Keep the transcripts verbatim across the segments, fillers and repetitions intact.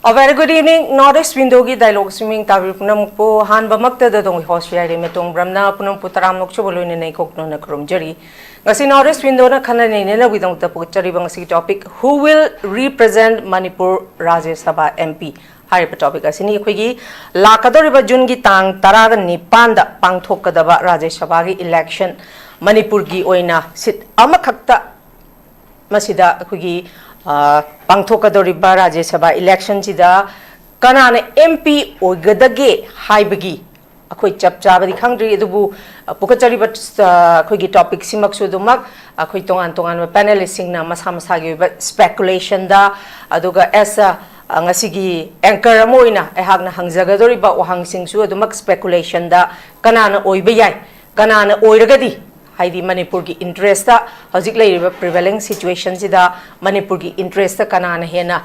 A very good evening, North East Window-ꯒꯤ dialogue swimming ꯇꯥꯕꯤꯕ ꯄꯨꯝꯅꯃꯛꯄꯨ ꯑꯍꯥꯟꯕꯃꯛꯇꯗ ꯑꯗꯣꯝꯒꯤ host ꯌꯥꯏꯔꯦ ꯃꯇꯣꯡ ꯕ꯭ꯔꯝꯅ ꯄꯨꯝꯅꯃꯛꯄꯨ ꯇꯔꯥꯃꯨꯛ ꯁꯨꯕ ꯂꯣꯏꯅꯅ ꯏꯀꯣꯛꯅꯅ ꯈꯨꯔꯨꯝꯖꯔꯤ꯫ ꯉꯁꯤ North East Window-ꯅ ꯈꯟꯅ ꯅꯩꯅꯅꯕꯒꯤꯗꯃꯛꯇ ꯄꯨꯒꯠꯆꯔꯤꯕ ꯉꯁꯤꯒꯤ topic, "Who will represent Manipur Rajya Sabha M P?" ꯍꯥꯏꯔꯤꯕ topic ꯑꯁꯤꯅꯤ꯫ ꯑꯩꯈꯣꯏꯒꯤ ꯂꯥꯛꯀꯗꯧꯔꯤꯕ ꯖꯨꯟꯒꯤ ꯇꯥꯡ ꯇꯔꯥꯒ ꯅꯤꯄꯥꯟꯗ ꯄꯥꯡꯊꯣꯛꯀꯗꯕ ꯔꯥꯖ꯭ꯌ ꯁꯚꯥꯒꯤ election, ꯃꯅꯤꯄꯨꯔꯒꯤ ꯑꯣꯏꯅ seat ꯑꯃꯈꯛꯇ ꯃꯁꯤꯗ ꯑꯩꯈꯣꯏꯒꯤ, ꯑ, ꯄꯥꯡꯊꯣꯛꯀꯗꯧꯔꯤꯕ ꯔꯥꯖ꯭ꯌ ꯁꯚꯥ election-ꯁꯤꯗ ꯀꯅꯥꯅ M P ꯑꯣꯏꯒꯗꯒꯦ ꯍꯥꯏꯕꯒꯤ ꯑꯩꯈꯣꯏ ꯆꯞ ꯆꯥꯕꯗꯤ ꯈꯪꯗ꯭ꯔꯤ, ꯑꯗꯨꯕꯨ, ꯑ, ꯄꯨꯈꯠꯆꯔꯤꯕ, ꯑ, ꯑꯩꯈꯣꯏꯒꯤ topic-ꯁꯤꯃꯛꯁꯨ ꯑꯗꯨꯃꯛ ꯑꯩꯈꯣꯏ ꯇꯣꯉꯥꯟ ꯇꯣꯉꯥꯟꯕ panelist-ꯁꯤꯡꯅ ꯃꯁꯥ ꯃꯁꯥꯒꯤ ꯑꯣꯏꯕ speculation-ꯗ, ꯑꯗꯨꯒ as a, ꯑ, ꯉꯁꯤꯒꯤ anchor ꯑꯃ ꯑꯣꯏꯅ ꯑꯩꯍꯥꯛꯅ ꯍꯪꯖꯒꯗꯧꯔꯤꯕ ꯋꯥꯍꯪꯁꯤꯡꯁꯨ ꯑꯗꯨꯃꯛ speculation-ꯗ ꯀꯅꯥꯅ ꯑꯣꯏꯕ ꯌꯥꯏ, ꯀꯅꯥꯅ ꯑꯣꯏꯔꯒꯗꯤ, ꯍꯥꯏꯗꯤ ꯃꯅꯤꯄꯨꯔꯒꯤ interest-ꯇ, ꯍꯧꯖꯤꯛ ꯂꯩꯔꯤꯕ prevailing situation-ꯁꯤꯗ ꯃꯅꯤꯄꯨꯔꯒꯤ interest-ꯇ ꯀꯅꯥꯅ ꯍꯦꯟꯅ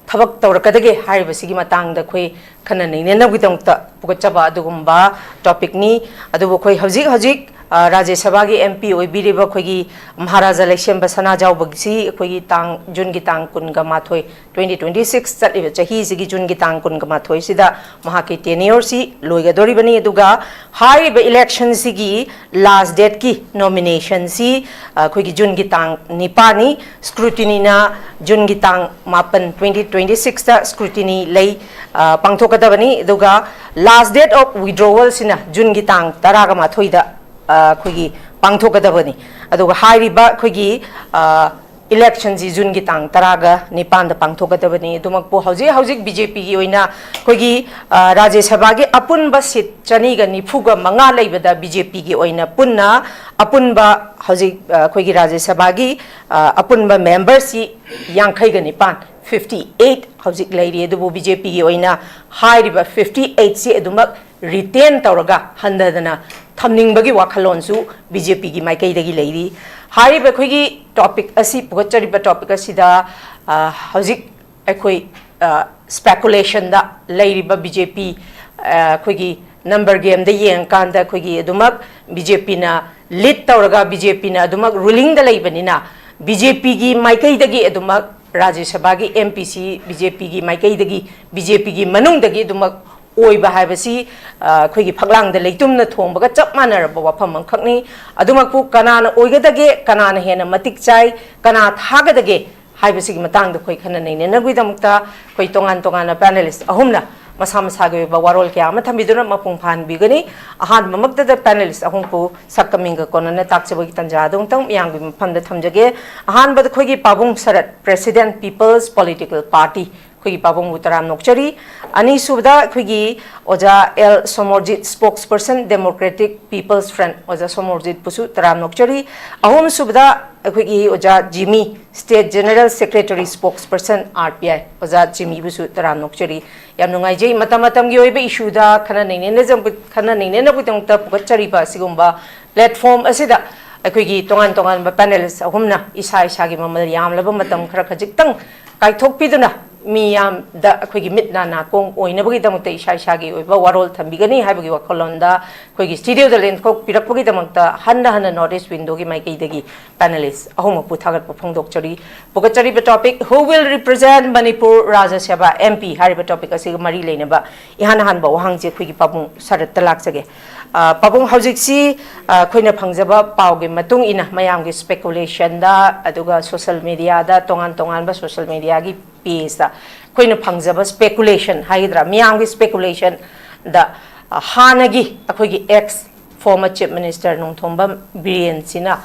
ꯊꯕꯛ ꯇꯧꯔꯛꯀꯗꯒꯦ ꯍꯥꯏꯔꯤꯕꯁꯤꯒꯤ ꯃꯇꯥꯡꯗ ꯑꯩꯈꯣꯏ ꯈꯟꯅ ꯅꯩꯅꯅꯕꯒꯤꯗꯃꯛꯇ ꯄꯨꯈꯠꯆꯕ ꯑꯗꯨꯒꯨꯝꯕ topic-ꯅꯤ꯫ ꯑꯗꯨꯕꯨ ꯑꯩꯈꯣꯏ ꯍꯧꯖꯤꯛ ꯍꯧꯖꯤꯛ, ꯔꯥꯖ꯭ꯌ ꯁꯚꯥꯒꯤ ꯑꯦꯝ ꯄꯤ ꯑꯣꯏꯕꯤꯔꯤꯕ ꯑꯩꯈꯣꯏꯒꯤ ꯃꯍꯥꯔꯥꯖꯥ ꯂꯩꯁꯦꯝꯕ ꯁꯅꯥꯖꯥꯎꯕꯒꯤꯁꯤ ꯑꯩꯈꯣꯏꯒꯤ ꯇꯥꯡ, ꯖꯨꯟꯒꯤ ꯇꯥꯡ ꯀꯨꯟꯒ ꯃꯥꯊꯣꯏ, twenty twenty six, ꯆꯠꯂꯤꯕ ꯆꯍꯤꯁꯤꯒꯤ ꯖꯨꯟꯒꯤ ꯇꯥꯡ ꯀꯨꯟꯒ ꯃꯥꯊꯣꯏꯁꯤꯗ ꯃꯍꯥꯛꯀꯤ tenure ꯁꯤ ꯂꯣꯏꯒꯗꯧꯔꯤꯕꯅꯤ꯫ ꯑꯗꯨꯒ ꯍꯥꯏꯔꯤꯕ election ꯁꯤꯒꯤ last date ꯀꯤ nomination ꯁꯤ, ꯑ, ꯑꯩꯈꯣꯏꯒꯤ ꯖꯨꯟꯒꯤ ꯇꯥꯡ ꯅꯤꯄꯥꯟꯅꯤ꯫ Scrutiny ꯅ ꯖꯨꯟꯒꯤ ꯇꯥꯡ ꯃꯥꯄꯟ, twenty twenty six ꯇ scrutiny ꯂꯩ, ꯑ, ꯄꯥꯡꯊꯣꯛꯀꯗꯕꯅꯤ꯫ ꯑꯗꯨꯒ last date of withdrawal ꯁꯤꯅ ꯖꯨꯟꯒꯤ ꯇꯥꯡ ꯇꯔꯥꯒ ꯃꯥꯊꯣꯏꯗ, ꯑ, ꯑꯩꯈꯣꯏꯒꯤ ꯄꯥꯡꯊꯣꯛꯀꯗꯕꯅꯤ꯫ ꯑꯗꯨꯒ ꯍꯥꯏꯔꯤꯕ ꯑꯩꯈꯣꯏꯒꯤ, ꯑ, election ꯁꯤ ꯖꯨꯟꯒꯤ ꯇꯥꯡ ꯇꯔꯥꯒ ꯅꯤꯄꯥꯟꯗ ꯄꯥꯡꯊꯣꯛꯀꯗꯕꯅꯤ꯫ ꯑꯗꯨꯃꯛꯄꯨ ꯍꯧꯖꯤꯛ ꯍꯧꯖꯤꯛ B J P ꯒꯤ ꯑꯣꯏꯅ ꯑꯩꯈꯣꯏꯒꯤ, ꯑ, ꯔꯥꯖ꯭ꯌ ꯁꯚꯥꯒꯤ ꯑꯄꯨꯟꯕ seat ꯆꯅꯤꯒ ꯅꯤꯐꯨꯒ ꯃꯉꯥ ꯂꯩꯕꯗ B J P ꯒꯤ ꯑꯣꯏꯅ ꯄꯨꯟꯅ ꯑꯄꯨꯟꯕ ꯍꯧꯖꯤꯛ, ꯑ, ꯑꯩꯈꯣꯏꯒꯤ ꯔꯥꯖ꯭ꯌ ꯁꯚꯥꯒꯤ, ꯑ, ꯑꯄꯨꯟꯕ member ꯁꯤ ꯌꯥꯡꯈꯩꯒ ꯅꯤꯄꯥꯟ, fifty eight ꯍꯧꯖꯤꯛ ꯂꯩꯔꯤ꯫ ꯑꯗꯨꯕꯨ B J P ꯒꯤ ꯑꯣꯏꯅ ꯍꯥꯏꯔꯤꯕ fifty eight ꯁꯤ ꯑꯗꯨꯃꯛ retain ꯇꯧꯔꯒ ꯍꯟꯊꯗꯅ ꯊꯝꯅꯤꯡꯕꯒꯤ ꯋꯥꯈꯜꯂꯣꯟꯁꯨ B J P ꯒꯤ ꯃꯥꯏꯀꯩꯗꯒꯤ ꯂꯩꯔꯤ꯫ ꯍꯥꯏꯔꯤꯕ ꯑꯩꯈꯣꯏꯒꯤ topic ꯑꯁꯤ, ꯄꯨꯒꯠꯆꯔꯤꯕ topic ꯑꯁꯤꯗ, ꯑ, ꯍꯧꯖꯤꯛ ꯑꯩꯈꯣꯏ, ꯑ, speculation ꯗ ꯂꯩꯔꯤꯕ B J P, ꯑ, ꯑꯩꯈꯣꯏꯒꯤ number game ꯗ ꯌꯦꯡꯉꯀꯥꯟꯗ ꯑꯩꯈꯣꯏꯒꯤ ꯑꯗꯨꯃꯛ B J P ꯅ lead ꯇꯧꯔꯒ B J P ꯅ ꯑꯗꯨꯃꯛ ruling ꯗ ꯂꯩꯕꯅꯤꯅ, B J P ꯒꯤ ꯃꯥꯏꯀꯩꯗꯒꯤ ꯑꯗꯨꯃꯛ ꯔꯥꯖ꯭ꯌ ꯁꯚꯥꯒꯤ M P ꯁꯤ B J P ꯒꯤ ꯃꯥꯏꯀꯩꯗꯒꯤ, B J P ꯒꯤ ꯃꯅꯨꯡꯗꯒꯤ ꯑꯗꯨꯃꯛ ꯑꯣꯏꯕ ꯍꯥꯏꯕꯁꯤ, ꯑ, ꯑꯩꯈꯣꯏꯒꯤ ꯐꯛꯂꯥꯡꯗ ꯂꯩꯇꯨꯝꯅ ꯊꯣꯡꯕꯒ ꯆꯞ ꯃꯥꯟꯅꯔꯕ ꯋꯥꯐꯝ ꯑꯃꯈꯛꯅꯤ꯫ ꯑꯗꯨꯃꯛꯄꯨ ꯀꯅꯥꯅ ꯑꯣꯏꯒꯗꯒꯦ, ꯀꯅꯥꯅ ꯍꯦꯟꯅ ꯃꯇꯤꯛ ꯆꯥꯏ, ꯀꯅꯥ ꯊꯥꯒꯗꯒꯦ ꯍꯥꯏꯕꯁꯤꯒꯤ ꯃꯇꯥꯡꯗ ꯑꯩꯈꯣꯏ ꯈꯟꯅ ꯅꯩꯅꯅꯕꯒꯤꯗꯃꯛꯇ ꯑꯩꯈꯣꯏ ꯇꯣꯉꯥꯟ ꯇꯣꯉꯥꯟꯕ panelist ꯑꯍꯨꯝꯅ ꯃꯁꯥ ꯃꯁꯥꯒꯤ ꯑꯣꯏꯕ ꯋꯥꯔꯣꯜ ꯀꯌꯥ ꯑꯃ ꯊꯝꯕꯤꯗꯨꯅ ꯃꯄꯨꯡ ꯐꯥꯍꯟꯕꯤꯒꯅꯤ꯫ ꯑꯍꯥꯟꯕꯃꯛꯇꯗ panelist ꯑꯍꯨꯝꯕꯨ ꯁꯛꯀ ꯃꯤꯡꯒ ꯀꯣꯟꯅꯅ ꯇꯥꯛꯆꯕꯒꯤ ꯇꯥꯟꯖꯥ ꯑꯗꯨ ꯑꯃꯨꯛꯇꯪ ꯃꯤꯌꯥꯝꯒꯤ ꯃꯐꯝꯗ ꯊꯝꯖꯒꯦ꯫ ꯑꯍꯥꯟꯕꯗ ꯑꯩꯈꯣꯏꯒꯤ ꯄꯥꯕꯨꯡ ꯁꯔꯠ, President, People's Political Party, ꯑꯩꯈꯣꯏꯒꯤ ꯄꯥꯕꯨꯡꯕꯨ ꯇꯔꯥꯝꯅ ꯑꯣꯛꯆꯔꯤ꯫ ꯑꯅꯤꯁꯨꯕꯗ ꯑꯩꯈꯣꯏꯒꯤ ꯑꯣꯖꯥ L Somorjit, Spokesperson, Democratic People's Front, ꯑꯣꯖꯥ ꯁꯣꯃꯣꯔꯖꯤꯠꯄꯨꯁꯨ ꯇꯔꯥꯝꯅ ꯑꯣꯛꯆꯔꯤ꯫ ꯑꯍꯨꯝꯁꯨꯕꯗ ꯑꯩꯈꯣꯏꯒꯤ ꯑꯣꯖꯥ ꯖꯤꯃꯤ, State General Secretary, Spokesperson, R P I, ꯑꯣꯖꯥ ꯖꯤꯃꯤꯕꯨꯁꯨ ꯇꯔꯥꯝꯅ ꯑꯣꯛꯆꯔꯤ꯫ ꯌꯥꯝ ꯅꯨꯡꯉꯥꯏꯖꯩ꯫ ꯃꯇꯝ ꯃꯇꯝꯒꯤ ꯑꯣꯏꯕ issue ꯗ ꯈꯟꯅ ꯅꯩꯅꯅꯖ-, ꯈꯟꯅ ꯅꯩꯅꯅꯕꯒꯤꯗꯃꯛꯇ ꯄꯨꯈꯠꯆꯔꯤꯕ ꯑꯁꯤꯒꯨꯝꯕ platform ꯑꯁꯤꯗ ꯑꯩꯈꯣꯏꯒꯤ ꯇꯣꯉꯥꯟ ꯇꯣꯉꯥꯟꯕ panelist ꯑꯍꯨꯝꯅ ꯏꯁꯥ ꯏꯁꯥꯒꯤ ꯃꯃꯜ ꯌꯥꯝꯂꯕ ꯃꯇꯝ ꯈꯔ ꯈꯖꯤꯛꯇꯪ ꯀꯥꯏꯊꯣꯛꯄꯤꯗꯨꯅ ꯃꯤꯌꯥꯝꯗ ꯑꯩꯈꯣꯏꯒꯤ ꯃꯤꯠ ꯅꯥ ꯅꯥꯀꯣꯡ ꯑꯣꯏꯅꯕꯒꯤꯗꯃꯛꯇ ꯏꯁꯥ ꯏꯁꯥꯒꯤ ꯑꯣꯏꯕ ꯋꯥꯔꯣꯜ ꯊꯝꯕꯤꯒꯅꯤ ꯍꯥꯏꯕꯒꯤ ꯋꯥꯈꯜꯂꯣꯟꯗ ꯑꯩꯈꯣꯏꯒꯤ ꯁ꯭ꯇꯨꯗꯤꯑꯣꯗ ꯂꯦꯟꯊꯣꯛꯄꯤꯔꯛꯄꯒꯤꯗꯃꯛꯇ ꯍꯟꯅ ꯍꯟꯅ ꯅꯣꯔꯠ ꯏꯁ ꯋꯤꯟꯗꯣꯒꯤ ꯃꯥꯏꯀꯩꯗꯒꯤ ꯄꯦꯅꯦꯂꯤꯁ ꯑꯍꯨꯝꯃꯛꯄꯨ ꯊꯥꯒꯠꯄ ꯐꯣꯡꯗꯣꯛꯆꯔꯤ꯫ ꯄꯨꯒꯠꯆꯔꯤꯕ topic, "Who will represent Manipur Rajya Sabha M P?" ꯍꯥꯏꯔꯤꯕ ꯇꯣꯄꯤꯛ ꯑꯁꯤꯒ ꯃꯔꯤ ꯂꯩꯅꯕ ꯏꯍꯥꯟ ꯍꯥꯟꯕ ꯋꯥꯍꯪꯁꯦ ꯑꯩꯈꯣꯏꯒꯤ ꯄꯥꯕꯨꯡ ꯁꯔꯠꯇ ꯂꯥꯛꯆꯒꯦ꯫ ꯑ, ꯄꯥꯕꯨꯡ, ꯍꯧꯖꯤꯛꯁꯤ, ꯑ, ꯑꯩꯈꯣꯏꯅ ꯐꯪꯖꯕ ꯄꯥꯎꯒꯤ ꯃꯇꯨꯡ ꯏꯟꯅ ꯃꯌꯥꯝꯒꯤ ꯁ꯭ꯄꯦꯀꯨꯂꯦꯁꯟꯗ, ꯑꯗꯨꯒ ꯁꯣꯁꯦꯜ ꯃꯤꯗꯤꯌꯥꯗ, ꯇꯣꯉꯥꯟ ꯇꯣꯉꯥꯟꯕ ꯁꯣꯁꯦꯜ ꯃꯤꯗꯤꯌꯥꯒꯤ ꯄꯦꯖꯇ ꯑꯩꯈꯣꯏꯅ ꯐꯪꯖꯕ ꯁ꯭ꯄꯦꯀꯨꯂꯦꯁꯟ ꯍꯥꯏꯒꯗ꯭ꯔꯥ, ꯃꯤꯌꯥꯝꯒꯤ ꯁ꯭ꯄꯦꯀꯨꯂꯦꯁꯟꯗ, ꯑ, ꯍꯥꯟꯅꯒꯤ ꯑꯩꯈꯣꯏꯒꯤ ex former chief minister Nongthombam ꯕꯤꯔꯦꯟꯁꯤꯅ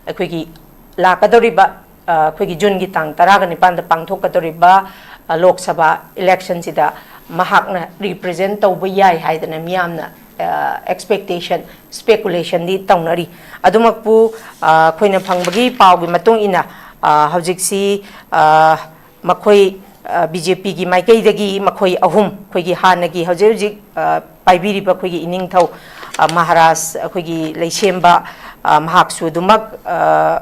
ꯑꯩꯈꯣꯏꯒꯤ ꯂꯥꯛꯀꯗꯧꯔꯤꯕ, ꯑ, ꯑꯩꯈꯣꯏꯒꯤ ꯖꯨꯟꯒꯤ ꯇꯥꯡ ꯇꯔꯥꯒ ꯅꯤꯄꯥꯟꯗ ꯄꯥꯡꯊꯣꯛꯀꯗꯧꯔꯤꯕ, ꯑ, ꯂꯣꯛ ꯁꯚꯥ ꯏꯂꯦꯛꯁꯟꯁꯤꯗ ꯃꯍꯥꯛꯅ ꯔꯤꯄ꯭ꯔꯖꯦꯟ ꯇꯧꯕ ꯌꯥꯏ ꯍꯥꯏꯗꯅ ꯃꯤꯌꯥꯝꯅ, ꯑ, ꯑꯦꯛꯁꯄꯦꯛꯇꯦꯁꯟ, ꯁ꯭ꯄꯦꯀꯨꯂꯦꯁꯟꯗꯤ ꯇꯧꯅꯔꯤ꯫ ꯑꯗꯨꯃꯛꯄꯨ, ꯑ, ꯑꯩꯈꯣꯏꯅ ꯐꯪꯕꯒꯤ ꯄꯥꯎꯒꯤ ꯃꯇꯨꯡ ꯏꯟꯅ, ꯑ, ꯍꯧꯖꯤꯛꯁꯤ, ꯑ, ꯃꯈꯣꯏ, ꯑ, ꯕꯤ ꯖꯦ ꯄꯤꯒꯤ ꯃꯥꯏꯀꯩꯗꯒꯤ ꯃꯈꯣꯏ ꯑꯍꯨꯝ, ꯑꯩꯈꯣꯏꯒꯤ ꯍꯥꯟꯅꯒꯤ ꯍꯧꯖꯤꯛ ꯍꯧꯖꯤꯛ, ꯑ, ꯄꯥꯏꯕꯤꯔꯤꯕ ꯑꯩꯈꯣꯏꯒꯤ ꯏꯅꯤꯡꯊꯧ, ꯑ, ꯃꯍꯥꯔꯥꯖ ꯑꯩꯈꯣꯏꯒꯤ ꯂꯩꯁꯦꯝꯕ, ꯑ, ꯃꯍꯥꯛꯁꯨ ꯑꯗꯨꯃꯛ, ꯑ,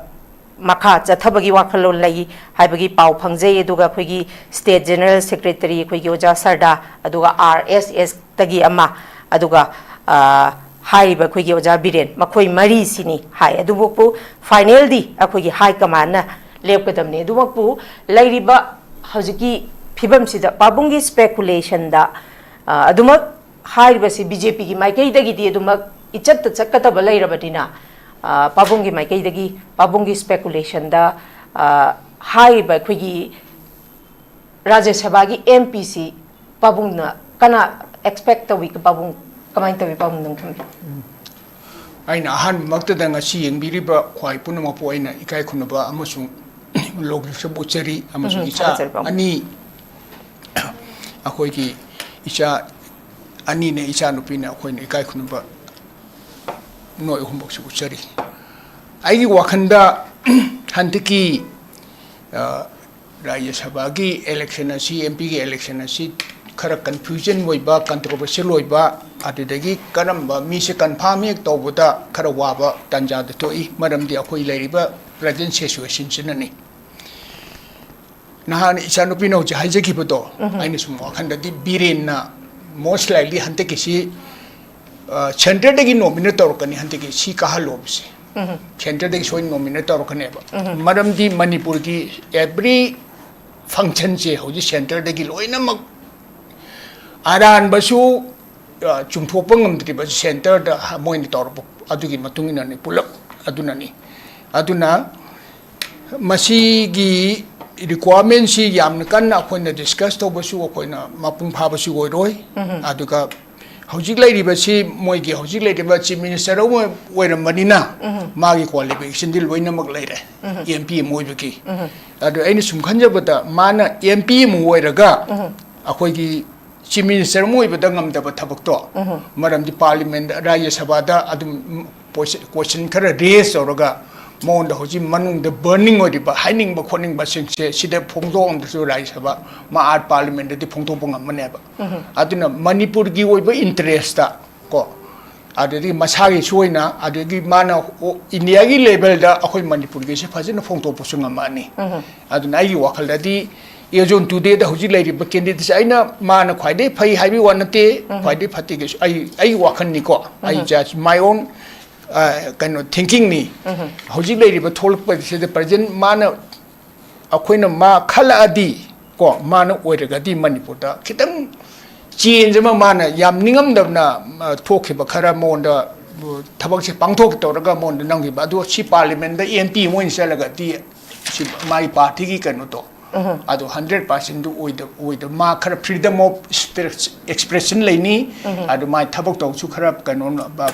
ꯃꯈꯥ ꯆꯠꯊꯕꯒꯤ ꯋꯥꯈꯜꯂꯣꯟ ꯂꯩ ꯍꯥꯏꯕꯒꯤ ꯄꯥꯎ ꯐꯪꯖꯩ꯫ ꯑꯗꯨꯒ ꯑꯩꯈꯣꯏꯒꯤ ꯁ꯭ꯇꯦꯠ ꯖꯦꯅꯔꯦꯜ ꯁꯦꯀ꯭ꯔꯦꯇꯔꯤ ꯑꯩꯈꯣꯏꯒꯤ ꯑꯣꯖꯥ ꯁꯔꯗꯥ, ꯑꯗꯨꯒ ꯑꯥꯔ ꯑꯦꯁ ꯑꯦꯁꯇꯒꯤ ꯑꯃ, ꯑꯗꯨꯒ, ꯑ, ꯍꯥꯏꯔꯤꯕ ꯑꯩꯈꯣꯏꯒꯤ ꯑꯣꯖꯥ ꯕꯤꯔꯦꯟ, ꯃꯈꯣꯏ ꯃꯔꯤꯁꯤꯅꯤ ꯍꯥꯏ꯫ ꯑꯗꯨꯃꯛꯄꯨ ꯐꯥꯏꯅꯦꯜꯗꯤ ꯑꯩꯈꯣꯏꯒꯤ ꯍꯥꯏ ꯀꯃꯥꯟꯅ ꯂꯦꯞꯀꯗꯕꯅꯤ꯫ ꯑꯗꯨꯃꯛꯄꯨ ꯂꯩꯔꯤꯕ ꯍꯧꯖꯤꯛꯀꯤ ꯐꯤꯕꯝꯁꯤꯗ ꯄꯥꯕꯨꯡꯒꯤ ꯁ꯭ꯄꯦꯀꯨꯂꯦꯁꯟꯗ, ꯑ, ꯑꯗꯨꯃꯛ ꯍꯥꯏꯔꯤꯕꯁꯤ ꯕꯤ ꯖꯦ ꯄꯤꯒꯤ ꯃꯥꯏꯀꯩꯗꯒꯤꯗꯤ ꯑꯗꯨꯃꯛ ꯏꯆꯠꯇ ꯆꯠꯀꯗꯕ ꯂꯩꯔꯕꯅꯤꯅ, ꯑ, ꯄꯥꯕꯨꯡꯒꯤ ꯃꯥꯏꯀꯩꯗꯒꯤ ꯄꯥꯕꯨꯡꯒꯤ ꯁ꯭ꯄꯦꯀꯨꯂꯦꯁꯟꯗ, ꯑ, ꯍꯥꯏꯔꯤꯕ ꯑꯩꯈꯣꯏꯒꯤ ꯔꯥꯖ꯭ꯌ ꯁꯚꯥꯒꯤ ꯑꯦꯝ ꯄꯤꯁꯤ ꯄꯥꯕꯨꯡꯅ ꯀꯅꯥ ꯑꯦꯛꯁꯄꯦꯛ ꯇꯧꯏ? ꯄꯥꯕꯨꯡ ꯀꯃꯥꯏꯅ ꯇꯧꯏ? ꯄꯥꯕꯨꯡ ꯅꯪ ꯊꯝꯕꯤꯌꯨ꯫ ꯑꯩꯅ ꯑꯍꯥꯟꯕꯃꯛꯇꯗ ꯉꯁꯤ ꯌꯦꯡꯕꯤꯔꯤꯕ ꯈ꯭ꯋꯥꯏ ꯄꯨꯝꯅꯃꯛꯄꯨ ꯑꯩꯅ ꯏꯀꯥꯏ ꯈꯨꯝꯅꯕ ꯑꯃꯁꯨꯡ ꯂꯣꯛꯂꯤꯛꯁꯨ ꯎꯠꯆꯔꯤ, ꯑꯃꯁꯨꯡ ꯎꯝ, ꯏꯆꯥ ꯊꯥꯒꯠꯆꯔꯤ, ꯄꯥꯕꯨꯡ꯫ ꯑꯅꯤ, ꯑꯩꯈꯣꯏꯒꯤ ꯏꯆꯥ ꯑꯅꯤꯅꯦ, ꯏꯆꯥ ꯅꯨꯄꯤꯅ, ꯑꯩꯈꯣꯏꯅ ꯏꯀꯥꯏ ꯈꯨꯝꯅꯕ ꯅꯣꯏ ꯑꯍꯨꯝꯃꯛꯁꯨ ꯎꯠꯆꯔꯤ꯫ ꯑꯩꯒꯤ ꯋꯥꯈꯜꯗ ꯍꯟꯗꯛꯀꯤ, ꯑ, ꯔꯥꯖ꯭ꯌ ꯁꯚꯥꯒꯤ ꯏꯂꯦꯛꯁꯟ ꯑꯁꯤ, ꯑꯦꯝ ꯄꯤꯒꯤ ꯏꯂꯦꯛꯁꯟ ꯑꯁꯤ ꯈꯔ ꯀꯟꯐ꯭ꯌꯨꯖꯟ ꯑꯣꯏꯕ, ꯀꯟꯇ꯭ꯔꯣꯚꯔꯁꯤꯌꯦꯜ ꯑꯣꯏꯕ, ꯑꯗꯨꯗꯒꯤ ꯀꯔꯝꯕ ꯃꯤꯁꯦ ꯀꯟꯐꯥꯔꯝ ꯍꯦꯛ ꯇꯧꯕꯗ ꯈꯔ ꯋꯥꯕ ꯇꯥꯟꯖꯥꯗ ꯊꯣꯛꯏ꯫ ꯃꯔꯝꯗꯤ ꯑꯩꯈꯣꯏ ꯂꯩꯔꯤꯕ ꯄ꯭ꯔꯖꯦꯟ ꯁꯤꯆꯨꯋꯦꯁꯟꯁꯤꯅꯅꯤ꯫ ꯅꯍꯥꯟ ꯏꯆꯥꯅꯨꯄꯤꯅ ꯍꯧꯖꯤꯛ ꯍꯥꯏꯖꯈꯤꯕꯗꯣ, ꯎꯝ꯫ ꯑꯩꯅ ꯁꯨꯝ ꯋꯥꯈꯜꯗꯗꯤ ꯕꯤꯔꯦꯟꯅ most likely ꯍꯟꯗꯛꯀꯤꯁꯤ, ꯑ, centreꯗꯒꯤ nominate ꯇꯧꯔꯛꯀꯅꯤ, ꯍꯟꯗꯛꯀꯤ ꯁꯤ ꯀꯥꯍꯜꯂꯣꯕꯁꯦ꯫ ꯎꯝ꯫ Centreꯗꯒꯤ ꯁꯣꯏ nominate ꯇꯧꯔꯛꯀꯅꯦꯕ꯫ ꯎꯝ꯫ ꯃꯔꯝꯗꯤ ꯃꯅꯤꯄꯨꯔꯒꯤ every functionꯁꯦ ꯍꯧꯖꯤꯛ centreꯗꯒꯤ ꯂꯣꯏꯅꯃꯛ ꯑꯔꯥꯟꯕꯁꯨ, ꯑ, ꯆꯨꯝꯊꯣꯛꯄ ꯉꯝꯗ꯭ꯔꯤꯕ centreꯗ ꯃꯣꯏꯅ ꯇꯧꯔꯛꯄ ꯑꯗꯨꯒꯤ ꯃꯇꯨꯡ ꯏꯟꯅꯅꯤ ꯄꯨꯂꯞ꯫ ꯑꯗꯨꯅꯅꯤ꯫ ꯑꯗꯨꯅ ꯃꯁꯤꯒꯤ requirementꯁꯤ ꯌꯥꯝꯅ ꯀꯟꯅ ꯑꯩꯈꯣꯏꯅ discuss ꯇꯧꯕꯁꯨ ꯑꯩꯈꯣꯏꯅ ꯃꯄꯨꯡ ꯐꯥꯕꯁꯨ ꯑꯣꯏꯔꯣꯏ꯫ ꯎꯝ꯫ ꯑꯗꯨꯒ ꯍꯧꯖꯤꯛ ꯂꯩꯔꯤꯕꯁꯤ ꯃꯣꯏꯒꯤ ꯍꯧꯖꯤꯛ ꯂꯩꯔꯤꯕ Chief Minister ꯑꯃ ꯑꯣꯏꯔꯝꯕꯅꯤꯅ ꯎꯝ꯫ ꯃꯥꯒꯤ qualificationꯗꯤ ꯂꯣꯏꯅꯃꯛ ꯂꯩꯔꯦ꯫ ꯎꯝ꯫ MP ꯑꯃ ꯑꯣꯏꯕꯒꯤ꯫ ꯎꯝ꯫ ꯑꯗꯨ ꯑꯩꯅ ꯁꯨꯝ ꯈꯟꯖꯕꯗ ꯃꯥꯅ MP ꯑꯃ ꯑꯣꯏꯔꯒ ꯎꯝ꯫ ꯑꯩꯈꯣꯏꯒꯤ Chief Minister ꯑꯃ ꯑꯣꯏꯕꯗ ꯉꯝꯗꯕ ꯊꯕꯛꯇꯣ, ꯎꯝ꯫ ꯃꯔꯝꯗꯤ Parliament, ꯔꯥꯖ꯭ꯌ ꯁꯚꯥꯗ ꯑꯗꯨꯝ question, question ꯈꯔ raise ꯇꯧꯔꯒ ꯃꯉꯣꯟꯗ ꯍꯧꯖꯤꯛ ꯃꯅꯨꯡꯗ burning ꯑꯣꯏꯔꯤꯕ ꯍꯥꯏꯅꯤꯡꯕ ꯈꯣꯠꯅꯤꯡꯕꯁꯤꯡꯁꯦ ꯁꯤꯗ ꯐꯣꯡꯗꯣꯛꯑꯝꯗ꯭ꯔꯁꯨ ꯔꯥꯖ꯭ꯌ ꯁꯚꯥ, ꯃꯥ ꯑꯥ Parliamentꯗꯗꯤ ꯐꯣꯡꯗꯣꯛꯄ ꯉꯝꯃꯅꯦꯕ꯫ ꯎꯝ꯫ ꯑꯗꯨꯅ ꯃꯅꯤꯄꯨꯔꯒꯤ ꯑꯣꯏꯕ interestꯇ ꯀꯣ, ꯑꯗꯨꯗꯒꯤ ꯃꯁꯥꯒꯤꯁꯨ ꯑꯣꯏꯅ, ꯑꯗꯨꯗꯒꯤ ꯃꯥꯅ ꯑꯣ-, Indiaꯒꯤ levelꯗ ꯑꯩꯈꯣꯏ ꯃꯅꯤꯄꯨꯔꯒꯤꯁꯦ ꯐꯖꯅ ꯐꯣꯡꯗꯣꯛꯄꯁꯨ ꯉꯝꯃꯛꯑꯅꯤ꯫ ꯎꯝ꯫ ꯑꯗꯨꯅ ꯑꯩꯒꯤ ꯋꯥꯈꯜꯗꯗꯤ as on todayꯗ ꯍꯧꯖꯤꯛ ꯂꯩꯔꯤꯕ candidateꯁꯦ ꯑꯩꯅ ꯃꯥꯅ ꯈ꯭ꯋꯥꯏꯗꯒꯤ ꯐꯩ ꯍꯥꯏꯕꯒꯤ ꯋꯥ ꯅꯠꯇꯦ, ꯎꯝ꯫ ꯈ꯭ꯋꯥꯏꯗꯒꯤ ꯐꯠꯇꯦ ꯀꯩꯁꯨ ꯑꯩ, ꯑꯩꯒꯤ ꯋꯥꯈꯜꯅꯤꯀꯣ, ꯑꯩ ꯎꯝ꯫ Just my own, ꯑ, ꯀꯩꯅꯣ, thinkingꯅꯤ꯫ ꯎꯝ꯫ ꯍꯧꯖꯤꯛ ꯂꯩꯔꯤꯕ ꯊꯣꯛꯂꯛꯄꯁꯤꯗ present ꯃꯥꯅ ꯑꯩꯈꯣꯏꯅ ꯃꯥ ꯈꯜꯂꯛꯑꯗꯤ ꯀꯣ, ꯃꯥꯅ ꯑꯣꯏꯔꯒꯗꯤ ꯃꯅꯤꯄꯨꯔꯗ ꯈꯤꯇꯪ change ꯑꯃ ꯃꯥꯅ ꯌꯥꯝ ꯅꯤꯡꯉꯝꯗꯕꯅ, ꯑ, ꯊꯣꯛꯈꯤꯕ ꯈꯔ ꯃꯉꯣꯟꯗ, ꯑ, ꯊꯕꯛꯁꯦ ꯄꯥꯡꯊꯣꯛꯀꯦ ꯇꯧꯔꯒ ꯃꯉꯣꯟꯗ ꯅꯝꯈꯤꯕ꯫ ꯑꯗꯣ ꯁꯤ Parliamentꯗ MP ꯑꯃ ꯑꯣꯏꯅ ꯆꯠꯂꯒꯗꯤ ꯁꯤ ꯃꯥꯒꯤ partyꯒꯤ ꯀꯩꯅꯣꯗꯣ, ꯎꯝ꯫ ꯑꯗꯣ hundred percentꯗꯨ ꯑꯣꯏꯗ-, ꯑꯣꯏꯗꯕ, ꯃꯥ ꯈꯔ freedom of speech, expression ꯂꯩꯅꯤ, ꯎꯝ꯫ ꯑꯗꯨ ꯃꯥꯏ ꯊꯕꯛ ꯇꯧꯕꯁꯨ ꯈꯔ ꯀꯩꯅꯣ,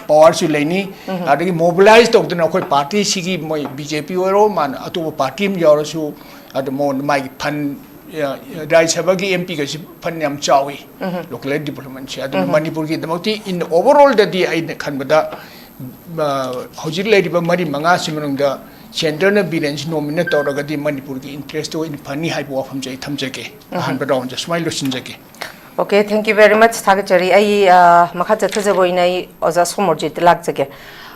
powerꯁꯨ ꯂꯩꯅꯤ, ꯎꯝ꯫ ꯑꯗꯒꯤ mobilize ꯇꯧꯗꯅ ꯑꯩꯈꯣꯏ partyꯁꯤꯒꯤ ꯃꯣꯏ BJP ꯑꯣꯏꯔꯣ, ꯃꯥꯅ ꯑꯇꯣꯞꯄ party ꯑꯃ ꯌꯥꯎꯔꯁꯨ, ꯑꯗꯨ ꯃꯉꯣꯟꯗ ꯃꯥꯒꯤ fund, ꯑ, ꯔꯥꯖ꯭ꯌ ꯁꯚꯥꯒꯤ MPꯒꯁꯤ fund ꯌꯥꯝ ꯆꯥꯎꯏ, ꯎꯝ꯫ Local developmentꯁꯦ꯫ ꯑꯗꯨꯅ ꯎꯝ꯫ ꯃꯅꯤꯄꯨꯔꯒꯤꯗꯃꯛꯇꯤ in overallꯗꯗꯤ ꯑꯩꯅ ꯈꯟꯕꯗ, ꯑ, ꯍꯧꯖꯤꯛ ꯂꯩꯔꯤꯕ ꯃꯔꯤ ꯃꯉꯥꯁꯤ ꯃꯅꯨꯡꯗ centreꯅ ꯕꯤꯔꯦꯟꯁꯤ nominate ꯇꯧꯔꯒꯗꯤ ꯃꯅꯤꯄꯨꯔꯒꯤ interestꯇ ꯑꯣꯏꯅ ꯐꯅꯤ ꯍꯥꯏꯕ ꯋꯥꯐꯝꯁꯦ ꯑꯩ ꯊꯝꯖꯒꯦ꯫ ꯎꯝ꯫ ꯑꯍꯥꯟꯕ roundꯁꯦ ꯁꯨꯃꯥꯏꯅ ꯂꯣꯏꯁꯤꯟꯖꯒꯦ꯫ Okay, thank you very much, ꯊꯥꯒꯠꯆꯔꯤ꯫ ꯑꯩ, ꯑ, ꯃꯈꯥ ꯆꯠꯊꯖꯕ ꯑꯣꯏꯅ ꯑꯩ ꯑꯣꯖꯥ ꯁꯣꯃꯣꯔꯖꯤꯠꯇ ꯂꯥꯛꯆꯒꯦ꯫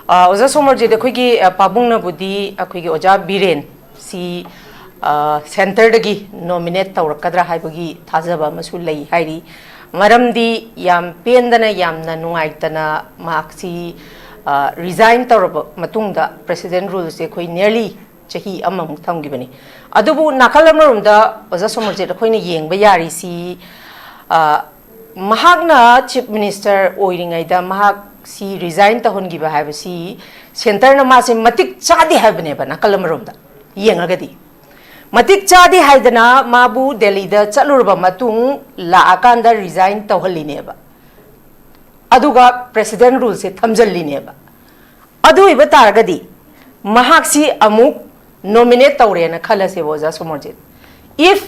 ꯑ, ꯑꯣꯖꯥ ꯁꯣꯃꯣꯔꯖꯤꯠ, ꯑꯩꯈꯣꯏꯒꯤ, ꯑ, ꯄꯥꯕꯨꯡꯅꯕꯨꯗꯤ ꯑꯩꯈꯣꯏꯒꯤ ꯑꯣꯖꯥ ꯕꯤꯔꯦꯟ ꯁꯤ ꯁꯦꯟꯇꯔꯗꯒꯤ ꯅꯣꯃꯤꯅꯦꯠ ꯇꯧꯔꯛꯀꯗ꯭ꯔꯥ ꯍꯥꯏꯕꯒꯤ ꯊꯥꯖꯕ ꯑꯃꯁꯨ ꯂꯩ ꯍꯥꯏꯔꯤ꯫ ꯃꯔꯝꯗꯤ ꯌꯥꯝ ꯄꯦꯟꯗꯅ, ꯌꯥꯝꯅ ꯅꯨꯡꯉꯥꯏꯇꯅ ꯃꯍꯥꯛꯁꯤ ꯔꯤꯖꯥꯏꯟ ꯇꯧꯔꯕ ꯃꯇꯨꯡꯗ ꯄ꯭ꯔꯦꯁꯤꯗꯦꯟ ꯔꯨꯜꯁꯦ ꯑꯩꯈꯣꯏ ꯅꯤꯌꯔꯂꯤ ꯆꯍꯤ ꯑꯃꯃꯨꯛ ꯊꯝꯈꯤꯕꯅꯤ꯫ ꯑꯗꯨꯕꯨ ꯅꯥꯀꯜ ꯑꯃꯔꯣꯝꯗ ꯑꯣꯖꯥ ꯁꯣꯃꯔꯖꯤꯠ, ꯑꯩꯈꯣꯏꯅ ꯌꯦꯡꯕ ꯌꯥꯔꯤꯁꯤ, ꯑ, ꯃꯍꯥꯛꯅ ꯆꯤꯐ ꯃꯤꯅꯤꯁꯇꯔ ꯑꯣꯏꯔꯤꯉꯩꯗ ꯃꯍꯥꯛꯁꯤ ꯔꯤꯖꯥꯏꯟ ꯇꯧꯍꯟꯈꯤꯕ ꯍꯥꯏꯕꯁꯤ ꯁꯦꯟꯇꯔꯅ ꯃꯥꯁꯦ ꯃꯇꯤꯛ ꯆꯥꯗꯦ ꯍꯥꯏꯕꯅꯦꯕ꯫ ꯅꯥꯀꯜ ꯑꯃꯔꯣꯝꯗ ꯌꯦꯡꯉꯒꯗꯤ ꯃꯇꯤꯛ ꯆꯥꯗꯦ ꯍꯥꯏꯗꯅ ꯃꯥꯕꯨ ꯗꯦꯜꯂꯤꯗ ꯆꯠꯂꯨꯔꯕ ꯃꯇꯨꯡ ꯂꯥꯛꯑꯀꯥꯟꯗ ꯔꯤꯖꯥꯏꯟ ꯇꯧꯍꯜꯂꯤꯅꯦꯕ, ꯑꯗꯨꯒ ꯄ꯭ꯔꯦꯁꯤꯗꯦꯟ ꯔꯨꯜꯁꯦ ꯊꯝꯖꯜꯂꯤꯅꯦꯕ꯫ ꯑꯗꯨ ꯑꯣꯏꯕ ꯇꯥꯔꯒꯗꯤ ꯃꯍꯥꯛꯁꯤ ꯑꯃꯨꯛ ꯅꯣꯃꯤꯅꯦꯠ ꯇꯧꯔꯦꯅ ꯈꯜꯂꯁꯦꯕ, ꯑꯣꯖꯥ ꯁꯣꯃꯔꯖꯤꯠ꯫ If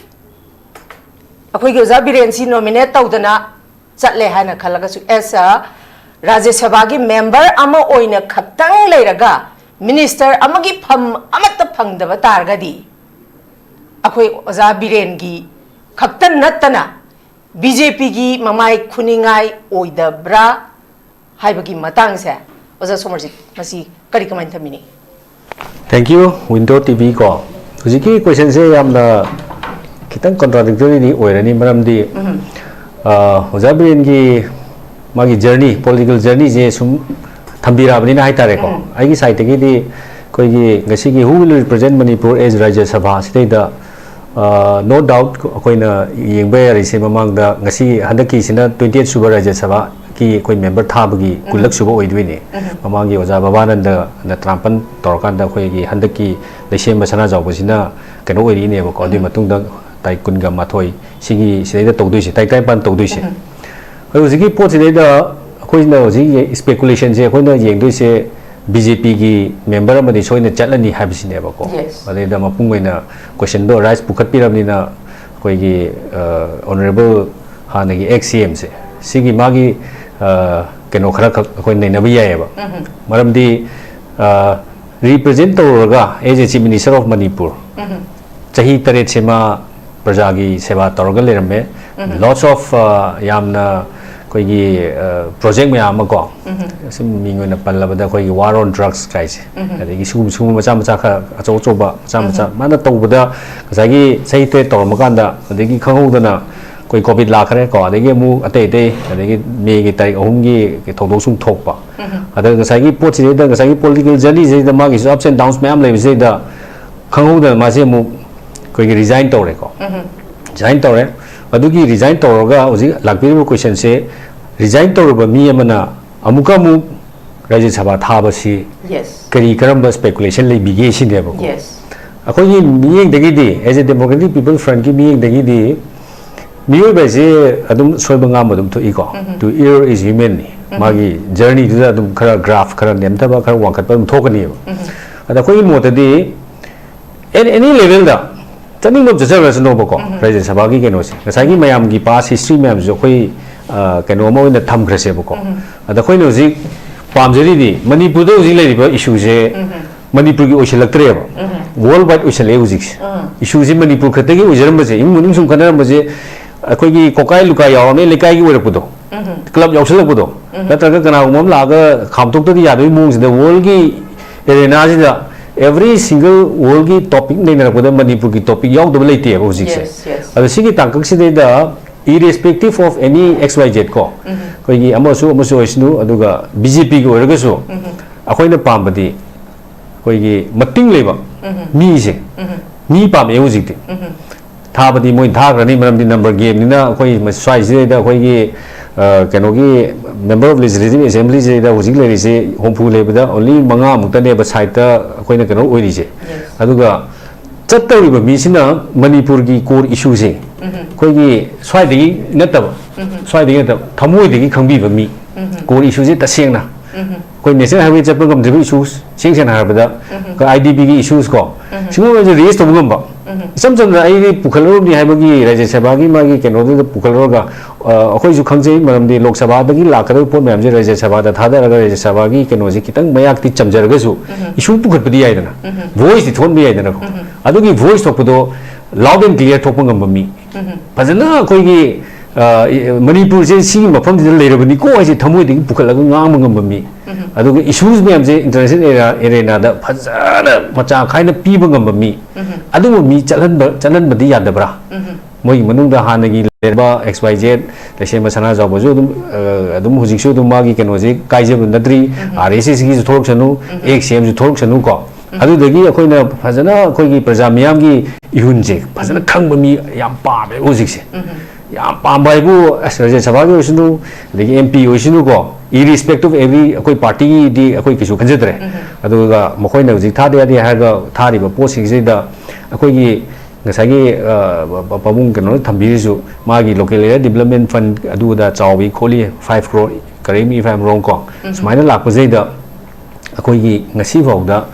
ꯑꯩꯈꯣꯏꯒꯤ ꯑꯣꯖꯥ ꯕꯤꯔꯦꯟꯁꯤ ꯅꯣꯃꯤꯅꯦꯠ ꯇꯧꯗꯅ ꯆꯠꯂꯦ ꯍꯥꯏꯅ ꯈꯜꯂꯒꯁꯨ, ꯑꯦꯁ ꯑ ꯔꯥꯖ꯭ꯌ ꯁꯚꯥꯒꯤ ꯃꯦꯝꯕꯔ ꯑꯃ ꯑꯣꯏꯅ ꯈꯛꯇꯪ ꯂꯩꯔꯒ ꯃꯤꯅꯤꯁꯇꯔ ꯑꯃꯒꯤ ꯐꯝ ꯑꯃꯠꯇ ꯐꯪꯗꯕ ꯇꯥꯔꯒꯗꯤ, ꯑꯩꯈꯣꯏ ꯑꯣꯖꯥ ꯕꯤꯔꯦꯟꯒꯤ ꯈꯛꯇ ꯅꯠꯇꯅ ꯕꯤ ꯖꯦ ꯄꯤꯒꯤ ꯃꯃꯥꯏ ꯈꯨꯅꯤꯡꯉꯥꯏ ꯑꯣꯏꯗꯕ꯭ꯔꯥ ꯍꯥꯏꯕꯒꯤ ꯃꯇꯥꯡꯁꯦ, ꯑꯣꯖꯥ ꯁꯣꯃꯔꯖꯤꯠ, ꯃꯁꯤ ꯀꯔꯤ, ꯀꯃꯥꯏꯅ ꯊꯝꯕꯤꯅꯤ? Thank you, Window T V꯫ ꯀꯣ, ꯍꯧꯖꯤꯛꯀꯤ ꯀꯣꯏꯁꯟꯁꯦ ꯌꯥꯝꯅ ꯈꯤꯇꯪ ꯀꯣꯟꯇ꯭ꯔꯥꯗꯤꯛꯇꯣꯔꯤꯗꯤ ꯑꯣꯏꯔꯅꯤ, ꯃꯔꯝꯗꯤ ꯑ, ꯑꯣꯖꯥ ꯕꯤꯔꯦꯟꯒꯤ ꯃꯥꯒꯤ ꯖꯔꯅꯤ, ꯄꯣꯂꯤꯇꯤꯀꯦꯜ ꯖꯔꯅꯤꯁꯦ ꯁꯨꯝ ꯊꯝꯕꯤꯔꯛꯑꯕꯅꯤꯅ ꯍꯥꯏꯇꯥꯔꯦꯀꯣ꯫ ꯑꯩꯒꯤ ꯁꯥꯏꯠꯇꯒꯤꯗꯤ ꯑꯩꯈꯣꯏꯒꯤ ꯉꯁꯤꯒꯤ Who Will Represent Manipur as Rajya Sabha ꯁꯤꯗꯩꯗ, ꯅꯣ ꯗꯥꯎꯠ ꯑꯩꯈꯣꯏꯅ ꯌꯦꯡꯕ ꯌꯥꯔꯤꯁꯦ, ꯃꯃꯥꯡꯗ, ꯉꯁꯤ ꯍꯟꯗꯛꯀꯤꯁꯤꯅ ꯇ꯭ꯋꯦꯟꯇꯤ ꯑꯩꯠ ꯁꯨꯕ ꯔꯥꯖ꯭ꯌ ꯁꯚꯥꯒꯤ ꯑꯩꯈꯣꯏ ꯃꯦꯝꯕꯔ ꯊꯥꯕꯒꯤ ꯀꯨꯟꯂꯛ ꯁꯨꯕ ꯑꯣꯏꯗꯣꯏꯅꯦ꯫ ꯃꯃꯥꯡꯒꯤ ꯑꯣꯖꯥ ꯕꯕꯥꯅꯟꯗꯅ ꯇꯔꯥꯃꯥꯄꯟ ꯇꯧꯔꯀꯥꯟꯗ ꯑꯩꯈꯣꯏꯒꯤ ꯍꯟꯗꯛꯀꯤ ꯂꯩꯁꯦꯝꯕ ꯁꯅꯥꯖꯥꯎꯕꯁꯤꯅ ꯀꯩꯅꯣ ꯑꯣꯏꯔꯛꯏꯅꯦꯕꯀꯣ꯫ ꯑꯗꯨꯒꯤ ꯃꯇꯨꯡꯗ ꯇꯥꯔꯤꯛ ꯀꯨꯟꯒ ꯃꯥꯊꯣꯏ ꯁꯤꯒꯤ ꯁꯤꯗꯩꯗ ꯇꯧꯗꯣꯏꯁꯦ, ꯇꯥꯔꯤꯛ ꯇꯔꯥꯅꯤꯄꯥꯟ ꯇꯧꯗꯣꯏꯁꯦ꯫ ꯑꯗꯣ ꯍꯧꯖꯤꯛꯀꯤ ꯄꯣꯠꯁꯤꯗꯩꯗ ꯑꯩꯈꯣꯏꯅ ꯍꯧꯖꯤꯛ ꯏꯁꯄꯦꯀꯨꯂꯦꯁꯟꯁꯦ ꯑꯩꯈꯣꯏꯅ ꯌꯦꯡꯗꯣꯏꯁꯦ ꯕꯤ ꯖꯦ ꯄꯤꯒꯤ ꯃꯦꯝꯕꯔ ꯑꯃꯗꯤ ꯁꯣꯏꯅ ꯆꯠꯂꯅꯤ ꯍꯥꯏꯕꯁꯤꯅꯦꯕꯀꯣ꯫ Yes. ꯑꯗꯩꯗ ꯃꯄꯨꯡ ꯑꯣꯏꯅ ꯀꯣꯏꯁꯟꯗꯣ ꯔꯥꯏꯁ ꯄꯨꯈꯠꯄꯤꯔꯕꯅꯤꯅ ꯑꯩꯈꯣꯏꯒꯤ ꯑꯣꯅꯔꯦꯕꯜ ꯍꯥꯟꯅꯒꯤ ꯑꯦꯛꯁ ꯁꯤ ꯑꯦꯝꯁꯦ, ꯁꯤꯒꯤ ꯃꯥꯒꯤ ꯑ, ꯀꯩꯅꯣ ꯈꯔ ꯈꯛ ꯑꯩꯈꯣꯏ ꯅꯩꯅꯕ ꯌꯥꯏꯑꯕ꯫ ꯃꯔꯝꯗꯤ ꯔꯤꯄ꯭ꯔꯖꯦꯟ ꯇꯧꯔꯨꯔꯒ as a Chief Minister of Manipur ꯆꯍꯤ ꯇꯔꯦꯠꯁꯦ ꯃꯥ ꯄ꯭ꯔꯖꯥꯒꯤ ꯁꯦꯕꯥ ꯇꯧꯔꯒ ꯂꯩꯔꯝꯃꯦ꯫ Lots of, ꯑ, ꯌꯥꯝꯅ ꯑꯩꯈꯣꯏꯒꯤ ꯄ꯭ꯔꯣꯖꯦꯛ ꯃꯌꯥꯝ ꯑꯃ ꯀꯣ, ꯁꯨꯝ ꯃꯤꯡ ꯑꯣꯏꯅ ꯄꯜꯂꯕꯗ ꯑꯩꯈꯣꯏꯒꯤ ꯋꯥꯔ ꯑꯣꯟ ꯗ꯭ꯔꯛꯁ ꯀꯥꯏꯁꯦ, ꯑꯗꯒꯤ ꯁꯤꯒꯨꯝꯕ ꯁꯤꯒꯨꯝꯕ ꯃꯆꯥ ꯃꯆꯥ ꯈꯔ, ꯑꯆꯧ ꯑꯆꯧꯕ ꯃꯆꯥ ꯃꯆꯥ ꯃꯥꯅ ꯇꯧꯕꯗ ꯉꯁꯥꯏꯒꯤ ꯆꯍꯤ ꯇꯔꯦꯠ ꯇꯧꯔꯝꯃꯀꯥꯟꯗ ꯑꯗꯒꯤ ꯈꯪꯍꯧꯗꯅ ꯑꯩꯈꯣꯏ ꯀꯣꯚꯤꯗ ꯂꯥꯛꯈ꯭ꯔꯦ ꯀꯣ, ꯑꯗꯒꯤ ꯑꯃꯨꯛ ꯑꯇꯩ ꯑꯇꯩ, ꯑꯗꯒꯤ ꯃꯦꯒꯤ ꯇꯥꯔꯤꯛ ꯑꯍꯨꯝꯒꯤ ꯊꯧꯗꯣꯛ ꯁꯨꯝ ꯊꯣꯛꯄ꯫ ꯑꯗ ꯉꯁꯥꯏꯒꯤ ꯄꯣꯠꯁꯤꯗꯩꯗ ꯉꯁꯥꯏꯒꯤ ꯄꯣꯂꯤꯇꯤꯀꯦꯜ ꯖꯔꯅꯤꯁꯤꯗꯩꯗ ꯃꯥꯒꯤꯁꯨ ups and downs ꯃꯌꯥꯝ ꯂꯩꯕꯁꯤꯗꯩꯗ ꯈꯪꯍꯧꯗꯅ ꯃꯥꯁꯦ ꯑꯃꯨꯛ ꯑꯩꯈꯣꯏꯒꯤ ꯔꯤꯖꯥꯏꯟ ꯇꯧꯔꯦꯀꯣ꯫ ꯔꯤꯖꯥꯏꯟ ꯇꯧꯔꯦ꯫ ꯑꯗꯨꯒꯤ ꯔꯤꯖꯥꯏꯟ ꯇꯧꯔꯒ ꯍꯧꯖꯤꯛ ꯂꯥꯛꯄꯤꯔꯤꯕ ꯀꯣꯏꯁꯟꯁꯦ, ꯔꯤꯖꯥꯏꯟ ꯇꯧꯔꯕ ꯃꯤ ꯑꯃꯅ ꯑꯃꯨꯛꯀ ꯑꯃꯨꯛ ꯔꯥꯖ꯭ꯌ ꯁꯚꯥ ꯊꯥꯕꯁꯤ ꯌꯦꯁ ꯀꯔꯤ ꯀꯔꯝꯕ ꯁ꯭ꯄꯦꯀꯨꯂꯦꯁꯟ ꯂꯩꯕꯤꯒꯦ ꯁꯤꯅꯦꯕꯀꯣ꯫ ꯌꯦꯁ ꯑꯩꯈꯣꯏꯒꯤ ꯃꯤꯠꯌꯦꯡꯗꯒꯤꯗꯤ, as a Democratic People Frontꯀꯤ ꯃꯤꯠꯌꯦꯡꯗꯒꯤꯗꯤ, ꯃꯤꯑꯣꯏꯕ ꯍꯥꯏꯁꯦ ꯑꯗꯨꯝ ꯁꯣꯏꯕ ꯉꯥꯝꯕ ꯑꯗꯨꯝ ꯊꯣꯛꯏꯀꯣ꯫ To err is humanꯅꯤ꯫ ꯃꯥꯒꯤ ꯖꯔꯅꯤꯗꯨꯗ ꯑꯗꯨꯝ ꯈꯔ ꯒ꯭ꯔꯥꯐ ꯈꯔ ꯅꯦꯝꯊꯕ, ꯈꯔ ꯋꯥꯡꯈꯠꯄ ꯑꯗꯨꯝ ꯊꯣꯛꯀꯅꯤꯕ꯫ ꯑꯗ ꯑꯩꯈꯣꯏꯒꯤ ꯃꯣꯠꯇꯗꯤ, at any levelꯗ ꯆꯠꯅꯤꯡꯕ ꯑꯃ ꯆꯠꯆꯈ꯭ꯔꯁꯅꯣꯕꯀꯣ꯫ ꯔꯥꯖ꯭ꯌ ꯁꯚꯥꯒꯤ ꯀꯩꯅꯣꯁꯦ, ꯉꯁꯥꯏꯒꯤ ꯃꯌꯥꯝꯒꯤ ꯄꯥꯁ ꯍꯤꯁꯇ꯭ꯔꯤ ꯃꯌꯥꯝꯁꯤꯁꯨ ꯑꯩꯈꯣꯏ ꯑ, ꯀꯩꯅꯣ ꯑꯃ ꯑꯣꯏꯅ ꯊꯝꯈ꯭ꯔꯁꯦꯕꯀꯣ꯫ ꯑꯗ ꯑꯩꯈꯣꯏꯅ ꯍꯧꯖꯤꯛ ꯄꯥꯝꯖꯔꯤꯗꯤ ꯃꯅꯤꯄꯨꯔꯗ ꯍꯧꯖꯤꯛ ꯂꯩꯔꯤꯕ ꯏꯁꯨꯁꯦ ꯃꯅꯤꯄꯨꯔꯒꯤ ꯑꯣꯏꯁꯤꯜꯂꯛꯇ꯭ꯔꯦꯕ, ꯋꯥꯔꯜ ꯋꯥꯏꯗ ꯑꯣꯏꯁꯜꯂꯛꯑꯦ ꯍꯧꯖꯤꯛꯁꯦ꯫ ꯏꯁꯨꯁꯦ ꯃꯅꯤꯄꯨꯔ ꯈꯛꯇꯒꯤ ꯑꯣꯏꯖꯔꯝꯕꯁꯦ, ꯏꯃꯨꯡ ꯃꯅꯨꯡ ꯁꯨꯝ ꯈꯠꯅꯔꯝꯕꯁꯦ, ꯑꯩꯈꯣꯏꯒꯤ ꯀꯣꯀꯥꯏ ꯂꯨꯀꯥꯏ ꯌꯥꯎꯔꯝꯃꯦ, ꯂꯩꯀꯥꯏꯒꯤ ꯑꯣꯏꯔꯛꯄꯗꯣ, ꯀ꯭ꯂꯕ ꯌꯥꯎꯁꯜꯂꯛꯄꯗꯣ, ꯅꯠꯇ꯭ꯔꯒ ꯀꯅꯥꯒꯨꯝꯕ ꯑꯃ ꯂꯥꯛꯑꯒ ꯈꯥꯝꯗꯣꯛꯇꯗꯤ ꯌꯥꯗꯕꯒꯤ ꯃꯑꯣꯡꯁꯤꯗ ꯋꯥꯔꯜꯒꯤ ꯑꯦꯔꯦꯅꯥꯁꯤꯗ every single worldꯒꯤ topic ꯅꯩꯅꯔꯛꯄꯗ ꯃꯅꯤꯄꯨꯔꯒꯤ topic ꯌꯥꯎꯗꯕ ꯂꯩꯇꯦꯕ ꯍꯧꯖꯤꯛꯁꯦ꯫ Yes, yes. ꯑꯗꯣ ꯁꯤꯒꯤ ꯇꯥꯡꯀꯛꯁꯤꯗꯩꯗ, irrespective of any X Y Z ꯀꯣ, ꯑꯩꯈꯣꯏꯒꯤ ꯑꯃꯁꯨ ꯑꯃꯁꯨ ꯑꯣꯏꯁꯅꯨ, ꯑꯗꯨꯒ B J Pꯒꯤ ꯑꯣꯏꯔꯒꯁꯨ, ꯑꯩꯈꯣꯏꯅ ꯄꯥꯝꯕꯗꯤ ꯑꯩꯈꯣꯏꯒꯤ ꯃꯇꯤꯡ ꯂꯩꯕ ꯃꯤꯁꯦ, ꯃꯤ ꯄꯥꯝꯃꯦ ꯍꯧꯖꯤꯛꯇꯤ꯫ ꯊꯥꯕꯗꯤ ꯃꯣꯏ ꯊꯥꯈ꯭ꯔꯅꯤ, ꯃꯔꯝꯗꯤ number gameꯅꯤꯅ꯫ ꯑꯩꯈꯣꯏ ꯁ꯭ꯋꯥꯏꯁꯤꯗꯩꯗ ꯑꯩꯈꯣꯏꯒꯤ, ꯑ, ꯀꯩꯅꯣꯒꯤ Member of Legislative Assemblyꯁꯤꯗꯩꯗ ꯍꯧꯖꯤꯛ ꯂꯩꯔꯤꯁꯦ ꯍꯨꯝꯐꯨ ꯂꯩꯕꯗ only ꯃꯉꯥꯃꯨꯛꯇꯅꯦꯕ sideꯇ ꯑꯩꯈꯣꯏꯅ ꯀꯩꯅꯣ ꯑꯣꯏꯔꯤꯁꯦ꯫ ꯑꯗꯨꯒ ꯆꯠꯇꯧꯔꯤꯕ ꯃꯤꯁꯤꯅ ꯃꯅꯤꯄꯨꯔꯒꯤ core issueꯁꯦ ꯑꯩꯈꯣꯏꯒꯤ ꯁ꯭ꯋꯥꯏꯗꯒꯤ ꯅꯠꯇꯕ, ꯁ꯭ꯋꯥꯏꯗꯒꯤ ꯅꯠꯇꯕ, ꯊꯃꯣꯏꯗꯒꯤ ꯈꯪꯕꯤꯕ ꯃꯤ, core issueꯁꯦ ꯇꯁꯦꯡꯅ ꯑꯩꯈꯣꯏ National Highway ꯆꯠꯄ ꯉꯝꯗ꯭ꯔꯤꯕ issues, ꯁꯦꯡ ꯁꯦꯡꯅ ꯍꯥꯏꯔꯕꯗ, ꯑꯩꯈꯣꯏ IDPꯒꯤ issues ꯀꯣ, ꯁꯤꯒꯨꯝꯕꯁꯦ raise ꯇꯧꯕ ꯉꯝꯕ꯫ ꯏꯆꯝ ꯆꯝꯅ ꯑꯩꯗꯤ ꯄꯨꯈꯠꯂꯨꯔꯕꯅꯤ ꯍꯥꯏꯕꯒꯤ ꯔꯥꯖ꯭ꯌ ꯁꯚꯥꯒꯤ ꯃꯥꯒꯤ ꯀꯩꯅꯣꯗꯨꯗ ꯄꯨꯈꯠꯂꯨꯔꯒ, ꯑ, ꯑꯩꯈꯣꯏꯁꯨ ꯈꯪꯖꯩ, ꯃꯔꯝꯗꯤ ꯂꯣꯛ ꯁꯚꯥꯗꯒꯤ ꯂꯥꯛꯀꯗꯕ ꯄꯣꯠ ꯃꯌꯥꯝꯁꯦ ꯔꯥꯖ꯭ꯌ ꯁꯚꯥꯗ ꯊꯥꯗꯔꯒ ꯔꯥꯖ꯭ꯌ ꯁꯚꯥꯒꯤ ꯀꯩꯅꯣꯁꯦ ꯈꯤꯇꯪ ꯃꯌꯥꯛꯇꯤ ꯆꯝꯖꯔꯒꯁꯨ issue ꯄꯨꯈꯠꯄꯗꯤ ꯌꯥꯏꯗꯅ, voiceꯇꯤ ꯊꯣꯛꯍꯟꯕ ꯌꯥꯏꯗꯅꯀꯣ꯫ ꯑꯗꯨꯒꯤ voice ꯊꯣꯛꯄꯗꯣ loud and clear ꯊꯣꯛꯄ ꯉꯝꯕ ꯃꯤ, ꯐꯖꯅ ꯑꯩꯈꯣꯏꯒꯤ ꯑ, ꯏ-, ꯃꯅꯤꯄꯨꯔꯁꯦ ꯁꯤꯒꯤ ꯃꯐꯝꯁꯤꯗ ꯂꯩꯔꯕꯅꯤꯀꯣ ꯍꯥꯏꯁꯦ ꯊꯃꯣꯏꯗꯒꯤ ꯄꯨꯈꯠꯂꯒ ꯉꯥꯡꯕ ꯉꯝꯕ ꯃꯤ, ꯑꯗꯨꯒ ꯏꯁꯨꯁ ꯃꯌꯥꯝꯁꯦ ꯏꯟꯇꯔꯅꯦꯁꯅꯦꯜ ꯑꯦꯔꯤꯌꯥꯗ ꯐꯖꯅ ꯃꯆꯥ ꯈꯥꯏꯅ ꯄꯤꯕ ꯉꯝꯕ ꯃꯤ, ꯑꯗꯨꯝꯕ ꯃꯤ ꯆꯠꯍꯟꯕ, ꯆꯠꯍꯟꯕꯗꯤ ꯌꯥꯗꯕ꯭ꯔꯥ? ꯃꯣꯏꯒꯤ ꯃꯅꯨꯡꯗ ꯍꯥꯟꯅꯒꯤ ꯂꯩꯔꯝꯕ X Y Z, ꯂꯩꯁꯦꯝꯕ ꯁꯅꯥꯖꯥꯎꯕꯁꯨ ꯑꯗꯨꯝ, ꯑ, ꯑꯗꯨꯝ ꯍꯧꯖꯤꯛꯁꯨ ꯑꯗꯨꯝ ꯃꯥꯒꯤ ꯀꯩꯅꯣꯁꯦ ꯀꯥꯏꯖꯕ ꯅꯠꯇ꯭ꯔꯤ, R S S ꯀꯤꯁꯨ ꯊꯣꯛꯂꯛꯁꯅꯨ, X C M ꯁꯨ ꯊꯣꯛꯂꯛꯁꯅꯨ ꯀꯣ꯫ ꯑꯗꯨꯗꯒꯤ ꯑꯩꯈꯣꯏꯅ ꯐꯖꯅ ꯑꯩꯈꯣꯏꯒꯤ ꯄ꯭ꯔꯖꯥ ꯃꯤꯌꯥꯝꯒꯤ ꯏꯍꯨꯟꯁꯦ ꯐꯖꯅ ꯈꯪꯕ ꯃꯤ ꯌꯥꯝ ꯄꯥꯝꯃꯦ ꯍꯧꯖꯤꯛꯁꯦ꯫ ꯌꯥꯝ ꯄꯥꯝꯕ ꯍꯥꯏꯕꯨ, ꯑꯁ, ꯔꯥꯖ꯭ꯌ ꯁꯚꯥꯒꯤ ꯑꯣꯏꯁꯅꯨ, ꯑꯗꯒꯤ M P ꯑꯣꯏꯁꯅꯨꯀꯣ, irrespective of every, ꯑꯩꯈꯣꯏ party ꯒꯤꯗꯤ ꯑꯩꯈꯣꯏ ꯀꯩꯁꯨ ꯈꯟꯖꯗ꯭ꯔꯦ꯫ ꯑꯗꯨꯒ ꯃꯈꯣꯏꯅ ꯍꯧꯖꯤꯛ ꯊꯥꯗ ꯌꯥꯗꯦ ꯍꯥꯏꯔꯒ ꯊꯥꯔꯤꯕ ꯄꯣꯠꯁꯤꯡꯁꯤꯗ ꯑꯩꯈꯣꯏꯒꯤ ꯉꯁꯥꯏꯒꯤ, ꯑ, ꯄ-, ꯄꯥꯕꯨꯡ ꯀꯩꯅꯣꯅ ꯊꯝꯕꯤꯔꯤꯁꯨ, ꯃꯥꯒꯤ local area development fund ꯑꯗꯨ ꯑꯗꯥ ꯆꯥꯎꯏ ꯈꯣꯠꯂꯤ, five crore, correct me if I'm wrong ꯀꯣ, ꯁꯨꯃꯥꯏꯅ ꯂꯥꯛꯄꯁꯤꯗꯩꯗ ꯑꯩꯈꯣꯏꯒꯤ ꯉꯁꯤ ꯐꯥꯎꯗ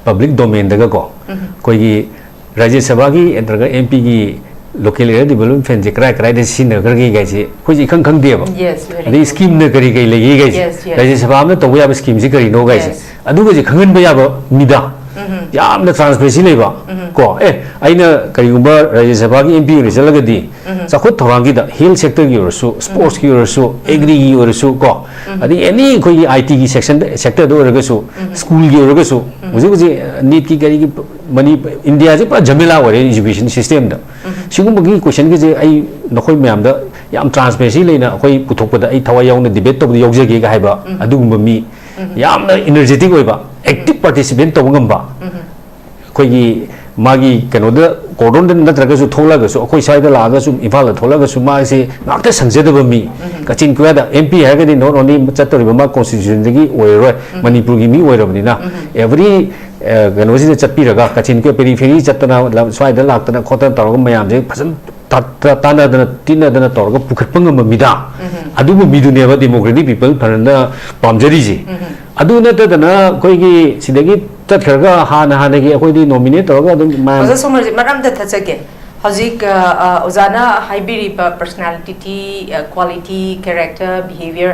public domain ꯗꯒ ꯀꯣ, ꯑꯩꯈꯣꯏꯒꯤ ꯔꯥꯖ꯭ꯌ ꯁꯚꯥꯒꯤ ꯅꯠꯇ꯭ꯔꯒ M P ꯒꯤ local area development fund ꯁꯦ ꯀꯔꯥꯏ ꯀꯔꯥꯏꯗ ꯁꯤꯖꯤꯟꯅꯈ꯭ꯔꯒꯦ ꯀꯥꯏꯁꯦ ꯑꯩꯈꯣꯏꯁꯦ ꯏꯈꯪ ꯈꯪꯗꯦꯕ꯫ Yes, very ꯑꯗꯩ good. Scheme ꯅ ꯀꯔꯤ ꯀꯔꯤ ꯂꯩꯒꯦ ꯀꯥꯏꯁꯦ, Yes, yes. ꯔꯥꯖ꯭ꯌ ꯁꯚꯥ ꯑꯃꯅ ꯇꯧꯕ ꯌꯥꯕ scheme ꯁꯦ ꯀꯔꯤꯅꯣ ꯀꯥꯏꯁꯦ, Yes. ꯑꯗꯨꯒꯁꯦ ꯈꯪꯍꯟꯕ ꯌꯥꯕ ꯃꯤꯗ, ꯌꯥꯝꯅ transparency ꯂꯩꯕ ꯀꯣ꯫ ꯑꯦ, ꯑꯩꯅ ꯀꯔꯤꯒꯨꯝꯕ ꯔꯥꯖ꯭ꯌ ꯁꯚꯥꯒꯤ M P ꯑꯣꯏꯅ ꯆꯠꯂꯒꯗꯤ ꯆꯥꯎꯈꯠ ꯊꯧꯔꯥꯡꯒꯤꯗ health sector ꯒꯤ ꯑꯣꯏꯔꯁꯨ, sports ꯀꯤ ꯑꯣꯏꯔꯁꯨ, agri ꯒꯤ ꯑꯣꯏꯔꯁꯨ ꯀꯣ, ꯑꯗꯩ any ꯑꯩꯈꯣꯏꯒꯤ I T ꯒꯤ section, sector ꯗ ꯑꯣꯏꯔꯒꯁꯨ, school ꯒꯤ ꯑꯣꯏꯔꯒꯁꯨ, ꯍꯧꯖꯤꯛ ꯍꯧꯖꯤꯛ NEET ꯀꯤ ꯀꯔꯤꯒꯤ ꯃꯅꯤ-, ꯏꯟꯗꯤꯌꯥꯁꯦ ꯄꯨꯔꯥ ꯖꯃꯦꯂꯥ ꯑꯣꯏꯔꯦ education system ꯗ꯫ ꯁꯤꯒꯨꯝꯕꯒꯤ question ꯒꯁꯦ ꯑꯩ ꯅꯈꯣꯏ ꯃꯌꯥꯝꯗ ꯌꯥꯝ transparency ꯂꯩꯅ ꯑꯩꯈꯣꯏ ꯄꯨꯊꯣꯛꯄꯗ ꯑꯩ ꯊꯋꯥꯏ ꯌꯥꯎꯅ debate ꯇꯧꯕꯗ ꯌꯥꯎꯖꯒꯦꯒ ꯍꯥꯏꯕ ꯑꯗꯨꯒꯨꯝꯕ ꯃꯤ, ꯌꯥꯝꯅ energetic ꯑꯣꯏꯕ, active participant ꯇꯧꯕ ꯉꯝꯕ, ꯑꯩꯈꯣꯏꯒꯤ ꯃꯥꯒꯤ ꯀꯩꯅꯣꯗ, cordon ꯗ ꯅꯠꯇ꯭ꯔꯒꯁꯨ ꯊꯣꯛꯂꯒꯁꯨ, ꯑꯩꯈꯣꯏ ꯁ꯭ꯋꯥꯏꯗ ꯂꯥꯛꯑꯒꯁꯨ, ꯏꯝꯐꯥꯜꯗ ꯊꯣꯛꯂꯒꯁꯨ ꯃꯥꯁꯦ ꯉꯥꯛꯇ ꯁꯪꯖꯗꯕ ꯃꯤ꯫ ꯀꯥꯆꯤꯟ ꯀꯣꯌꯥꯗ M P ꯍꯥꯏꯔꯒꯗꯤ not only ꯆꯠꯇꯧꯔꯤꯕ ꯃꯥ constitution ꯗꯒꯤ ꯑꯣꯏꯔꯔꯣꯏ, ꯃꯅꯤꯄꯨꯔꯒꯤ ꯃꯤ ꯑꯣꯏꯔꯕꯅꯤꯅ, every, ꯑ, ꯀꯩꯅꯣꯁꯤꯗ ꯆꯠꯄꯤꯔꯒ, ꯀꯥꯆꯤꯟ ꯀꯣꯌꯥ periphery ꯆꯠꯇꯅ, ꯂꯝ ꯁ꯭ꯋꯥꯏꯗ ꯂꯥꯛꯇꯅ ꯈꯣꯠꯇꯅ ꯇꯧꯔꯒ ꯃꯌꯥꯝꯁꯦ ꯐꯖꯅ ꯇꯥ-, ꯇꯥ-, ꯇꯥꯟꯅꯗꯅ ꯇꯤꯟꯅꯗꯅ ꯇꯧꯔꯒ ꯄꯨꯈꯠꯄ ꯉꯝꯕ ꯃꯤꯗ, ꯑꯗꯨꯕꯨ ꯃꯤꯗꯨꯅꯦꯕ Democratic People Front ꯅ ꯄꯥꯝꯖꯔꯤꯁꯦ꯫ ꯑꯗꯨ ꯅꯠꯇꯗꯅ ꯑꯩꯈꯣꯏꯒꯤ ꯁꯤꯗꯒꯤ ꯆꯠꯈ꯭ꯔꯒ ꯍꯥꯟꯅ ꯍꯥꯟꯅꯒꯤ ꯑꯩꯈꯣꯏꯗꯤ nominate ꯇꯧꯔꯒ ꯑꯗꯨꯝ ꯃꯌꯥꯝ ꯑꯣꯖꯥ ꯁꯣꯃꯔꯖꯤꯠ, ꯃꯔꯛ ꯑꯝꯇ ꯊꯠꯆꯒꯦ꯫ ꯍꯧꯖꯤꯛ, ꯑ, ꯑ, ꯑꯣꯖꯥꯅ ꯍꯥꯏꯕꯤꯔꯤꯕ personality, ꯑ, quality, character, behavior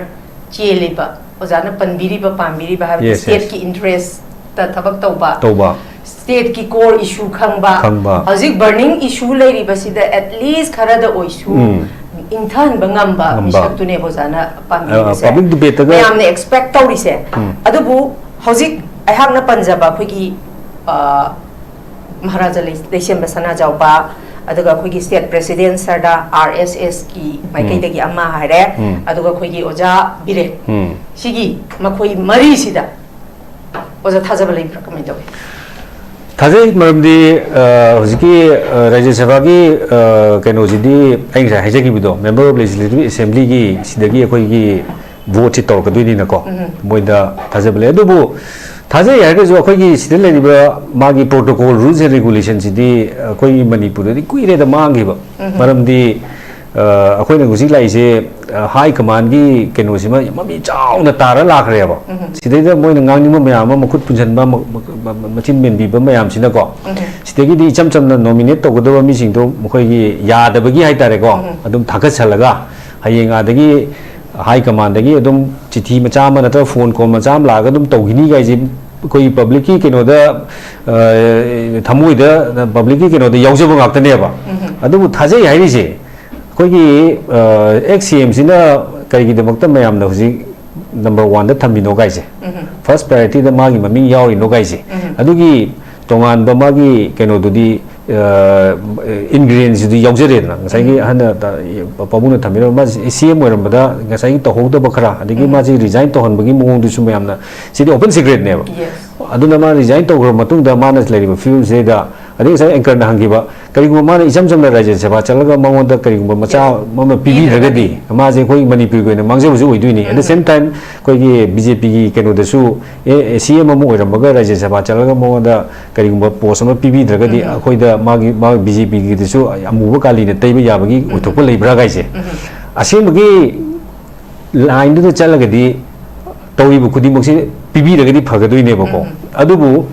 ꯆꯦꯜꯂꯤꯕ, ꯑꯣꯖꯥꯅ ꯄꯟꯕꯤꯔꯤꯕ, ꯄꯥꯝꯕꯤꯔꯤꯕ ꯍꯥꯏꯕꯗꯤ Yes, yes. state ꯀꯤ interest ꯇ ꯊꯕꯛ ꯇꯧꯕ, ꯇꯧꯕ꯫ State ꯀꯤ core issue ꯈꯪꯕ, ꯈꯪꯕ꯫ ꯍꯧꯖꯤꯛ burning issue ꯂꯩꯔꯤꯕꯁꯤꯗ at least ꯈꯔꯗ ꯑꯣꯏꯁꯨ ꯎꯝ꯫ ꯏꯪꯊꯍꯟꯕ ꯉꯝꯕ ꯉꯝꯕ꯫ ꯃꯤꯁꯛꯇꯨꯅꯦꯕ ꯑꯣꯖꯥꯅ ꯄꯥꯝꯕꯤꯔꯤꯕꯁꯦ꯫ ꯑ, public debate ꯇꯒ ꯃꯌꯥꯝꯅ expect ꯇꯧꯔꯤꯁꯦ꯫ ꯎꯝ꯫ ꯑꯗꯨꯕꯨ ꯍꯧꯖꯤꯛ ꯑꯩꯍꯥꯛꯅ ꯄꯟꯖꯕ ꯑꯩꯈꯣꯏꯒꯤ, ꯑ, ꯃꯍꯥꯔꯥꯖꯥ ꯂꯩ-, ꯂꯩꯁꯦꯝꯕ ꯁꯅꯥꯖꯥꯎꯕ, ꯑꯗꯨꯒ ꯑꯩꯈꯣꯏꯒꯤ state president ꯁꯔꯗꯥꯔ ꯑꯥꯔ ꯑꯦꯁ ꯑꯦꯁꯀꯤ ꯎꯝ꯫ ꯃꯥꯏꯀꯩꯗꯒꯤ ꯑꯃ ꯍꯥꯏꯔꯦ, ꯎꯝ꯫ ꯑꯗꯨꯒ ꯑꯩꯈꯣꯏꯒꯤ ꯑꯣꯖꯥ ꯕꯤꯔꯦꯟ, ꯎꯝ꯫ ꯁꯤꯒꯤ ꯃꯈꯣꯏ ꯃꯔꯤꯁꯤꯗ ꯑꯣꯖꯥ ꯊꯥꯖꯕ ꯂꯩꯕ꯭ꯔꯥ? ꯀꯃꯥꯏꯅ ꯇꯧꯏ? ꯊꯥꯖꯩ, ꯃꯔꯝꯗꯤ, ꯑ, ꯍꯧꯖꯤꯛꯀꯤ, ꯑ, ꯔꯥꯖ꯭ꯌ ꯁꯚꯥꯒꯤ, ꯑ, ꯀꯩꯅꯣꯁꯤꯗꯤ ꯑꯩ ꯉꯁꯥꯏ ꯍꯥꯏꯖꯈꯤꯕꯗꯣ, Member of Legislative Assembly ꯒꯤ ꯁꯤꯗꯒꯤ ꯑꯩꯈꯣꯏꯒꯤ vote ꯁꯤ ꯇꯧꯔꯛꯀꯗꯣꯏꯅꯤꯅꯀꯣ, ꯎꯝ꯫ ꯃꯣꯏꯗ ꯊꯥꯖꯕ ꯂꯩ꯫ ꯑꯗꯨꯕꯨ ꯊꯥꯖꯩ ꯍꯥꯏꯔꯒꯁꯨ ꯑꯩꯈꯣꯏꯒꯤ ꯁꯤꯗ ꯂꯩꯔꯤꯕ ꯃꯥꯒꯤ protocol, rules and regulation ꯁꯤꯗꯤ ꯑꯩꯈꯣꯏꯒꯤ ꯃꯅꯤꯄꯨꯔꯗꯗꯤ ꯀꯨꯏꯔꯦꯗ ꯃꯥꯡꯈꯤꯕ꯫ ꯎꯝ꯫ ꯃꯔꯝꯗꯤ, ꯑ, ꯑꯩꯈꯣꯏꯅ ꯍꯧꯖꯤꯛ ꯂꯥꯛꯏꯁꯦ, ꯑ, high command ꯒꯤ ꯀꯩꯅꯣꯁꯤꯃ ꯃꯃꯤ ꯆꯥꯎꯅ ꯇꯥꯔ ꯂꯥꯛꯈ꯭ꯔꯦꯕ꯫ ꯎꯝ꯫ ꯁꯤꯗꯩꯗ ꯃꯣꯏꯅ ꯉꯥꯡꯅꯤꯡꯕ ꯃꯌꯥꯝ ꯑꯃ, ꯃꯈꯨꯠ ꯄꯨꯟꯁꯤꯟꯕ, ꯃ-, ꯃ-, ꯃ-, ꯃꯆꯤꯟ ꯃꯦꯟꯕꯤꯕ ꯃꯌꯥꯝꯁꯤꯅꯀꯣ, ꯎꯝ꯫ ꯁꯤꯗꯒꯤꯗꯤ ꯏꯆꯝ ꯆꯝꯅ nominate ꯇꯧꯒꯗꯕ ꯃꯤꯁꯤꯡꯗꯣ ꯃꯈꯣꯏꯒꯤ ꯌꯥꯗꯕꯒꯤ ꯍꯥꯏꯇꯥꯔꯦꯀꯣ, ꯎꯝ꯫ ꯑꯗꯨꯝ ꯊꯥꯒꯠꯁꯜꯂꯒ ꯍꯌꯦꯡ ꯑꯥꯗꯒꯤ high command ꯗꯒꯤ ꯑꯗꯨꯝ ꯆꯤꯊꯤ ꯃꯆꯥ ꯑꯃ ꯅꯠꯇ꯭ꯔꯒ phone call ꯃꯆꯥ ꯑꯃ ꯂꯥꯛꯑꯒ ꯑꯗꯨꯝ ꯇꯧꯈꯤꯅꯤ ꯀꯥꯏꯁꯦ ꯑꯩꯈꯣꯏꯒꯤ public ꯀꯤ ꯀꯩꯅꯣꯗ, ꯑ, ꯊꯃꯣꯏꯗ, public ꯀꯤ ꯀꯩꯅꯣꯗ ꯌꯥꯎꯖꯕ ꯉꯥꯛꯇꯅꯦꯕ꯫ ꯎꯝ꯫ ꯑꯗꯨꯕꯨ ꯊꯥꯖꯩ ꯍꯥꯏꯔꯤꯁꯦ ꯑꯩꯈꯣꯏꯒꯤ, ꯑ, ex C M ꯁꯤꯅ ꯀꯔꯤꯒꯤꯗꯃꯛꯇ ꯃꯌꯥꯝꯅ ꯍꯧꯖꯤꯛ number one ꯗ ꯊꯝꯃꯤꯅꯣ ꯀꯥꯏꯁꯦ, ꯎꯝ꯫ First priority ꯗ ꯃꯥꯒꯤ ꯃꯃꯤꯡ ꯌꯥꯎꯔꯤꯅꯣ ꯀꯥꯏꯁꯦ, ꯎꯝ꯫ ꯑꯗꯨꯒꯤ ꯇꯣꯉꯥꯟꯕ ꯃꯥꯒꯤ ꯀꯩꯅꯣꯗꯨꯗꯤ, ꯑ, ingredients ꯗꯨꯗꯤ ꯌꯥꯎꯖꯔꯦꯗꯅ꯫ ꯉꯁꯥꯏꯒꯤ ꯎꯝ꯫ ꯑꯍꯟꯅ ꯇ-, ꯄꯥꯕꯨꯡꯅ ꯊꯝꯕꯤꯔꯝꯕ ꯃꯥꯁꯦ C M ꯑꯣꯏꯔꯝꯕꯗ ꯉꯁꯥꯏꯒꯤ ꯇꯧꯍꯧꯗꯕ ꯈꯔ, ꯑꯗꯒꯤ ꯎꯝ꯫ ꯃꯥꯁꯦ resign ꯇꯧꯍꯟꯕꯒꯤ ꯃꯑꯣꯡꯗꯨꯁꯨ ꯃꯌꯥꯝꯅ, ꯁꯤꯗꯤ open secret ꯅꯦꯕ꯫ Yes꯫ ꯑꯗꯨꯅ ꯃꯥ resign ꯇꯧꯈ꯭ꯔꯕ ꯃꯇꯨꯡꯗ ꯃꯥꯅ ꯂꯩꯔꯤꯕ ꯐꯤꯕꯝꯁꯤꯗꯩꯗ, ꯑꯗꯩ ꯉꯁꯥꯏ anchor ꯅ ꯍꯪꯈꯤꯕ, ꯀꯔꯤꯒꯨꯝꯕ ꯃꯥꯅ ꯏꯆꯝ ꯆꯝꯅ ꯔꯥꯖ꯭ꯌ ꯁꯚꯥ ꯆꯠꯂꯒ ꯃꯉꯣꯟꯗ ꯀꯔꯤꯒꯨꯝꯕ ꯃꯆꯥ Yes꯫ ꯑꯃ ꯄꯤꯕꯤꯗ꯭ꯔꯒꯗꯤ, ꯃꯥꯁꯦ ꯑꯩꯈꯣꯏ ꯃꯅꯤꯄꯨꯔꯒꯤ ꯑꯣꯏꯅ ꯃꯥꯡꯖꯕꯁꯨ ꯑꯣꯏꯗꯣꯏꯅꯤ꯫ At the um. Same time ꯑꯩꯈꯣꯏꯒꯤ B J P ꯒꯤ ꯀꯩꯅꯣꯗꯁꯨ, ꯑꯦ, ꯑꯦ, C M ꯑꯃ ꯑꯣꯏꯔꯝꯃꯒ ꯔꯥꯖ꯭ꯌ ꯁꯚꯥ ꯆꯠꯂꯒ ꯃꯉꯣꯟꯗ ꯀꯔꯤꯒꯨꯝꯕ post ꯑꯃ ꯄꯤꯕꯤꯗ꯭ꯔꯒꯗꯤ ꯎꯝ꯫ ꯑꯩꯈꯣꯏꯗ ꯃꯥꯒꯤ, ꯃꯥ B J P ꯒꯤꯗꯁꯨ ꯑꯃꯨꯕ ꯀꯥꯂꯤꯅ ꯇꯩꯕ ꯌꯥꯕꯒꯤ ꯎꯝ꯫ ꯑꯣꯏꯊꯣꯛꯄ ꯂꯩꯕ꯭ꯔꯥ ꯀꯥꯏꯁꯦ꯫ ꯎꯝ꯫ ꯑꯁꯦꯡꯕꯒꯤ line ꯗꯨꯗ ꯆꯠꯂꯒꯗꯤ ꯇꯧꯔꯤꯕ ꯈꯨꯗꯤꯡꯃꯛꯁꯦ ꯄꯤꯕꯤꯔꯒꯗꯤ ꯐꯒꯗꯣꯏꯅꯦꯕꯀꯣ꯫ ꯎꯝ꯫ ꯑꯗꯨꯕꯨ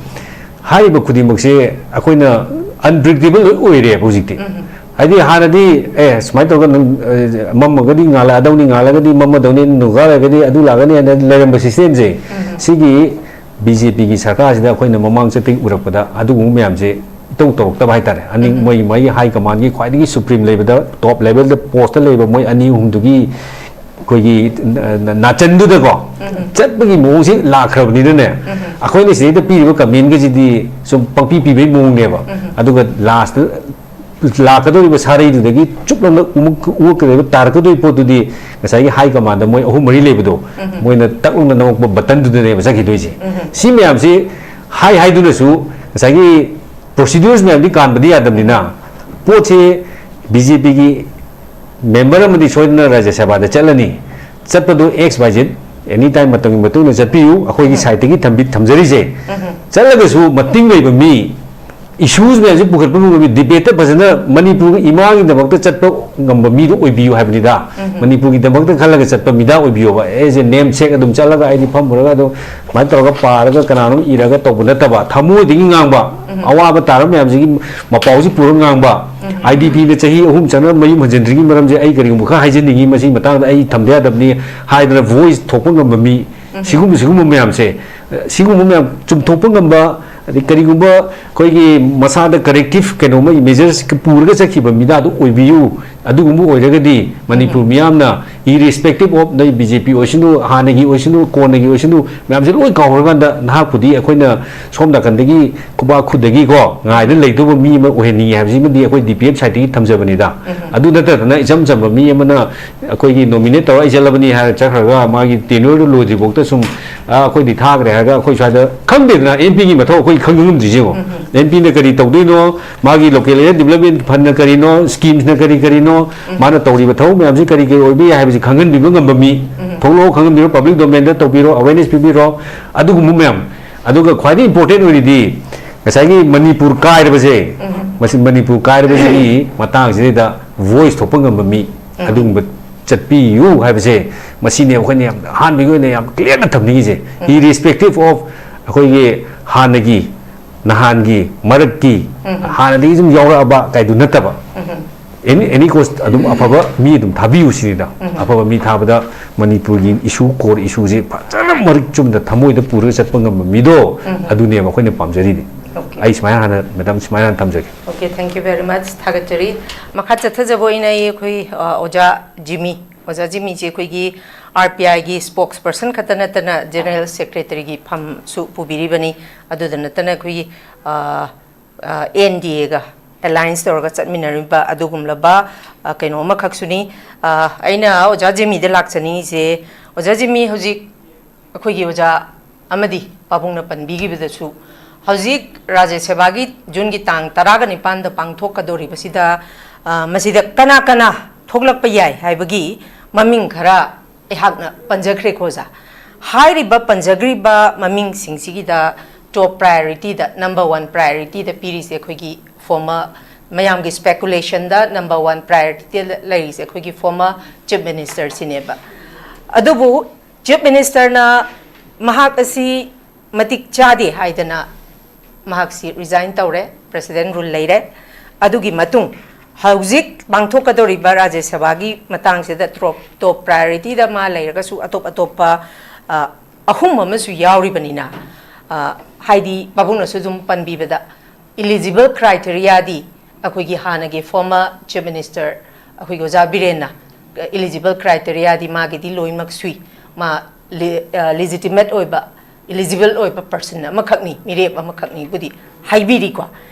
ꯍꯥꯏꯔꯤꯕ ꯈꯨꯗꯤꯡꯃꯛꯁꯦ ꯑꯩꯈꯣꯏꯅ unpredictable ꯂꯣꯏ ꯑꯣꯏꯔꯦꯕ ꯍꯧꯖꯤꯛꯇꯤ꯫ ꯎꯝ꯫ ꯍꯥꯏꯗꯤ ꯍꯥꯟꯅꯗꯤ, "ꯑꯦ, ꯁꯨꯃꯥꯏꯅ ꯇꯧꯔꯒ ꯅꯪ, ꯑ, ꯃꯝꯃꯒꯗꯤ ꯉꯥꯜꯂꯛꯑꯗꯧꯅꯤ, ꯉꯥꯜꯂꯒꯗꯤ ꯃꯝꯃꯗꯧꯅꯤ, ꯅꯣꯡꯒꯥ ꯂꯩꯔꯒꯗꯤ ꯑꯗꯨ ꯂꯥꯛꯀꯅꯤ" ꯍꯥꯏꯅ ꯂꯩꯔꯝꯕ system ꯁꯦ, ꯎꯝ꯫ ꯁꯤꯒꯤ B J P ꯒꯤ ꯁꯔꯀꯥꯔꯁꯤꯗ ꯑꯩꯈꯣꯏꯅ ꯃꯃꯥꯡ ꯆꯠꯇꯒꯤ ꯎꯔꯛꯄꯗ ꯑꯗꯨꯒꯨꯝꯕ ꯃꯌꯥꯝꯁꯦ ꯏꯇꯧ ꯇꯧꯔꯛꯇꯕ ꯍꯥꯏꯇꯥꯔꯦ꯫ ꯑꯅꯤ, ꯃꯣꯏ, ꯃꯣꯏꯒꯤ ꯍꯥꯏ ꯀꯃꯥꯟꯒꯤ ꯈ꯭ꯋꯥꯏꯗꯒꯤ ꯁꯨꯄ꯭ꯔꯤꯝ ꯂꯩꯕꯗ, ꯇꯣꯞ ꯂꯦꯚꯦꯜꯗ ꯄꯣꯁꯇ ꯂꯩꯕ ꯃꯣꯏ ꯑꯅꯤ ꯑꯍꯨꯝꯗꯨꯒꯤ ꯑꯩꯈꯣꯏꯒꯤ ꯅ-, ꯅ-, ꯅꯥꯆꯟꯗꯨꯗꯀꯣ ꯆꯠꯄꯒꯤ ꯃꯑꯣꯡꯁꯦ ꯂꯥꯛꯈ꯭ꯔꯕꯅꯤꯅꯅꯦ, ꯑꯩꯈꯣꯏꯅ ꯁꯤꯗꯩꯗ ꯄꯤꯔꯤꯕ ꯀꯃꯦꯟꯒꯁꯤꯗꯤ ꯁꯨꯝ ꯄꯪꯄꯤ ꯄꯤꯕꯒꯤ ꯃꯑꯣꯡꯅꯦꯕ꯫ ꯑꯗꯨꯒ ꯂꯥꯁꯇ ꯂꯥꯛꯀꯗꯧꯔꯤꯕ ꯁꯥꯔꯩꯗꯨꯗꯒꯤ ꯆꯨꯞ ꯂꯥꯎꯅ ꯎꯃꯨꯛ-, ꯎꯃꯨꯛꯀꯗꯧꯔꯤꯕ, ꯇꯥꯔꯛꯀꯗꯧꯔꯤꯕ ꯄꯣꯠꯇꯨꯗꯤ ꯉꯁꯥꯏꯒꯤ ꯍꯥꯏ ꯀꯃꯥꯟꯗ ꯃꯣꯏ ꯑꯍꯨꯝ ꯃꯔꯤ ꯂꯩꯕꯗꯣ, ꯃꯣꯏꯅ ꯇꯛ ꯂꯥꯎꯅ ꯅꯝꯃꯛꯄ ꯕꯇꯟꯗꯨꯗꯅꯦꯕ ꯆꯠꯈꯤꯗꯣꯏꯁꯦ꯫ ꯁꯤ ꯃꯌꯥꯝꯁꯤ ꯍꯥꯏ ꯍꯥꯏꯗꯨꯅꯁꯨ ꯉꯁꯥꯏꯒꯤ ꯄ꯭ꯔꯣꯁꯤꯗ꯭ꯌꯨꯔꯁ ꯃꯌꯥꯝꯗꯤ ꯀꯥꯟꯕꯗꯤ ꯌꯥꯗꯕꯅꯤꯅ, ꯄꯣꯠꯁꯦ ꯕꯤ ꯖꯦ ꯄꯤꯒꯤ ꯃꯦꯝꯕꯔ ꯑꯃꯗꯤ ꯁꯣꯏꯗꯅ ꯔꯥꯖ꯭ꯌ ꯁꯚꯥꯗ ꯆꯠꯂꯅꯤ꯫ ꯆꯠꯄꯗꯨ ꯑꯦꯛꯁ ꯋꯥꯏ ꯖꯦꯠ ꯑꯦꯅꯤ ꯇꯥꯏꯝ ꯃꯇꯝꯒꯤ ꯃꯇꯨꯡ ꯏꯟꯅ ꯆꯠꯄꯤꯌꯨ, ꯑꯩꯈꯣꯏꯒꯤ ꯁꯥꯏꯠꯇꯒꯤ ꯊꯝꯕꯤ-, ꯊꯝꯖꯔꯤꯁꯦ꯫ ꯆꯠꯂꯒꯁꯨ ꯃꯇꯤꯡ ꯂꯩꯕ ꯃꯤ, ꯏꯁꯨꯁ ꯃꯌꯥꯝꯁꯦ ꯄꯨꯈꯠꯄ ꯉꯝꯕ ꯃꯤ, ꯗꯤꯕꯦꯠꯇ ꯐꯖꯅ ꯃꯅꯤꯄꯨꯔꯒꯤ ꯏꯃꯥꯒꯤꯗꯃꯛꯇ ꯆꯠꯄ ꯉꯝꯕ ꯃꯤꯗꯣ ꯑꯣꯏꯕꯤꯌꯨ ꯍꯥꯏꯕꯅꯤꯗ꯫ ꯃꯅꯤꯄꯨꯔꯒꯤꯗꯃꯛꯇ ꯈꯜꯂꯒ ꯆꯠꯄ ꯃꯤꯗꯥ ꯑꯣꯏꯕꯤꯌꯣꯕ꯫ ꯑꯦꯁ ꯑꯦ ꯅꯦꯝ ꯁꯦꯛ ꯑꯗꯨꯝ ꯆꯠꯂꯒ ꯑꯩꯗꯤ ꯐꯝꯃꯨꯔꯒ ꯑꯗꯨꯝ ꯁꯨꯃꯥꯏꯅ ꯇꯧꯔꯒ ꯄꯥꯔꯒ ꯀꯅꯥꯅꯣꯝ ꯏꯔꯒ ꯇꯧꯕ ꯅꯠꯇꯕ, ꯊꯃꯣꯏꯗꯒꯤ ꯉꯥꯡꯕ, ꯑꯋꯥꯕ ꯇꯥꯔꯕ ꯃꯌꯥꯝꯁꯤꯒꯤ ꯃꯄꯥꯎꯁꯤ ꯄꯨꯔꯒ ꯉꯥꯡꯕ꯫ ꯑꯥꯏ ꯗꯤ ꯄꯤꯅ ꯆꯍꯤ ꯑꯍꯨꯝ ꯆꯪꯅ ꯃꯌꯨꯝ ꯍꯟꯖꯤꯟꯗ꯭ꯔꯤꯉꯩ ꯃꯔꯝꯁꯦ ꯑꯩ ꯀꯔꯤꯒꯨꯝꯕ ꯈꯔ ꯍꯥꯏꯖꯅꯤꯡꯉꯤ, ꯃꯁꯤꯒꯤ ꯃꯇꯥꯡꯗ ꯑꯩ ꯊꯝꯗ ꯌꯥꯗꯕꯅꯤ ꯍꯥꯏꯗꯅ ꯚꯣꯏꯁ ꯊꯣꯛꯄ ꯉꯝꯕ ꯃꯤ, ꯁꯤꯒꯨꯝꯕ, ꯁꯤꯒꯨꯝꯕ ꯃꯌꯥꯝꯁꯦ, ꯁꯤꯒꯨꯝꯕ ꯃꯌꯥꯝ ꯆꯨꯝꯊꯣꯛꯄ ꯉꯝꯕ, ꯑꯗꯩ ꯀꯔꯤꯒꯨꯝꯕ ꯑꯩꯈꯣꯏꯒꯤ ꯃꯁꯥꯗ ꯀꯔꯦꯛꯇꯤꯞ ꯀꯩꯅꯣꯝꯃ, ꯃꯦꯖꯔꯁ ꯄꯨꯔꯒ ꯆꯠꯈꯤꯕ ꯃꯤꯗꯥꯗꯨ ꯑꯣꯏꯕꯤꯌꯨ꯫ ꯑꯗꯨꯒꯨꯝꯕ ꯑꯣꯏꯔꯒꯗꯤ ꯃꯅꯤꯄꯨꯔ ꯃꯤꯌꯥꯝꯅ, irrespective of ꯅꯣꯏ ꯕꯤ ꯖꯦ ꯄꯤ ꯑꯣꯏꯁꯅꯨ, ꯍꯥꯟꯅꯒꯤ ꯑꯣꯏꯁꯅꯨ, ꯀꯣꯟꯅꯒꯤ ꯑꯣꯏꯁꯅꯨ, ꯃꯌꯥꯝꯁꯦ ꯂꯣꯏ ꯀꯥꯎꯈ꯭ꯔꯀꯥꯟꯗ ꯅꯍꯥꯛꯄꯨꯗꯤ ꯑꯩꯈꯣꯏꯅ ꯁꯣꯝ ꯅꯥꯀꯟꯗꯒꯤ ꯈꯨꯕꯥꯛ ꯈꯨꯗꯒꯤꯀꯣ ꯉꯥꯏꯗ ꯂꯩꯗꯧꯕ ꯃꯤ ꯑꯃ ꯑꯣꯏꯍꯟꯅꯤꯡꯉꯤ ꯍꯥꯏꯕꯁꯤꯃꯗꯤ ꯑꯩꯈꯣꯏ ꯗꯤ ꯄꯤ ꯑꯦꯐ ꯁꯥꯏꯠꯇꯒꯤ ꯊꯝꯖꯕꯅꯤꯗ꯫ ꯑꯗꯨ ꯅꯠꯇꯗꯅ ꯏꯆꯝ ꯆꯝꯕ ꯃꯤ ꯑꯃꯅ ꯑꯩꯈꯣꯏꯒꯤ ꯅꯣꯃꯤꯅꯦꯠ ꯇꯧꯔ ꯑꯩ ꯆꯠꯂꯕꯅꯤ ꯍꯥꯏꯔ ꯆꯠꯈ꯭ꯔꯒ ꯃꯥꯒꯤ ꯇꯦꯅ꯭ꯌꯨꯔꯗꯨ ꯂꯣꯏꯗ꯭ꯔꯤꯐꯥꯎꯗ ꯁꯨꯝ, "ꯑ, ꯑꯩꯈꯣꯏꯗꯤ ꯊꯥꯈ꯭ꯔꯦ" ꯍꯥꯏꯔꯒ ꯑꯩꯈꯣꯏ ꯁ꯭ꯋꯥꯏꯗ ꯈꯪꯗꯦꯗꯅ, ꯑꯦꯝ ꯄꯤꯒꯤ ꯃꯊꯧ ꯑꯩꯈꯣꯏ ꯈꯪꯕ ꯉꯝꯗ꯭ꯔꯤꯁꯦ ꯌꯦꯡꯉꯣ꯫ ꯑꯦꯝ ꯄꯤꯅ ꯀꯔꯤ ꯇꯧꯗꯣꯏꯅꯣ, ꯃꯥꯒꯤ ꯂꯣꯀꯦꯜ ꯑꯦꯔꯤꯌꯥ ꯗꯤꯕꯂꯞꯃꯦꯟ ꯐꯟꯅ ꯀꯔꯤꯅꯣ, ꯁ꯭ꯀꯤꯝꯁꯅ ꯀꯔꯤ ꯀꯔꯤꯅꯣ, ꯃꯥꯅ ꯇꯧꯔꯤꯕ ꯊꯕꯛ ꯃꯌꯥꯝꯁꯤ ꯀꯔꯤ ꯀꯔꯤ ꯑꯣꯏꯕ ꯌꯥꯏ ꯍꯥꯏꯕꯁꯤ ꯈꯪꯍꯟꯕꯤꯕ ꯉꯝꯕ ꯃꯤ, ꯊꯣꯛꯂꯛꯑꯣ, ꯈꯪꯍꯟꯕꯤꯔꯣ, ꯄꯕ꯭ꯂꯤꯛ ꯗꯣꯃꯦꯟꯗ ꯇꯧꯕꯤꯔꯣ, ꯑꯦꯋꯦꯔꯅꯦꯁ ꯄꯤꯕꯤꯔꯣ, ꯑꯗꯨꯒꯨꯝꯕ ꯃꯌꯥꯝ꯫ ꯑꯗꯨꯒ ꯈ꯭ꯋꯥꯏꯗꯒꯤ ꯏꯝꯄꯣꯔꯇꯦꯟ ꯑꯣꯏꯔꯤꯗꯤ ꯉꯁꯥꯏꯒꯤ ꯃꯅꯤꯄꯨꯔ ꯀꯥꯏꯔꯕꯁꯦ, ꯃꯁꯤ ꯃꯅꯤꯄꯨꯔ ꯀꯥꯏꯔꯕꯁꯤꯒꯤ ꯃꯇꯥꯡꯁꯤꯗꯩꯗ ꯚꯣꯏꯁ ꯊꯣꯛꯄ ꯉꯝꯕ ꯃꯤ, ꯑꯗꯨꯒꯨꯝꯕ ꯆꯠꯄꯤꯌꯨ ꯍꯥꯏꯕꯁꯦ, ꯃꯁꯤꯅꯦ ꯑꯩꯈꯣꯏꯅ ꯌꯥꯝ ꯑꯍꯥꯟꯕꯒꯤ ꯑꯣꯏꯅ ꯌꯥꯝ ꯀ꯭ꯂꯤꯌꯥꯔꯅ ꯊꯝꯅꯤꯡꯉꯤꯁꯦ꯫ Irrespective of ꯑꯩꯈꯣꯏꯒꯤ ꯍꯥꯟꯅꯒꯤ, ꯅꯍꯥꯟꯒꯤ, ꯃꯔꯛꯀꯤ, ꯍꯥꯟꯅꯗꯒꯤ ꯁꯨꯝ ꯌꯥꯎꯔꯛꯑꯕ ꯀꯥꯏꯗꯨ ꯅꯠꯇꯕ, ꯑꯦꯅꯤ, ꯑꯦꯅꯤ ꯀꯣꯁ ꯑꯗꯨꯝ ꯑꯐꯕ ꯃꯤ ꯑꯗꯨꯝ ꯊꯥꯕꯤꯌꯨ ꯁꯤꯅꯤꯗ꯫ ꯑꯐꯕ ꯃꯤ ꯊꯥꯕꯗ ꯃꯅꯤꯄꯨꯔꯒꯤ ꯏꯁꯨ, ꯀꯣꯔ ꯏꯁꯨꯁꯦ ꯐꯖꯅ ꯃꯔꯤꯛ ꯆꯨꯝꯅ ꯊꯃꯣꯏꯗ ꯄꯨꯔꯒ ꯆꯠꯄ ꯉꯝꯕ ꯃꯤꯗꯣ, ꯑꯗꯨꯅꯦꯕ ꯑꯩꯈꯣꯏꯅ ꯄꯥꯝꯖꯔꯤꯗꯤ꯫ ꯑꯩ ꯁꯨꯃꯥꯏꯅ ꯍꯥꯟꯅ, ꯃꯦꯗꯥꯝ, ꯁꯨꯃꯥꯏꯅ ꯍꯥꯟꯅ ꯊꯝꯖꯒꯦ꯫ Okay, thank you very much. ꯊꯥꯒꯠꯆꯔꯤ꯫ ꯃꯈꯥ ꯆꯠꯊꯖꯕ ꯑꯣꯏꯅ ꯑꯩ ꯑꯩꯈꯣꯏ ꯑ, ꯑꯣꯖꯥ ꯖꯤꯃꯤ, ꯑꯣꯖꯥ ꯖꯤꯃꯤꯁꯤ ꯑꯩꯈꯣꯏꯒꯤ ꯑꯥꯔ ꯄꯤ ꯑꯥꯏꯒꯤ ꯁ꯭ꯄꯣꯛꯁ ꯄꯔꯁꯟ ꯈꯛꯇ ꯅꯠꯇꯅ ꯖꯦꯅꯔꯦꯜ ꯁꯦꯀ꯭ꯔꯦꯇꯔꯤꯒꯤ ꯐꯝꯁꯨ ꯄꯨꯕꯤꯔꯤꯕꯅꯤ꯫ ꯑꯗꯨꯗ ꯅꯠꯇꯅ ꯑꯩꯈꯣꯏꯒꯤ ꯑꯦꯟ ꯗꯤ ꯑꯦꯒ ꯑꯦꯂꯥꯏꯟꯁ ꯇꯧꯔꯒ ꯆꯠꯃꯤꯟꯅꯔꯤꯕ ꯑꯗꯨꯒꯨꯝꯂꯕ ꯑ, ꯀꯩꯅꯣ ꯑꯃꯈꯛꯁꯨꯅꯤ꯫ ꯑ, ꯑꯩꯅ ꯑꯣꯖꯥ ꯖꯤꯃꯤꯗ ꯂꯥꯛꯆꯅꯤꯡꯉꯤꯁꯦ, ꯑꯣꯖꯥ ꯖꯤꯃꯤ ꯍꯧꯖꯤꯛ ꯑꯩꯈꯣꯏꯒꯤ ꯑꯣꯖꯥ ꯑꯃꯗꯤ ꯄꯥꯕꯨꯡꯅ ꯄꯟꯕꯤꯈꯤꯕꯗꯁꯨ, ꯍꯧꯖꯤꯛ ꯔꯥꯖ꯭ꯌ ꯁꯦꯕꯥꯒꯤ ꯖꯨꯟꯒꯤ ꯇꯥꯡ ꯇꯔꯥꯒ ꯅꯤꯄꯥꯟꯗ ꯄꯥꯡꯊꯣꯛꯀꯗꯧꯔꯤꯕꯁꯤꯗ, ꯑ, ꯃꯁꯤꯗ ꯀꯅꯥ ꯀꯅꯥ ꯊꯣꯛꯂꯛꯄ ꯌꯥꯏ ꯍꯥꯏꯕꯒꯤ ꯃꯃꯤꯡ ꯈꯔ ꯑꯩꯍꯥꯛꯅ ꯄꯟꯖꯈ꯭ꯔꯦꯀꯣ ꯑꯣꯖꯥ꯫ ꯍꯥꯏꯔꯤꯕ ꯄꯟꯖꯈ꯭ꯔꯤꯕ ꯃꯃꯤꯡꯁꯤꯡꯁꯤꯒꯤꯗ ꯇꯣꯞ ꯄ꯭ꯔꯥꯏꯌꯣꯔꯤꯇꯤꯗ, ꯅꯝꯕꯔ ꯋꯥꯟ ꯄ꯭ꯔꯥꯏꯌꯣꯔꯤꯇꯤꯗ ꯄꯤꯔꯤꯁꯦ ꯑꯩꯈꯣꯏꯒꯤ ꯐꯣꯔꯃꯔ, ꯃꯌꯥꯝꯒꯤ ꯁ꯭ꯄꯦꯀꯨꯂꯦꯁꯟꯗ ꯅꯝꯕꯔ ꯋꯥꯟ ꯄ꯭ꯔꯥꯏꯌꯣꯔꯤꯇꯤꯗ ꯂꯩꯔꯤꯁꯦ ꯑꯩꯈꯣꯏꯒꯤ ꯐꯣꯔꯃꯔ ꯆꯤꯐ ꯃꯤꯅꯤꯁꯇꯔꯁꯤꯅꯦꯕ꯫ ꯑꯗꯨꯕꯨ ꯆꯤꯐ ꯃꯤꯅꯤꯁꯇꯔꯅ ꯃꯍꯥꯛ ꯑꯁꯤ ꯃꯇꯤꯛ ꯆꯥꯗꯦ ꯍꯥꯏꯗꯅ ꯃꯍꯥꯛꯁꯤ ꯔꯤꯖꯥꯏꯟ ꯇꯧꯔꯦ, ꯄ꯭ꯔꯦꯁꯤꯗꯦꯟ ꯔꯨꯜ ꯂꯩꯔꯦ꯫ ꯑꯗꯨꯒꯤ ꯃꯇꯨꯡ ꯍꯧꯖꯤꯛ ꯄꯥꯡꯊꯣꯛꯀꯗꯧꯔꯤꯕ ꯔꯥꯖ꯭ꯌ ꯁꯚꯥꯒꯤ ꯃꯇꯥꯡꯁꯤꯗ ꯇꯣꯞ, ꯇꯣꯞ ꯄ꯭ꯔꯥꯏꯌꯣꯔꯤꯇꯤꯗ ꯃꯥ ꯂꯩꯔꯒꯁꯨ ꯑꯇꯣꯞ ꯑꯇꯣꯞꯄ, ꯑ, ꯑꯍꯨꯝ ꯑꯃꯁꯨ ꯌꯥꯎꯔꯤꯕꯅꯤꯅ, ꯑ, ꯍꯥꯏꯗꯤ ꯄꯥꯕꯨꯡꯅꯁꯨ ꯑꯗꯨꯝ ꯄꯟꯕꯤꯕꯗ, ꯏꯂꯤꯖꯤꯕꯜ ꯀ꯭ꯔꯥꯏꯇꯦꯔꯤꯌꯥꯗꯤ ꯑꯩꯈꯣꯏꯒꯤ ꯍꯥꯟꯅꯒꯤ ꯐꯣꯔꯃꯔ ꯆꯤꯐ ꯃꯤꯅꯤꯁꯇꯔ ꯑꯩꯈꯣꯏꯒꯤ ꯑꯣꯖꯥ ꯕꯤꯔꯦꯟꯅ ꯏꯂꯤꯖꯤꯕꯜ ꯀ꯭ꯔꯥꯏꯇꯦꯔꯤꯌꯥꯗꯤ ꯃꯥꯒꯤꯗꯤ ꯂꯣꯏꯅꯃꯛ ꯁꯨꯏ, ꯃꯥ ꯂꯦꯖꯤꯇꯤꯃꯦꯠ ꯑꯣꯏꯕ, ꯏꯂꯤꯖꯤꯕꯜ ꯑꯣꯏꯕ ꯄꯔꯁꯟ ꯑꯃꯈꯛꯅꯤ, ꯃꯤꯔꯦꯞ ꯑꯃꯈꯛꯅꯤ ꯕꯨꯗꯤ ꯍꯥꯏꯕꯤꯔꯤꯀꯣ꯫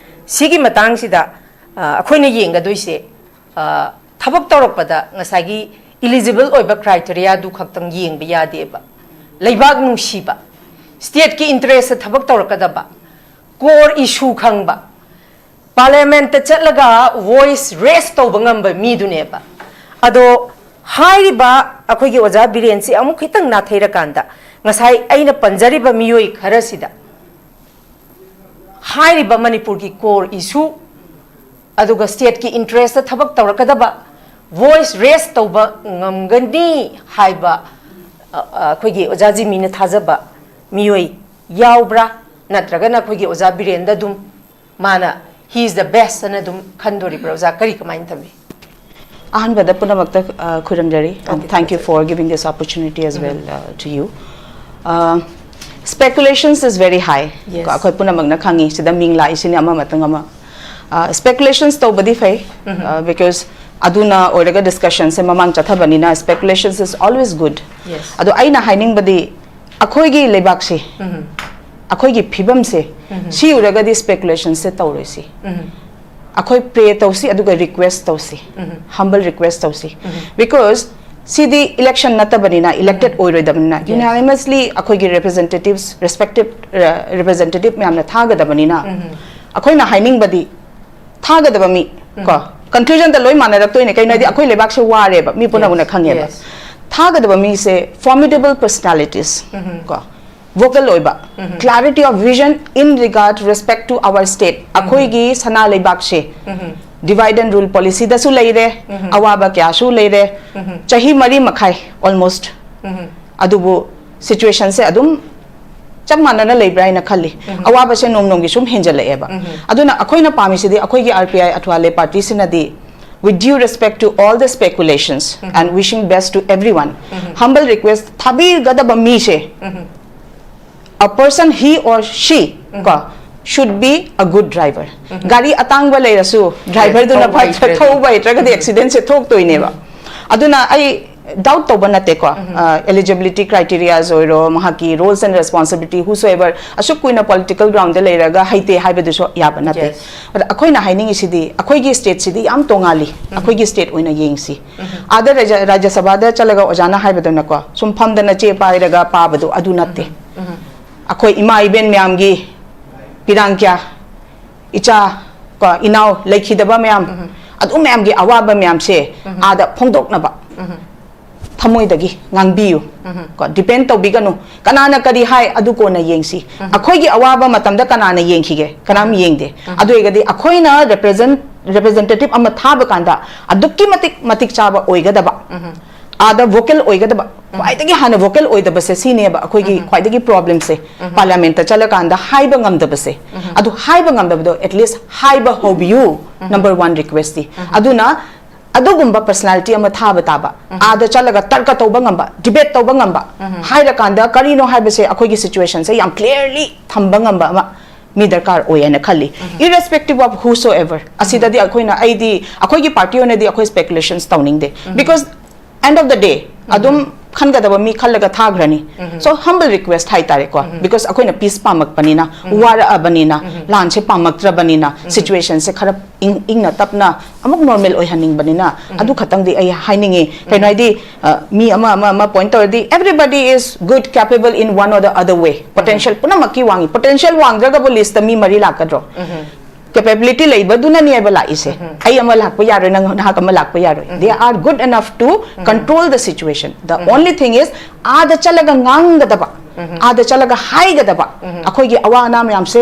ꯁꯤꯒꯤ ꯃꯇꯥꯡꯁꯤꯗ, ꯑ, ꯑꯩꯈꯣꯏꯅ ꯌꯦꯡꯒꯗꯣꯏꯁꯦ, ꯑ, ꯊꯕꯛ ꯇꯧꯔꯛꯄꯗ ꯉꯁꯥꯏꯒꯤ ꯏꯂꯤꯖꯤꯕꯜ ꯑꯣꯏꯕ ꯀ꯭ꯔꯥꯏꯇꯦꯔꯤꯌꯥꯗꯨ ꯈꯛꯇꯪ ꯌꯦꯡꯕ ꯌꯥꯗꯦꯕ꯫ ꯂꯩꯕꯥꯛ ꯅꯨꯡꯁꯤꯕ, ꯁ꯭ꯇꯦꯠꯀꯤ ꯏꯟꯇꯔꯦꯁꯇ ꯊꯕꯛ ꯇꯧꯔꯛꯀꯗꯕ, ꯀꯣꯔ ꯏꯁꯨ ꯈꯪꯕ, ꯄꯥꯔꯂꯤꯌꯥꯃꯦꯟꯠꯇ ꯆꯠꯂꯒ ꯚꯣꯏꯁ ꯔꯦꯁ ꯇꯧꯕ ꯉꯝꯕ ꯃꯤꯗꯨꯅꯦꯕ꯫ ꯑꯗꯣ ꯍꯥꯏꯔꯤꯕ ꯑꯩꯈꯣꯏꯒꯤ ꯑꯣꯖꯥ ꯕꯤꯔꯦꯟꯁꯤ ꯑꯃꯨꯛ ꯈꯤꯇꯪ ꯅꯥꯊꯩꯔꯀꯥꯟꯗ, ꯉꯁꯥꯏ ꯑꯩꯅ ꯄꯟꯖꯔꯤꯕ ꯃꯤꯑꯣꯏ ꯈꯔꯁꯤꯗ ꯍꯥꯏꯔꯤꯕ ꯃꯅꯤꯄꯨꯔꯒꯤ ꯀꯣꯔ ꯏꯁꯨ, ꯑꯗꯨꯒ ꯁ꯭ꯇꯦꯠꯀꯤ ꯏꯟꯇꯔꯦꯁꯇ ꯊꯕꯛ ꯇꯧꯔꯛꯀꯗꯕ, ꯚꯣꯏꯁ ꯔꯦꯁ ꯇꯧꯕ ꯉꯝꯒꯅꯤ ꯍꯥꯏꯕ, ꯑ, ꯑ, ꯑꯩꯈꯣꯏꯒꯤ ꯑꯣꯖꯥ ꯖꯤꯃꯤꯅ ꯊꯥꯖꯕ ꯃꯤꯑꯣꯏ ꯌꯥꯎꯕ꯭ꯔꯥ? ꯅꯠꯇ꯭ꯔꯒꯅ ꯑꯩꯈꯣꯏꯒꯤ ꯑꯣꯖꯥ ꯕꯤꯔꯦꯟꯗ ꯑꯗꯨꯝ ꯃꯥꯅ he is the best ꯑꯅ ꯑꯗꯨꯝ ꯈꯟꯗꯣꯔꯤꯕ꯭ꯔꯥ? ꯑꯣꯖꯥ, ꯀꯔꯤ, ꯀꯃꯥꯏꯅ ꯊꯝꯕꯤ? ꯑꯍꯥꯟꯕꯗ ꯄꯨꯝꯅꯃꯛꯇ, ꯑ, ꯈꯨꯔꯨꯝꯖꯔꯤ, and thank you for giving this opportunity as well, uh, to you. Uh, Speculations is very high. Yes. ꯀꯣ, ꯑꯩꯈꯣꯏ ꯄꯨꯝꯅꯃꯛꯅ ꯈꯪꯉꯤ, ꯁꯤꯗ ꯃꯤꯡ ꯂꯥꯛꯏꯁꯤꯅꯤ ꯑꯃ ꯃꯇꯨꯡ ꯑꯃ꯫ Speculations ꯇꯧꯕꯗꯤ ꯐꯩ, because ꯑꯗꯨꯅ ꯑꯣꯏꯔꯒ discussionꯁꯦ ꯃꯃꯥꯡ ꯆꯠꯊꯕꯅꯤꯅ, speculations is always good. Yes. ꯑꯗꯣ ꯑꯩꯅ ꯍꯥꯏꯅꯤꯡꯕꯗꯤ, ꯑꯩꯈꯣꯏꯒꯤ ꯂꯩꯕꯥꯛꯁꯦ, ꯑꯩꯈꯣꯏꯒꯤ ꯐꯤꯕꯝꯁꯦ, ꯁꯤ ꯎꯔꯒꯗꯤ speculationꯁꯦ ꯇꯧꯔꯣꯏꯁꯤ꯫ ꯑꯩꯈꯣꯏ pray ꯇꯧꯁꯤ, ꯑꯗꯨꯒ request ꯇꯧꯁꯤ, humble request ꯇꯧꯁꯤ, because ꯁꯤꯗꯤ election ꯅꯠꯇꯕꯅꯤꯅ, elected ꯑꯣꯏꯔꯣꯏꯗꯕꯅꯤꯅ, unanimously ꯑꯩꯈꯣꯏꯒꯤ representatives, respective representative ꯃꯌꯥꯝꯅ ꯊꯥꯒꯗꯕꯅꯤꯅ, ꯑꯩꯈꯣꯏꯅ ꯍꯥꯏꯅꯤꯡꯕꯗꯤ, ꯊꯥꯒꯗꯕ ꯃꯤ, ꯀꯣ, conclusionꯗ ꯂꯣꯏ ꯃꯥꯟꯅꯔꯛꯇꯣꯏꯅꯦ꯫ ꯀꯩꯅꯣ ꯍꯥꯏꯗꯤ, ꯑꯩꯈꯣꯏ ꯂꯩꯕꯥꯛꯁꯦ ꯋꯥꯔꯦꯕ, ꯃꯤ ꯄꯨꯝꯅꯃꯛꯅ Yes. ꯈꯪꯉꯦꯕ꯫ Yes. ꯊꯥꯒꯗꯕ ꯃꯤꯁꯦ formidable personalities, ꯀꯣ, vocal ꯑꯣꯏꯕ, clarity of vision in regard respect to our state, ꯑꯩꯈꯣꯏꯒꯤ ꯁꯅꯥ ꯂꯩꯕꯥꯛꯁꯦ, divide and rule policyꯗꯁꯨ ꯂꯩꯔꯦ, ꯑꯋꯥꯕ ꯀꯌꯥꯁꯨ ꯂꯩꯔꯦ, ꯆꯍꯤ ꯃꯔꯤ ꯃꯈꯥꯏ almost꯫ ꯑꯗꯨꯕꯨ situationꯁꯦ ꯑꯗꯨꯝ ꯆꯞ ꯃꯥꯟꯅꯅ ꯂꯩꯕ꯭ꯔꯥ ꯍꯥꯏꯅ ꯈꯜꯂꯤ꯫ ꯑꯋꯥꯕꯁꯦ ꯅꯣꯡ ꯅꯣꯡꯒꯤ ꯁꯨꯝ ꯍꯦꯟꯖꯜꯂꯛꯑꯦꯕ꯫ ꯑꯗꯨꯅ ꯑꯩꯈꯣꯏꯅ ꯄꯥꯝꯃꯤꯁꯤꯗꯤ, ꯑꯩꯈꯣꯏꯒꯤ R P I ꯑꯊ꯭ꯋꯥꯂꯦ partyꯁꯤꯅꯗꯤ, with due respect to all the speculations and wishing best to everyone, humble request, ꯊꯥꯕꯤꯒꯗꯕ ꯃꯤꯁꯦ, a person, he or she, ꯀꯣ, should be a good driver. ꯒꯥꯔꯤ ꯑꯇꯥꯡꯕ ꯂꯩꯔꯁꯨ, driverꯗꯨꯅ ꯊꯧꯕ ꯍꯩꯇ꯭ꯔꯗꯤ. ꯊꯧꯕ ꯍꯩꯇ꯭ꯔꯒꯗꯤ accidentꯁꯦ ꯊꯣꯛꯇꯣꯏꯅꯦꯕ꯫ ꯑꯗꯨꯅ ꯑꯩ doubt ꯇꯧꯕ ꯅꯠꯇꯦꯀꯣ, eligibility criterias ꯑꯣꯏꯔꯣ, ꯃꯍꯥꯛꯀꯤ roles and responsibility, whosoever, ꯑꯁꯨꯛ ꯀꯨꯏꯅ political groundꯗ ꯂꯩꯔꯒ ꯍꯩꯇꯦ ꯍꯥꯏꯕꯗꯨꯁꯨ ꯌꯥꯕ ꯅꯠꯇꯦ꯫ Yes. But ꯑꯩꯈꯣꯏꯅ ꯍꯥꯏꯅꯤꯡꯉꯤꯁꯤꯗꯤ, ꯑꯩꯈꯣꯏꯒꯤ stateꯁꯤꯗꯤ ꯌꯥꯝ ꯇꯣꯉꯥꯜꯂꯤ, ꯑꯩꯈꯣꯏꯒꯤ state ꯑꯣꯏꯅ ꯌꯦꯡꯁꯤ꯫ ꯑꯥꯗ ꯔꯥꯖ꯭ꯌ, ꯔꯥꯖ꯭ꯌ ꯁꯚꯥꯗ ꯆꯠꯂꯒ ꯑꯣꯖꯥꯅ ꯍꯥꯏꯕꯗꯧꯅꯀꯣ, ꯁꯨꯝ ꯐꯝꯗꯅ ꯆꯦ ꯄꯥꯏꯔꯒ ꯄꯥꯕꯗꯣ ꯑꯗꯨ ꯅꯠꯇꯦ꯫ ꯑꯩꯈꯣꯏ ꯏꯃꯥ ꯏꯕꯦꯟ ꯃꯌꯥꯝꯒꯤ ꯄꯤꯔꯥꯡ ꯀꯌꯥ, ꯏꯆꯥ, ꯀꯣ, ꯏꯅꯥꯎ ꯂꯩꯈꯤꯗꯕ ꯃꯌꯥꯝ, ꯑꯗꯨ ꯃꯌꯥꯝꯒꯤ ꯑꯋꯥꯕ ꯃꯌꯥꯝꯁꯦ ꯑꯥꯗ ꯐꯣꯡꯗꯣꯛꯅꯕ ꯊꯃꯣꯏꯗꯒꯤ ꯉꯥꯡꯕꯤꯌꯨ꯫ ꯀꯣ, depend ꯇꯧꯕꯤꯒꯅꯨ꯫ ꯀꯅꯥꯅ ꯀꯔꯤ ꯍꯥꯏ, ꯑꯗꯨ ꯀꯣꯟꯅ ꯌꯦꯡꯁꯤ꯫ ꯑꯩꯈꯣꯏꯒꯤ ꯑꯋꯥꯕ ꯃꯇꯝꯗ ꯀꯅꯥꯅ ꯌꯦꯡꯈꯤꯒꯦ? ꯀꯅꯥꯝ ꯌꯦꯡꯗꯦ꯫ ꯑꯗꯨ ꯑꯣꯏꯔꯒꯗꯤ ꯑꯩꯈꯣꯏꯅ represent, representative ꯑꯃ ꯊꯥꯕ ꯀꯥꯟꯗ ꯑꯗꯨꯛꯀꯤ ꯃꯇꯤꯛ ꯃꯇꯤꯛ ꯆꯥꯕ ꯑꯣꯏꯒꯗꯕ꯫ ꯑꯥꯗ vocal ꯑꯣꯏꯒꯗꯕ, ꯈ꯭ꯋꯥꯏꯗꯒꯤ ꯍꯥꯟꯅ vocal ꯑꯣꯏꯗꯕꯁꯦ ꯁꯤꯅꯦꯕ ꯑꯩꯈꯣꯏꯒꯤ ꯈ꯭ꯋꯥꯏꯗꯒꯤ problemꯁꯦ꯫ Parliamentꯇ ꯆꯠꯂꯀꯥꯟꯗ ꯍꯥꯏꯕ ꯉꯝꯗꯕꯁꯦ꯫ ꯑꯗꯨ ꯍꯥꯏꯕ ꯉꯝꯗꯕꯗꯣ, at least ꯍꯥꯏꯕ ꯍꯧꯕꯤꯌꯨ, number one requestꯇꯤ꯫ ꯑꯗꯨꯅ ꯑꯗꯨꯒꯨꯝꯕ personality ꯑꯃ ꯊꯥꯕ ꯇꯥꯕ, ꯑꯥꯗ ꯆꯠꯂꯒ ꯇꯔꯀ ꯇꯧꯕ ꯉꯝꯕ, debate ꯇꯧꯕ ꯉꯝꯕ, ꯍꯥꯏꯔꯀꯥꯟꯗ ꯀꯔꯤꯅꯣ ꯍꯥꯏꯕꯁꯦ ꯑꯩꯈꯣꯏꯒꯤ situationꯁꯦ ꯌꯥꯝ clearly ꯊꯝꯕ ꯉꯝꯕ ꯑꯃ ꯃꯤ ꯗꯔꯀꯥꯔ ꯑꯣꯏ ꯍꯥꯏꯅ ꯈꯜꯂꯤ꯫ Irrespective of whosoever, ꯑꯁꯤꯗꯗꯤ ꯑꯩꯈꯣꯏꯅ, ꯑꯩꯗꯤ ꯑꯩꯈꯣꯏꯒꯤ party ꯑꯣꯏꯅꯗꯤ ꯑꯩꯈꯣꯏ speculations ꯇꯧꯅꯤꯡꯗꯦ, because end of the day ꯑꯗꯨꯝ ꯈꯟꯒꯗꯕ ꯃꯤ ꯈꯜꯂꯒ ꯊꯥꯈ꯭ꯔꯅꯤ꯫ So humble request ꯍꯥꯏꯇꯥꯔꯦꯀꯣ, because ꯑꯩꯈꯣꯏꯅ peace ꯄꯥꯝꯃꯛꯄꯅꯤꯅ, ꯋꯥꯔꯛꯑꯕꯅꯤꯅ, ꯂꯥꯟꯁꯦ ꯄꯥꯝꯃꯛꯇ꯭ꯔꯕꯅꯤꯅ, situationꯁꯦ ꯈꯔ ꯏꯪ ꯏꯪꯅ ꯇꯞꯅ ꯑꯃꯨꯛ normal ꯑꯣꯏꯍꯟꯅꯤꯡꯕꯅꯤꯅ, ꯑꯗꯨ ꯈꯛꯇꯪꯗꯤ ꯑꯩ ꯍꯥꯏꯅꯤꯡꯉꯤ꯫ ꯀꯩꯅꯣ ꯍꯥꯏꯗꯤ, ꯑ, ꯃꯤ ꯑꯃ ꯑꯃ ꯑꯃ point ꯇꯧꯔꯗꯤ, everybody is good, capable in one or the other way. Potential ꯄꯨꯝꯅꯃꯛꯀꯤ ꯋꯥꯡꯉꯤ꯫ Potential ꯋꯥꯡꯗ꯭ꯔꯒꯕꯨ listꯇ ꯃꯤ ꯃꯔꯤ ꯂꯥꯛꯀꯗ꯭ꯔꯣ? Capability ꯂꯩꯕꯗꯨꯅꯅꯦꯕ ꯂꯥꯛꯏꯁꯦ꯫ ꯑꯩ ꯑꯃ ꯂꯥꯛꯄ ꯌꯥꯔꯣꯏ, ꯅꯪ, ꯅꯍꯥꯛ ꯑꯃ ꯂꯥꯛꯄ ꯌꯥꯔꯣꯏ꯫ They are good enough to control the situation. The only thing is, ꯑꯥꯗ ꯆꯠꯂꯒ ꯉꯥꯡꯒꯗꯕ, ꯑꯥꯗ ꯆꯠꯂꯒ ꯍꯥꯏꯒꯗꯕ, ꯑꯩꯈꯣꯏꯒꯤ ꯑꯋꯥ ꯑꯅꯥ ꯃꯌꯥꯝꯁꯦ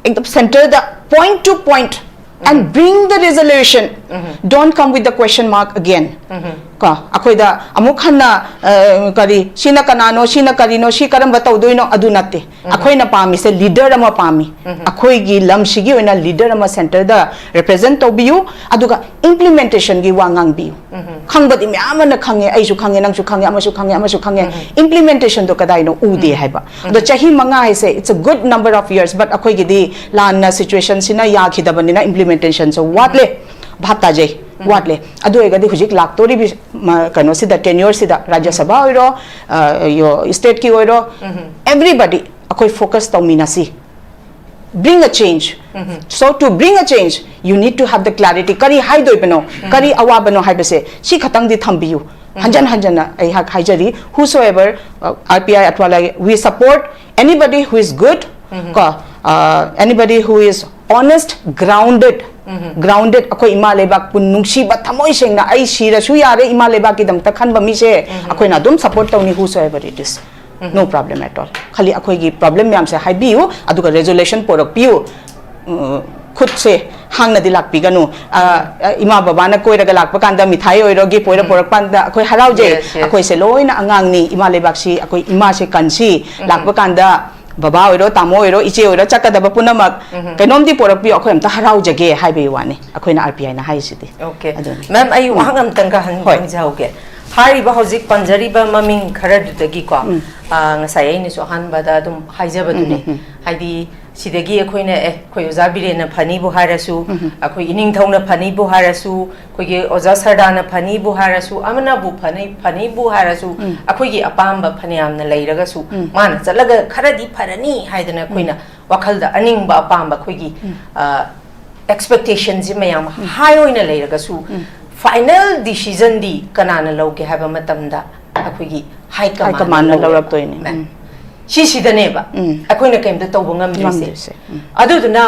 ꯑꯦꯛꯗꯝ centreꯗ, point to point, and bring the resolution. Don't come with the question mark again. ꯀꯣ, ꯑꯩꯈꯣꯏꯗ ꯑꯃꯨꯛ ꯍꯟꯅ, ꯑ, ꯀꯔꯤ, ꯁꯤꯅ ꯀꯅꯥꯅꯣ, ꯁꯤꯅ ꯀꯔꯤꯅꯣ, ꯁꯤ ꯀꯔꯝꯕ ꯇꯧꯗꯣꯏꯅꯣ, ꯑꯗꯨ ꯅꯠꯇꯦ꯫ ꯑꯩꯈꯣꯏꯅ ꯄꯥꯝꯃꯤꯁꯦ leader ꯑꯃ ꯄꯥꯝꯃꯤ꯫ ꯑꯩꯈꯣꯏꯒꯤ ꯂꯝꯁꯤꯒꯤ ꯑꯣꯏꯅ leader ꯑꯃ centreꯗ represent ꯇꯧꯕꯤꯌꯨ, ꯑꯗꯨꯒ implementationꯒꯤ ꯋꯥ ꯉꯥꯡꯕꯤꯌꯨ꯫ ꯈꯪꯕꯗꯤ ꯃꯌꯥꯝ ꯑꯃꯅ ꯈꯪꯉꯦ, ꯑꯩꯁꯨ ꯈꯪꯉꯦ, ꯅꯪꯁꯨ ꯈꯪꯉꯦ, ꯑꯃꯁꯨ ꯈꯪꯉꯦ, ꯑꯃꯁꯨ ꯈꯪꯉꯦ꯫ Implementationꯗꯣ ꯀꯗꯥꯏꯅꯣ ꯎꯗꯦ ꯍꯥꯏꯕ꯫ ꯑꯗꯣ ꯆꯍꯤ ꯃꯉꯥ ꯍꯥꯏꯁꯦ, it's a good number of years, but ꯑꯩꯈꯣꯏꯒꯤꯗꯤ ꯂꯥꯟꯅ situationꯁꯤꯅ ꯌꯥꯈꯤꯗꯕꯅꯤꯅ implementationꯁꯦ ꯋꯥꯠꯂꯦ꯫ ꯚꯥꯞ ꯇꯥꯖꯩ, ꯋꯥꯠꯂꯦ꯫ ꯑꯗꯨ ꯑꯣꯏꯔꯒꯗꯤ ꯍꯧꯖꯤꯛ ꯂꯥꯛꯇꯣꯔꯤꯕꯤ, ꯃ-, ꯀꯩꯅꯣꯁꯤꯗ, tenureꯁꯤꯗ, ꯔꯥꯖ꯭ꯌ ꯁꯚꯥ ꯑꯣꯏꯔꯣ, ꯑ, ꯌꯣ-, stateꯀꯤ ꯑꯣꯏꯔꯣ, everybody ꯑꯩꯈꯣꯏ focus ꯇꯧꯃꯤꯟꯅꯁꯤ꯫ Bring a change. So to bring a change, you need to have the clarity. ꯀꯔꯤ ꯍꯥꯏꯗꯣꯏꯕꯅꯣ, ꯀꯔꯤ ꯑꯋꯥꯕꯅꯣ ꯍꯥꯏꯕꯁꯦ ꯁꯤ ꯈꯛꯇꯪꯗꯤ ꯊꯝꯕꯤꯌꯨ꯫ ꯍꯟꯖꯟ ꯍꯟꯖꯟꯅ ꯑꯩꯍꯥꯛ ꯍꯥꯏꯖꯔꯤ, whosoever, uh, R P I ꯑꯊꯋꯥ Lai, we support anybody who is good, ꯀꯣ, uh, anybody who is honest, grounded, grounded, ꯑꯩꯈꯣꯏ ꯏꯃꯥ ꯂꯩꯕꯥꯛꯄꯨ ꯅꯨꯡꯁꯤꯕ, ꯊꯃꯣꯏ ꯁꯦꯡꯅ ꯑꯩ ꯁꯤꯔꯁꯨ ꯌꯥꯔꯦ ꯏꯃꯥ ꯂꯩꯕꯥꯛꯀꯤꯗꯃꯛꯇ ꯈꯟꯕ ꯃꯤꯁꯦ ꯑꯩꯈꯣꯏꯅ ꯑꯗꯨꯝ support ꯇꯧꯅꯤ, whosoever it is. No problem at all. ꯈꯜꯂꯤ ꯑꯩꯈꯣꯏꯒꯤ problem ꯃꯌꯥꯝꯁꯦ ꯍꯥꯏꯕꯤꯌꯨ, ꯑꯗꯨꯒ resolution ꯄꯨꯔꯛꯄꯤꯌꯨ꯫ ꯎꯝ, ꯈꯨꯠꯁꯦ ꯍꯥꯡꯅꯗꯤ ꯂꯥꯛꯄꯤꯒꯅꯨ꯫ ꯑ, ꯑ, ꯏꯃꯥ ꯕꯕꯥꯅ ꯀꯣꯏꯔꯒ ꯂꯥꯛꯄ ꯀꯥꯟꯗ, ꯃꯤꯊꯥꯏ ꯑꯣꯏꯔꯣ, gift ꯑꯣꯏꯔꯣ ꯄꯨꯔꯛꯄ ꯀꯥꯟꯗ ꯑꯩꯈꯣꯏ ꯍꯔꯥꯎꯖꯩ꯫ Yes, yes. ꯑꯩꯈꯣꯏꯁꯦ ꯂꯣꯏꯅ ꯑꯉꯥꯡꯅꯤ, ꯏꯃꯥ ꯂꯩꯕꯥꯛꯁꯤ ꯑꯩꯈꯣꯏ ꯏꯃꯥꯁꯦ ꯀꯟꯁꯤ꯫ ꯂꯥꯛꯄ ꯀꯥꯟꯗ ꯕꯕꯥ ꯑꯣꯏꯔꯣ, ꯇꯥꯃꯣ ꯑꯣꯏꯔꯣ, ꯏꯆꯦ ꯑꯣꯏꯔꯣ, ꯆꯠꯀꯗꯕ ꯄꯨꯝꯅꯃꯛ ꯀꯩꯅꯣꯝꯗꯤ ꯄꯣꯔꯛꯄꯤꯌꯨ, ꯑꯩꯈꯣꯏ ꯑꯝꯇ ꯍꯔꯥꯎꯖꯒꯦ ꯍꯥꯏꯕꯒꯤ ꯋꯥꯅꯤ, ꯑꯩꯈꯣꯏꯅ ꯑꯥꯔ ꯄꯤ ꯑꯥꯏꯅ ꯍꯥꯏꯔꯤꯁꯤꯗꯤ꯫ ꯑꯣꯀꯦ꯫ ꯑꯗꯨꯅꯤ꯫ ꯃꯦꯝ, ꯑꯩ ꯋꯥꯍꯪ ꯑꯝꯇꯪꯒ ꯍꯪ- ꯍꯣꯏ꯫ ꯍꯪꯖꯍꯧꯒꯦ꯫ ꯍꯥꯏꯔꯤꯕ ꯍꯧꯖꯤꯛ ꯄꯟꯖꯔꯤꯕ ꯃꯃꯤꯡ ꯈꯔꯗꯨꯗꯒꯤꯀꯣ, ꯑꯥ, ꯉꯁꯥꯏ ꯑꯩꯅꯁꯨ ꯑꯍꯥꯟꯕꯗ ꯑꯗꯨꯝ ꯍꯥꯏꯖꯕꯗꯨꯅꯦ꯫ ꯍꯥꯏꯗꯤ ꯁꯤꯗꯒꯤ ꯑꯩꯈꯣꯏꯅ, ꯑꯦ, ꯑꯩꯈꯣꯏ ꯑꯣꯖꯥ ꯕꯤꯔꯦꯟꯅ ꯐꯅꯤꯕꯨ ꯍꯥꯏꯔꯁꯨ, ꯑꯩꯈꯣꯏ ꯏꯅꯤꯡꯊꯧꯅ ꯐꯅꯤꯕꯨ ꯍꯥꯏꯔꯁꯨ, ꯑꯩꯈꯣꯏꯒꯤ ꯑꯣꯖꯥ ꯁꯔꯗꯥꯅ ꯐꯅꯤꯕꯨ ꯍꯥꯏꯔꯁꯨ, ꯑꯃꯅꯕꯨ ꯐꯅꯤ, ꯐꯅꯤꯕꯨ ꯍꯥꯏꯔꯁꯨ, ꯑꯩꯈꯣꯏꯒꯤ ꯑꯄꯥꯝꯕ ꯐꯅꯌꯥꯝꯅ ꯂꯩꯔꯒꯁꯨ, ꯃꯥꯅ ꯆꯠꯂꯒ ꯈꯔꯗꯤ ꯐꯔꯅꯤ ꯍꯥꯏꯗꯅ ꯑꯩꯈꯣꯏꯅ ꯋꯥꯈꯜꯗ ꯑꯅꯤꯡꯕ ꯑꯄꯥꯝꯕ ꯑꯩꯈꯣꯏꯒꯤ, ꯑ, expectationꯁꯤ ꯃꯌꯥꯝ ꯍꯥꯏ ꯑꯣꯏꯅ ꯂꯩꯔꯒꯁꯨ, final decisionꯗꯤ ꯀꯅꯥꯅ ꯂꯧꯒꯦ ꯍꯥꯏꯕ ꯃꯇꯝꯗ ꯑꯩꯈꯣꯏꯒꯤ ꯍꯥꯏ commandꯅ ꯀꯃꯥꯟꯅ ꯂꯧꯔꯦꯕ꯫ ꯂꯧꯔꯛꯇꯣꯏꯅꯤ꯫ ꯃꯦꯝ꯫ ꯎꯝ꯫ ꯁꯤꯁꯤꯗꯅꯦꯕ ꯎꯝ꯫ ꯑꯩꯈꯣꯏꯅ ꯀꯩꯝꯇ ꯇꯧꯕ ꯉꯝꯗ꯭ꯔꯤꯁꯦ꯫ ꯉꯝꯗ꯭ꯔꯤꯁꯦ꯫ ꯎꯝ꯫ ꯑꯗꯨꯗꯨꯅ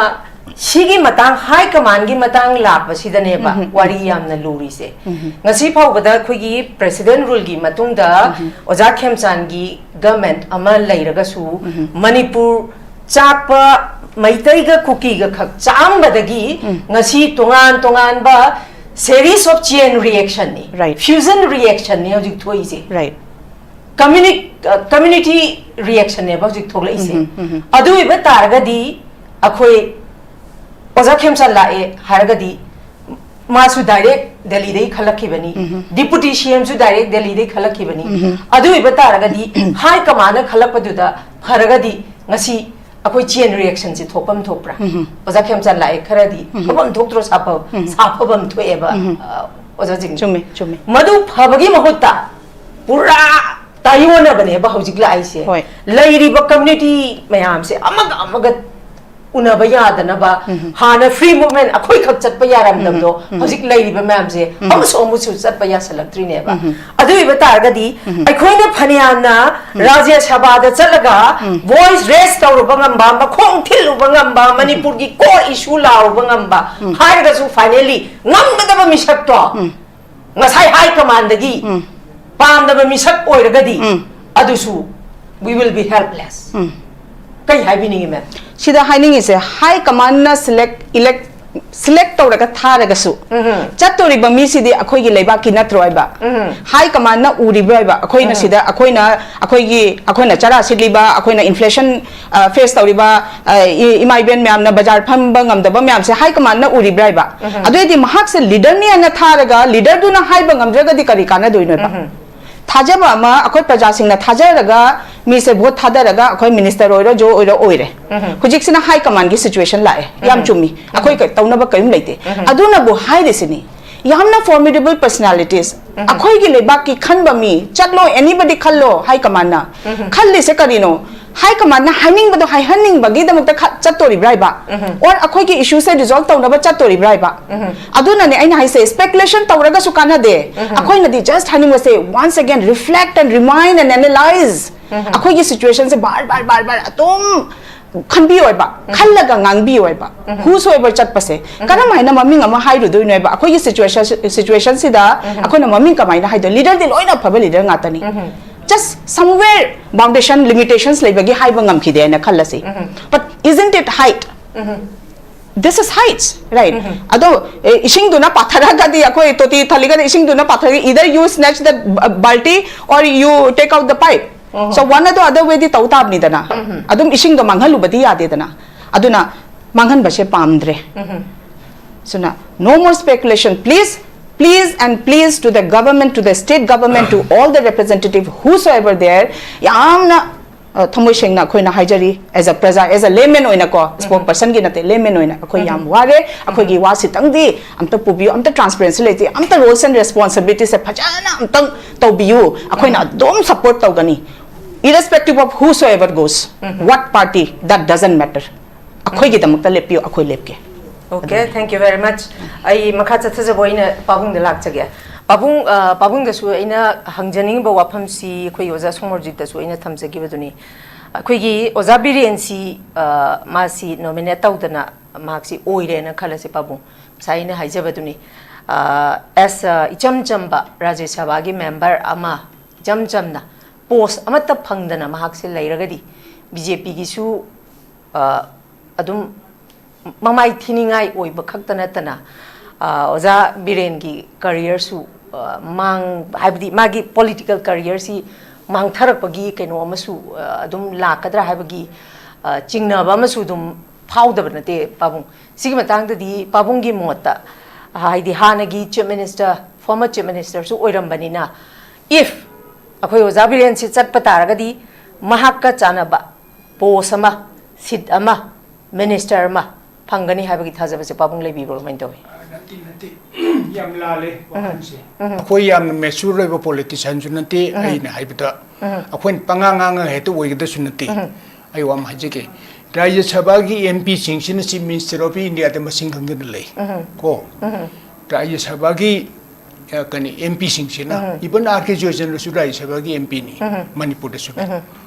ꯁꯤꯒꯤ ꯃꯇꯥꯡ, ꯍꯥꯏ ꯀꯃꯥꯟꯒꯤ ꯃꯇꯥꯡ ꯂꯥꯛꯄꯁꯤꯗꯅꯦꯕ ꯋꯥꯔꯤ ꯌꯥꯝꯅ ꯂꯨꯔꯤꯁꯦ꯫ ꯉꯁꯤ ꯐꯥꯎꯕꯗ ꯑꯩꯈꯣꯏꯒꯤ president ruleꯒꯤ ꯃꯇꯨꯡꯗ ꯑꯣꯖꯥ ꯈꯦꯝꯆꯥꯟꯒꯤ government ꯑꯃ ꯂꯩꯔꯒꯁꯨ, ꯃꯅꯤꯄꯨꯔ ꯆꯥꯛꯄ ꯃꯩꯇꯩꯒ ꯀꯨꯀꯤꯒ ꯈꯛ ꯆꯥꯛꯑꯝꯕꯗꯒꯤ ꯉꯁꯤ ꯇꯣꯉꯥꯟ ꯇꯣꯉꯥꯟꯕ series of chain reactionꯅꯤ, Right. fusion reactionꯅꯤ ꯍꯧꯖꯤꯛ ꯊꯣꯛꯏꯁꯦ꯫ Right. Communi- community reactionꯅꯦꯕ ꯍꯧꯖꯤꯛ ꯊꯣꯛꯂꯛꯏꯁꯦ꯫ ꯑꯗꯨ ꯑꯣꯏꯕ ꯇꯥꯔꯒꯗꯤ ꯑꯩꯈꯣꯏ ꯑꯣꯖꯥ ꯈꯦꯝꯆꯥꯟ ꯂꯥꯛꯑꯦ ꯍꯥꯏꯔꯒꯗꯤ ꯃꯥꯁꯨ direct ꯗꯦꯜꯂꯤꯗꯒꯤ ꯈꯜꯂꯛꯈꯤꯕꯅꯤ, deputy CMꯁꯨ direct ꯗꯦꯜꯂꯤꯗꯒꯤ ꯈꯜꯂꯛꯈꯤꯕꯅꯤ꯫ ꯑꯗꯨ ꯑꯣꯏꯕ ꯇꯥꯔꯒꯗꯤ ꯍꯥꯏ ꯀꯃꯥꯟꯅ ꯈꯜꯂꯛꯄꯗꯨꯗ ꯐꯔꯒꯗꯤ ꯉꯁꯤ ꯑꯩꯈꯣꯏ chain reactionꯁꯦ ꯊꯣꯛꯐꯝ ꯊꯣꯛꯄ꯭ꯔꯥ? ꯑꯣꯖꯥ ꯈꯦꯝꯆꯥꯟ ꯂꯥꯛꯑꯦ ꯈꯔꯗꯤ ꯊꯣꯛꯐꯝ ꯊꯣꯛꯇ꯭ꯔꯣ? ꯁꯥꯐ-, ꯁꯥꯐꯕꯝ ꯊꯣꯛꯑꯦꯕ, ꯑ, ꯑꯣꯖꯥꯁꯤꯡ꯫ ꯆꯨꯝꯃꯦ, ꯆꯨꯝꯃꯦ꯫ ꯃꯗꯨ ꯐꯕꯒꯤ ꯃꯍꯨꯠꯇ ꯄꯨꯔꯥ ꯇꯥꯏꯑꯣꯟꯅꯕꯅꯦꯕ ꯍꯧꯖꯤꯛ ꯂꯥꯛꯏꯁꯦ꯫ ꯍꯣꯏ꯫ ꯂꯩꯔꯤꯕ community ꯃꯌꯥꯝꯁꯦ ꯑꯃꯒ ꯑꯃꯒ ꯎꯅꯕ ꯌꯥꯗꯅꯕ, ꯍꯥꯟꯅ free movement ꯑꯩꯈꯣꯏꯈꯛ ꯆꯠꯄ ꯌꯥꯔꯝꯗꯕꯗꯣ, ꯍꯧꯖꯤꯛ ꯂꯩꯔꯤꯕ ꯃꯌꯥꯝꯁꯦ ꯑꯃꯁꯨ ꯑꯃꯁꯨ ꯆꯠꯄ ꯌꯥꯁꯜꯂꯛꯇ꯭ꯔꯤꯅꯦꯕ꯫ ꯑꯗꯨ ꯑꯣꯏꯕ ꯇꯥꯔꯒꯗꯤ ꯑꯩꯈꯣꯏꯅ ꯐꯅꯌꯥꯝꯅ ꯔꯥꯖ꯭ꯌ ꯁꯚꯥꯗ ꯆꯠꯂꯒ voice raise ꯇꯧꯔꯨꯕ ꯉꯝꯕ, ꯃꯈꯣꯡ ꯊꯤꯜꯂꯨꯕ ꯉꯝꯕ, ꯃꯅꯤꯄꯨꯔꯒꯤ core issue ꯂꯥꯎꯔꯨꯕ ꯉꯝꯕ, ꯍꯥꯏꯔꯒꯁꯨ finally ꯉꯝꯒꯗꯕ ꯃꯤꯁꯛꯇꯣ ꯉꯁꯥꯏ ꯍꯥꯏ ꯀꯃꯥꯟꯗꯒꯤ ꯄꯥꯝꯗꯕ ꯃꯤꯁꯛ ꯑꯣꯏꯔꯒꯗꯤ ꯑꯗꯨꯁꯨ we will be helpless꯫ ꯀꯩ ꯍꯥꯏꯕꯤꯅꯤꯡꯉꯤ ꯃꯦꯝ? ꯁꯤꯗ ꯍꯥꯏꯅꯤꯡꯉꯤꯁꯦ, ꯍꯥꯏ ꯀꯃꯥꯟꯅ select, elect ꯁꯦꯂꯦꯛ ꯇꯧꯔꯒ ꯊꯥꯔꯒꯁꯨ, ꯆꯠꯇꯣꯔꯤꯕ ꯃꯤꯁꯤꯗꯤ ꯑꯩꯈꯣꯏꯒꯤ ꯂꯩꯕꯥꯛꯀꯤ ꯅꯠꯇ꯭ꯔꯣꯏꯕ? ꯍꯥꯏ ꯀꯃꯥꯟꯅ ꯎꯔꯤꯕ꯭ꯔꯣꯏꯕ? ꯑꯩꯈꯣꯏꯅ ꯁꯤꯗ, ꯑꯩꯈꯣꯏꯅ, ꯑꯩꯈꯣꯏꯒꯤ, ꯑꯩꯈꯣꯏꯅ ꯆꯔꯥ ꯁꯤꯠꯂꯤꯕ, ꯑꯩꯈꯣꯏꯅ ꯏꯟꯐ꯭ꯂꯦꯁꯟ ꯐꯦꯁ ꯇꯧꯔꯤꯕ, ꯑ, ꯏ- ꯏꯃꯥ ꯏꯕꯦꯟ ꯃꯌꯥꯝꯅ ꯕꯖꯥꯔ ꯐꯝꯕ ꯉꯝꯗꯕ ꯃꯌꯥꯝꯁꯦ ꯍꯥꯏ ꯀꯃꯥꯟꯅ ꯎꯔꯤꯕ꯭ꯔꯥꯏꯕ? ꯑꯗꯨꯑꯣꯏꯗꯤ ꯃꯍꯥꯛꯁꯦ ꯂꯤꯗꯔꯅꯤ ꯍꯥꯏꯅ ꯊꯥꯔꯒ ꯂꯤꯗꯔꯗꯨꯅ ꯍꯥꯏꯕ ꯉꯝꯗ꯭ꯔꯒꯗꯤ ꯀꯔꯤ ꯀꯥꯟꯅꯗꯣꯏꯅꯣꯕ? ꯊꯥꯖꯕ ꯑꯃ ꯑꯩꯈꯣꯏ ꯄ꯭ꯔꯖꯥꯁꯤꯡꯅ ꯊꯥꯖꯔꯒ ꯃꯤꯁꯦ ꯚꯣꯠ ꯊꯥꯗꯔꯒ ꯑꯩꯈꯣꯏ ꯃꯤꯅꯤꯁꯇꯔ ꯑꯣꯏꯔꯣ, ꯖꯣ ꯑꯣꯏꯔꯣ, ꯑꯣꯏꯔꯦ꯫ ꯍꯧꯖꯤꯛꯁꯤꯅ ꯍꯥꯏ ꯀꯃꯥꯟꯒꯤ ꯁꯤꯆꯨꯋꯦꯁꯟ ꯂꯥꯛꯑꯦ꯫ ꯌꯥꯝ ꯆꯨꯝꯃꯤ꯫ ꯑꯩꯈꯣꯏ ꯀ- ꯇꯧꯅꯕ ꯀꯔꯤꯝ ꯂꯩꯇꯦ꯫ ꯑꯗꯨꯅꯕꯨ ꯍꯥꯏꯔꯤꯁꯤꯅꯤ, ꯌꯥꯝꯅ ꯐꯣꯔꯃꯤꯗꯦꯕꯜ ꯄꯔꯁꯅꯥꯂꯤꯇꯤꯁ, ꯑꯩꯈꯣꯏꯒꯤ ꯂꯩꯕꯥꯛꯀꯤ ꯈꯟꯕ ꯃꯤ, "ꯆꯠꯂꯣ, ꯑꯦꯅꯤꯕꯗꯤ ꯈꯜꯂꯣ" ꯍꯥꯏ ꯀꯃꯥꯟꯅ꯫ ꯈꯜꯂꯤꯁꯦ ꯀꯔꯤꯅꯣ? ꯍꯥꯏ ꯀꯃꯥꯟꯅ ꯍꯥꯏꯅꯤꯡꯕꯗꯣ ꯍꯥꯏꯍꯟꯅꯤꯡꯕꯒꯤꯗꯃꯛꯇ ꯈ- ꯆꯠꯇꯣꯔꯤꯕ꯭ꯔꯥ ꯍꯥꯏꯕ? Or ꯑꯩꯈꯣꯏꯒꯤ ꯏꯁꯨꯁꯦ ꯔꯤꯖꯣꯜꯕ ꯇꯧꯅꯕ ꯆꯠꯇꯣꯔꯤꯕ꯭ꯔꯥ ꯍꯥꯏꯕ? ꯑꯗꯨꯅꯅꯦ ꯑꯩꯅ ꯍꯥꯏꯁꯦ, ꯁ꯭ꯄꯦꯀꯨꯂꯦꯁꯟ ꯇꯧꯔꯒꯁꯨ ꯀꯥꯟꯅꯗꯦ꯫ ꯑꯩꯈꯣꯏꯅꯗꯤ ꯖꯁ ꯍꯥꯏꯅꯤꯡꯕꯁꯦ, once again reflect and remind and analyze꯫ ꯑꯩꯈꯣꯏꯒꯤ ꯁꯤꯆꯨꯋꯦꯁꯟꯁꯦ ꯕꯥꯔ ꯕꯥꯔ ꯕꯥꯔ ꯕꯥꯔ ꯑꯗꯨꯝ ꯈꯟꯕꯤꯌꯣꯏꯕ, ꯈꯜꯂꯒ ꯉꯥꯡꯕꯤꯌꯣꯏꯕ꯫ Whosoever ꯆꯠꯄꯁꯦ ꯀꯔꯝ ꯍꯥꯏꯅ ꯃꯃꯤꯡ ꯑꯃ ꯍꯥꯏꯔꯨꯗꯣꯏꯅꯣ ꯍꯥꯏꯕ? ꯑꯩꯈꯣꯏꯒꯤ ꯁꯤꯆꯨꯋꯦꯁꯟ, ꯁꯤꯆꯨꯋꯦꯁꯟꯁꯤꯗ ꯑꯩꯈꯣꯏꯅ ꯃꯃꯤꯡ ꯀꯃꯥꯏꯅ ꯍꯥꯏꯗꯣꯏ? ꯂꯤꯗꯔꯗꯤ ꯂꯣꯏꯅ ꯑꯐꯕ ꯂꯤꯗꯔ ꯉꯥꯛꯇꯅꯤ꯫ Just somewhere foundation limitations ꯂꯩꯕꯒꯤ ꯍꯥꯏꯕ ꯉꯝꯈꯤꯗꯦ ꯍꯥꯏꯅ ꯈꯜꯂꯁꯤ꯫ But isn't it height? This is heights, right? ꯑꯗꯣ, ꯑꯦ, ꯏꯁꯤꯡꯗꯨꯅ ꯄꯥꯊꯔꯛꯑꯒꯗꯤ, ꯑꯩꯈꯣꯏ ꯇꯣꯇꯤ ꯊꯜꯂꯤꯒꯗꯤ ꯏꯁꯤꯡꯗꯨꯅ ꯄꯥꯊꯔꯒ, either you snatch the balti or you take out the pipe. So one or the other way ꯗꯤ ꯇꯧ ꯇꯥꯕꯅꯤꯗꯅ꯫ ꯑꯗꯨꯝ ꯏꯁꯤꯡꯗꯣ ꯃꯥꯡꯍꯜꯂꯨꯕꯗꯤ ꯌꯥꯗꯦꯗꯅ꯫ ꯑꯗꯨꯅ ꯃꯥꯡꯍꯟꯕꯁꯦ ꯄꯥꯝꯗ꯭ꯔꯦ꯫ ꯑꯗꯨꯅ no more speculation, please, please and please to the government, to the state government, to all the representative, whosoever there, ꯌꯥꯝꯅ, ꯑ, ꯊꯃꯣꯏ ꯁꯦꯡꯅ ꯑꯩꯈꯣꯏꯅ ꯍꯥꯏꯖꯔꯤ, as a ꯄ꯭ꯔꯖꯥ, as a layman ꯑꯣꯏꯅꯀꯣ, spokesperson ꯒꯤ ꯅꯠꯇꯦ, layman ꯑꯣꯏꯅ ꯑꯩꯈꯣꯏ ꯌꯥꯝ ꯋꯥꯔꯦ꯫ ꯑꯩꯈꯣꯏꯒꯤ ꯋꯥꯁꯤꯇꯪꯗꯤ ꯑꯝꯇ ꯄꯨꯕꯤꯌꯨ, ꯑꯝꯇ transparency ꯂꯩꯇꯦ, ꯑꯝꯇ roles and responsibilities ꯁꯦ ꯐꯖꯅ ꯑꯝꯇꯪ ꯇꯧꯕꯤꯌꯨ꯫ ꯑꯩꯈꯣꯏꯅ ꯑꯗꯨꯝ support ꯇꯧꯒꯅꯤ, irrespective of whosoever goes, what party, that doesn't matter. ꯑꯩꯈꯣꯏꯒꯤꯗꯃꯛꯇ ꯂꯦꯞꯄꯤꯌꯨ, ꯑꯩꯈꯣꯏ ꯂꯦꯞꯀꯦ꯫ Okay, thank you very much. ꯑꯩ ꯃꯈꯥ ꯆꯠꯊꯖꯕ ꯑꯣꯏꯅ ꯄꯥꯕꯨꯡꯗ ꯂꯥꯛꯆꯒꯦ꯫ ꯄꯥꯕꯨꯡ, ꯑ, ꯄꯥꯕꯨꯡꯗꯁꯨ ꯑꯩꯅ ꯍꯪꯖꯅꯤꯡꯕ ꯋꯥꯐꯝꯁꯤ ꯑꯩꯈꯣꯏ ꯑꯣꯖꯥ ꯁꯣꯃꯣꯔꯖꯤꯠꯇꯁꯨ ꯑꯩꯅ ꯊꯝꯖꯈꯤꯕꯗꯨꯅꯤ꯫ ꯑꯩꯈꯣꯏꯒꯤ ꯑꯣꯖꯥ ꯕꯤꯔꯦꯟꯁꯤ, ꯑ, ꯃꯥꯁꯤ nominate ꯇꯧꯗꯅ ꯃꯍꯥꯛꯁꯤ ꯑꯣꯏꯔꯦꯅ ꯈꯜꯂꯁꯤ ꯄꯥꯕꯨꯡ꯫ ꯉꯁꯥꯏ ꯑꯩꯅ ꯍꯥꯏꯖꯕꯗꯨꯅꯤ, ꯑ, as a ꯏꯆꯝ ꯆꯝꯕ ꯔꯥꯖ꯭ꯌ ꯁꯚꯥꯒꯤ member ꯑꯃ, ꯏꯆꯝ ꯆꯝꯅ post ꯑꯃꯠꯇ ꯐꯪꯗꯅ ꯃꯍꯥꯛꯁꯦ ꯂꯩꯔꯒꯗꯤ ꯕꯤ ꯖꯦ ꯄꯤꯒꯤꯁꯨ, ꯑ, ꯑꯗꯨꯝ ꯃꯃꯥꯏ ꯊꯤꯅꯤꯡꯉꯥꯏ ꯑꯣꯏꯕ ꯈꯛꯇ ꯅꯠꯇꯅ, ꯑ, ꯑꯣꯖꯥ ꯕꯤꯔꯦꯟꯒꯤ ꯀꯔꯤꯌꯔꯁꯨ, ꯑ, ꯃꯥꯡ-, ꯍꯥꯏꯕꯗꯤ ꯃꯥꯒꯤ ꯄꯣꯂꯤꯇꯤꯀꯦꯜ ꯀꯔꯤꯌꯔꯁꯤ ꯃꯥꯡꯊꯔꯛꯄꯒꯤ ꯀꯩꯅꯣ ꯑꯃꯁꯨ, ꯑ, ꯑꯗꯨꯝ ꯂꯥꯛꯀꯗ꯭ꯔꯥ ꯍꯥꯏꯕꯒꯤ, ꯑ, ꯆꯤꯡꯅꯕ ꯑꯃꯁꯨ ꯑꯗꯨꯝ ꯐꯥꯎꯗꯕ ꯅꯠꯇꯦ ꯄꯥꯕꯨꯡ꯫ ꯁꯤꯒꯤ ꯃꯇꯥꯡꯗꯗꯤ ꯄꯥꯕꯨꯡꯒꯤ ꯃꯣꯠꯇ, ꯑ, ꯍꯥꯏꯗꯤ ꯍꯥꯟꯅꯒꯤ Chief Minister, former Chief Ministerꯁꯨ ꯑꯣꯏꯔꯝꯕꯅꯤꯅ, if ꯑꯩꯈꯣꯏ ꯑꯣꯖꯥ ꯕꯤꯔꯦꯟꯁꯤ ꯆꯠꯄ ꯇꯥꯔꯒꯗꯤ ꯃꯍꯥꯛꯀ ꯆꯥꯟꯅꯕ ꯄꯣꯁ ꯑꯃ, ꯁꯤꯠ ꯑꯃ, ꯃꯤꯅꯤꯁꯇꯔ ꯑꯃ ꯐꯪꯒꯅꯤ ꯍꯥꯏꯕꯒꯤ ꯊꯥꯖꯕꯁꯦ ꯄꯥꯕꯨꯡ ꯂꯩꯕꯤꯕ꯭ꯔꯣ? ꯀꯃꯥꯏꯅ ꯇꯧꯏ? ꯑ, ꯅꯠꯇꯦ, ꯅꯠꯇꯦ꯫ ꯌꯥꯝ ꯂꯥꯜꯂꯦ ꯋꯥꯈꯜꯁꯦ꯫ ꯎꯝ꯫ ꯑꯩꯈꯣꯏ ꯌꯥꯝꯅ ꯃꯦꯆꯨꯔ ꯑꯣꯏꯕ ꯄꯣꯂꯤꯇꯤꯁꯤꯌꯥꯟꯁꯨ ꯅꯠꯇꯦ꯫ ꯎꯝ꯫ ꯑꯩꯅ ꯍꯥꯏꯕꯗ, ꯎꯝ꯫ ꯑꯩꯈꯣꯏꯅ ꯄꯉꯥꯡ ꯉꯥꯡꯉꯒ ꯍꯦꯛꯇ ꯑꯣꯏꯒꯗꯕꯁꯨ ꯅꯠꯇꯦ꯫ ꯎꯝ꯫ ꯑꯩ ꯋꯥ ꯑꯃ ꯍꯥꯏꯖꯒꯦ꯫ ꯔꯥꯖ꯭ꯌ ꯁꯚꯥꯒꯤ M Pꯁꯤꯡꯁꯤꯅ Chief Minister of Indiaꯗ ꯃꯁꯤꯡ ꯈꯪꯗꯅ ꯂꯩ꯫ ꯎꯝ꯫ ꯀꯣ? ꯎꯝ꯫ ꯔꯥꯖ꯭ꯌ ꯁꯚꯥꯒꯤ, ꯑ, ꯀꯩꯅꯣ, M Pꯁꯤꯡꯁꯤꯅ, ꯎꯝ꯫ Even R K ꯖꯣꯏꯁꯟꯗꯁꯨ ꯔꯥꯖ꯭ꯌ ꯁꯚꯥꯒꯤ M Pꯅꯤ, ꯎꯝ꯫ ꯃꯅꯤꯄꯨꯔꯗꯁꯨ꯫ ꯎꯝ꯫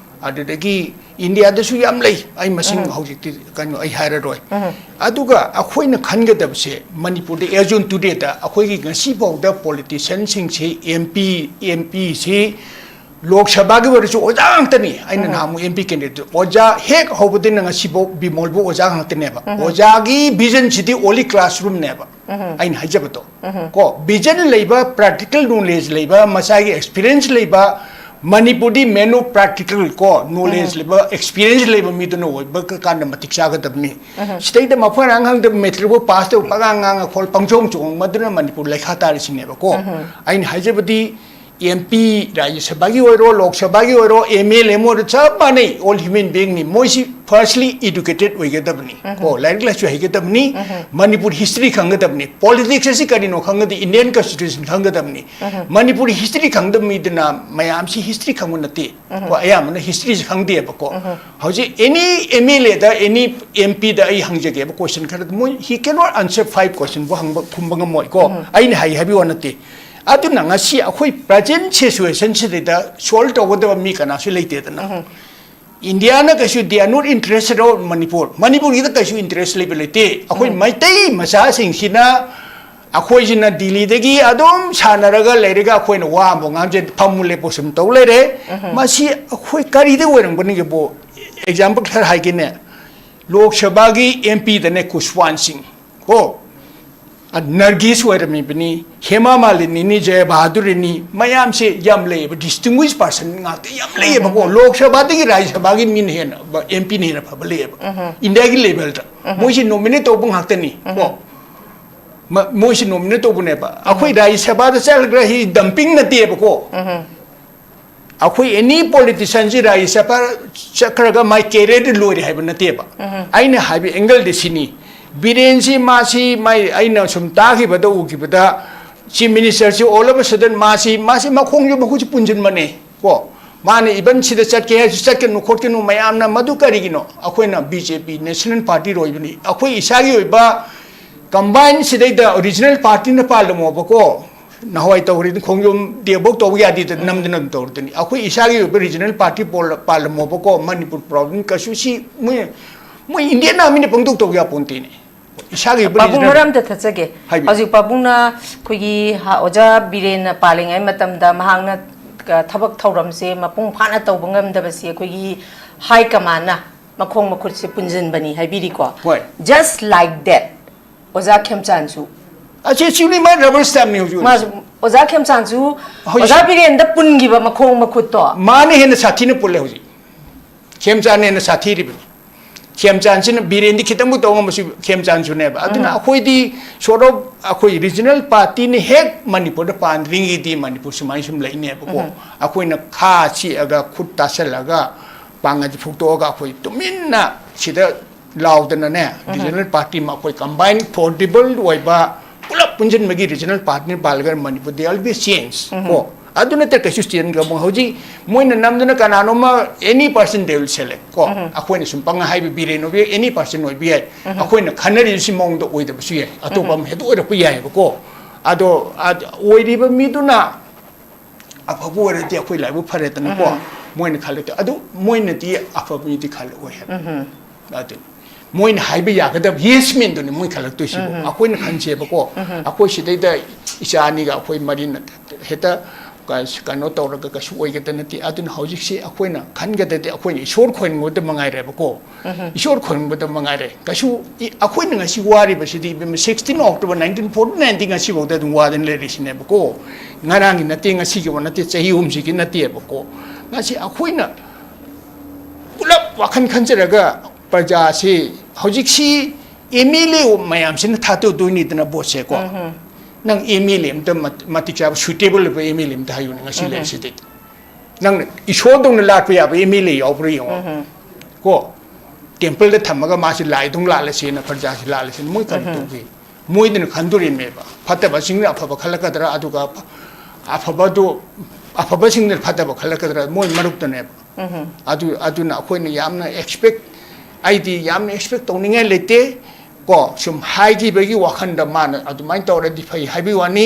ꯑꯗꯨꯗꯒꯤ ꯏꯟꯗꯤꯌꯥꯗꯁꯨ ꯌꯥꯝ ꯂꯩ꯫ ꯑꯩ ꯃꯁꯤꯡ ꯎꯝ꯫ ꯍꯧꯖꯤꯛꯇꯤ ꯀꯩꯅꯣ ꯑꯩ ꯍꯥꯏꯔꯔꯣꯏ꯫ ꯎꯝ꯫ ꯑꯗꯨꯒ ꯑꯩꯈꯣꯏꯅ ꯈꯟꯒꯗꯕꯁꯦ, ꯃꯅꯤꯄꯨꯔꯗ as on todayꯗ ꯑꯩꯈꯣꯏꯒꯤ ꯉꯁꯤꯐꯥꯎꯗ ꯄꯣꯂꯤꯇꯤꯁꯤꯌꯥꯟꯁꯤꯡꯁꯤ, M P, M Pꯁꯤ ꯂꯣꯛ ꯁꯚꯥꯒꯤ ꯑꯣꯏꯔꯁꯨ ꯑꯣꯖꯥ ꯉꯥꯛꯇꯅꯤ꯫ ꯑꯩꯅ ꯎꯝ꯫ ꯅꯍꯥꯟꯃꯨꯛ M P candidate ꯑꯣꯖꯥ ꯍꯦꯛ ꯍꯧꯕꯗꯩꯅ ꯉꯁꯤꯐꯥꯎ ꯕꯤꯃꯣꯜꯕꯨ ꯑꯣꯖꯥ ꯉꯥꯛꯇꯅꯦꯕ꯫ ꯎꯝ꯫ ꯑꯣꯖꯥꯒꯤ visionꯁꯤꯗꯤ only classroomꯅꯦꯕ꯫ ꯎꯝ꯫ ꯑꯩꯅ ꯍꯥꯏꯖꯕꯗꯣ꯫ ꯎꯝ꯫ ꯀꯣ, vision ꯂꯩꯕ, practical knowledge ꯂꯩꯕ, ꯃꯁꯥꯒꯤ experience ꯂꯩꯕ, ꯃꯅꯤꯄꯨꯔꯗꯤ man of practical ꯀꯣ, knowledge ꯎꯝ꯫ ꯂꯩꯕ, experience ꯂꯩꯕ ꯃꯤꯗꯨꯅ ꯑꯣꯏꯕ ꯀꯥꯟꯗ ꯃꯇꯤꯛ ꯆꯥꯒꯗꯕꯅꯤ꯫ ꯎꯝ꯫ ꯁꯤꯗꯩꯗ ꯃꯐꯝ ꯃꯔꯥꯡ ꯈꯪꯗꯕ, matric ꯐꯥꯎ pass ꯇꯧꯕ, ꯄꯉꯥꯡ ꯉꯥꯡꯉ ꯈꯣꯠꯂ ꯄꯪꯆꯣꯡ ꯆꯣꯡ, ꯃꯗꯨꯅ ꯃꯅꯤꯄꯨꯔ ꯂꯩꯈꯥ ꯇꯥꯔꯤꯁꯤꯅꯦꯕꯀꯣ꯫ ꯎꯝ꯫ ꯑꯩꯅ ꯍꯥꯏꯖꯕꯗꯤ, M P, ꯔꯥꯖ꯭ꯌ ꯁꯚꯥꯒꯤ ꯑꯣꯏꯔꯣ, ꯂꯣꯛ ꯁꯚꯥꯒꯤ ꯑꯣꯏꯔꯣ, M L A ꯑꯃ ꯑꯣꯏꯔꯣ, ꯆꯞ ꯃꯥꯟꯅꯩ, all human beingꯅꯤ꯫ ꯃꯣꯏꯁꯤ firstly educated ꯑꯣꯏꯒꯗꯕꯅꯤ꯫ ꯎꯝ꯫ ꯀꯣ, ꯂꯥꯏꯔꯤꯛ ꯂꯥꯏꯁꯨ ꯍꯩꯒꯗꯕꯅꯤ, ꯎꯝ꯫ ꯃꯅꯤꯄꯨꯔ history ꯈꯪꯒꯗꯕꯅꯤ, politics ꯑꯁꯤ ꯀꯔꯤꯅꯣ ꯈꯪꯒꯗꯕꯅꯤ, Indian constitution ꯈꯪꯒꯗꯕꯅꯤ꯫ ꯎꯝ꯫ ꯃꯅꯤꯄꯨꯔ history ꯈꯪꯗꯕ ꯃꯤꯗꯨꯅ ꯃꯌꯥꯝꯁꯤ history ꯈꯪꯕ ꯅꯠꯇꯦ꯫ ꯎꯝ꯫ ꯀꯣ, ꯑꯌꯥꯝꯕꯅ historyꯁꯤ ꯈꯪꯗꯦꯕꯀꯣ꯫ ꯎꯝ꯫ ꯍꯧꯖꯤꯛ any M L Aꯗ, any M Pꯗ ꯑꯩ ꯍꯪꯖꯒꯦꯕ, question ꯈꯔ, ꯃꯣꯏ, he cannot answer five questionꯕꯨ ꯍꯪꯕ, ꯈꯨꯝꯕ ꯉꯝꯃꯣꯏꯀꯣ꯫ ꯎꯝ꯫ ꯑꯩꯅ ꯍꯩ ꯍꯥꯏꯕꯒꯤ ꯋꯥ ꯅꯠꯇꯦ꯫ ꯑꯗꯨꯅ ꯉꯁꯤ ꯑꯩꯈꯣꯏ present situationꯁꯤꯗꯩꯗ solve ꯇꯧꯒꯗꯕ ꯃꯤ ꯀꯅꯥꯁꯨ ꯂꯩꯇꯦꯗꯅ꯫ ꯎꯝ꯫ ꯏꯟꯗꯤꯌꯥꯅ ꯀꯩꯁꯨ, they are not interested about Manipur. ꯃꯅꯤꯄꯨꯔꯒꯤꯗ ꯀꯩꯁꯨ interest ꯂꯩꯕ ꯂꯩꯇꯦ꯫ ꯑꯩꯈꯣꯏ ꯎꯝ꯫ ꯃꯩꯇꯩ ꯃꯆꯥꯁꯤꯡꯁꯤꯅ, ꯑꯩꯈꯣꯏꯁꯤꯅ ꯗꯤꯜꯂꯤꯗꯒꯤ ꯑꯗꯨꯝ ꯁꯥꯟꯅꯔꯒ ꯂꯩꯔꯒ ꯑꯩꯈꯣꯏꯅ ꯋꯥ ꯑꯃꯐꯥꯎ ꯉꯥꯡꯖ-, ꯐꯝꯃꯨ ꯂꯦꯞꯄꯨ ꯁꯨꯝ ꯇꯧ ꯂꯩꯔꯦ꯫ ꯎꯝ꯫ ꯃꯁꯤ ꯑꯩꯈꯣꯏ ꯀꯔꯤꯗ ꯑꯣꯏꯔꯝꯒꯅꯤꯒꯦꯕꯨ? Example ꯈꯔ ꯍꯥꯏꯒꯦꯅꯦ꯫ ꯂꯣꯛ ꯁꯚꯥꯒꯤ ꯑꯦꯝ ꯄꯤꯗꯅꯦ ꯈꯨꯁꯋꯥꯟ ꯁꯤꯡ ꯀꯣ, ꯑ, ꯅꯔꯒꯤꯁ ꯑꯣꯏꯔꯝꯃꯤꯕꯅꯤ, ꯍꯦꯃꯥ ꯃꯥꯂꯤꯅꯤꯅꯤ, ꯖꯌ ꯕꯍꯥꯗꯨꯔꯅꯤ, ꯃꯌꯥꯝꯁꯦ ꯌꯥꯝ ꯂꯩꯌꯦꯕ, ꯗꯤꯁꯇꯤꯡꯒ꯭ꯋꯤꯁ ꯄꯥꯔꯁꯟ ꯉꯥꯛꯇ ꯌꯥꯝ ꯂꯩꯌꯦꯕꯀꯣ꯫ ꯂꯣꯛ ꯁꯚꯥꯗꯒꯤ ꯔꯥꯖ꯭ꯌ ꯁꯚꯥꯒꯤ ꯃꯤꯅ ꯍꯦꯟꯅ, ꯑꯦꯝ ꯄꯤꯅ ꯍꯦꯟꯅ ꯐꯕ ꯂꯩꯌꯦꯕ, ꯏꯟꯗꯤꯌꯥꯒꯤ ꯂꯦꯚꯦꯜꯗ꯫ ꯃꯣꯏꯁꯦ ꯅꯣꯃꯤꯅꯦꯠ ꯇꯧꯕ ꯉꯥꯛꯇꯅꯤ ꯀꯣ꯫ ꯃ-, ꯃꯣꯏꯁꯦ ꯅꯣꯃꯤꯅꯦꯠ ꯇꯧꯕꯅꯦꯕ꯫ ꯑꯩꯈꯣꯏ ꯔꯥꯖ꯭ꯌ ꯁꯚꯥꯗ ꯆꯠꯈ꯭ꯔꯒ ꯍꯤ ꯗꯝꯄꯤꯡ ꯅꯠꯇꯦꯕꯀꯣ꯫ ꯑꯩꯈꯣꯏ ꯑꯦꯅꯤ ꯄꯣꯂꯤꯇꯤꯁꯤꯌꯟꯁꯤ ꯔꯥꯖ꯭ꯌ ꯁꯚꯥ ꯆꯠꯈ꯭ꯔꯒ ꯃꯥꯏ ꯀꯦꯔꯤꯌꯔꯗꯤ ꯂꯣꯏꯔꯦ ꯍꯥꯏꯕ ꯅꯠꯇꯦꯕ꯫ ꯑꯩꯅ ꯍꯥꯏꯕ ꯑꯦꯡꯒꯜꯗꯤ ꯁꯤꯅꯤ, ꯕꯤꯔꯦꯟꯁꯤ ꯃꯥꯁꯤ ꯃꯥꯏ, ꯑꯩꯅ ꯁꯨꯝ ꯇꯥꯈꯤꯕꯗ, ꯎꯈꯤꯕꯗ, chief ꯃꯤꯅꯤꯁꯇꯔꯁꯤ all of a sudden ꯃꯥꯁꯤ, ꯃꯥꯁꯤ ꯃꯈꯣꯡꯁꯨ ꯃꯈꯨꯠꯁꯨ ꯄꯨꯟꯁꯤꯟꯕꯅꯦ ꯀꯣ꯫ ꯃꯥꯅ ꯏꯚꯟ ꯁꯤꯗ ꯆꯠꯀꯦ ꯍꯥꯏꯔꯁꯨ ꯆꯠꯀꯅꯨ ꯈꯣꯠꯀꯅꯨ ꯃꯌꯥꯝꯅ, ꯃꯗꯨ ꯀꯔꯤꯒꯤꯅꯣ? ꯑꯩꯈꯣꯏꯅ ꯕꯤ ꯖꯦ ꯄꯤ ꯅꯦꯁꯅꯦꯜ ꯄꯥꯔꯇꯤ ꯑꯣꯏꯕꯅꯤ, ꯑꯩꯈꯣꯏ ꯏꯁꯥꯒꯤ ꯑꯣꯏꯕ ꯀꯝꯕꯥꯏꯟ ꯁꯤꯗꯩꯗ ꯔꯤꯖꯅꯦꯜ ꯄꯥꯔꯇꯤꯅ ꯄꯥꯜꯂꯝꯃꯣꯕꯀꯣ꯫ ꯅꯍꯥꯟꯋꯥꯏ ꯇꯧꯔꯤꯗꯨ ꯈꯣꯡꯖꯣꯝ ꯗꯦꯕꯣꯛ ꯇꯧꯕ ꯌꯥꯗꯦꯗ, ꯅꯝꯗꯅ ꯑꯗꯨꯝ ꯇꯧꯔꯗꯨꯅꯤ꯫ ꯑꯩꯈꯣꯏ ꯏꯁꯥꯒꯤ ꯑꯣꯏꯕ ꯔꯤꯖꯅꯦꯜ ꯄꯥꯔꯇꯤ ꯄꯣꯜꯂ-, ꯄꯥꯜꯂꯝꯃꯣꯕꯀꯣ꯫ ꯃꯅꯤꯄꯨꯔ ꯄ꯭ꯔꯣꯕ꯭ꯂꯦꯝ ꯀꯩꯁꯨ ꯁꯤ ꯃꯣꯏ, ꯃꯣꯏ ꯏꯟꯗꯤꯌꯥꯟ ꯑꯥꯔꯃꯤꯅ ꯄꯪꯇꯧ ꯇꯧ ꯌꯥꯄꯣꯟꯇꯦꯅꯦ꯫ ꯏꯁꯥꯒꯤ ꯑꯣꯏꯕ ꯄꯥꯕꯨꯡ ꯔꯤꯖꯅꯦꯜ ꯃꯔꯛ ꯑꯝꯇ ꯊꯠꯆꯒꯦ꯫ ꯍꯥꯏꯕꯤꯌꯨ꯫ ꯍꯧꯖꯤꯛ ꯄꯥꯕꯨꯡꯅ ꯑꯩꯈꯣꯏꯒꯤ ꯍ-, ꯑꯣꯖꯥ ꯕꯤꯔꯦꯟꯅ ꯄꯥꯜꯂꯤꯉꯩ ꯃꯇꯝꯗ ꯃꯍꯥꯛꯅ, ꯑ, ꯊꯕꯛ ꯊꯧꯔꯝꯁꯦ ꯃꯄꯨꯡ ꯐꯥꯅ ꯇꯧꯕ ꯉꯝꯗꯕꯁꯦ ꯑꯩꯈꯣꯏꯒꯤ ꯍꯥꯏ ꯀꯃꯥꯟꯅ ꯃꯈꯣꯡ ꯃꯈꯨꯠꯁꯦ ꯄꯨꯟꯁꯤꯟꯕꯅꯤ ꯍꯥꯏꯕꯤꯔꯤꯀꯣ꯫ ꯍꯣꯏ꯫ Just like that, ꯑꯣꯖꯥ ꯈꯦꯝꯆꯥꯟꯁꯨ꯫ ꯑꯁꯤ ꯁꯤꯅꯤ ꯃꯥ ꯔꯕꯔ ꯁ꯭ꯇꯦꯝꯅꯤ ꯍꯧꯖꯤꯛ ꯃꯥꯁꯨ, ꯑꯣꯏꯔꯤꯁꯦ꯫ ꯑꯣꯖꯥ ꯈꯦꯝꯆꯥꯟꯁꯨ, ꯍꯧꯖꯤꯛ ꯑꯣꯖꯥ ꯕꯤꯔꯦꯟꯗ ꯄꯨꯟꯈꯤꯕ ꯃꯈꯣꯡ ꯃꯈꯨꯠꯇꯣ꯫ ꯃꯥꯅ ꯍꯦꯟꯅ ꯁꯥꯊꯤꯅ ꯄꯨꯜꯂꯦ ꯍꯧꯖꯤꯛ꯫ ꯈꯦꯝꯆꯥꯟꯅ ꯍꯦꯟꯅ ꯁꯥꯊꯤꯔꯤꯕꯅꯤ꯫ ꯈꯦꯝꯆꯥꯟꯁꯤꯅ, ꯕꯤꯔꯦꯟꯗꯤ ꯈꯤꯇꯪꯕꯨ ꯇꯧ ꯉꯝꯕꯁꯨ ꯈꯦꯝꯆꯥꯟꯁꯨꯅꯦꯕ꯫ ꯑꯗꯨꯅ ꯑꯩꯈꯣꯏꯗꯤ sort of ꯑꯩꯈꯣꯏ ꯔꯤꯖꯅꯦꯜ ꯄꯥꯔꯇꯤꯅ ꯍꯦꯛ ꯃꯅꯤꯄꯨꯔꯗ ꯄꯥꯟꯗ꯭ꯔꯤꯉꯩꯗꯤ ꯃꯅꯤꯄꯨꯔ ꯁꯨꯃꯥꯏꯅ ꯁꯨꯝ ꯂꯩꯅꯦꯕꯀꯣ꯫ ꯑꯩꯈꯣꯏꯅ ꯈꯥ ꯆꯤꯛꯑꯒ, ꯈꯨꯠ ꯇꯥꯁꯜꯂꯒ, ꯄꯥꯡꯒꯜꯁꯦ ꯐꯨꯛꯇꯣꯛꯑꯒ ꯑꯩꯈꯣꯏ ꯇꯨꯃꯤꯟꯅ ꯁꯤꯗ ꯂꯥꯎꯗꯅꯅꯦ, ꯔꯤꯖꯅꯦꯜ ꯄꯥꯔꯇꯤ ꯑꯃ ꯑꯩꯈꯣꯏ ꯀꯝꯕꯥꯏꯟ ꯐꯣꯔꯗꯦꯕꯜ ꯑꯣꯏꯕ, ꯄꯨꯂꯞ ꯄꯨꯟꯁꯤꯟꯕꯒꯤ ꯔꯤꯖꯅꯦꯜ ꯄꯥꯔꯇꯤꯅ ꯄꯥꯜꯂꯒ Manipur there will be change ꯀꯣ꯫ ꯑꯗꯨ ꯅꯠꯇ꯭ꯔ ꯀꯩꯁꯨ ꯆꯦꯟꯖ ꯉꯝꯃꯣꯏ꯫ ꯍꯧꯖꯤꯛ ꯃꯣꯏꯅ ꯅꯝꯗꯅ ꯀꯅꯥꯅꯣꯝꯃ, any person they will select ꯀꯣ꯫ ꯑꯩꯈꯣꯏꯅ ꯁꯨꯝ ꯄꯪꯍꯥꯏ ꯍꯥꯏꯕ, ꯕꯤꯔꯦꯟ ꯑꯣꯏꯕ ꯌꯥꯏ, any person ꯑꯣꯏꯕ ꯌꯥꯏ꯫ ꯑꯩꯈꯣꯏꯅ ꯈꯟꯅꯔꯤꯕꯁꯤ ꯃꯑꯣꯡꯗ ꯑꯣꯏꯗꯕꯁꯨ ꯌꯥꯏ, ꯑꯇꯣꯞꯄ ꯑꯃ ꯍꯦꯛꯇ ꯑꯣꯏꯔꯛꯄ ꯌꯥꯏꯑꯕꯀꯣ꯫ ꯑꯗꯣ, ꯑꯗ ꯑꯣꯏꯔꯤꯕ ꯃꯤꯗꯨꯅ ꯑꯐꯕ ꯑꯣꯏꯔꯗꯤ ꯑꯩꯈꯣꯏ ꯂꯥꯏꯕꯛ ꯐꯔꯦꯗꯅꯀꯣ꯫ ꯃꯣꯏꯅ ꯈꯜꯂꯛꯇꯦ꯫ ꯑꯗꯨ ꯃꯣꯏꯅꯗꯤ ꯑꯐꯕ ꯃꯤꯗꯤ ꯈꯜꯂꯛꯑꯣꯏ ꯍꯥꯏꯕ꯫ ꯑꯗꯨ ꯃꯣꯏꯅ ꯍꯥꯏꯕ ꯌꯥꯒꯗꯕ ꯌꯦꯁ ꯃꯦꯟꯗꯨꯅꯤ ꯃꯣꯏ ꯈꯜꯂꯛꯇꯣꯏꯁꯤꯕꯨ꯫ ꯑꯩꯈꯣꯏꯅ ꯈꯟꯁꯦꯕꯀꯣ, ꯑꯩꯈꯣꯏ ꯁꯤꯗꯩꯗ ꯏꯆꯥ ꯑꯅꯤꯒ ꯑꯩꯈꯣꯏ ꯃꯔꯤꯅ ꯍꯦꯛꯇ ꯀ-, ꯀꯩꯅꯣ ꯇꯧꯔꯒ ꯀꯩꯁꯨ ꯑꯣꯏꯒꯗꯕ ꯅꯠꯇꯦ꯫ ꯑꯗꯨꯅ ꯍꯧꯖꯤꯛꯁꯤ ꯑꯩꯈꯣꯏꯅ ꯈꯟꯒꯗꯕꯗꯤ ꯑꯩꯈꯣꯏꯅ ꯏꯁꯣꯔ ꯈꯣꯏꯔꯝꯒꯗꯕ ꯃꯉꯥꯏꯔꯦꯕꯀꯣ꯫ ꯏꯁꯣꯔ ꯈꯣꯏꯔꯝꯒꯗꯕ ꯃꯉꯥꯏꯔꯦ꯫ ꯀꯩꯁꯨ ꯏ-, ꯑꯩꯈꯣꯏꯅ ꯉꯁꯤ ꯋꯥꯔꯤꯕꯁꯤꯗꯤ, ꯏꯕꯦꯝꯃ, sixteen October nineteen forty nineꯗꯤ ꯉꯁꯤꯐꯥꯎꯗ ꯑꯗꯨꯝ ꯋꯥꯗꯅ ꯂꯩꯔꯤꯁꯤꯅꯦꯕꯀꯣ꯫ ꯉꯔꯥꯡꯒꯤ ꯅꯠꯇꯦ, ꯉꯁꯤꯒꯤ ꯋꯥ ꯅꯠꯇꯦ, ꯆꯍꯤ ꯑꯍꯨꯝꯁꯤꯒꯤ ꯅꯠꯇꯦꯕꯀꯣ꯫ ꯉꯁꯤ ꯑꯩꯈꯣꯏꯅ ꯄꯨꯂꯞ ꯋꯥꯈꯜ ꯈꯟꯖꯔꯒ ꯄ꯭ꯔꯖꯥꯁꯤ, ꯍꯧꯖꯤꯛꯁꯤ MLA ꯃꯌꯥꯝꯁꯤꯅ ꯊꯥꯗꯣꯛꯇꯣꯏꯅꯤꯗꯅ ꯚꯣꯠꯁꯦꯀꯣ꯫ ꯅꯪ MLA ꯑꯝꯇ ꯃꯠ-, ꯃꯇꯤꯛ ꯆꯥꯕ, suitable ꯑꯣꯏꯕ MLA ꯑꯝꯇ ꯍꯥꯏꯌꯨꯅꯦ ꯉꯁꯤ ꯂꯩꯔꯤꯁꯤꯗꯒꯤ꯫ ꯅꯪꯅ ꯏꯁꯣꯔꯗꯧꯅ ꯂꯥꯠꯄ ꯌꯥꯕ MLA ꯌꯥꯎꯕ꯭ꯔꯥ ꯌꯦꯡꯉꯣ꯫ ꯀꯣ, temple ꯗ ꯊꯝꯃꯒ ꯃꯥꯁꯤ ꯂꯥꯏꯗꯧꯅ ꯂꯥꯠꯂꯁꯦꯅ, ꯄ꯭ꯔꯖꯥꯁꯤ ꯂꯥꯠꯂꯁꯦꯅ ꯃꯣꯏ ꯀꯔꯤ ꯇꯧꯒꯦ? ꯃꯣꯏꯗꯅ ꯈꯟꯗꯣꯔꯤꯕꯅꯦꯕ꯫ ꯐꯠꯇꯕꯁꯤꯡꯅ ꯑꯐꯕ ꯈꯜꯂꯛꯀꯗ꯭ꯔꯥ, ꯑꯗꯨꯒ ꯑꯐ-, ꯑꯐꯕꯗꯨ, ꯑꯐꯕꯁꯤꯡꯅ ꯐꯠꯇꯕ ꯈꯜꯂꯛꯀꯗ꯭ꯔꯥ, ꯃꯣꯏ ꯃꯔꯨꯞꯇꯅꯦꯕ꯫ ꯑꯗꯨ, ꯑꯗꯨꯅ ꯑꯩꯈꯣꯏꯅ ꯌꯥꯝꯅ expect, ꯑꯩꯗꯤ ꯌꯥꯝꯅ expect ꯇꯧꯅꯤꯡꯉꯥꯏ ꯂꯩꯇꯦ꯫ ꯀꯣ, ꯁꯨꯝ ꯍꯥꯏꯈꯤꯕꯒꯤ ꯋꯥꯈꯟꯗ ꯃꯥꯅ ꯑꯗꯨꯃꯥꯏꯅ ꯇꯧꯔꯗꯤ ꯐꯩ ꯍꯥꯏꯕꯒꯤ ꯋꯥꯅꯤ꯫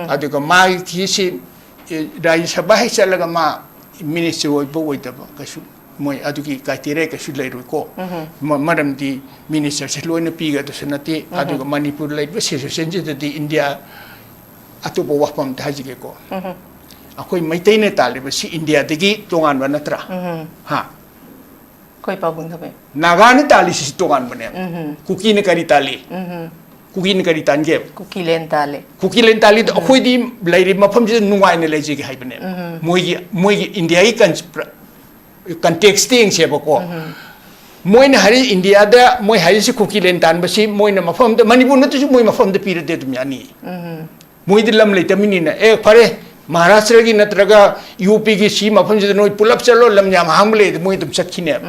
ꯑꯗꯨꯒ ꯃꯥꯒꯤꯁꯤ, ꯑꯦ, ꯔꯥꯖ꯭ꯌ ꯁꯚꯥ ꯍꯦꯛ ꯆꯠꯂꯒ ꯃꯥ minister ꯑꯣꯏꯕ ꯑꯣꯏꯗꯕ ꯀꯩꯁꯨ, ꯃꯣꯏ ꯑꯗꯨꯒꯤ criteria ꯀꯩꯁꯨ ꯂꯩꯔꯣꯏꯀꯣ꯫ ꯃ-, ꯃꯔꯝꯗꯤ minister ꯁꯦ ꯂꯣꯏꯅ ꯄꯤꯒꯗꯕꯁꯨ ꯅꯠꯇꯦ꯫ ꯑꯗꯨꯒ ꯃꯅꯤꯄꯨꯔ ꯂꯩꯔꯤꯕ situation ꯁꯤꯗꯗꯤ ꯏꯟꯗꯤꯌꯥ, ꯑꯇꯣꯞꯄ ꯋꯥꯐꯝ ꯑꯝꯇ ꯍꯥꯏꯖꯒꯦꯀꯣ꯫ ꯑꯩꯈꯣꯏ ꯃꯩꯇꯩꯅ ꯇꯥꯜꯂꯤꯕꯁꯤ ꯏꯟꯗꯤꯌꯥꯗꯒꯤ ꯇꯣꯉꯥꯟꯕ ꯅꯠꯇ꯭ꯔꯥ? ꯍꯥ? ꯑꯩꯈꯣꯏ ꯄꯥꯕꯨꯡ ꯊꯕꯩ꯫ ꯅꯥꯒꯥꯅ ꯇꯥꯜꯂꯤꯁꯤꯁꯨ ꯇꯣꯉꯥꯟꯕꯅꯦ꯫ ꯀꯨꯀꯤꯅ ꯀꯔꯤ ꯇꯥꯜꯂꯤ? ꯀꯨꯀꯤꯅ ꯀꯔꯤ ꯇꯥꯟꯒꯦ? ꯀꯨꯀꯤꯂꯦꯟ ꯇꯥꯜꯂꯦ꯫ ꯀꯨꯀꯤꯂꯦꯟ ꯇꯥꯜꯂꯤꯗꯣ ꯑꯩꯈꯣꯏꯗꯤ ꯂꯩꯔꯤꯕ ꯃꯐꯝꯁꯤꯗ ꯅꯨꯡꯉꯥꯏꯅ ꯂꯩꯖꯒꯦ ꯍꯥꯏꯕꯅꯦ꯫ ꯃꯣꯏꯒꯤ, ꯃꯣꯏꯒꯤ ꯏꯟꯗꯤꯌꯥꯒꯤ ꯀꯟ-, ꯄ꯭ꯔ-, context ꯌꯦꯡꯁꯦꯕꯀꯣ꯫ ꯃꯣꯏꯅ ꯍꯥꯏꯔꯤ ꯏꯟꯗꯤꯌꯥꯗ ꯃꯣꯏ ꯍꯥꯏꯔꯤꯁꯤ ꯀꯨꯀꯤꯂꯦꯟ ꯇꯥꯟꯕꯁꯤ ꯃꯣꯏꯅ ꯃꯐꯝ ꯑꯃꯗ, ꯃꯅꯤꯄꯨꯔ ꯅꯠꯇ꯭ꯔꯁꯨ ꯃꯣꯏ ꯃꯐꯝ ꯑꯃꯗ ꯄꯤꯔꯗꯤ ꯑꯗꯨꯝ ꯌꯥꯅꯤ꯫ ꯃꯣꯏꯗꯤ ꯂꯝ ꯂꯩꯇꯕꯅꯤꯅ, "ꯑꯦ, ꯐꯔꯦ, ꯃꯍꯥꯔꯥꯁꯇ꯭ꯔꯒꯤ ꯅꯠꯇ꯭ꯔꯒ UP ꯒꯤ ꯁꯤ ꯃꯐꯝꯁꯤꯗ ꯅꯣꯏ ꯄꯨꯂꯞ ꯆꯠꯂꯣ, ꯂꯝ ꯌꯥꯝ ꯑꯍꯥꯡꯕ ꯂꯩ", ꯑꯗꯨ ꯃꯣꯏ ꯑꯗꯨꯝ ꯆꯠꯈꯤꯅꯦꯕ꯫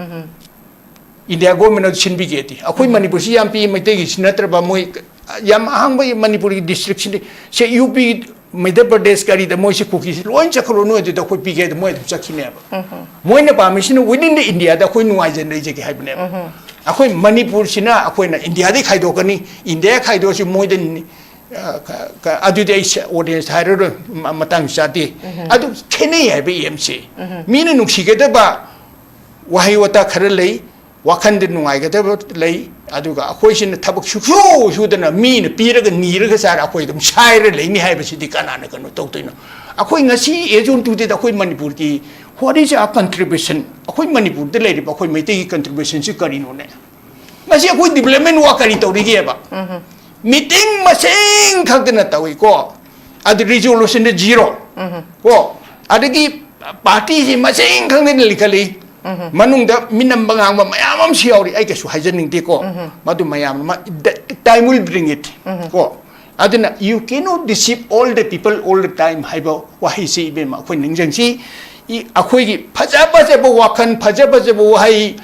ꯏꯟꯗꯤꯌꯥ government ꯅ ꯁꯤꯟꯕꯤꯒꯦꯗꯤ꯫ ꯑꯩꯈꯣꯏ ꯃꯅꯤꯄꯨꯔꯁꯤ ꯌꯥꯝ ꯄꯤꯛꯏ, ꯃꯩꯇꯩꯒꯤꯁꯤ ꯅꯠꯇ꯭ꯔꯕ ꯃꯣꯏ ꯌꯥꯝ ꯑꯍꯥꯡꯕ ꯃꯅꯤꯄꯨꯔꯒꯤ district ꯁꯤꯗꯤ, ꯁꯦ UP, ꯃꯙ꯭ꯌ ꯄ꯭ꯔꯗꯦꯁ ꯀꯔꯤꯗ ꯃꯣꯏꯁꯤ ꯀꯨꯀꯤꯁꯤ ꯂꯣꯏ ꯆꯠꯈ꯭ꯔꯣ, ꯅꯣꯏ ꯑꯗꯨꯗ ꯑꯩꯈꯣꯏ ꯄꯤꯒꯦ ꯍꯥꯏꯗ ꯃꯣꯏ ꯑꯗꯨꯝ ꯆꯠꯈꯤꯅꯦꯕ꯫ ꯃꯣꯏꯅ ꯄꯥꯝꯃꯤꯁꯤꯅ within the India ꯗ ꯑꯩꯈꯣꯏ ꯅꯨꯡꯉꯥꯏꯖꯅ ꯂꯩꯖꯒꯦ ꯍꯥꯏꯕꯅꯦꯕ꯫ ꯑꯩꯈꯣꯏ ꯃꯅꯤꯄꯨꯔꯁꯤꯅ ꯑꯩꯈꯣꯏꯅ ꯏꯟꯗꯤꯌꯥꯗꯒꯤ ꯈꯥꯏꯗꯣꯛꯀꯅꯤ, ꯏꯟꯗꯤꯌꯥ ꯈꯥꯏꯗꯣꯛꯑꯁꯤ ꯃꯣꯏꯗ ꯅꯤ-, ꯑ, ꯀ-, ꯀ-, ꯑꯗꯨꯗꯤ ꯑꯩ ꯁ-, audience ꯍꯥꯏꯔꯔꯣꯏ, ꯃ-, ꯃꯇꯥꯡ ꯆꯥꯗꯦ꯫ ꯑꯗꯨ ꯈꯦꯠꯅꯩ ꯍꯥꯏꯕ aim ꯁꯦ꯫ ꯃꯤꯅ ꯅꯨꯡꯁꯤꯒꯗꯕ ꯋꯥꯍꯩ ꯋꯥꯇꯥ ꯈꯔ ꯂꯩ, ꯋꯥꯈꯟꯗ ꯅꯨꯡꯉꯥꯏꯒꯗꯕ ꯂꯩ, ꯑꯗꯨꯒ ꯑꯩꯈꯣꯏꯁꯤꯅ ꯊꯕꯛ ꯁꯨꯛꯁꯨ ꯁꯨꯗꯅ ꯃꯤꯅ ꯄꯤꯔꯒ ꯅꯤꯔꯒ ꯆꯥꯔ ꯑꯩꯈꯣꯏ ꯑꯗꯨꯝ ꯁꯥꯏꯔ ꯂꯩꯅꯤ ꯍꯥꯏꯕꯁꯤꯗꯤ ꯀꯅꯥꯅ ꯀꯩꯅꯣ ꯇꯧꯗꯣꯏꯅꯣ? ꯑꯩꯈꯣꯏ ꯉꯁꯤ as on today ꯑꯩꯈꯣꯏ ꯃꯅꯤꯄꯨꯔꯒꯤ what is our contribution? ꯑꯩꯈꯣꯏ ꯃꯅꯤꯄꯨꯔꯗ ꯂꯩꯔꯤꯕ ꯑꯩꯈꯣꯏ ꯃꯩꯇꯩꯒꯤ contribution ꯁꯤ ꯀꯔꯤꯅꯣꯅꯦ? ꯉꯁꯤ ꯑꯩꯈꯣꯏ development work ꯀꯔꯤ ꯇꯧꯔꯤꯒꯦꯕ? Meeting ꯃꯁꯤꯡ ꯈꯛꯇꯅ ꯇꯧꯏꯀꯣ, ꯑꯗꯨ resolution ꯗ zero ꯀꯣ, ꯑꯗꯒꯤ party ꯁꯤ ꯃꯁꯤꯡ ꯈꯛꯇꯅ ꯂꯤꯡꯈꯠꯂꯤ꯫ ꯃꯅꯨꯡꯗ ꯃꯤꯅꯝꯕ ꯉꯥꯡꯕ ꯃꯌꯥꯝ ꯑꯃꯁꯨ ꯌꯥꯎꯔꯤ, ꯑꯩ ꯀꯩꯁꯨ ꯍꯥꯏꯖꯅꯤꯡꯗꯦꯀꯣ꯫ ꯃꯗꯨ ꯃꯌꯥꯝ ꯑꯃ, time will bring it ꯀꯣ꯫ ꯑꯗꯨꯅ you cannot deceive all the people all the time ꯍꯥꯏꯕ ꯋꯥꯍꯩꯁꯤ, ꯏꯕꯦꯝꯃ, ꯑꯩꯈꯣꯏ ꯅꯤꯡꯁꯤꯡꯁꯤ꯫ ꯏ-, ꯑꯩꯈꯣꯏꯒꯤ ꯐꯖ ꯐꯖꯕ ꯋꯥꯈꯜ, ꯐꯖ ꯐꯖꯕ ꯋꯥꯍꯩ,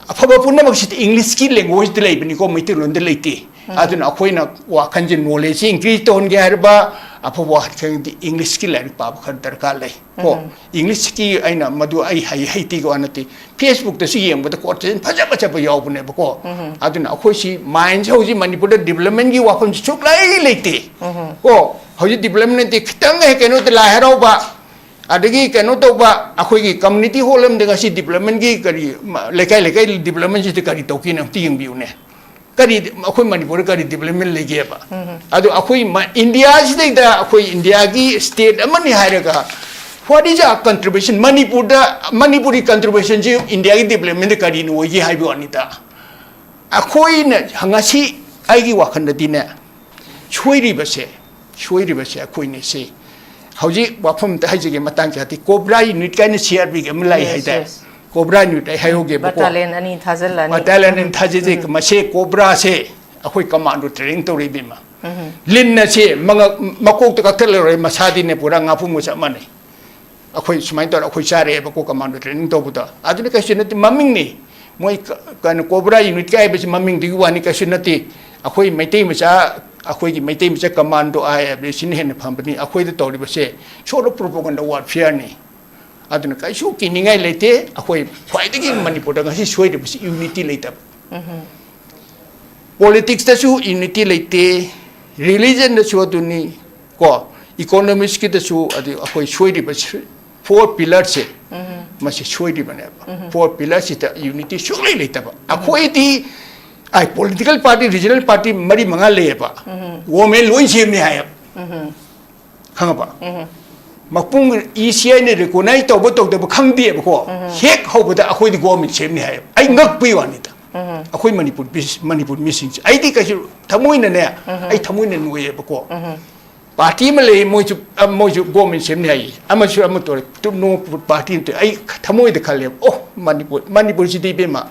ꯑꯐꯕ ꯄꯨꯝꯅꯃꯛꯁꯤꯗꯤ English ꯀꯤ language ꯗ ꯂꯩꯕꯅꯤꯀꯣ, ꯃꯩꯇꯩꯂꯣꯟꯗ ꯂꯩꯇꯦ꯫ ꯑꯗꯨꯅ ꯑꯩꯈꯣꯏꯅ ꯋꯥꯈꯜꯁꯦ, knowledge ꯁꯦ increase ꯇꯧꯍꯟꯒꯦ ꯍꯥꯏꯔꯕ, ꯑꯐꯕ ꯋꯥꯈꯜꯗꯤ English ꯀꯤ ꯂꯥꯏꯔꯤꯛ ꯄꯥꯕ ꯈꯔ ꯗꯔꯀꯥꯔ ꯂꯩ ꯀꯣ꯫ English ꯀꯤ ꯑꯩꯅ ꯃꯗꯨ ꯑꯩ ꯍꯩ ꯍꯩꯇꯦꯒꯤ ꯋꯥ ꯅꯠꯇꯦ, Facebook ꯇꯁꯨ ꯌꯦꯡꯕꯗ quotation ꯐꯖ ꯐꯖꯕ ꯌꯥꯎꯕꯅꯦꯕꯀꯣ꯫ ꯑꯗꯨꯅ ꯑꯩꯈꯣꯏꯁꯤ mind ꯁꯦ ꯍꯧꯖꯤꯛ ꯃꯅꯤꯄꯨꯔꯗ development ꯀꯤ ꯋꯥꯐꯝꯁꯤ ꯁꯨꯛꯂꯩ ꯂꯩꯇꯦ ꯀꯣ꯫ ꯍꯧꯖꯤꯛ development ꯗꯤ ꯈꯤꯇꯪ ꯍꯦꯛ ꯀꯩꯅꯣꯗ ꯂꯥꯏ ꯍꯔꯥꯎꯕ, ꯑꯗꯒꯤ ꯀꯩꯅꯣ ꯇꯧꯕ, ꯑꯩꯈꯣꯏꯒꯤ community hall ꯑꯃꯗ ꯉꯁꯤ development ꯀꯤ ꯀꯔꯤ, ꯃ-, ꯂꯩꯀꯥꯏ ꯂꯩꯀꯥꯏ development ꯁꯤꯗ ꯀꯔꯤ ꯇꯧꯒꯦꯅ ꯑꯝꯇ ꯌꯦꯡꯕꯤꯌꯨꯅꯦ꯫ ꯀꯔꯤ, ꯑꯩꯈꯣꯏ ꯃꯅꯤꯄꯨꯔꯗ ꯀꯔꯤ development ꯂꯩꯒꯦꯕ? ꯑꯗꯣ ꯑꯩꯈꯣꯏ ꯃ-, India ꯁꯤꯗꯩꯗ ꯑꯩꯈꯣꯏ India ꯒꯤ state ꯑꯃꯅꯤ ꯍꯥꯏꯔꯒ, what is our contribution? ꯃꯅꯤꯄꯨꯔꯗ, ꯃꯅꯤꯄꯨꯔꯒꯤ contribution ꯁꯤ India ꯒꯤ development ꯗ ꯀꯔꯤꯅꯣ ꯑꯣꯏꯒꯦ ꯍꯥꯏꯕ ꯋꯥꯅꯤꯗ꯫ ꯑꯩꯈꯣꯏꯅ ꯉꯁꯤ, ꯑꯩꯒꯤ ꯋꯥꯈꯜꯗꯗꯤꯅꯦ, ꯁꯣꯏꯔꯤꯕꯁꯦ, ꯁꯣꯏꯔꯤꯕꯁꯦ ꯑꯩꯈꯣꯏꯅꯤ ꯁꯤ꯫ ꯍꯧꯖꯤꯛ ꯋꯥꯐꯝ ꯑꯝꯇ ꯍꯥꯏꯖꯒꯦ, ꯃꯇꯥꯡ ꯆꯥꯗꯦ꯫ COBRA unit ꯀꯥꯏꯅ C R P F ꯑꯃ ꯂꯥꯛꯏ ꯍꯥꯏꯗꯥꯏ? COBRA unit ꯑꯩ ꯍꯥꯏꯍꯧꯒꯦꯕꯀꯣ꯫ Battalion ꯑꯅꯤ ꯊꯥꯖꯤꯜꯂꯅꯤ꯫ Battalion ꯑꯅꯤ ꯊꯥꯖꯤꯜꯂꯦ꯫ ꯃꯁꯦ COBRA ꯁꯦ ꯑꯩꯈꯣꯏ commando training ꯇꯧꯔꯛꯏꯕꯤꯃ꯫ ꯂꯤꯟꯅ ꯁꯦ ꯃꯉꯛ-, ꯃꯀꯣꯛꯇ ꯀꯛꯊꯠꯂꯔꯣꯏ, ꯃꯁꯥꯗꯤꯅꯦ ꯄꯨꯔꯥ ꯉꯥꯄꯨꯝꯒ ꯆꯞ ꯃꯥꯟꯅꯩ꯫ ꯑꯩꯈꯣꯏ ꯁꯨꯃꯥꯏꯅ ꯇꯧꯔ ꯑꯩꯈꯣꯏ ꯆꯥꯔꯛꯑꯦꯕꯀꯣ commando training ꯇꯧꯕꯗ꯫ ꯑꯗꯨꯅ ꯀꯩꯁꯨ ꯅꯠꯇꯦ, ꯃꯃꯤꯡꯅꯤ꯫ ꯃꯣꯏ ꯀ-, ꯀꯩꯅꯣ, COBRA unit ꯀ ꯍꯥꯏꯕꯁꯤ ꯃꯃꯤꯡꯗꯨꯒꯤ ꯋꯥꯅꯤ, ꯀꯩꯁꯨ ꯅꯠꯇꯦ꯫ ꯑꯩꯈꯣꯏ ꯃꯩꯇꯩ ꯃꯆꯥ, ꯑꯩꯈꯣꯏꯒꯤ ꯃꯩꯇꯩ ꯃꯆꯥ commando ꯍꯥꯏꯕꯁꯤꯅ ꯍꯦꯟꯅ ꯐꯕꯅꯤ꯫ ꯑꯩꯈꯣꯏꯗ ꯇꯧꯔꯤꯕꯁꯦ sort of propaganda warfare ꯅꯤ꯫ ꯑꯗꯨꯅ ꯀꯩꯁꯨ ꯀꯤꯅꯤꯡꯉꯥꯏ ꯂꯩꯇꯦ꯫ ꯑꯩꯈꯣꯏ ꯈ꯭ꯋꯥꯏꯗꯒꯤ ꯃꯅꯤꯄꯨꯔꯗ ꯉꯁꯤ ꯁꯣꯏꯔꯤꯕꯁꯤ unity ꯂꯩꯇꯕ꯫ Politics ꯇꯁꯨ unity ꯂꯩꯇꯦ, religion ꯗꯁꯨ ꯑꯗꯨꯅꯤ ꯀꯣ, economics ꯀꯤꯗꯁꯨ ꯑꯗꯨ ꯑꯩꯈꯣꯏ ꯁꯣꯏꯔꯤꯕ four pillar ꯁꯦ, ꯃꯁꯤ ꯁꯣꯏꯔꯤꯕꯅꯦꯕ꯫ Four pillar ꯁꯤꯗ unity ꯁꯨꯡꯂꯩ ꯂꯩꯇꯕ꯫ ꯑꯩꯈꯣꯏꯗꯤ ꯑꯩ political party, regional party ꯃꯔꯤ ꯃꯉꯥ ꯂꯩꯌꯦꯕ, government ꯂꯣꯏ ꯁꯦꯝꯅꯤ ꯍꯥꯏꯌꯦꯕ꯫ ꯈꯪꯉꯕ? ꯃꯄꯨꯡ ꯏ ꯁꯤ ꯑꯥꯏꯅ ꯔꯤꯀꯣꯅꯥꯏꯁ ꯇꯧꯕ ꯇꯧꯗꯕ ꯈꯪꯗꯦꯕꯀꯣ꯫ ꯍꯦꯛ ꯍꯧꯕꯗ ꯑꯩꯈꯣꯏꯗꯤ ꯒꯣꯔꯃꯦꯟ ꯁꯦꯝꯅꯤ ꯍꯥꯏꯌꯦꯕ꯫ ꯑꯩ ꯉꯛꯄꯩ ꯋꯥꯅꯤꯗ꯫ ꯑꯩꯈꯣꯏ ꯃꯅꯤꯄꯨꯔ ꯃꯤꯁ- ꯃꯅꯤꯄꯨꯔ ꯃꯤꯁꯤꯡꯁꯦ, ꯑꯩꯗꯤ ꯀꯩꯁꯨ ꯊꯃꯣꯏꯅꯅꯦ, ꯑꯩ ꯊꯃꯣꯏꯅ ꯅꯣꯏꯌꯦꯕꯀꯣ꯫ ꯄꯥꯔꯇꯤ ꯑꯃ ꯂꯩ, ꯃꯣꯏꯁꯨ ꯑ, ꯃꯣꯏꯁꯨ ꯒꯣꯔꯃꯦꯟ ꯁꯦꯝꯅꯤ ꯍꯥꯏꯌꯦ, ꯑꯃꯁꯨ ꯑꯃ ꯇꯧꯔꯦ, ꯇꯨ- ꯅꯣ ꯄꯥꯔꯇꯤ ꯑꯃ ꯇꯧꯔꯦ꯫ ꯑꯩ ꯊꯃꯣꯏꯗ ꯈꯜꯂꯦꯕ, ꯑꯣ, ꯃꯅꯤꯄꯨꯔ ꯃꯅꯤꯄꯨꯔꯁꯤꯗꯤ ꯏꯕꯦꯝꯃ,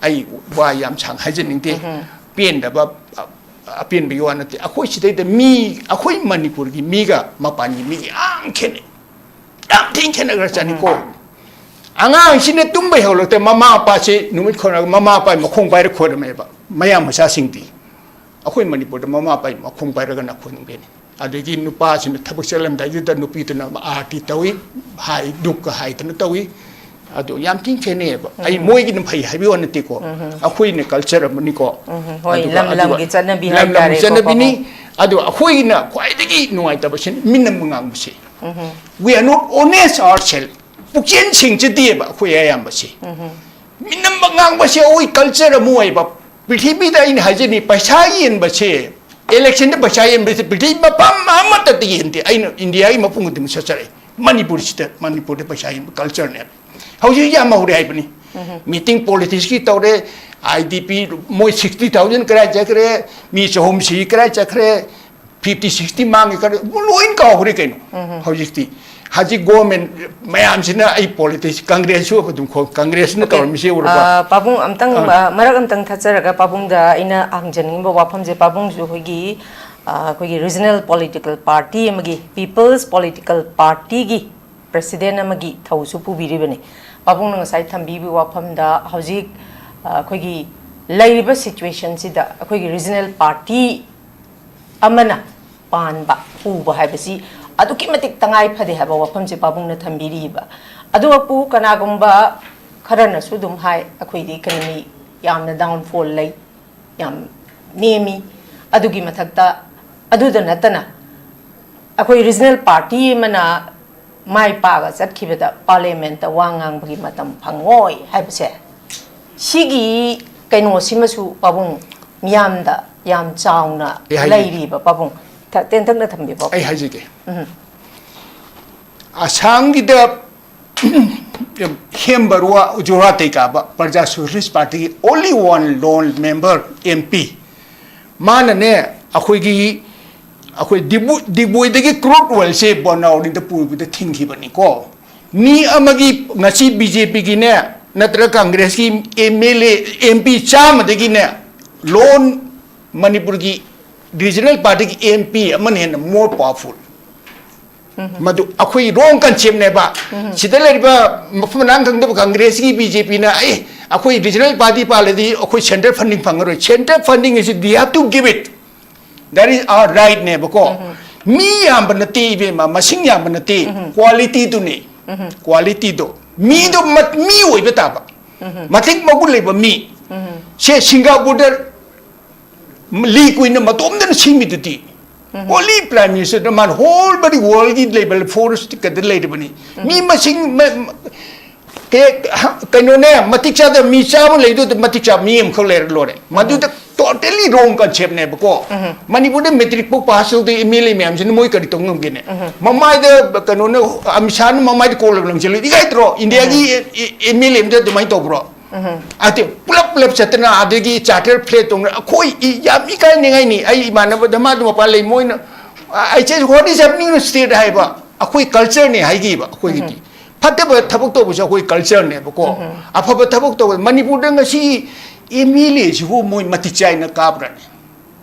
ꯑꯩ ꯋꯥ ꯌꯥꯝ ꯁꯥꯡ ꯍꯥꯏꯖꯅꯤꯡꯗꯦ꯫ ꯄꯦꯟꯗꯕ ꯑ- ꯑꯄꯦꯟꯕꯒꯤ ꯋꯥ ꯅꯠꯇꯦ꯫ ꯑꯩꯈꯣꯏ ꯁꯤꯗꯩꯗ ꯃꯤ, ꯑꯩꯈꯣꯏ ꯃꯅꯤꯄꯨꯔꯒꯤ ꯃꯤꯒ ꯃꯄꯥꯟꯒꯤ ꯃꯤꯒ ꯌꯥꯝ ꯈꯦꯠꯅꯩ꯫ ꯌꯥꯝ ꯊꯤꯅ ꯈꯦꯠꯅꯈ꯭ꯔꯖꯥꯠꯅꯤꯀꯣ꯫ ꯑꯉꯥꯡꯁꯤꯅ ꯇꯨꯝꯕ ꯍꯧꯒꯠꯂꯛꯇ ꯃꯃꯥ ꯃꯄꯥꯁꯤ ꯅꯨꯃꯤꯠ ꯈꯣꯏꯔꯒ ꯃꯃꯥ ꯃꯄꯥꯒꯤ ꯃꯈꯣꯡ ꯄꯥꯏꯔ ꯈꯣꯏꯔꯝꯃꯦꯕ꯫ ꯃꯌꯥꯡ ꯃꯆꯥꯁꯤꯡꯗꯤ, ꯑꯩꯈꯣꯏ ꯃꯅꯤꯄꯨꯔꯗ ꯃꯃꯥ ꯃꯄꯥꯒꯤ ꯃꯈꯣꯡ ꯄꯥꯏꯔꯒꯅ ꯈꯣꯏꯔꯝꯒꯅꯤ꯫ ꯑꯗꯒꯤ ꯅꯨꯄꯥꯁꯤꯅ ꯊꯕꯛ ꯆꯠꯂꯝꯗꯥꯏꯗꯨꯗ ꯅꯨꯄꯤꯗꯨꯅ ꯑꯥꯔꯇꯤ ꯇꯧꯏ, ꯍꯥꯏ, ꯗꯨꯛꯀ ꯍꯥꯏꯗꯅ ꯇꯧꯏ꯫ ꯑꯗꯨ ꯌꯥꯝ ꯊꯤꯅ ꯈꯦꯠꯅꯩꯌꯦꯕ꯫ ꯑꯩ ꯃꯣꯏꯒꯤꯅ ꯐꯩ ꯍꯥꯏꯕꯒꯤ ꯋꯥ ꯅꯠꯇꯦꯀꯣ꯫ ꯑꯩꯈꯣꯏꯅ ꯀꯜꯆꯔ ꯑꯃꯅꯤꯀꯣ꯫ ꯎꯝ, ꯍꯣꯏ, ꯑꯗꯨꯒ ꯂꯝ ꯑꯗꯨꯒ ꯂꯝꯒꯤ ꯆꯠꯅꯕꯤ ꯂꯝ ꯂꯝꯒꯤ ꯍꯥꯏꯇꯥꯔꯦꯀꯣ, ꯆꯠꯅꯕꯤꯅꯤ꯫ ꯄꯥꯕꯨꯡ꯫ ꯑꯗꯣ ꯑꯩꯈꯣꯏꯒꯤꯅ ꯈ꯭ꯋꯥꯏꯗꯒꯤ ꯅꯨꯡꯉꯥꯏꯇꯕꯁꯤ ꯃꯤꯅꯝꯕ ꯉꯥꯡꯕꯁꯦ꯫ We are not honest ourselves. ꯄꯨꯛꯆꯦꯜ ꯁꯦꯡꯖꯗꯦꯕ ꯑꯩꯈꯣꯏ ꯑꯌꯥꯝꯕꯁꯦ꯫ ꯃꯤꯅꯝꯕ ꯉꯥꯡꯕꯁꯦ ꯑꯩꯈꯣꯏ ꯀꯜꯆꯔ ꯑꯃ ꯑꯣꯏꯕ꯫ ꯄ꯭ꯔꯤꯊꯤꯕꯤꯗ ꯑꯩꯅ ꯍꯥꯏꯖꯅꯤ, ꯄꯩꯁꯥ ꯌꯦꯟꯕꯁꯦ, ꯏꯂꯦꯛꯁꯟꯗ ꯄꯩꯁꯥ ꯌꯦꯟꯕꯁꯦ ꯄ꯭ꯔꯤꯊꯤꯕꯤ ꯃꯐꯝ ꯑꯃꯠꯇꯗ ꯌꯦꯟꯗꯦ꯫ ꯑꯩꯅ ꯏꯟꯗꯤꯌꯥꯒꯤ ꯃꯐꯝ ꯈꯨꯗꯤꯡꯃꯛ ꯆꯠꯆꯔꯦ꯫ ꯃꯅꯤꯄꯨꯔꯁꯤꯗ, ꯃꯅꯤꯄꯨꯔꯗ ꯄꯩꯁꯥ ꯌꯦꯟꯕ ꯀꯜꯆꯔꯅꯦꯕ꯫ ꯍꯧꯖꯤꯛ ꯌꯥꯝ ꯍꯧꯔꯦ ꯍꯥꯏꯕꯅꯤ꯫ ꯃꯤꯇꯤꯡ ꯄꯣꯂꯤꯇꯤꯛꯁꯀꯤ ꯇꯧꯔꯦ, ꯑꯥꯏ ꯗꯤ ꯄꯤ ꯃꯣꯏ ꯁꯤꯛꯁꯇꯤ ꯊꯥꯎꯖꯟ ꯀꯗꯥꯏ ꯆꯠꯈ꯭ꯔꯦ, ꯃꯤ ꯆꯍꯨꯝ ꯁꯤ ꯀꯗꯥꯏ ꯆꯠꯈ꯭ꯔꯦ, ꯐꯤꯐꯇꯤ ꯁꯤꯛꯁꯇꯤ ꯃꯥꯡꯉꯤ ꯀꯔꯤ, ꯂꯣꯏ ꯀꯥꯎꯈ꯭ꯔꯦ ꯀꯩꯅꯣ꯫ ꯍꯧꯖꯤꯛꯇꯤ, ꯍꯧꯖꯤꯛ ꯒꯣꯔꯃꯦꯟ ꯃꯌꯥꯝꯁꯤꯅ ꯑꯩ ꯄꯣꯂꯤꯇꯤꯛꯁ, ꯀꯪꯒ꯭ꯔꯦꯁꯁꯨ ꯑꯗꯨꯝ ꯈꯣ-, ꯀꯪꯒ꯭ꯔꯦꯁꯅ Okay. ꯇꯧꯔꯝꯃꯤꯁꯦ ꯎꯔꯕ? ꯑ, ꯄꯥꯕꯨꯡ, ꯑꯝꯇꯪ, ꯑꯥ꯫ ꯑ, ꯃꯔꯛ ꯑꯝꯇꯪ ꯊꯠꯆꯔꯒ ꯄꯥꯕꯨꯡꯗ ꯑꯩꯅ ꯍꯪꯖꯅꯤꯡꯕ ꯋꯥꯐꯝꯁꯦ, ꯄꯥꯕꯨꯡꯁꯨ ꯑꯩꯈꯣꯏꯒꯤ, ꯑ, ꯑꯩꯈꯣꯏꯒꯤ ꯔꯤꯖꯅꯦꯜ ꯄꯣꯂꯤꯇꯤꯀꯦꯜ ꯄꯥꯔꯇꯤ ꯑꯃꯒꯤ, ꯄꯤꯄꯜꯁ ꯄꯣꯂꯤꯇꯤꯀꯦꯜ ꯄꯥꯔꯇꯤꯒꯤ ꯄ꯭ꯔꯦꯁꯤꯗꯦꯟ ꯑꯃꯒꯤ ꯊꯧꯁꯨ ꯄꯨꯕꯤꯔꯤꯕꯅꯤ꯫ ꯄꯥꯕꯨꯡꯅ ꯉꯁꯥꯏ ꯊꯝꯕꯤꯕꯒꯤ ꯋꯥꯐꯝꯗ ꯍꯧꯖꯤꯛ, ꯑ, ꯑꯩꯈꯣꯏꯒꯤ ꯂꯩꯔꯤꯕ ꯁꯤꯆꯨꯋꯦꯁꯟꯁꯤꯗ ꯑꯩꯈꯣꯏꯒꯤ ꯔꯤꯖꯅꯦꯜ ꯄꯥꯔꯇꯤ ꯑꯃꯅ ꯄꯥꯟꯕ ꯄꯨꯕ ꯍꯥꯏꯕꯁꯤ ꯑꯗꯨꯛꯀꯤ ꯃꯇꯤꯛ ꯇꯉꯥꯏ ꯐꯗꯦ ꯍꯥꯏꯕ ꯋꯥꯐꯝꯁꯦ ꯄꯥꯕꯨꯡꯅ ꯊꯝꯕꯤꯔꯤꯕ꯫ ꯑꯗꯨꯃꯛꯄꯨ ꯀꯅꯥꯒꯨꯝꯕ ꯈꯔꯅꯁꯨ ꯑꯗꯨꯝ ꯍꯥꯏ, ꯑꯩꯈꯣꯏꯗꯤ ꯏꯀꯅꯃꯤ ꯌꯥꯝꯅ ꯗꯥꯎꯟꯐꯣꯜ ꯂꯩ, ꯌꯥꯝ ꯅꯦꯝꯃꯤ꯫ ꯑꯗꯨꯒꯤ ꯃꯊꯛꯇ, ꯑꯗꯨꯗ ꯅꯠꯇꯅ ꯑꯩꯈꯣꯏ ꯔꯤꯖꯅꯦꯜ ꯄꯥꯔꯇꯤ ꯑꯃꯅ ꯃꯥꯏ ꯄꯥꯛꯑꯒ ꯆꯠꯈꯤꯕꯗ ꯄꯥꯔꯂꯤꯌꯥꯃꯦꯟꯠꯇ ꯋꯥ ꯉꯥꯡꯕꯒꯤ ꯃꯇꯝ ꯐꯪꯉꯣꯏ ꯍꯥꯏꯕꯁꯦ, ꯁꯤꯒꯤ ꯀꯩꯅꯣꯁꯤꯃꯁꯨ ꯄꯥꯕꯨꯡ ꯃꯤꯌꯥꯝꯗ ꯌꯥꯝ ꯆꯥꯎꯅ ꯑꯩ ꯍꯥꯏꯒꯦ꯫ ꯂꯩꯔꯤꯕ ꯄꯥꯕꯨꯡ꯫ ꯊ-, ꯇꯦꯟꯇꯛꯅ ꯊꯝꯕꯤꯌꯨ ꯄꯥꯕꯨꯡ꯫ ꯑꯩ ꯍꯥꯏꯖꯒꯦ꯫ ꯎꯝ꯫ ꯑꯁꯥꯝꯒꯤꯗ ꯍꯦꯝꯕꯔꯨꯋꯥ ꯖꯣꯔꯥꯇꯩ ꯀꯥꯕ ꯄ꯭ꯔꯖꯥ ꯁꯣꯁꯤꯌꯦꯂꯤꯁ ꯄꯥꯔꯇꯤꯒꯤ only one lone member M P, ꯃꯥꯅꯅꯦ ꯑꯩꯈꯣꯏꯒꯤ, ꯑꯩꯈꯣꯏ ꯗꯤꯕꯨ-, ꯗꯤꯕꯣꯏꯗꯒꯤ crude oilꯁꯦ ꯕꯅꯥꯎꯔꯤꯗ ꯄꯨꯕꯗ ꯊꯤꯡꯈꯤꯕꯅꯤꯀꯣ꯫ ꯃꯤ ꯑꯃꯒꯤ ꯉꯁꯤ B J Pꯒꯤꯅꯦ ꯅꯠꯇ꯭ꯔꯒ ꯀꯪꯒ꯭ꯔꯦꯁꯀꯤ M L A, M P ꯆꯥꯝꯃꯗꯒꯤꯅꯦ lone ꯃꯅꯤꯄꯨꯔꯒꯤ regional partyꯒꯤ M P ꯑꯃꯅ ꯍꯦꯟꯅ more powerful꯫ ꯃꯗꯨ ꯑꯩꯈꯣꯏ wrong conceptꯅꯦꯕ꯫ ꯁꯤꯗ ꯂꯩꯔꯤꯕ ꯃꯐꯝ ꯃꯔꯥꯡ ꯈꯪꯗꯕ ꯀꯪꯒ꯭ꯔꯦꯁꯀꯤ B J Pꯅ, "ꯑꯦ, ꯑꯩꯈꯣꯏ regional party ꯄꯥꯜꯂꯗꯤ ꯑꯩꯈꯣꯏ central funding ꯐꯪꯉꯔꯣꯏ"꯫ Central funding ꯑꯁꯤ they have to give it, that is our rightꯅꯦꯕꯀꯣ꯫ ꯃꯤ ꯌꯥꯝꯕ ꯅꯠꯇꯦ ꯏꯕꯦꯝꯃ, ꯃꯁꯤꯡ ꯌꯥꯝꯕ ꯅꯠꯇꯦ, qualityꯗꯨꯅꯤ꯫ Qualityꯗꯣ, ꯃꯤꯗꯣ ꯃ-, ꯃꯤ ꯑꯣꯏꯕ ꯇꯥꯕ, ꯃꯇꯤꯛ ꯃꯒꯨꯟ ꯂꯩꯕ ꯃꯤ꯫ ꯁꯦ ꯁꯤꯡꯒꯥꯄꯨꯔꯗ ꯂꯤ ꯀꯨꯏꯅ ꯃꯇꯣꯝꯗꯅ ꯁꯤꯡꯉꯤꯗꯨꯗꯤ꯫ Only Prime Minister ꯃꯥꯅ whole body worldꯒꯤ level force ꯀꯗ ꯂꯩꯔꯤꯕꯅꯤ꯫ ꯃꯤ ꯃꯁꯤꯡ ꯃ-, ꯃ-, ꯀꯦ-, ꯍ-, ꯀꯩꯅꯣꯅꯦ, ꯃꯇꯤꯛ ꯆꯥꯗꯕ ꯃꯤ ꯆꯥꯝꯃ ꯂꯩꯗꯨꯗ ꯃꯇꯤꯛ ꯆꯥꯕ ꯃꯤ ꯑꯃꯈꯛ ꯂꯩꯔ ꯂꯣꯏꯔꯦ꯫ ꯃꯗꯨꯗ totally wrong conceptꯅꯦꯕꯀꯣ꯫ ꯃꯅꯤꯄꯨꯔꯗ matric ꯐꯥꯎ pass ꯇꯧꯗꯦ M L A ꯃꯌꯥꯝꯁꯤꯅ ꯃꯣꯏ ꯀꯔꯤ ꯇꯧ ꯉꯝꯒꯦꯅꯦ? ꯃꯃꯥꯏꯗ ꯀꯩꯅꯣꯅ, ꯑꯃꯤꯠ ꯁꯥꯍꯅ ꯃꯃꯥꯏꯗ ꯀꯣꯜꯂꯒ ꯂꯪꯁꯤꯜꯂꯨ, ꯏꯀꯥꯏꯗ꯭ꯔꯣ? ꯏꯟꯗꯤꯌꯥꯒꯤ ꯑꯦ-, ꯑꯦ-, M L A ꯑꯝꯇ ꯑꯗꯨꯃꯥꯏꯅ ꯇꯧꯕ꯭ꯔꯣ? ꯑꯗꯨ ꯄꯨꯂꯞ ꯄꯨꯂꯞ ꯆꯠꯇꯅ ꯑꯗꯒꯤ charter flag ꯇꯣꯡꯅ ꯑꯩꯈꯣꯏ ꯏ-, ꯌꯥꯝ ꯏꯀꯥꯏꯅꯤꯡꯉꯥꯏꯅꯤ꯫ ꯑꯩ ꯏꯃꯥꯟꯅꯕꯗ ꯃꯥꯗꯨ ꯃꯄꯥꯟ ꯂꯩ, ꯃꯣꯏꯅ, "I said, what is happening in state?" ꯍꯥꯏꯕ꯫ ꯑꯩꯈꯣꯏ cultureꯅꯦ ꯍꯥꯏꯈꯤꯕ ꯑꯩꯈꯣꯏꯒꯤꯗꯤ꯫ ꯐꯠꯇꯕ ꯊꯕꯛ ꯇꯧꯕꯁꯦ ꯑꯩꯈꯣꯏ cultureꯅꯦꯕꯀꯣ꯫ ꯑꯐꯕ ꯊꯕꯛ ꯇꯧꯕ, ꯃꯅꯤꯄꯨꯔꯗ ꯉꯁꯤ M L Aꯁꯤꯕꯨ ꯃꯣꯏ ꯃꯇꯤꯛ ꯆꯥꯏꯅ ꯀꯥꯕ꯭ꯔꯅꯦ?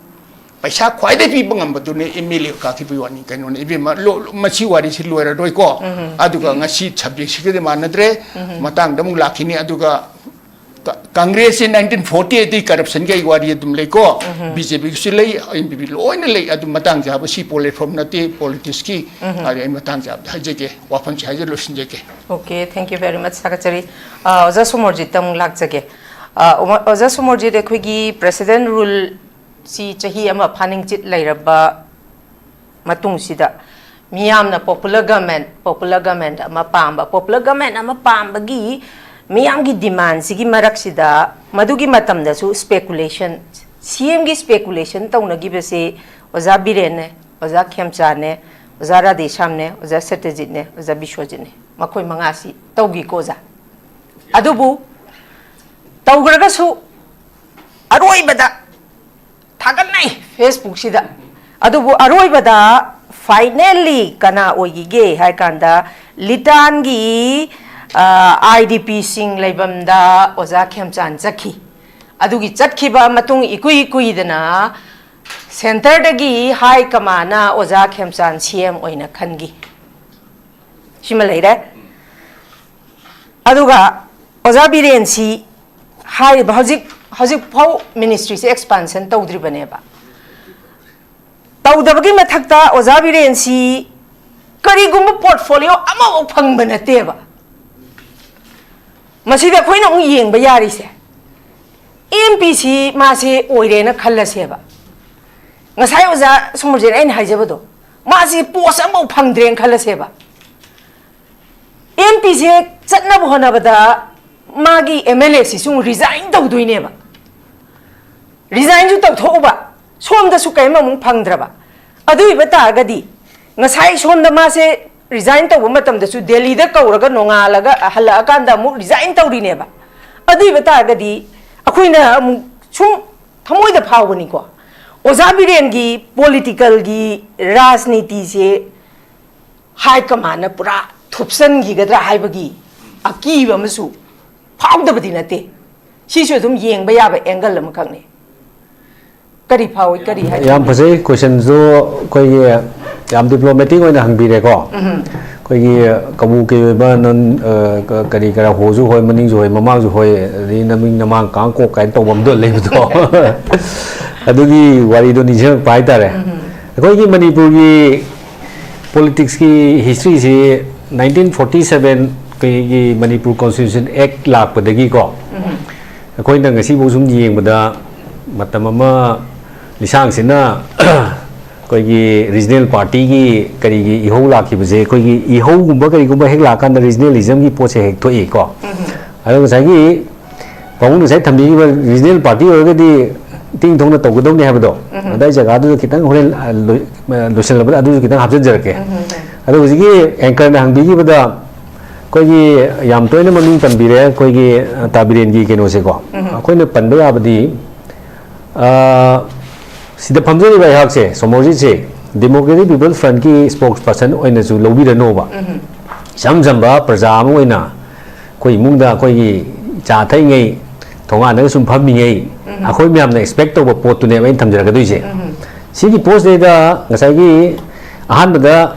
ꯄꯩꯁꯥ ꯈ꯭ꯋꯥꯏꯗꯒꯤ ꯄꯤꯕ ꯉꯝꯕꯗꯨꯅꯦ M L A ꯀꯥꯈꯤꯕꯒꯤ ꯋꯥꯅꯤ꯫ ꯀꯩꯅꯣꯅꯦ ꯏꯕꯦꯝꯃ, ꯂꯣ-, ꯂꯣ-, ꯃꯁꯤ ꯋꯥꯔꯤꯁꯤ ꯂꯣꯏꯔꯔꯣꯏꯀꯣ꯫ ꯑꯗꯨꯒ ꯉꯁꯤ subjectꯁꯤꯒꯗꯤ ꯃꯥꯟꯅꯗ꯭ꯔꯦ꯫ ꯃꯇꯥꯡꯗ ꯑꯃꯨꯛ ꯂꯥꯛꯈꯤꯅꯤ꯫ ꯑꯗꯨꯒ ꯀ-, ꯀꯪꯒ꯭ꯔꯦꯁꯁꯦ nineteen forty eightꯇꯒꯤ corruptionꯒꯤ ꯑꯩ ꯋꯥꯔꯤ ꯑꯗꯨꯝ ꯂꯩꯀꯣ꯫ BJPꯒꯤꯁꯨ ꯂꯩ, NPP ꯂꯣꯏꯅ ꯂꯩ꯫ ꯑꯗꯨ ꯃꯇꯥꯡ ꯆꯥꯕ ꯁꯤ platform ꯅꯠꯇꯦ politicsꯀꯤ꯫ ꯑꯗꯨ ꯑꯩ ꯃꯇꯥꯡ ꯆꯥꯕꯗ ꯍꯥꯏꯖꯒꯦ, ꯋꯥꯐꯝꯁꯦ ꯍꯥꯏꯖ ꯂꯣꯏꯁꯤꯟꯖꯒꯦ꯫ Okay, thank you very much, ꯊꯥꯒꯠꯆꯔꯤ꯫ ꯑ, ꯑꯣꯖꯥ ꯁꯣꯃꯣꯔꯖꯤꯠꯇ ꯑꯃꯨꯛ ꯂꯥꯛꯆꯒꯦ꯫ ꯑ, ꯑꯣꯃ-, ꯑꯣꯖꯥ ꯁꯣꯃꯣꯔꯖꯤꯠ, ꯑꯩꯈꯣꯏꯒꯤ president ruleꯁꯤ ꯆꯍꯤ ꯑꯃ ꯐꯥꯅꯤꯡꯆꯤꯠ ꯂꯩꯔꯕ ꯃꯇꯨꯡꯁꯤꯗ ꯃꯤꯌꯥꯝꯅ popular government, popular government ꯑꯃ ꯄꯥꯝꯕ, popular government ꯑꯃ ꯄꯥꯝꯕꯒꯤ ꯃꯤꯌꯥꯝꯒꯤ demandꯁꯤꯒꯤ ꯃꯔꯛꯁꯤꯗ ꯃꯗꯨꯒꯤ ꯃꯇꯝꯗꯁꯨ speculation, CMꯒꯤ speculation ꯇꯧꯅꯈꯤꯕꯁꯤ ꯑꯣꯖꯥ ꯕꯤꯔꯦꯟꯅꯦ, ꯑꯣꯖꯥ ꯈꯦꯝꯆꯥꯅꯦ, ꯑꯣꯖꯥ ꯔꯥꯙꯦꯁ꯭ꯌꯥꯝꯅꯦ, ꯑꯣꯖꯥ ꯁꯇ꯭ꯌꯖꯤꯠꯅꯦ, ꯑꯣꯖꯥ ꯕꯤꯁ꯭ꯋꯖꯤꯠꯅꯦ, ꯃꯈꯣꯏ ꯃꯉꯥꯁꯤ ꯇꯧꯈꯤꯀꯣ ꯑꯣꯖꯥ꯫ ꯑꯗꯨꯕꯨ ꯇꯧꯈ꯭ꯔꯒꯁꯨ ꯑꯔꯣꯏꯕꯗ ꯊꯥꯒꯠꯅꯩ Facebookꯁꯤꯗ꯫ ꯑꯗꯨꯕꯨ ꯑꯔꯣꯏꯕꯗ finally ꯀꯅꯥ ꯑꯣꯏꯈꯤꯒꯦ ꯍꯥꯏ ꯀꯥꯟꯗ ꯂꯤꯇꯥꯟꯒꯤ ꯑꯥꯏ ꯗꯤ ꯄꯤꯁꯤꯡ ꯂꯩꯐꯝꯗ ꯑꯣꯖꯥ ꯈꯦꯝꯆꯥꯟ ꯆꯠꯈꯤ꯫ ꯑꯗꯨꯒꯤ ꯆꯠꯈꯤꯕ ꯃꯇꯨꯡ ꯏꯀꯨꯏ ꯀꯨꯏꯗꯅ centreꯗꯒꯤ high commandꯅ ꯑꯣꯖꯥ ꯈꯦꯝꯆꯥꯟ ꯁꯤ ꯑꯦꯝ ꯑꯣꯏꯅ ꯈꯟꯈꯤ꯫ ꯁꯤꯃ ꯂꯩꯔꯦ꯫ ꯑꯗꯨꯒ ꯑꯣꯖꯥ ꯕꯤꯔꯦꯟꯁꯤ ꯍꯥꯏꯔꯤꯕ ꯍꯧꯖꯤꯛ, ꯍꯧꯖꯤꯛꯐꯥꯎ ministryꯁꯦ expansion ꯇꯧꯗ꯭ꯔꯤꯕꯅꯦꯕ꯫ ꯇꯧꯗꯕꯒꯤ ꯃꯊꯛꯇ ꯑꯣꯖꯥ ꯕꯤꯔꯦꯟꯁꯤ ꯀꯔꯤꯒꯨꯝꯕ portfolio ꯑꯃꯐꯥꯎ ꯐꯪꯕ ꯅꯠꯇꯦꯕ꯫ ꯃꯁꯤꯗ ꯑꯩꯈꯣꯏꯅ ꯑꯃꯨꯛ ꯌꯦꯡꯕ ꯌꯥꯔꯤꯁꯦ, ꯑꯦꯝ ꯄꯤꯁꯤ ꯃꯥꯁꯦ ꯑꯣꯏꯔꯦꯅ ꯈꯜꯂꯁꯦꯕ꯫ ꯉꯁꯥꯏ ꯑꯣꯖꯥ ꯁꯣꯃꯣꯔꯖꯤꯠꯅ ꯑꯩꯅ ꯍꯥꯏꯖꯕꯗꯣ, ꯃꯥꯁꯤ post ꯑꯃꯐꯥꯎ ꯐꯪꯗ꯭ꯔꯦꯅ ꯈꯜꯂꯁꯦꯕ꯫ ꯑꯦꯝ ꯄꯤꯁꯦ ꯆꯠꯅꯕ ꯍꯣꯠꯅꯕꯗ ꯃꯥꯒꯤ ꯑꯦꯝ ꯑꯦꯜ ꯑꯦꯁꯤꯁꯨ ꯑꯃꯨꯛ resign ꯇꯧꯗꯣꯏꯅꯦꯕ꯫ Resignꯁꯨ ꯇꯧꯊꯣꯛꯎꯕ, ꯁꯣꯝꯗꯁꯨ ꯀꯔꯤꯝ ꯑꯃꯨꯛ ꯐꯪꯗ꯭ꯔꯕ꯫ ꯑꯗꯨ ꯑꯣꯏꯕ ꯇꯥꯔꯒꯗꯤ ꯉꯁꯥꯏ ꯁꯣꯝꯗ ꯃꯥꯁꯦ resign ꯇꯧꯕ ꯃꯇꯝꯗꯁꯨ ꯗꯦꯜꯂꯤꯗ ꯀꯧꯔꯒ ꯅꯣꯡꯉꯥꯜꯂꯒ ꯍꯜꯂꯛꯑꯀꯥꯟꯗ ꯑꯃꯨꯛ resign ꯇꯧꯔꯤꯅꯦꯕ꯫ ꯑꯗꯨ ꯑꯣꯏꯕ ꯇꯥꯔꯒꯗꯤ ꯑꯩꯈꯣꯏꯅ ꯑꯃꯨꯛ ꯁꯨꯝ ꯊꯃꯣꯏꯗ ꯐꯥꯎꯕꯅꯤꯀꯣ, ꯑꯣꯖꯥ ꯕꯤꯔꯦꯟꯒꯤ politicalꯒꯤ ꯔꯥꯖꯅꯤꯇꯤꯁꯦ high commandꯅ ꯄꯨꯔꯥ ꯊꯨꯞꯆꯟꯈꯤꯒꯗ꯭ꯔꯥ ꯍꯥꯏꯕꯒꯤ ꯑꯀꯤꯕ ꯑꯃꯁꯨ ꯐꯥꯎꯗꯕꯗꯤ ꯅꯠꯇꯦ꯫ ꯁꯤꯁꯨ ꯑꯗꯨꯝ ꯌꯦꯡꯕ ꯌꯥꯕ angle ꯑꯃꯈꯛꯅꯤ꯫ ꯀꯔꯤ ꯐꯥꯎꯏ, ꯀꯔꯤ ꯍꯥꯏ? ꯌꯥꯝ ꯐꯖꯩ, questionꯗꯨ ꯑꯩꯈꯣꯏꯒꯤ ꯌꯥꯝ diplomatic ꯑꯣꯏꯅ ꯍꯪꯕꯤꯔꯦꯀꯣ꯫ ꯑꯩꯈꯣꯏꯒꯤ ꯀꯕꯣꯛꯀꯤ ꯑꯣꯏꯕ ꯅꯟ, ꯑ, ꯀ-, ꯀꯔꯤ ꯀꯔꯥ ꯍꯣꯁꯨ ꯍꯣꯏ, ꯃꯅꯤꯡꯁꯨ ꯍꯣꯏ, ꯃꯃꯥꯡꯁꯨ ꯍꯣꯏ, ꯑꯗꯩ ꯅꯃꯤꯡ ꯅꯃꯥꯡ ꯀꯥꯡ ꯀꯣꯛ ꯀꯥꯏꯅ ꯇꯧꯕ ꯑꯃꯗꯣ ꯂꯩꯕꯗꯣ꯫ ꯑꯗꯨꯒꯤ ꯋꯥꯔꯤꯗꯣ ꯅꯤꯡꯁꯤꯡꯉꯛꯄ ꯍꯥꯏꯇꯥꯔꯦ꯫ ꯑꯩꯈꯣꯏꯒꯤ ꯃꯅꯤꯄꯨꯔꯒꯤ politicsꯀꯤ historyꯁꯤ nineteen forty seven ꯑꯩꯈꯣꯏꯒꯤ Manipur Constitution Act ꯂꯥꯛꯄꯗꯒꯤꯀꯣ, ꯑꯩꯈꯣꯏꯅ ꯉꯁꯤꯐꯥꯎ ꯁꯨꯝ ꯌꯦꯡꯕꯗ ꯃꯇꯝ ꯑꯃ ꯂꯤꯁꯥꯡꯁꯤꯠꯅ ꯑꯩꯈꯣꯏꯒꯤ regional partyꯒꯤ ꯀꯔꯤꯒꯤ ꯏꯍꯧ ꯂꯥꯛꯈꯤꯕꯁꯦ, ꯑꯩꯈꯣꯏꯒꯤ ꯏꯍꯧꯒꯨꯝꯕ ꯀꯔꯤꯒꯨꯝꯕ ꯍꯦꯛ ꯂꯥꯛꯀꯥꯟꯗ regionalismꯒꯤ ꯄꯣꯠꯁꯦ ꯍꯦꯛ ꯊꯣꯛꯏꯀꯣ꯫ ꯑꯗꯣ ꯉꯁꯥꯏꯒꯤ ꯄꯥꯕꯨꯡꯅ ꯉꯁꯥꯏ ꯊꯝꯕꯤꯈꯤꯕ regional party ꯑꯣꯏꯔꯒꯗꯤ ꯏꯇꯤꯡ ꯊꯣꯛꯅ ꯇꯧꯒꯗꯧꯅꯤ ꯍꯥꯏꯕꯗꯣ, ꯑꯗꯥꯏ ꯖꯒꯥꯗꯨꯗ ꯈꯤꯇꯪ ꯍꯣꯔꯦꯟ, ꯑ, ꯂꯣꯏ-, ꯑ, ꯂꯣꯏꯁꯤꯜꯂꯛꯄꯗ ꯑꯗꯨꯁꯨ ꯈꯤꯇꯪ ꯍꯥꯞꯆꯤꯟꯖꯔꯛꯀꯦ꯫ ꯑꯗꯣ ꯍꯧꯖꯤꯛꯀꯤ anchorꯅ ꯍꯪꯕꯤꯈꯤꯕꯗ ꯑꯩꯈꯣꯏꯒꯤ ꯌꯥꯝ ꯇꯣꯏꯅ ꯃꯃꯤꯡ ꯄꯟꯕꯤꯔꯦ ꯑꯩꯈꯣꯏꯒꯤ, ꯑ, ꯇꯥ ꯕꯤꯔꯦꯟꯒꯤ ꯀꯩꯅꯣꯁꯦꯀꯣ꯫ ꯑꯩꯈꯣꯏꯅ ꯄꯟꯕ ꯌꯥꯕꯗꯤ, ꯑ, ꯁꯤꯗ ꯐꯝꯖꯔꯤꯕ ꯑꯩꯍꯥꯛꯁꯦ, ꯁꯣꯃꯣꯔꯖꯤꯠꯁꯦ, Democratic People's Frontꯀꯤ spokesperson ꯑꯣꯏꯅꯁꯨ ꯂꯧꯕꯤꯔꯅꯣꯕ꯫ ꯏꯆꯝ ꯆꯝꯕ ꯄ꯭ꯔꯖꯥ ꯑꯃ ꯑꯣꯏꯅ ꯑꯩꯈꯣꯏ ꯏꯃꯨꯡꯗ ꯑꯩꯈꯣꯏꯒꯤ ꯆꯥ ꯊꯛꯏꯉꯩ, ꯊꯣꯡꯒꯥꯟꯗꯒ ꯁꯨꯝ ꯐꯝꯃꯤꯉꯩ, ꯑꯩꯈꯣꯏ ꯃꯌꯥꯝꯅ expect ꯇꯧꯕ ꯄꯣꯠꯇꯨꯅꯦꯕ ꯑꯩꯅ ꯊꯝꯖꯔꯛꯀꯗꯣꯏꯁꯦ꯫ ꯁꯤꯒꯤ ꯄꯣꯠꯁꯤꯗꯩꯗ ꯉꯁꯥꯏꯒꯤ ꯑꯍꯥꯟꯕꯗ,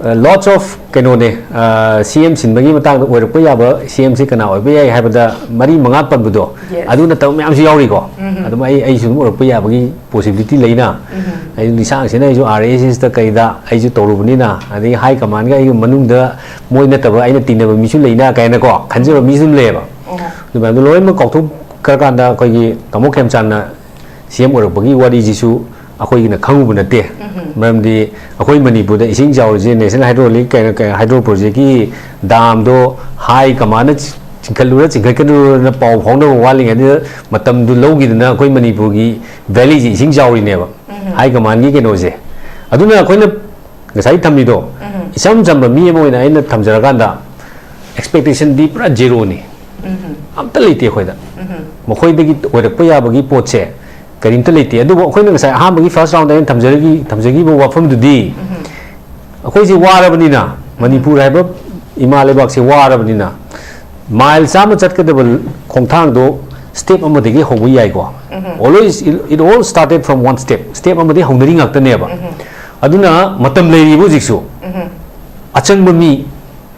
ꯑ, lots of ꯀꯩꯅꯣꯅꯦ, ꯑ, CM ꯁꯤꯟꯕꯒꯤ ꯃꯇꯥꯡꯗ ꯑꯣꯏꯔꯛꯄ ꯌꯥꯕ CMꯁꯦ ꯀꯅꯥ ꯑꯣꯏꯕ ꯌꯥꯏ ꯍꯥꯏꯕꯗ ꯃꯔꯤ ꯃꯉꯥ ꯄꯟꯕꯗꯣ, Yes. ꯑꯗꯨ ꯅꯠꯇꯕ ꯃꯌꯥꯝꯁꯨ ꯌꯥꯎꯔꯤꯀꯣ꯫ ꯑꯗꯨꯝ ꯑꯩ, ꯑꯩꯁꯨ ꯑꯗꯨꯝ ꯑꯣꯏꯔꯛꯄ ꯌꯥꯕꯒꯤ possibility ꯂꯩꯅ, ꯑꯩ ꯂꯤꯁꯥꯡꯁꯤꯅ ꯑꯩꯁꯨ RSSꯇ ꯀꯩꯗ ꯑꯩꯁꯨ ꯇꯧꯔꯨꯕꯅꯤꯅ, ꯑꯗꯒꯤ high commandꯒ ꯑꯩꯒꯤ ꯃꯅꯨꯡꯗ ꯃꯣꯏ ꯅꯠꯇꯕ ꯑꯩꯅ ꯇꯤꯟꯅꯕ ꯃꯤꯁꯨ ꯂꯩꯅ ꯀꯥꯏꯅꯀꯣ ꯈꯟꯖꯕ ꯃꯤꯁꯨ ꯑꯗꯨꯝ ꯂꯩꯌꯦꯕ꯫ ꯑꯗꯨ ꯃꯌꯥꯝꯗꯣ ꯂꯣꯏꯅꯃꯛ ꯀꯥꯎꯊꯣꯛꯈ꯭ꯔꯀꯥꯟꯗ ꯑꯩꯈꯣꯏꯒꯤ ꯇꯥꯃꯣ ꯈꯦꯝꯆꯥꯟꯅ CM ꯑꯣꯏꯔꯛꯄꯒꯤ ꯋꯥꯔꯤꯁꯤꯁꯨ ꯑꯩꯈꯣꯏꯒꯤꯅ ꯈꯪꯉꯨꯕ ꯅꯠꯇꯦ꯫ ꯃꯔꯝꯗꯤ ꯑꯩꯈꯣꯏ ꯃꯅꯤꯄꯨꯔꯗ ꯏꯁꯤꯡ ꯆꯥꯎꯔꯤꯁꯦ National Hydrolic ꯀꯩꯅꯣ, ꯀꯩꯅꯣ, Hydro Projectꯀꯤ damꯗꯣ high commandꯅ ꯆꯤꯡꯈꯠꯂꯨꯔ ꯆꯤꯡꯈꯠꯀꯅꯨꯔꯅ ꯄꯥꯎ ꯐꯥꯎꯅꯕ ꯋꯥꯠꯂꯤꯉꯩꯗ ꯃꯇꯝꯗꯨ ꯂꯧꯈꯤꯗꯅ ꯑꯩꯈꯣꯏ ꯃꯅꯤꯄꯨꯔꯒꯤ valleyꯁꯦ ꯏꯁꯤꯡ ꯆꯥꯎꯔꯤꯅꯦꯕ꯫ High commandꯒꯤ ꯀꯩꯅꯣꯁꯦ꯫ ꯑꯗꯨꯅ ꯑꯩꯈꯣꯏꯅ ꯉꯁꯥꯏ ꯊꯝꯃꯤꯗꯣ, ꯏꯆꯝ ꯆꯝꯕ ꯃꯤ ꯑꯃ ꯑꯣꯏꯅ ꯑꯩꯅ ꯊꯝꯖꯔꯀꯥꯟꯗ expectationꯗꯤ ꯄꯨꯔꯥ zeroꯅꯤ꯫ ꯑꯝꯇ ꯂꯩꯇꯦ ꯑꯩꯈꯣꯏꯗ꯫ ꯃꯈꯣꯏꯗꯒꯤ ꯑꯣꯏꯔꯛꯄ ꯌꯥꯕꯒꯤ ꯄꯣꯠꯁꯦ ꯀꯔꯤꯝꯇ ꯂꯩꯇꯦ꯫ ꯑꯗꯨꯕꯨ ꯑꯩꯈꯣꯏꯅ ꯉꯁꯥꯏ ꯑꯍꯥꯟꯕꯒꯤ first roundꯗ ꯑꯩꯅ ꯊꯝꯖꯔꯒꯤ-, ꯊꯝꯖꯈꯤꯕ ꯋꯥꯐꯝꯗꯨꯗꯤ, ꯑꯩꯈꯣꯏꯁꯦ ꯋꯥꯔꯕꯅꯤꯅ, ꯃꯅꯤꯄꯨꯔ ꯍꯥꯏꯕ ꯏꯃꯥ ꯂꯩꯕꯥꯛꯁꯦ ꯋꯥꯔꯕꯅꯤꯅ, mile ꯆꯥꯝꯃ ꯆꯠꯀꯗꯕ ꯈꯣꯡꯊꯥꯡꯗꯣ step ꯑꯃꯗꯒꯤ ꯍꯧꯕ ꯌꯥꯏꯀꯣ꯫ Always it, it all started from one step. Step ꯑꯃꯗꯒꯤ ꯍꯧꯅꯔꯤ ꯉꯥꯛꯇꯅꯦꯕ꯫ ꯑꯗꯨꯅ ꯃꯇꯝ ꯂꯩꯔꯤꯕ ꯍꯧꯖꯤꯛꯁꯨ꯫ ꯑꯆꯪꯕ ꯃꯤ,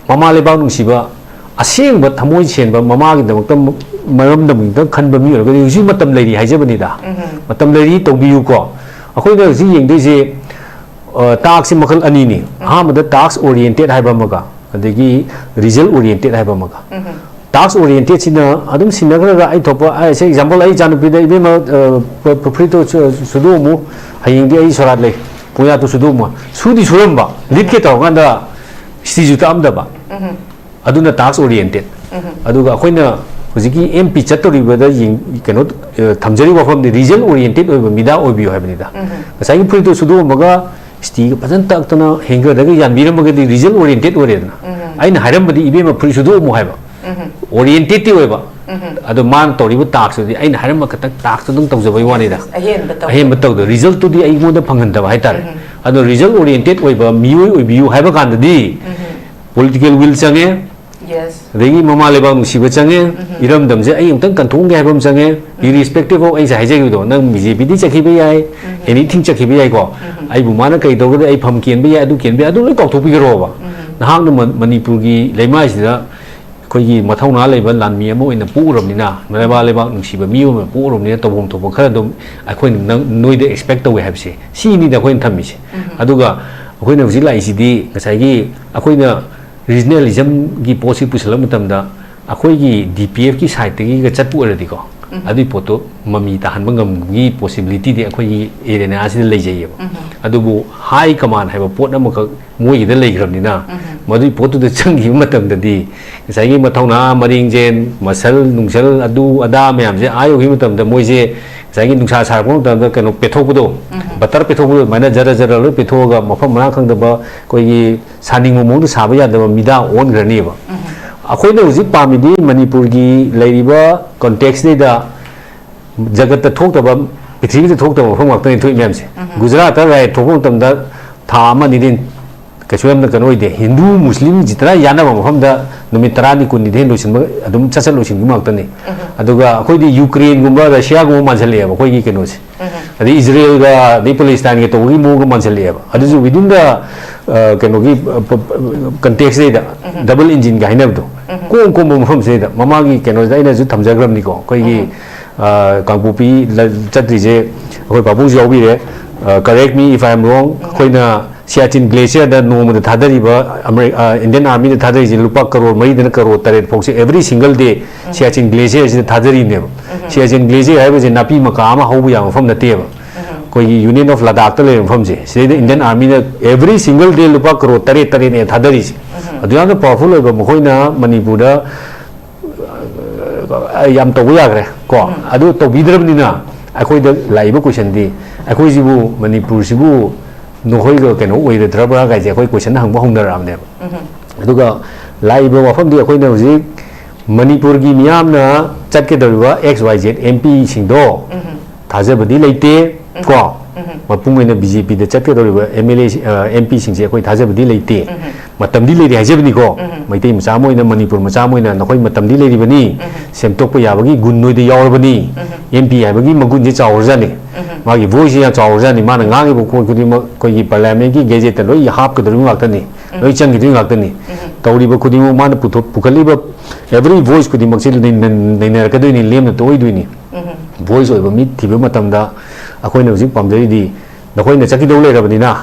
ꯃꯃꯥ ꯂꯩꯕꯥꯛ ꯅꯨꯡꯁꯤꯕ, ꯑꯁꯦꯡꯕ ꯊꯃꯣꯏ ꯁꯦꯡꯕ, ꯃꯃꯥꯒꯤꯗꯃꯛꯇ, ꯃꯔꯝꯗꯝꯒꯤꯗꯃꯛꯇ ꯈꯟꯕ ꯃꯤ ꯑꯣꯏꯔꯒꯗꯤ ꯍꯧꯖꯤꯛ ꯃꯇꯝ ꯂꯩꯔꯤ ꯍꯥꯏꯖꯕꯅꯤꯗ꯫ ꯃꯇꯝ ꯂꯩꯔꯤ, ꯇꯧꯕꯤꯌꯨꯀꯣ꯫ ꯑꯩꯈꯣꯏꯅ ꯍꯧꯖꯤꯛ ꯌꯦꯡꯗꯣꯏꯁꯦ, ꯑ, taskꯁꯦ ꯃꯈꯜ ꯑꯅꯤꯅꯤ꯫ ꯑꯍꯥꯟꯕꯗ task oriented ꯍꯥꯏꯕ ꯑꯃꯒ, ꯑꯗꯒꯤ result oriented ꯍꯥꯏꯕ ꯑꯃꯒ꯫ Task orientedꯁꯤꯅ ꯑꯗꯨꯝ ꯁꯤꯟꯅꯈ꯭ꯔꯒ ꯑꯩ ꯊꯣꯛꯄ, ꯑꯩ, say example, ꯑꯩ ꯏꯆꯥꯅꯨꯄꯤꯗ, "ꯏꯕꯦꯝꯃ, ꯑ, ꯐꯨꯔꯤꯠꯇꯣ ꯁꯨ-, ꯁꯨꯗꯣꯛꯑꯝꯃꯨ, ꯍꯌꯦꯡꯗꯤ ꯑꯩ ꯁꯣꯔꯥꯠ ꯂꯩ, ꯄꯨꯡꯌꯥꯠꯇꯣ ꯁꯨꯗꯣꯛꯑꯝꯃꯨ", ꯁꯨꯗꯤ ꯁꯨꯔꯝꯕ, ꯂꯤꯠꯀꯦ ꯇꯧꯔꯀꯥꯟꯗ ꯏꯁꯇꯤꯁꯨ ꯇꯛꯑꯝꯗꯕ꯫ ꯑꯗꯨꯅ task oriented꯫ ꯑꯗꯨꯒ ꯑꯩꯈꯣꯏꯅ ꯍꯧꯖꯤꯛꯀꯤ ꯑꯦꯝ ꯄꯤ ꯆꯠꯇꯧꯔꯤꯕꯗ ꯌꯦꯡ-, ꯀꯩꯅꯣ, ꯑ, ꯊꯝꯖꯔꯤꯕ ꯋꯥꯐꯝꯗꯤ result oriented ꯑꯣꯏꯕ ꯃꯤꯗꯥ ꯑꯣꯏꯕꯤꯌꯨ ꯍꯥꯏꯕꯅꯤꯗ꯫ ꯎꯝ꯫ ꯉꯁꯥꯏꯒꯤ ꯐꯨꯔꯤꯠꯇꯣ ꯁꯨꯗꯣꯛꯑꯝꯃꯒ ꯁꯤꯇꯤꯒ ꯐꯖꯅ ꯇꯛꯇꯅ ꯍꯦꯡꯒꯔꯗꯒ ꯌꯥꯟꯕꯤꯔꯝꯃꯒꯗꯤ result oriented ꯑꯣꯏꯔꯦꯗꯅ꯫ ꯎꯝ꯫ ꯑꯩꯅ ꯍꯥꯏꯔꯝꯕꯗꯤ, "ꯏꯕꯦꯝꯃ, ꯐꯨꯔꯤꯠ ꯁꯨꯗꯣꯛꯑꯝꯃꯣ" ꯍꯥꯏꯕ꯫ ꯎꯝ꯫ Orientedꯇꯤ ꯑꯣꯏꯕ꯫ ꯎꯝ꯫ ꯑꯗꯣ ꯃꯥꯅ ꯇꯧꯔꯤꯕ taskꯇꯨꯗꯤ ꯑꯩꯅ ꯍꯥꯏꯔꯝꯕ ꯈꯛꯇꯪ taskꯇꯨ ꯑꯗꯨꯝ ꯇꯧꯖꯕꯩ ꯋꯥꯅꯤꯗ꯫ ꯑꯍꯦꯟꯕ ꯇꯧ-, ꯑꯍꯦꯟꯕ ꯇꯧꯗꯕ, resultꯇꯨꯗꯤ ꯑꯩꯉꯣꯟꯗ ꯐꯪꯍꯟꯗꯕ ꯍꯥꯏꯇꯥꯔꯦ꯫ ꯎꯝ꯫ ꯑꯗꯣ result oriented ꯑꯣꯏꯕ ꯃꯤꯑꯣꯏ ꯑꯣꯏꯕꯤꯌꯨ ꯍꯥꯏꯕ ꯀꯥꯟꯗꯗꯤ, ꯎꯝ꯫ Political will ꯆꯪꯉꯦ, Yes. ꯑꯗꯒꯤ ꯃꯃꯥ ꯂꯩꯕꯥꯛ ꯅꯨꯡꯁꯤꯕ ꯆꯪꯉꯦ, ꯎꯝ꯫ ꯏꯔꯝꯗꯝꯁꯦ ꯑꯩ ꯑꯃꯨꯛꯇꯪ ꯀꯟꯊꯣꯛꯑꯝꯒꯦ ꯍꯥꯏꯕ ꯑꯃ ꯆꯪꯉꯦ, ꯎꯝ꯫ Irrespective of ꯑꯩ ꯉꯁꯥꯏ ꯍꯥꯏꯖꯈꯤꯕꯗꯣ, ꯅꯪ BJPꯗꯤ ꯆꯠꯈꯤꯕ ꯌꯥꯏ, ꯎꯝ꯫ Anything ꯆꯠꯈꯤꯕ ꯌꯥꯏꯀꯣ, ꯎꯝ꯫ ꯑꯩꯕꯨ ꯃꯥꯅ ꯀꯩ ꯇꯧꯔꯒꯗꯤ ꯑꯩ ꯐꯝ ꯀꯦꯟꯕ ꯌꯥꯏ, ꯑꯗꯨ ꯀꯦꯟꯕ ꯌꯥꯏ, ꯑꯗꯨ ꯂꯣꯏ ꯀꯥꯎꯊꯣꯛꯄꯤꯈ꯭ꯔꯣꯕ꯫ ꯎꯝ꯫ ꯅꯍꯥꯛꯅ ꯃ-, ꯃꯅꯤꯄꯨꯔꯒꯤ ꯂꯩꯃꯥꯏꯁꯤꯗ ꯑꯩꯈꯣꯏꯒꯤ ꯃꯊꯧꯅꯥ ꯂꯩꯕ ꯂꯥꯟꯃꯤ ꯑꯃ ꯑꯣꯏꯅ ꯄꯣꯛꯎꯔꯕꯅꯤꯅ, ꯃꯃꯥ ꯂꯩꯕꯥꯛ ꯅꯨꯡꯁꯤꯕ ꯃꯤ ꯑꯃ ꯑꯣꯏꯅ ꯄꯣꯛꯎꯔꯕꯅꯤꯅ, ꯇꯧꯐꯝ ꯊꯣꯛꯄ ꯈꯔ ꯑꯗꯨꯝ ꯑꯩꯈꯣꯏꯅ ꯅꯪ-, ꯅꯣꯏꯗ expect ꯇꯧꯋꯦ ꯍꯥꯏꯕꯁꯦ, ꯁꯤꯅꯤꯗ ꯑꯩꯈꯣꯏꯅ ꯊꯝꯃꯤꯁꯦ꯫ ꯎꯝ꯫ ꯑꯗꯨꯒ ꯑꯩꯈꯣꯏꯅ ꯍꯧꯖꯤꯛ ꯂꯥꯛꯏꯁꯤꯗꯤ ꯉꯁꯥꯏꯒꯤ ꯑꯩꯈꯣꯏꯅ regionalismꯒꯤ ꯄꯣꯠꯁꯤ ꯄꯨꯁꯜꯂꯛꯄ ꯃꯇꯝꯗ, ꯑꯩꯈꯣꯏꯒꯤ DPFꯀꯤ sideꯇꯒꯤꯒ ꯆꯠꯄ ꯑꯣꯏꯔꯗꯤꯀꯣ, ꯎꯝ꯫ ꯑꯗꯨꯒꯤ ꯄꯣꯠꯇꯣ ꯃꯃꯤ ꯇꯥꯍꯟꯕ ꯉꯝꯕꯒꯤ possibilityꯗꯤ ꯑꯩꯈꯣꯏꯒꯤ arenaꯁꯤꯗ ꯂꯩꯖꯩꯌꯦꯕ꯫ ꯎꯝ꯫ ꯑꯗꯨꯕꯨ high command ꯍꯥꯏꯕ ꯄꯣꯠ ꯑꯃꯈꯛ ꯃꯣꯏꯒꯤꯗ ꯂꯩꯈ꯭ꯔꯕꯅꯤꯅ, ꯎꯝ꯫ ꯃꯗꯨꯒꯤ ꯄꯣꯠꯇꯨꯗ ꯆꯪꯈꯤꯕ ꯃꯇꯝꯗꯗꯤ ꯉꯁꯥꯏꯒꯤ ꯃꯊꯧꯅꯥ, ꯃꯔꯤꯡꯖꯦꯜ, ꯃꯁꯜ ꯅꯨꯡꯁꯜ, ꯑꯗꯨ ꯑꯗꯥ ꯃꯌꯥꯝꯁꯦ ꯑꯥ ꯌꯧꯈꯤꯕ ꯃꯇꯝꯗ ꯃꯣꯏꯁꯦ ꯉꯁꯥꯏꯒꯤ ꯅꯨꯡꯁꯥ ꯁꯥꯔꯛꯄ ꯃꯇꯝꯗ ꯀꯩꯅꯣ ꯄꯦꯠꯊꯣꯛꯄꯗꯣ, ꯎꯝ꯫ Butter ꯄꯦꯠꯊꯣꯛꯄꯗꯣ, ꯑꯗꯨꯃꯥꯏꯅ ꯖꯔ ꯖꯔ ꯂꯣꯏ ꯄꯦꯠꯊꯣꯛꯑꯒ ꯃꯐꯝ ꯃꯔꯥꯡ ꯈꯪꯗꯕ, ꯑꯩꯈꯣꯏꯒꯤ ꯁꯥꯅꯤꯡꯕ ꯃꯑꯣꯡꯗ ꯁꯥꯕ ꯌꯥꯗꯕ ꯃꯤꯗꯥ ꯑꯣꯟꯈ꯭ꯔꯅꯦꯕ꯫ ꯎꯝ꯫ ꯑꯩꯈꯣꯏꯅ ꯍꯧꯖꯤꯛ ꯄꯥꯝꯃꯤꯗꯤ ꯃꯅꯤꯄꯨꯔꯒꯤ ꯂꯩꯔꯤꯕ contextꯁꯤꯗꯩꯗ ꯖꯒꯠꯇ ꯊꯣꯛꯇꯕ, ꯄ꯭ꯔꯤꯊꯤꯕꯤꯗ ꯊꯣꯛꯇꯕ ꯃꯐꯝ ꯉꯥꯛꯇꯅꯤ ꯊꯣꯛꯏ ꯃꯌꯥꯝꯁꯦ꯫ ꯎꯝ꯫ ꯒꯨꯖꯔꯥꯠꯇ riot ꯊꯣꯛꯄ ꯃꯇꯝꯗ ꯊꯥ ꯑꯃ ꯑꯅꯤꯗꯤ ꯀꯩꯁꯨ ꯌꯥꯝꯅ ꯀꯩꯅꯣ ꯑꯣꯏꯗꯦ꯫ ꯍꯤꯟꯗꯨ, ꯃꯨꯁꯂꯤꯝ ꯖꯤꯇꯅ ꯌꯥꯅꯕ ꯃꯐꯝꯗ ꯅꯨꯃꯤꯠ ꯇꯔꯥꯅꯤ, ꯀꯨꯟꯅꯤꯗꯤ ꯍꯦꯟꯅ ꯂꯣꯏꯁꯤꯟꯕ, ꯑꯗꯨꯝ ꯁꯠ ꯁꯠ ꯂꯣꯏꯁꯤꯟꯈꯤꯕ ꯉꯥꯛꯇꯅꯤ꯫ ꯎꯝ꯫ ꯑꯗꯨꯒ ꯑꯩꯈꯣꯏꯗꯤ ꯌꯨꯀ꯭ꯔꯦꯟꯒꯨꯝꯕ, ꯔꯁꯤꯌꯥꯒꯨꯝꯕ ꯃꯥꯟꯁꯤꯜꯂꯛꯑꯦꯕ ꯑꯩꯈꯣꯏꯒꯤ ꯀꯩꯅꯣꯁꯦ꯫ ꯎꯝ꯫ ꯑꯗꯩ ꯏꯖꯔꯦꯜꯒ, ꯑꯗꯩ ꯄꯦꯂꯦꯁꯇꯥꯏꯟꯒ ꯇꯧꯕꯒꯤ ꯃꯑꯣꯡꯒ ꯃꯥꯟꯁꯤꯜꯂꯛꯑꯦꯕ꯫ ꯑꯗꯨꯁꯨ within the, ꯑ, ꯀꯩꯅꯣꯒꯤ, ꯑ, ꯄ-, ꯄ-, contextꯁꯤꯗꯩꯗ, ꯎꯝ꯫ Double engineꯒ ꯍꯥꯏꯅꯕꯗꯣ, ꯎꯝ꯫ ꯀꯣꯝ ꯀꯣꯝꯕ ꯃꯐꯝꯁꯤꯗꯩꯗ, ꯃꯃꯥꯡꯒꯤ ꯀꯩꯅꯣꯁꯤꯗ ꯑꯩꯅꯁꯨ ꯊꯝꯖꯈ꯭ꯔꯕꯅꯤꯀꯣ, ꯑꯩꯈꯣꯏꯒꯤ, ꯎꯝ꯫ ꯑ, ꯀꯥꯡꯄꯣꯛꯄꯤ ꯂ-, ꯆꯠꯇ꯭ꯔꯤꯁꯦ ꯑꯩꯈꯣꯏ ꯄꯥꯕꯨꯡꯁꯨ ꯌꯥꯎꯕꯤꯔꯦ꯫ ꯑ, correct me if I am wrong, ꯎꯝ꯫ ꯑꯩꯈꯣꯏꯅ Siachen glacierꯗ ꯅꯣꯡꯃꯗ ꯊꯥꯗꯔꯤꯕ ꯑꯃꯦꯔꯤ-, ꯑ, Indian Armyꯗ ꯊꯥꯗꯔꯤꯁꯦ ꯂꯨꯄꯥ ꯀꯔꯣꯔ ꯃꯔꯤꯗꯅ ꯀꯔꯣꯔ ꯇꯔꯦꯠ ꯐꯥꯎꯁꯦ every single day ꯎꯝ꯫ Siachen glacierꯁꯤꯗ ꯊꯥꯗꯔꯤꯅꯦꯕ꯫ ꯎꯝ꯫ Siachen glacier ꯍꯥꯏꯕꯁꯦ ꯅꯥꯄꯤ ꯃꯀꯥ ꯑꯃ ꯍꯧꯕ ꯌꯥꯕ ꯃꯐꯝ ꯅꯠꯇꯦꯕ꯫ ꯎꯝ꯫ ꯑꯩꯈꯣꯏꯒꯤ Union of Ladakhꯇ ꯂꯩꯕ ꯃꯐꯝꯁꯦ, ꯁꯤꯗꯩꯗ Indian Armyꯅ every single day ꯂꯨꯄꯥ ꯀꯔꯣꯔ ꯇꯔꯦꯠ, ꯇꯔꯦꯠꯅꯦ ꯊꯥꯗꯔꯤꯁꯦ꯫ ꯎꯝ꯫ ꯑꯗꯨ ꯌꯥꯝꯅ powerful ꯑꯣꯏꯕ, ꯃꯈꯣꯏꯅ ꯃꯅꯤꯄꯨꯔꯗ, ꯑ, ꯌꯥꯝ ꯇꯧꯕ ꯌꯥꯈ꯭ꯔꯦ ꯀꯣ꯫ ꯑꯗꯨ ꯇꯧꯕꯤꯗ꯭ꯔꯕꯅꯤꯅ ꯑꯩꯈꯣꯏꯗ ꯂꯥꯛꯏꯕ ꯀꯣꯏꯁꯟꯗꯤ, ꯑꯩꯈꯣꯏꯁꯤꯕꯨ, ꯃꯅꯤꯄꯨꯔꯁꯤꯕꯨ ꯅꯈꯣꯏꯒ ꯀꯩꯅꯣ ꯑꯣꯏꯔꯗ꯭ꯔꯕ꯭ꯔꯥ ꯀꯥꯏꯁꯦ ꯑꯩꯈꯣꯏ ꯀꯣꯏꯁꯟ ꯍꯪꯕ ꯍꯧꯅꯔꯛꯑꯕꯅꯦꯕ꯫ ꯑꯗꯨꯒ ꯂꯥꯛꯏꯕ ꯋꯥꯐꯝꯗꯤ, ꯑꯩꯈꯣꯏꯅ ꯍꯧꯖꯤꯛ ꯃꯅꯤꯄꯨꯔꯒꯤ ꯃꯤꯌꯥꯝꯅ ꯆꯠꯀꯗꯧꯔꯤꯕ X Y Z M P ꯁꯤꯡꯗꯣ ꯊꯥꯖꯕꯗꯤ ꯂꯩꯇꯦ ꯀꯣ꯫ ꯃꯄꯨꯡ ꯑꯣꯏꯅ B J P ꯗ ꯆꯠꯀꯗꯧꯔꯤꯕ M L A, ꯑ, M P ꯁꯤꯡꯁꯦ ꯑꯩꯈꯣꯏ ꯊꯥꯖꯕꯗꯤ ꯂꯩꯇꯦ꯫ ꯃꯇꯝꯗꯤ ꯂꯩꯔꯤ ꯍꯥꯏꯖꯕꯅꯤꯀꯣ꯫ ꯃꯩꯇꯩ ꯃꯆꯥ ꯑꯃ ꯑꯣꯏꯅ, ꯃꯅꯤꯄꯨꯔ ꯃꯆꯥ ꯑꯃ ꯑꯣꯏꯅ ꯅꯈꯣꯏ ꯃꯇꯝꯗꯤ ꯂꯩꯔꯤꯕꯅꯤ꯫ ꯁꯦꯝꯗꯣꯛꯄ ꯌꯥꯕꯒꯤ ꯒꯨꯟ ꯅꯣꯏꯗ ꯌꯥꯎꯔꯕꯅꯤ꯫ M P ꯍꯥꯏꯕꯒꯤ ꯃꯒꯨꯟꯁꯦ ꯆꯥꯎꯔꯖꯥꯠꯅꯤ꯫ ꯃꯥꯒꯤ voice ꯁꯦ ꯌꯥꯝ ꯆꯥꯎꯔꯖꯥꯠꯅꯤ꯫ ꯃꯥꯅ ꯉꯥꯡꯉꯤꯕ ꯄꯣꯠ ꯈꯨꯗꯤꯡꯃꯛ ꯑꯩꯈꯣꯏꯒꯤ parliament ꯀꯤ gazette ꯇ ꯂꯣꯏ ꯍꯥꯞꯀꯗꯧꯔꯤꯕ ꯉꯥꯛꯇꯅꯤ꯫ ꯂꯣꯏ ꯆꯪꯈꯤꯗꯣꯏ ꯉꯥꯛꯇꯅꯤ꯫ ꯇꯧꯔꯤꯕ ꯈꯨꯗꯤꯡꯃꯛ ꯃꯥꯅ ꯄꯨꯊꯣꯛ-, ꯄꯨꯈꯠꯂꯤꯕ every voice ꯈꯨꯗꯤꯡꯃꯛꯁꯤ ꯅꯩ-, ꯅꯩ-, ꯅꯩꯅꯔꯛꯀꯗꯣꯏꯅꯤ, ꯂꯦꯝꯅ ꯇꯣꯛꯑꯣꯏꯗꯣꯏꯅꯤ꯫ Voice ꯑꯣꯏꯕ ꯃꯤ ꯊꯤꯕ ꯃꯇꯝꯗ ꯑꯩꯈꯣꯏꯅ ꯍꯧꯖꯤꯛ ꯄꯥꯝꯖꯔꯤꯗꯤ, ꯅꯈꯣꯏꯅ ꯆꯠꯈꯤꯗꯧ ꯂꯩꯔꯕꯅꯤꯅ,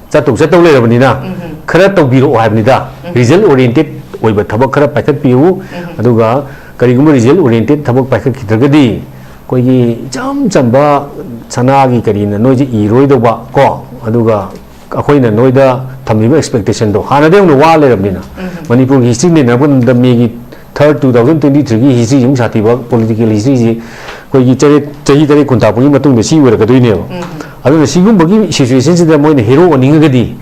ꯆꯠꯇꯧ ꯆꯠꯇꯧ ꯂꯩꯔꯕꯅꯤꯅ, ꯈꯔ ꯇꯧꯕꯤꯔꯛꯑꯣ ꯍꯥꯏꯕꯅꯤꯗ꯫ Result oriented ꯑꯣꯏꯕ ꯊꯕꯛ ꯈꯔ ꯄꯥꯏꯈꯠꯄꯤꯌꯨ꯫ ꯑꯗꯨꯒ ꯀꯔꯤꯒꯨꯝꯕ result oriented ꯊꯕꯛ ꯄꯥꯏꯈꯠꯈꯤꯗ꯭ꯔꯒꯗꯤ, ꯑꯩꯈꯣꯏꯒꯤ ꯏꯆꯝ ꯆꯝꯕ ꯁꯅꯥꯒꯤ ꯀꯔꯤꯅ ꯅꯣꯏꯁꯦ ꯏꯔꯣꯏꯗꯧꯕ ꯀꯣ꯫ ꯑꯗꯨꯒ ꯑꯩꯈꯣꯏꯅ ꯅꯣꯏꯗ ꯊꯝꯂꯤꯕ expectation ꯗꯣ ꯍꯥꯟꯅꯗꯩ ꯍꯧꯅ ꯋꯥ ꯂꯩꯔꯕꯅꯤꯅ꯫ ꯃꯅꯤꯄꯨꯔꯒꯤ history ꯅꯩꯅꯔꯛꯄ ꯃꯇꯝꯗ ꯃꯦꯒꯤ third two thousand twenty three ꯒꯤ history ꯁꯤ ꯑꯃꯨꯛ ꯁꯥꯊꯤꯕ, political history ꯁꯤ ꯑꯩꯈꯣꯏꯒꯤ ꯆꯔꯦꯠ, ꯆꯍꯤ ꯇꯔꯦꯠ ꯀꯨꯟ ꯇꯥꯛꯄꯒꯤ ꯃꯇꯨꯡꯗ ꯁꯤ ꯑꯣꯏꯔꯛꯀꯗꯣꯏꯅꯦꯕ꯫ ꯑꯗꯨꯅ ꯁꯤꯒꯨꯝꯕꯒꯤ situation ꯁꯤꯗ ꯃꯣꯏꯅ hero ꯑꯣꯏꯅꯤꯡꯉꯒꯗꯤ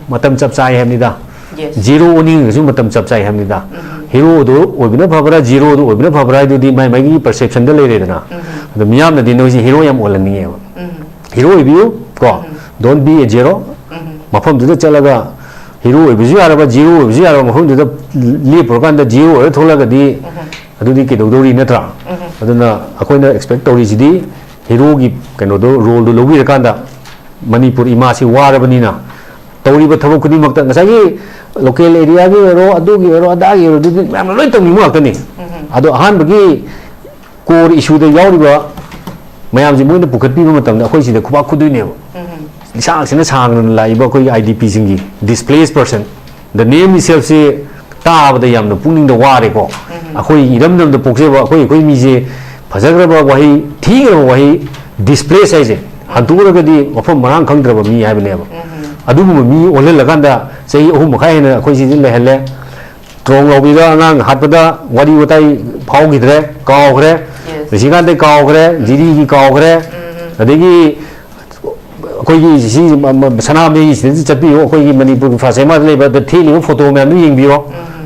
ꯃꯇꯝ ꯆꯞ ꯆꯥꯏ ꯍꯥꯏꯕꯅꯤꯗ꯫ Yes. Zero ꯑꯣꯏꯅꯤꯡꯉꯒꯁꯨ ꯃꯇꯝ ꯆꯞ ꯆꯥꯏ ꯍꯥꯏꯕꯅꯤꯗ꯫ Hero ꯗꯣ ꯑꯣꯏꯕꯅ ꯐꯕ꯭ꯔꯥ, zero ꯗꯣ ꯑꯣꯏꯕꯅ ꯐꯕ꯭ꯔꯥ ꯍꯥꯏꯗꯨꯗꯤ ꯃꯥꯏ ꯃꯥꯏꯒꯤ perception ꯗ ꯂꯩꯔꯦꯗꯅ꯫ ꯑꯗꯣ ꯃꯤꯌꯥꯝꯅꯗꯤ ꯅꯣꯏꯁꯦ hero ꯌꯥꯝ ꯑꯣꯜꯍꯟꯅꯤꯡꯉꯦꯕ꯫ Hero ꯑꯣꯏꯕꯤꯌꯨ ꯀꯣ꯫ Don't be a zero꯫ ꯃꯐꯝꯗꯨꯗ ꯆꯠꯂꯒ hero ꯑꯣꯏꯕꯁꯨ ꯌꯥꯔꯕ, zero ꯑꯣꯏꯕꯁꯨ ꯌꯥꯔꯕ ꯃꯐꯝꯗꯨꯗ ꯂꯦꯞꯄꯨꯔꯀꯥꯟꯗ zero ꯑꯣꯏꯔ ꯊꯣꯛꯂꯛꯑꯒꯗꯤ ꯑꯗꯨꯗꯤ ꯀꯩꯗꯧꯗꯧꯔꯤ, ꯅꯠꯇ꯭ꯔꯥ? ꯑꯗꯨꯅ ꯑꯩꯈꯣꯏꯅ expect ꯇꯧꯔꯤꯁꯤꯗꯤ hero ꯒꯤ ꯀꯩꯅꯣꯗꯣ, role ꯗꯣ ꯂꯧꯕꯤꯔꯀꯥꯟꯗ ꯃꯅꯤꯄꯨꯔ ꯏꯃꯥꯁꯤ ꯋꯥꯔꯕꯅꯤꯅ ꯇꯧꯔꯤꯕ ꯊꯕꯛ ꯈꯨꯗꯤꯡꯃꯛꯇ ꯉꯁꯥꯏꯒꯤ local area ꯒꯤ ꯑꯣꯏꯔꯣ, ꯑꯗꯨꯒꯤ ꯑꯣꯏꯔꯣ, ꯑꯗꯥꯒꯤ ꯑꯣꯏꯔꯣ, ꯑꯗꯨꯗꯤ ꯃꯌꯥꯝꯅ ꯂꯣꯏ ꯇꯧꯅꯤꯡꯕ ꯉꯥꯛꯇꯅꯤ꯫ ꯑꯗꯣ ꯑꯍꯥꯟꯕꯒꯤ core issue ꯗ ꯌꯥꯎꯔꯤꯕ ꯃꯌꯥꯝꯁꯦ ꯃꯣꯏꯅ ꯄꯨꯈꯠꯄꯤꯕ ꯃꯇꯝꯗ ꯑꯩꯈꯣꯏ ꯁꯤꯗ ꯈꯨꯕꯥꯛ ꯈꯨꯗꯣꯏꯅꯦꯕ꯫ ꯂꯤꯁꯥꯡ ꯁꯤꯠꯅ ꯁꯥꯡꯅ ꯂꯥꯛꯏꯕ ꯑꯩꯈꯣꯏꯒꯤ I D P ꯁꯤꯡꯒꯤ, displaced person, the name itself ꯁꯦ ꯇꯥꯕꯗ ꯌꯥꯝꯅ ꯄꯨꯛꯅꯤꯡꯗ ꯋꯥꯔꯦꯀꯣ꯫ ꯑꯩꯈꯣꯏ ꯏꯔꯝꯗꯝꯗ ꯄꯣꯛꯆꯕ ꯑꯩꯈꯣꯏ, ꯑꯩꯈꯣꯏ ꯃꯤꯁꯦ ꯐꯖꯈ꯭ꯔꯕ ꯋꯥꯍꯩ, ꯊꯤꯈ꯭ꯔꯕ ꯋꯥꯍꯩ, displace ꯍꯥꯏꯁꯦ, ꯍꯟꯗꯣꯛꯎꯔꯒꯗꯤ ꯃꯐꯝ ꯃꯔꯥꯡ ꯈꯪꯗ꯭ꯔꯕ ꯃꯤ ꯍꯥꯏꯕꯅꯦꯕ꯫ ꯑꯗꯨꯒꯨꯝꯕ ꯃꯤ ꯑꯣꯜꯍꯜꯂꯀꯥꯟꯗ ꯆꯍꯤ ꯑꯍꯨꯝ ꯃꯈꯥꯏ ꯍꯦꯟꯅ ꯑꯩꯈꯣꯏ ꯁꯤꯗ ꯂꯩꯍꯜꯂꯦ꯫ ꯇ꯭ꯔꯣꯡ ꯂꯥꯎꯕꯤꯗ ꯑꯉꯥꯡ ꯍꯥꯠꯄꯗ ꯋꯥꯔꯤ ꯋꯥꯇꯥꯏ ꯐꯥꯎꯈꯤꯗ꯭ꯔꯦ, ꯀꯥꯎꯈ꯭ꯔꯦ꯫ Yes. ꯅꯤꯡꯁꯤꯡꯀꯥꯟꯗ ꯀꯥꯎꯈ꯭ꯔꯦ, ꯖꯤꯔꯤꯒꯤ ꯀꯥꯎꯈ꯭ꯔꯦ꯫ ꯑꯗꯒꯤ ꯑꯩꯈꯣꯏꯒꯤ ꯁꯤ ꯃ-, ꯃ-, ꯁꯅꯥꯃꯍꯤꯁꯤꯗꯁꯨ ꯆꯠꯄꯤꯌꯨ, ꯑꯩꯈꯣꯏꯒꯤ ꯃꯅꯤꯄꯨꯔꯒꯤ ꯐꯥꯁ ꯑꯦꯝ ꯑꯥꯔꯗ ꯂꯩꯕ ꯊꯦꯠꯂꯤꯕ ꯐꯣꯇꯣ ꯃꯌꯥꯝꯗꯨ ꯌꯦꯡꯕꯤꯔꯣ,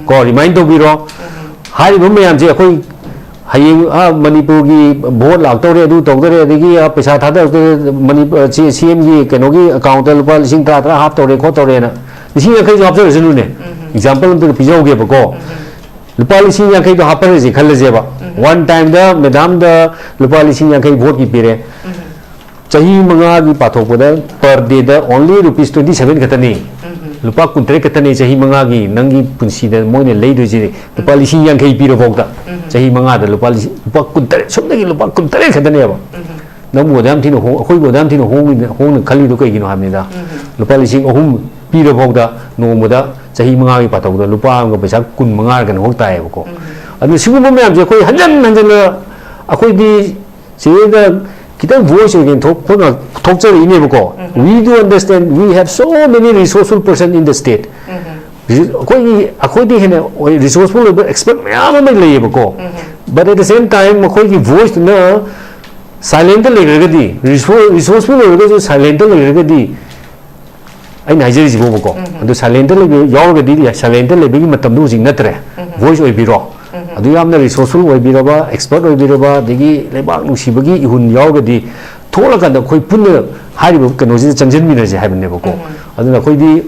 ꯀꯣ, ꯔꯤꯃꯥꯏꯟ ꯇꯧꯕꯤꯔꯣ꯫ ꯍꯥꯏꯔꯤꯕ ꯃꯌꯥꯝꯁꯦ ꯑꯩꯈꯣꯏ ꯍꯌꯦꯡ, ꯑꯥ, ꯃꯅꯤꯄꯨꯔꯒꯤ ꯚꯣꯠ ꯂꯥꯛꯇꯧꯔꯦ, ꯑꯗꯨ ꯇꯧꯗꯧꯔꯦ, ꯑꯗꯒꯤ, ꯑꯥ, ꯄꯩꯁꯥ ꯊꯥꯗꯔꯛꯇꯧꯔꯦ, ꯃꯅꯤ-, ꯑꯥ, ꯁꯤ-, ꯁꯤ ꯑꯦꯝꯒꯤ ꯀꯩꯅꯣꯒꯤ ꯑꯦꯀꯥꯎꯟꯇ ꯂꯨꯄꯥ ꯂꯤꯁꯤꯡ ꯇꯔꯥ, ꯇꯔꯥ ꯍꯥꯞꯇꯧꯔꯦ, ꯈꯣꯠꯇꯧꯔꯦꯅ ꯂꯤꯁꯤꯡ ꯌꯥꯡꯈꯩꯁꯨ ꯍꯥꯞꯆꯔꯁꯅꯨꯅꯦ꯫ Example ꯑꯝꯇ ꯄꯤꯖꯍꯧꯒꯦꯕꯀꯣ꯫ ꯂꯨꯄꯥ ꯂꯤꯁꯤꯡ ꯌꯥꯡꯈꯩꯗꯣ ꯍꯥꯞꯄꯔꯁꯤ ꯈꯜꯂꯁꯦꯕ꯫ One timeꯗ ꯃꯦꯗꯥꯝꯗ ꯂꯨꯄꯥ ꯂꯤꯁꯤꯡ ꯌꯥꯡꯈꯩ ꯚꯣꯠꯀꯤ ꯄꯤꯔꯦ꯫ ꯆꯍꯤ ꯃꯉꯥꯒꯤ ꯄꯥꯊꯣꯛꯄꯗ per dayꯗ only rupees twenty seven ꯈꯛꯇꯅꯤ꯫ ꯂꯨꯄꯥ ꯀꯨꯟꯇꯔꯦꯠ ꯈꯛꯇꯅꯤ ꯆꯍꯤ ꯃꯉꯥꯒꯤ ꯅꯪꯒꯤ ꯄꯨꯟꯁꯤꯗ ꯃꯣꯏꯅ ꯂꯩꯗꯣꯏꯁꯤ꯫ ꯂꯨꯄꯥ ꯂꯤꯁꯤꯡ ꯌꯥꯡꯈꯩ ꯄꯤꯔꯐꯥꯎꯗ ꯆꯍꯤ ꯃꯉꯥꯗ ꯂꯨꯄꯥ ꯂꯤꯁꯤꯡ, ꯂꯨꯄꯥ ꯀꯨꯟꯇꯔꯦꯠ, ꯁꯨꯞꯅꯒꯤ ꯂꯨꯄꯥ ꯀꯨꯟꯇꯔꯦꯠ ꯈꯛꯇꯅꯦꯕ꯫ ꯅꯪꯕꯨ ꯑꯗꯨꯌꯥꯝ ꯊꯤꯅ ꯍꯣꯡ-, ꯑꯩꯈꯣꯏꯕꯨ ꯑꯗꯨꯌꯥꯝ ꯊꯤꯅ ꯍꯣꯡꯉꯤ-, ꯍꯣꯡꯅ ꯈꯜꯂꯤꯗꯣ ꯀꯩꯒꯤꯅꯣ ꯍꯥꯏꯕꯅꯤꯗ꯫ ꯂꯨꯄꯥ ꯂꯤꯁꯤꯡ ꯑꯍꯨꯝ ꯄꯤꯔꯐꯥꯎꯗ ꯅꯣꯡꯃꯗ ꯆꯍꯤ ꯃꯉꯥꯒꯤ ꯄꯥꯊꯣꯛꯗ ꯂꯨꯄꯥ ꯑꯃꯒ ꯄꯩꯁꯥ ꯀꯨꯟ ꯃꯉꯥꯔ ꯀꯩꯅꯣ ꯈꯛ ꯇꯥꯏꯌꯦꯕꯀꯣ꯫ ꯑꯗꯨꯅ ꯁꯤꯒꯨꯝꯕ ꯃꯌꯥꯝꯁꯦ ꯑꯩꯈꯣꯏ ꯍꯟꯖꯟ ꯍꯟꯖꯟꯅ ꯑꯩꯈꯣꯏꯗꯤ ꯁꯤꯗꯩꯗ ꯈꯤꯇꯪ voice ꯑꯣꯏꯒꯦꯅ ꯊꯣꯛ-, ꯊꯣꯛ-, ꯊꯣꯛꯆꯔꯛꯏꯅꯦꯕꯀꯣ꯫ We do understand we have so many resourceful person in the state. ꯑꯩꯈꯣꯏꯒꯤ, ꯑꯩꯈꯣꯏꯗꯤ ꯍꯦꯟꯅ resourceful ꯑꯣꯏꯕ expert ꯃꯌꯥꯝ ꯑꯃ ꯂꯩꯌꯦꯕꯀꯣ꯫ But at the same time ꯃꯈꯣꯏꯒꯤ voiceꯇꯨꯅ silentꯇ ꯂꯩꯈ꯭ꯔꯒꯗꯤ, resource-, resourceful ꯑꯣꯏꯔꯒꯁꯨ silentꯇ ꯂꯩꯈ꯭ꯔꯒꯗꯤ, ꯑꯩꯅ ꯍꯥꯏꯖꯔꯤꯁꯤꯕꯣꯕꯀꯣ, ꯑꯗꯨ silentꯇ ꯂꯩꯕ ꯌꯥꯎꯔꯒꯗꯤ, silentꯇ ꯂꯩꯕꯒꯤ ꯃꯇꯝꯗꯨ ꯍꯧꯖꯤꯛ ꯅꯠꯇ꯭ꯔꯦ꯫ Voice ꯑꯣꯏꯕꯤꯔꯣ꯫ ꯑꯗꯨ ꯌꯥꯝꯅ resourceful ꯑꯣꯏꯕꯤꯔꯕ, expert ꯑꯣꯏꯕꯤꯔꯕ, ꯑꯗꯒꯤ ꯂꯩꯕꯥꯛ ꯅꯨꯡꯁꯤꯕꯒꯤ ꯏꯍꯨꯟ ꯌꯥꯎꯔꯒꯗꯤ, ꯊꯣꯛꯂꯀꯥꯟꯗ ꯑꯩꯈꯣꯏ ꯄꯨꯟꯅ ꯍꯥꯏꯔꯤꯕ ꯀꯩꯅꯣꯁꯤꯗ ꯆꯪꯁꯤꯟꯃꯤꯟꯅꯁꯦ ꯍꯥꯏꯕꯅꯦꯕꯀꯣ꯫ ꯑꯗꯨꯅ ꯑꯩꯈꯣꯏꯗꯤ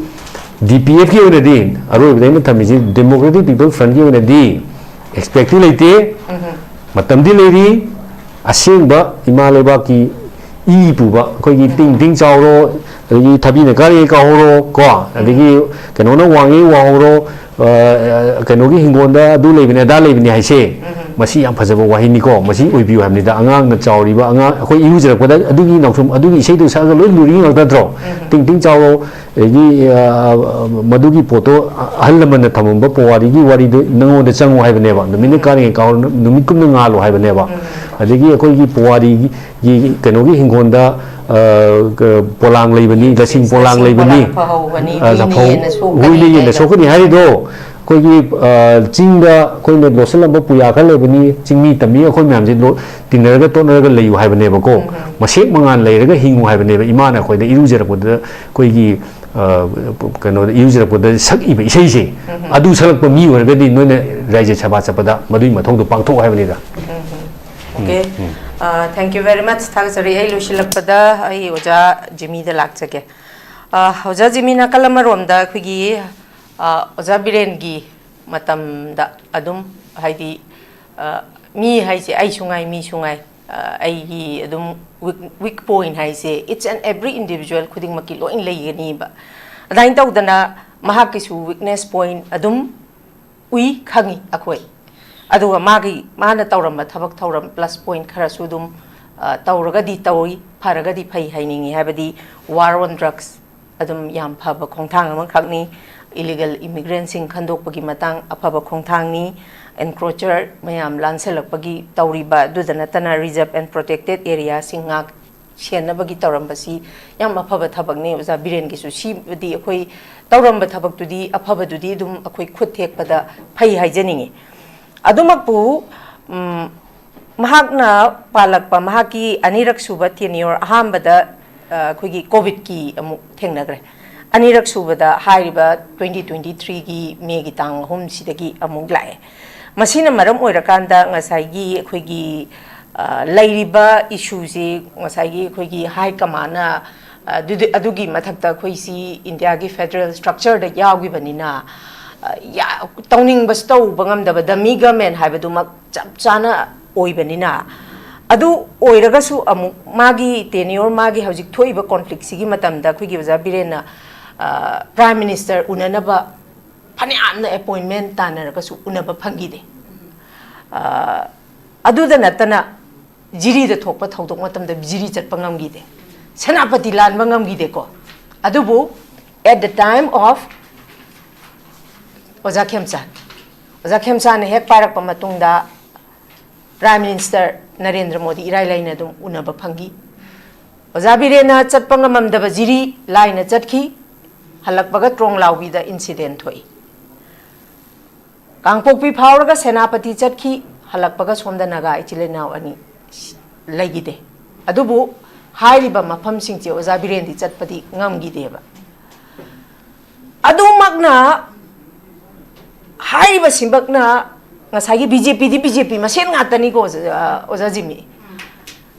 DPFꯀꯤ ꯑꯣꯏꯅꯗꯤ, ꯑꯔꯣꯏꯕꯗ ꯑꯩꯅ ꯊꯝꯃꯤꯁꯤ, Democratic People Frontꯀꯤ ꯑꯣꯏꯅꯗꯤ expectꯇꯤ ꯂꯩꯇꯦ, ꯃꯇꯝꯗꯤ ꯂꯩꯔꯤ꯫ ꯑꯁꯦꯡꯕ ꯏꯃꯥ ꯂꯩꯕꯥꯛꯀꯤ ꯏ ꯄꯨꯕ, ꯑꯩꯈꯣꯏꯒꯤ ꯇꯤꯡ ꯇꯤꯡ ꯆꯥꯎꯔꯣ, ꯑꯗꯒꯤ ꯊꯕꯤꯅ ꯀꯥꯔꯦ ꯀꯥꯍꯧꯔꯣ, ꯀꯣ, ꯑꯗꯒꯤ ꯀꯩꯅꯣꯅ ꯋꯥꯡꯉꯦ ꯋꯥꯍꯧꯔꯣ, ꯑ, ꯀꯩꯅꯣꯒꯤ ꯍꯤꯡꯒꯣꯜꯗ ꯑꯗꯨ ꯂꯩꯕꯅꯦ, ꯑꯗꯥ ꯂꯩꯕꯅꯦ ꯍꯥꯏꯁꯦ, ꯃꯁꯤ ꯌꯥꯝ ꯐꯖꯕ ꯋꯥꯍꯩꯅꯤꯀꯣ꯫ ꯃꯁꯤ ꯑꯣꯏꯕꯤꯌꯨ ꯍꯥꯏꯕꯅꯤꯗ꯫ ꯑꯉꯥꯡꯅ ꯆꯥꯎꯔꯤꯕ ꯑꯉꯥꯡ, ꯑꯩꯈꯣꯏ ꯏꯔꯨꯖꯔꯛꯄꯗ ꯑꯗꯨꯒꯤ ꯅꯥꯎꯁꯨꯝ, ꯑꯗꯨꯒꯤ ꯏꯁꯩꯗꯨ ꯁꯛꯑꯒ ꯂꯣꯏ ꯂꯨꯔꯤ ꯉꯥꯛꯇ ꯅꯠꯇ꯭ꯔꯣ? ꯇꯤꯡ ꯇꯤꯡ ꯆꯥꯎꯔꯣ, ꯑꯗꯒꯤ, ꯑ, ꯃꯗꯨꯒꯤ ꯄꯣꯠꯇꯣ ꯑꯍꯜ ꯂꯃꯟꯅ ꯊꯝꯃꯝꯕ ꯄꯨꯋꯥꯔꯤꯒꯤ ꯋꯥꯔꯤꯗꯨ ꯅꯉꯣꯟꯗ ꯆꯪꯉꯨ ꯍꯥꯏꯕꯅꯦꯕ꯫ ꯅꯨꯃꯤꯠꯅ ꯀꯥꯔꯤꯉꯩ ꯀꯥꯍꯧꯔꯣ, ꯅꯨꯃꯤꯠ ꯀꯨꯝꯅ ꯉꯥꯜꯂꯣ ꯍꯥꯏꯕꯅꯦꯕ꯫ ꯑꯗꯒꯤ ꯑꯩꯈꯣꯏꯒꯤ ꯄꯨꯋꯥꯔꯤꯒꯤ ꯀꯩꯅꯣꯒꯤ ꯍꯤꯡꯒꯣꯜꯗ, ꯑ, ꯄꯣꯂꯥꯡ ꯂꯩꯕꯅꯤ, ꯂꯁꯤꯡ ꯄꯣꯂꯥꯡ ꯂꯩꯕꯅꯤ, ꯐꯍꯧꯕꯅꯤ, ꯑ, ꯍꯨꯏꯅ ꯌꯦꯟꯅ ꯁꯣꯛꯀꯅꯤ ꯍꯨꯏꯅ ꯌꯦꯟꯅ ꯍꯥꯏꯔꯤꯗꯣ꯫ ꯁꯣꯛꯀꯅꯤ ꯍꯥꯏꯔꯤꯗꯣ꯫ ꯑꯩꯈꯣꯏꯒꯤ ꯑ, ꯆꯤꯡꯗ ꯑꯩꯈꯣꯏꯅ ꯂꯣꯠꯁꯤꯜꯂꯝꯕ ꯄꯨꯌꯥ ꯈꯔ ꯂꯩꯕꯅꯤ, ꯆꯤꯡꯃꯤ ꯇꯝꯃꯤ ꯑꯩꯈꯣꯏ ꯃꯌꯥꯝꯁꯦ ꯂꯣ- ꯇꯤꯟꯅꯔꯒ ꯇꯣꯠꯅꯔꯒ ꯂꯩꯌꯨ ꯍꯥꯏꯕꯅꯦꯕꯀꯣ꯫ ꯎꯝ, ꯎꯝ꯫ ꯃꯁꯦꯛ ꯃꯉꯥꯜ ꯂꯩꯔꯒ ꯍꯤꯡꯉꯨ ꯍꯥꯏꯕꯅꯦꯕ ꯏꯃꯥꯅ ꯑꯩꯈꯣꯏꯗ ꯏꯔꯨꯖꯔꯛꯄꯗ, ꯑꯩꯈꯣꯏꯒꯤ ꯑ, ꯀꯩꯅꯣꯗ ꯏꯔꯨꯖꯔꯛꯄꯗ ꯁꯛꯏꯕ ꯏꯁꯩꯁꯦ꯫ ꯎꯝ, ꯎꯝ꯫ ꯑꯗꯨ ꯁꯛꯂꯛꯄ ꯃꯤ ꯑꯣꯏꯔꯒꯗꯤ ꯅꯣꯏꯅ ꯔꯥꯏꯖ ꯁꯚꯥ ꯆꯠꯄꯗ ꯃꯗꯨꯒꯤ ꯃꯊꯧꯗꯣ ꯄꯥꯡꯊꯣꯛꯎ ꯍꯥꯏꯕꯅꯤꯗ꯫ ꯎꯝ, ꯎꯝ꯫ ꯑꯣꯀꯦ꯫ ꯎꯝ꯫ ꯑ, thank you very much꯫ ꯊꯥꯒꯠꯆꯔꯤ꯫ ꯑꯩ ꯂꯣꯏꯁꯤꯜꯂꯛꯄꯗ ꯑꯩ ꯑꯣꯖꯥ ꯖꯤꯃꯤꯗ ꯂꯥꯛꯆꯒꯦ꯫ ꯑ, ꯑꯣꯖꯥ ꯖꯤꯃꯤ, ꯅꯥꯀꯜ ꯑꯃꯔꯣꯝꯗ ꯑꯩꯈꯣꯏꯒꯤ, ꯑ, ꯑꯣꯖꯥ ꯕꯤꯔꯦꯟꯒꯤ ꯃꯇꯝꯗ ꯑꯗꯨꯝ, ꯍꯥꯏꯗꯤ, ꯑ, ꯃꯤ ꯍꯥꯏꯁꯦ ꯑꯩꯁꯨ ꯉꯥꯏ, ꯃꯤꯁꯨ ꯉꯥꯏ, ꯑ, ꯑꯩꯒꯤ ꯑꯗꯨꯝ weak, weak point ꯍꯥꯏꯁꯦ each and every individual ꯈꯨꯗꯤꯡꯃꯛꯀꯤ ꯂꯣꯏ ꯂꯩꯒꯅꯤꯕ꯫ ꯑꯗꯨꯃꯥꯏꯅ ꯇꯧꯗꯅ ꯃꯍꯥꯛꯀꯤꯁꯨ weakness point ꯑꯗꯨꯝ ꯎꯏ, ꯈꯪꯉꯤ ꯑꯩꯈꯣꯏ꯫ ꯑꯗꯨꯒ ꯃꯥꯒꯤ, ꯃꯥꯅ ꯇꯧꯔꯝꯕ ꯊꯕꯛ ꯊꯧꯔꯝ plus point ꯈꯔꯁꯨ ꯑꯗꯨꯝ, ꯑ, ꯇꯧꯔꯒꯗꯤ ꯇꯧꯏ, ꯐꯔꯒꯗꯤ ꯐꯩ ꯍꯥꯏꯅꯤꯡꯉꯤ꯫ ꯍꯥꯏꯕꯗꯤ war on drugs ꯑꯗꯨꯝ ꯌꯥꯝ ꯐꯕ ꯈꯣꯡꯊꯥꯡ ꯑꯃꯈꯛꯅꯤ꯫ Illegal immigrantꯁꯤꯡ ꯈꯟꯗꯣꯛꯄꯒꯤ ꯃꯇꯥꯡ ꯑꯐꯕ ꯈꯣꯡꯊꯥꯡꯅꯤ꯫ Encroacher ꯃꯌꯥꯝ ꯂꯥꯟꯁꯜꯂꯛꯄꯒꯤ ꯇꯧꯔꯤꯕ, ꯑꯗꯨꯗ ꯅꯠꯇꯅ reserve and protected areaꯁꯤꯡ ꯉꯥꯛ ꯁꯦꯟꯅꯕꯒꯤ ꯇꯧꯔꯝꯕꯁꯤ ꯌꯥꯝ ꯑꯐꯕ ꯊꯕꯛꯅꯤ꯫ ꯑꯣꯖꯥ ꯕꯤꯔꯦꯟꯒꯤꯁꯨ ꯁꯤꯕꯨꯗꯤ ꯑꯩꯈꯣꯏ ꯇꯧꯔꯝꯕ ꯊꯕꯛꯇꯨꯗꯤ, ꯑꯐꯕꯗꯨꯗꯤ ꯑꯗꯨꯝ ꯑꯩꯈꯣꯏ ꯈꯨꯠ ꯊꯦꯛꯄꯗ ꯐꯩ ꯍꯥꯏꯖꯅꯤꯡꯉꯤ꯫ ꯑꯗꯨꯃꯛꯄꯨ, ꯎꯝ, ꯃꯍꯥꯛꯅ ꯄꯥꯜꯂꯛꯄ, ꯃꯍꯥꯛꯀꯤ ꯑꯅꯤꯔꯛ ꯁꯨꯕ tenure, ꯑꯍꯥꯟꯕꯗ, ꯑ, ꯑꯩꯈꯣꯏꯒꯤ COVIDꯀꯤ ꯑꯃꯨꯛ ꯊꯦꯡꯅꯈ꯭ꯔꯦ꯫ ꯑꯅꯤꯔꯛ ꯁꯨꯕꯗ ꯍꯥꯏꯔꯤꯕ twenty twenty threeꯒꯤ Mayꯒꯤ ꯇꯥꯡ ꯑꯍꯨꯝꯁꯤꯗꯒꯤ ꯑꯃꯨꯛ ꯂꯥꯛꯑꯦ꯫ ꯃꯁꯤꯅ ꯃꯔꯝ ꯑꯣꯏꯔꯀꯥꯟꯗ ꯉꯁꯥꯏꯒꯤ ꯑꯩꯈꯣꯏꯒꯤ, ꯑ, ꯂꯩꯔꯤꯕ issueꯁꯤ ꯉꯁꯥꯏꯒꯤ ꯑꯩꯈꯣꯏꯒꯤ high commandꯅ, ꯑ, ꯑꯗꯨꯗꯤ, ꯑꯗꯨꯒꯤ ꯃꯊꯛꯇ ꯑꯩꯈꯣꯏꯁꯤ Indiaꯒꯤ federal structureꯗ ꯌꯥꯎꯈꯤꯕꯅꯤꯅ, ꯑ, ꯌꯥ-, ꯇꯧꯅꯤꯡꯕꯁꯨ ꯇꯧꯕ ꯉꯝꯗꯕ dummy government ꯍꯥꯏꯕꯗꯨꯃꯛ ꯆꯞ ꯆꯥꯅ ꯑꯣꯏꯕꯅꯤꯅ, ꯑꯗꯨ ꯑꯣꯏꯔꯒꯁꯨ ꯑꯃꯨꯛ ꯃꯥꯒꯤ tenure, ꯃꯥꯒꯤ ꯍꯧꯖꯤꯛ ꯊꯣꯛꯏꯕ conflictꯁꯤꯒꯤ ꯃꯇꯝꯗ ꯑꯩꯈꯣꯏꯒꯤ ꯑꯣꯖꯥ ꯕꯤꯔꯦꯟꯅ, ꯑ, Prime Minister ꯎꯅꯅꯕ ꯐꯅꯌꯥꯝꯅ appointment ꯇꯥꯟꯅꯔꯒꯁꯨ ꯎꯅꯕ ꯐꯪꯈꯤꯗꯦ꯫ ꯑ, ꯑꯗꯨꯗ ꯅꯠꯇꯅ ꯖꯤꯔꯤꯗ ꯊꯣꯛꯄ ꯊꯧꯗꯣꯛ ꯃꯇꯝꯗ ꯖꯤꯔꯤ ꯆꯠꯄ ꯉꯝꯈꯤꯗꯦ, ꯁꯦꯅꯥꯄꯇꯤ ꯂꯥꯟꯕ ꯉꯝꯈꯤꯗꯦꯀꯣ꯫ ꯑꯗꯨꯕꯨ at the time of ꯑꯣꯖꯥ ꯈꯦꯝꯆꯥꯟ, ꯑꯣꯖꯥ ꯈꯦꯝꯆꯥꯟꯅ ꯍꯦꯛ ꯄꯥꯏꯔꯛꯄ ꯃꯇꯨꯡꯗ Prime Minister ꯅꯔꯦꯟꯗ꯭ꯔ ꯃꯣꯗꯤ ꯏꯔꯥꯏ ꯂꯥꯏꯅ ꯑꯗꯨꯝ ꯎꯅꯕ ꯐꯪꯈꯤ꯫ ꯑꯣꯖꯥ ꯕꯤꯔꯦꯟꯅ ꯆꯠꯄ ꯉꯝꯃꯝꯗꯕ ꯖꯤꯔꯤ ꯂꯥꯏꯅ ꯆꯠꯈꯤ꯫ ꯍꯜꯂꯛꯄꯒ ꯇ꯭ꯔꯣꯡꯂꯥꯎꯕꯤꯗ incident ꯊꯣꯛꯏ꯫ ꯀꯥꯡꯄꯣꯛꯄꯤ ꯐꯥꯎꯔꯒ ꯁꯦꯅꯥꯄꯇꯤ ꯆꯠꯈꯤ, ꯍꯜꯂꯛꯄꯒ ꯁꯣꯝꯗ ꯅꯥꯒꯥ ꯏꯆꯤꯜ ꯏꯅꯥꯎ ꯑꯅꯤ ꯂꯩꯈꯤꯗꯦ꯫ ꯑꯗꯨꯕꯨ ꯍꯥꯏꯔꯤꯕ ꯃꯐꯝꯁꯤꯡꯁꯦ ꯑꯣꯖꯥ ꯕꯤꯔꯦꯟꯗꯤ ꯆꯠꯄꯗꯤ ꯉꯝꯈꯤꯗꯦꯕ꯫ ꯑꯗꯨꯃꯛꯅ ꯍꯥꯏꯔꯤꯕꯁꯤꯃꯛꯅ ꯉꯁꯥꯏꯒꯤ ꯕꯤ ꯖꯦ ꯄꯤꯗꯤ ꯕꯤ ꯖꯦ ꯄꯤ ꯃꯁꯦꯟ ꯉꯥꯛꯇꯅꯤꯀꯣ, ꯑꯣꯖꯥ, ꯑꯣꯖꯥ ꯖꯤꯃꯤ꯫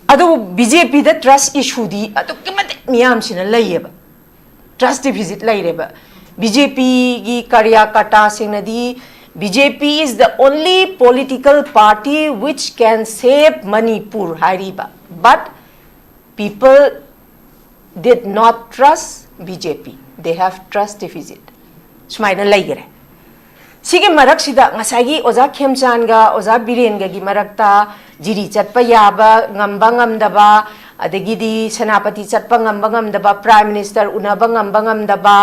ꯑꯗꯨꯕꯨ ꯕꯤ ꯖꯦ ꯄꯤꯗ ꯇ꯭ꯔꯁ ꯏꯁꯨꯗꯤ ꯑꯗꯨꯛꯀꯤ ꯃꯇꯤꯛ ꯃꯤꯌꯥꯝꯁꯤꯅ ꯂꯩꯌꯦꯕ꯫ ꯇ꯭ꯔꯁ ꯗꯤꯐꯤꯁꯤꯠ ꯂꯩꯔꯦꯕ꯫ ꯕꯤ ꯖꯦ ꯄꯤꯒꯤ ꯀꯥꯔꯌꯥꯀꯔꯇꯥꯁꯤꯡꯅꯗꯤ B J P is the only political party which can save Manipur ꯍꯥꯏꯔꯤꯕ꯫ But people did not trust B J P. They have trust deficit. ꯁꯨꯃꯥꯏꯅ ꯂꯩꯈꯔꯦ꯫ ꯁꯤꯒꯤ ꯃꯔꯛꯁꯤꯗ ꯉꯁꯥꯏꯒꯤ ꯑꯣꯖꯥ ꯈꯦꯝꯆꯥꯟꯒ ꯑꯣꯖꯥ ꯕꯤꯔꯦꯟꯒꯒꯤ ꯃꯔꯛꯇ ꯖꯤꯔꯤ ꯆꯠꯄ ꯌꯥꯕ, ꯉꯝꯕ ꯉꯝꯗꯕ, ꯑꯗꯒꯤꯗꯤ ꯁꯦꯅꯥꯄꯇꯤ ꯆꯠꯄ ꯉꯝꯕ ꯉꯝꯗꯕ, Prime Minister ꯎꯅꯕ ꯉꯝꯕ ꯉꯝꯗꯕ,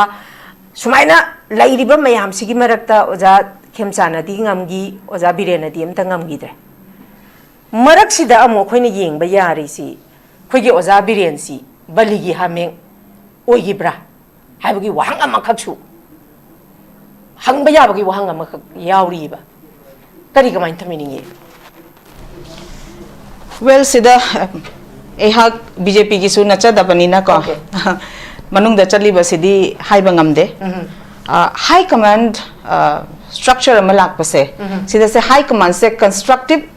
ꯁꯨꯃꯥꯏꯅ ꯂꯩꯔꯤꯕ ꯃꯌꯥꯝꯁꯤꯒꯤ ꯃꯔꯛꯇ ꯑꯣꯖꯥ ꯈꯦꯝꯆꯥꯟꯅꯗꯤ ꯉꯝꯈꯤ, ꯑꯣꯖꯥ ꯕꯤꯔꯦꯟꯅꯗꯤ ꯑꯝꯇ ꯉꯝꯈꯤꯗ꯭ꯔꯦ꯫ ꯃꯔꯛꯁꯤꯗ ꯑꯃꯨꯛ ꯑꯩꯈꯣꯏꯅ ꯌꯦꯡꯕ ꯌꯥꯔꯤꯁꯤ, ꯑꯩꯈꯣꯏꯒꯤ ꯑꯣꯖꯥ ꯕꯤꯔꯦꯟꯁꯤ ꯕꯂꯤꯒꯤ ꯍꯥꯃꯦꯡ ꯑꯣꯏꯈꯤꯕ꯭ꯔꯥ ꯍꯥꯏꯕꯒꯤ ꯋꯥꯍꯪ ꯑꯃꯈꯛꯁꯨ ꯍꯪꯕ ꯌꯥꯕꯒꯤ ꯋꯥꯍꯪ ꯑꯃꯈꯛ ꯌꯥꯎꯔꯤꯕ꯫ ꯀꯔꯤ, ꯀꯃꯥꯏꯅ ꯊꯝꯕꯤꯅꯤꯡꯉꯤ? Well, ꯁꯤꯗ ꯑꯩꯍꯥꯛ B J P ꯒꯤꯁꯨ ꯅꯠꯆꯗꯕꯅꯤꯅꯀꯣ, Okay. ꯃꯅꯨꯡꯗ ꯆꯠꯂꯤꯕꯁꯤꯗꯤ ꯍꯥꯏꯕ ꯉꯝꯗꯦ꯫ ꯎꯝ. ꯑ, high command, ꯑ, structure ꯑꯃ ꯂꯥꯛꯄꯁꯦ, ꯎꯝ. ꯁꯤꯗꯁꯦ high command ꯁꯦ constructive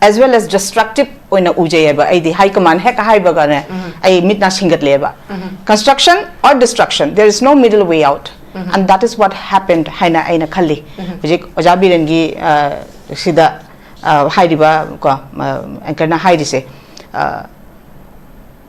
as well as destructive ꯑꯣꯏꯅ ꯎꯖꯩꯌꯦꯕ꯫ ꯑꯩꯗꯤ high command ꯍꯦꯛ ꯍꯥꯏꯕꯒꯅꯦ, ꯎꯝ. ꯑꯩ ꯃꯤꯠ ꯅꯥ ꯁꯤꯡꯒꯠꯂꯦꯕ꯫ ꯎꯝ. Construction or destruction, there is no middle way out, um. and that is what happened ꯍꯥꯏꯅ ꯑꯩꯅ ꯈꯜꯂꯤ꯫ ꯎꯝ. ꯍꯧꯖꯤꯛ ꯑꯣꯖꯥ ꯕꯤꯔꯦꯟꯒꯤ, ꯑ, ꯁꯤꯗ, ꯑ, ꯍꯥꯏꯔꯤꯕ ꯀꯣ, ꯑ, anchor ꯅ ꯍꯥꯏꯔꯤꯁꯦ, ꯑ,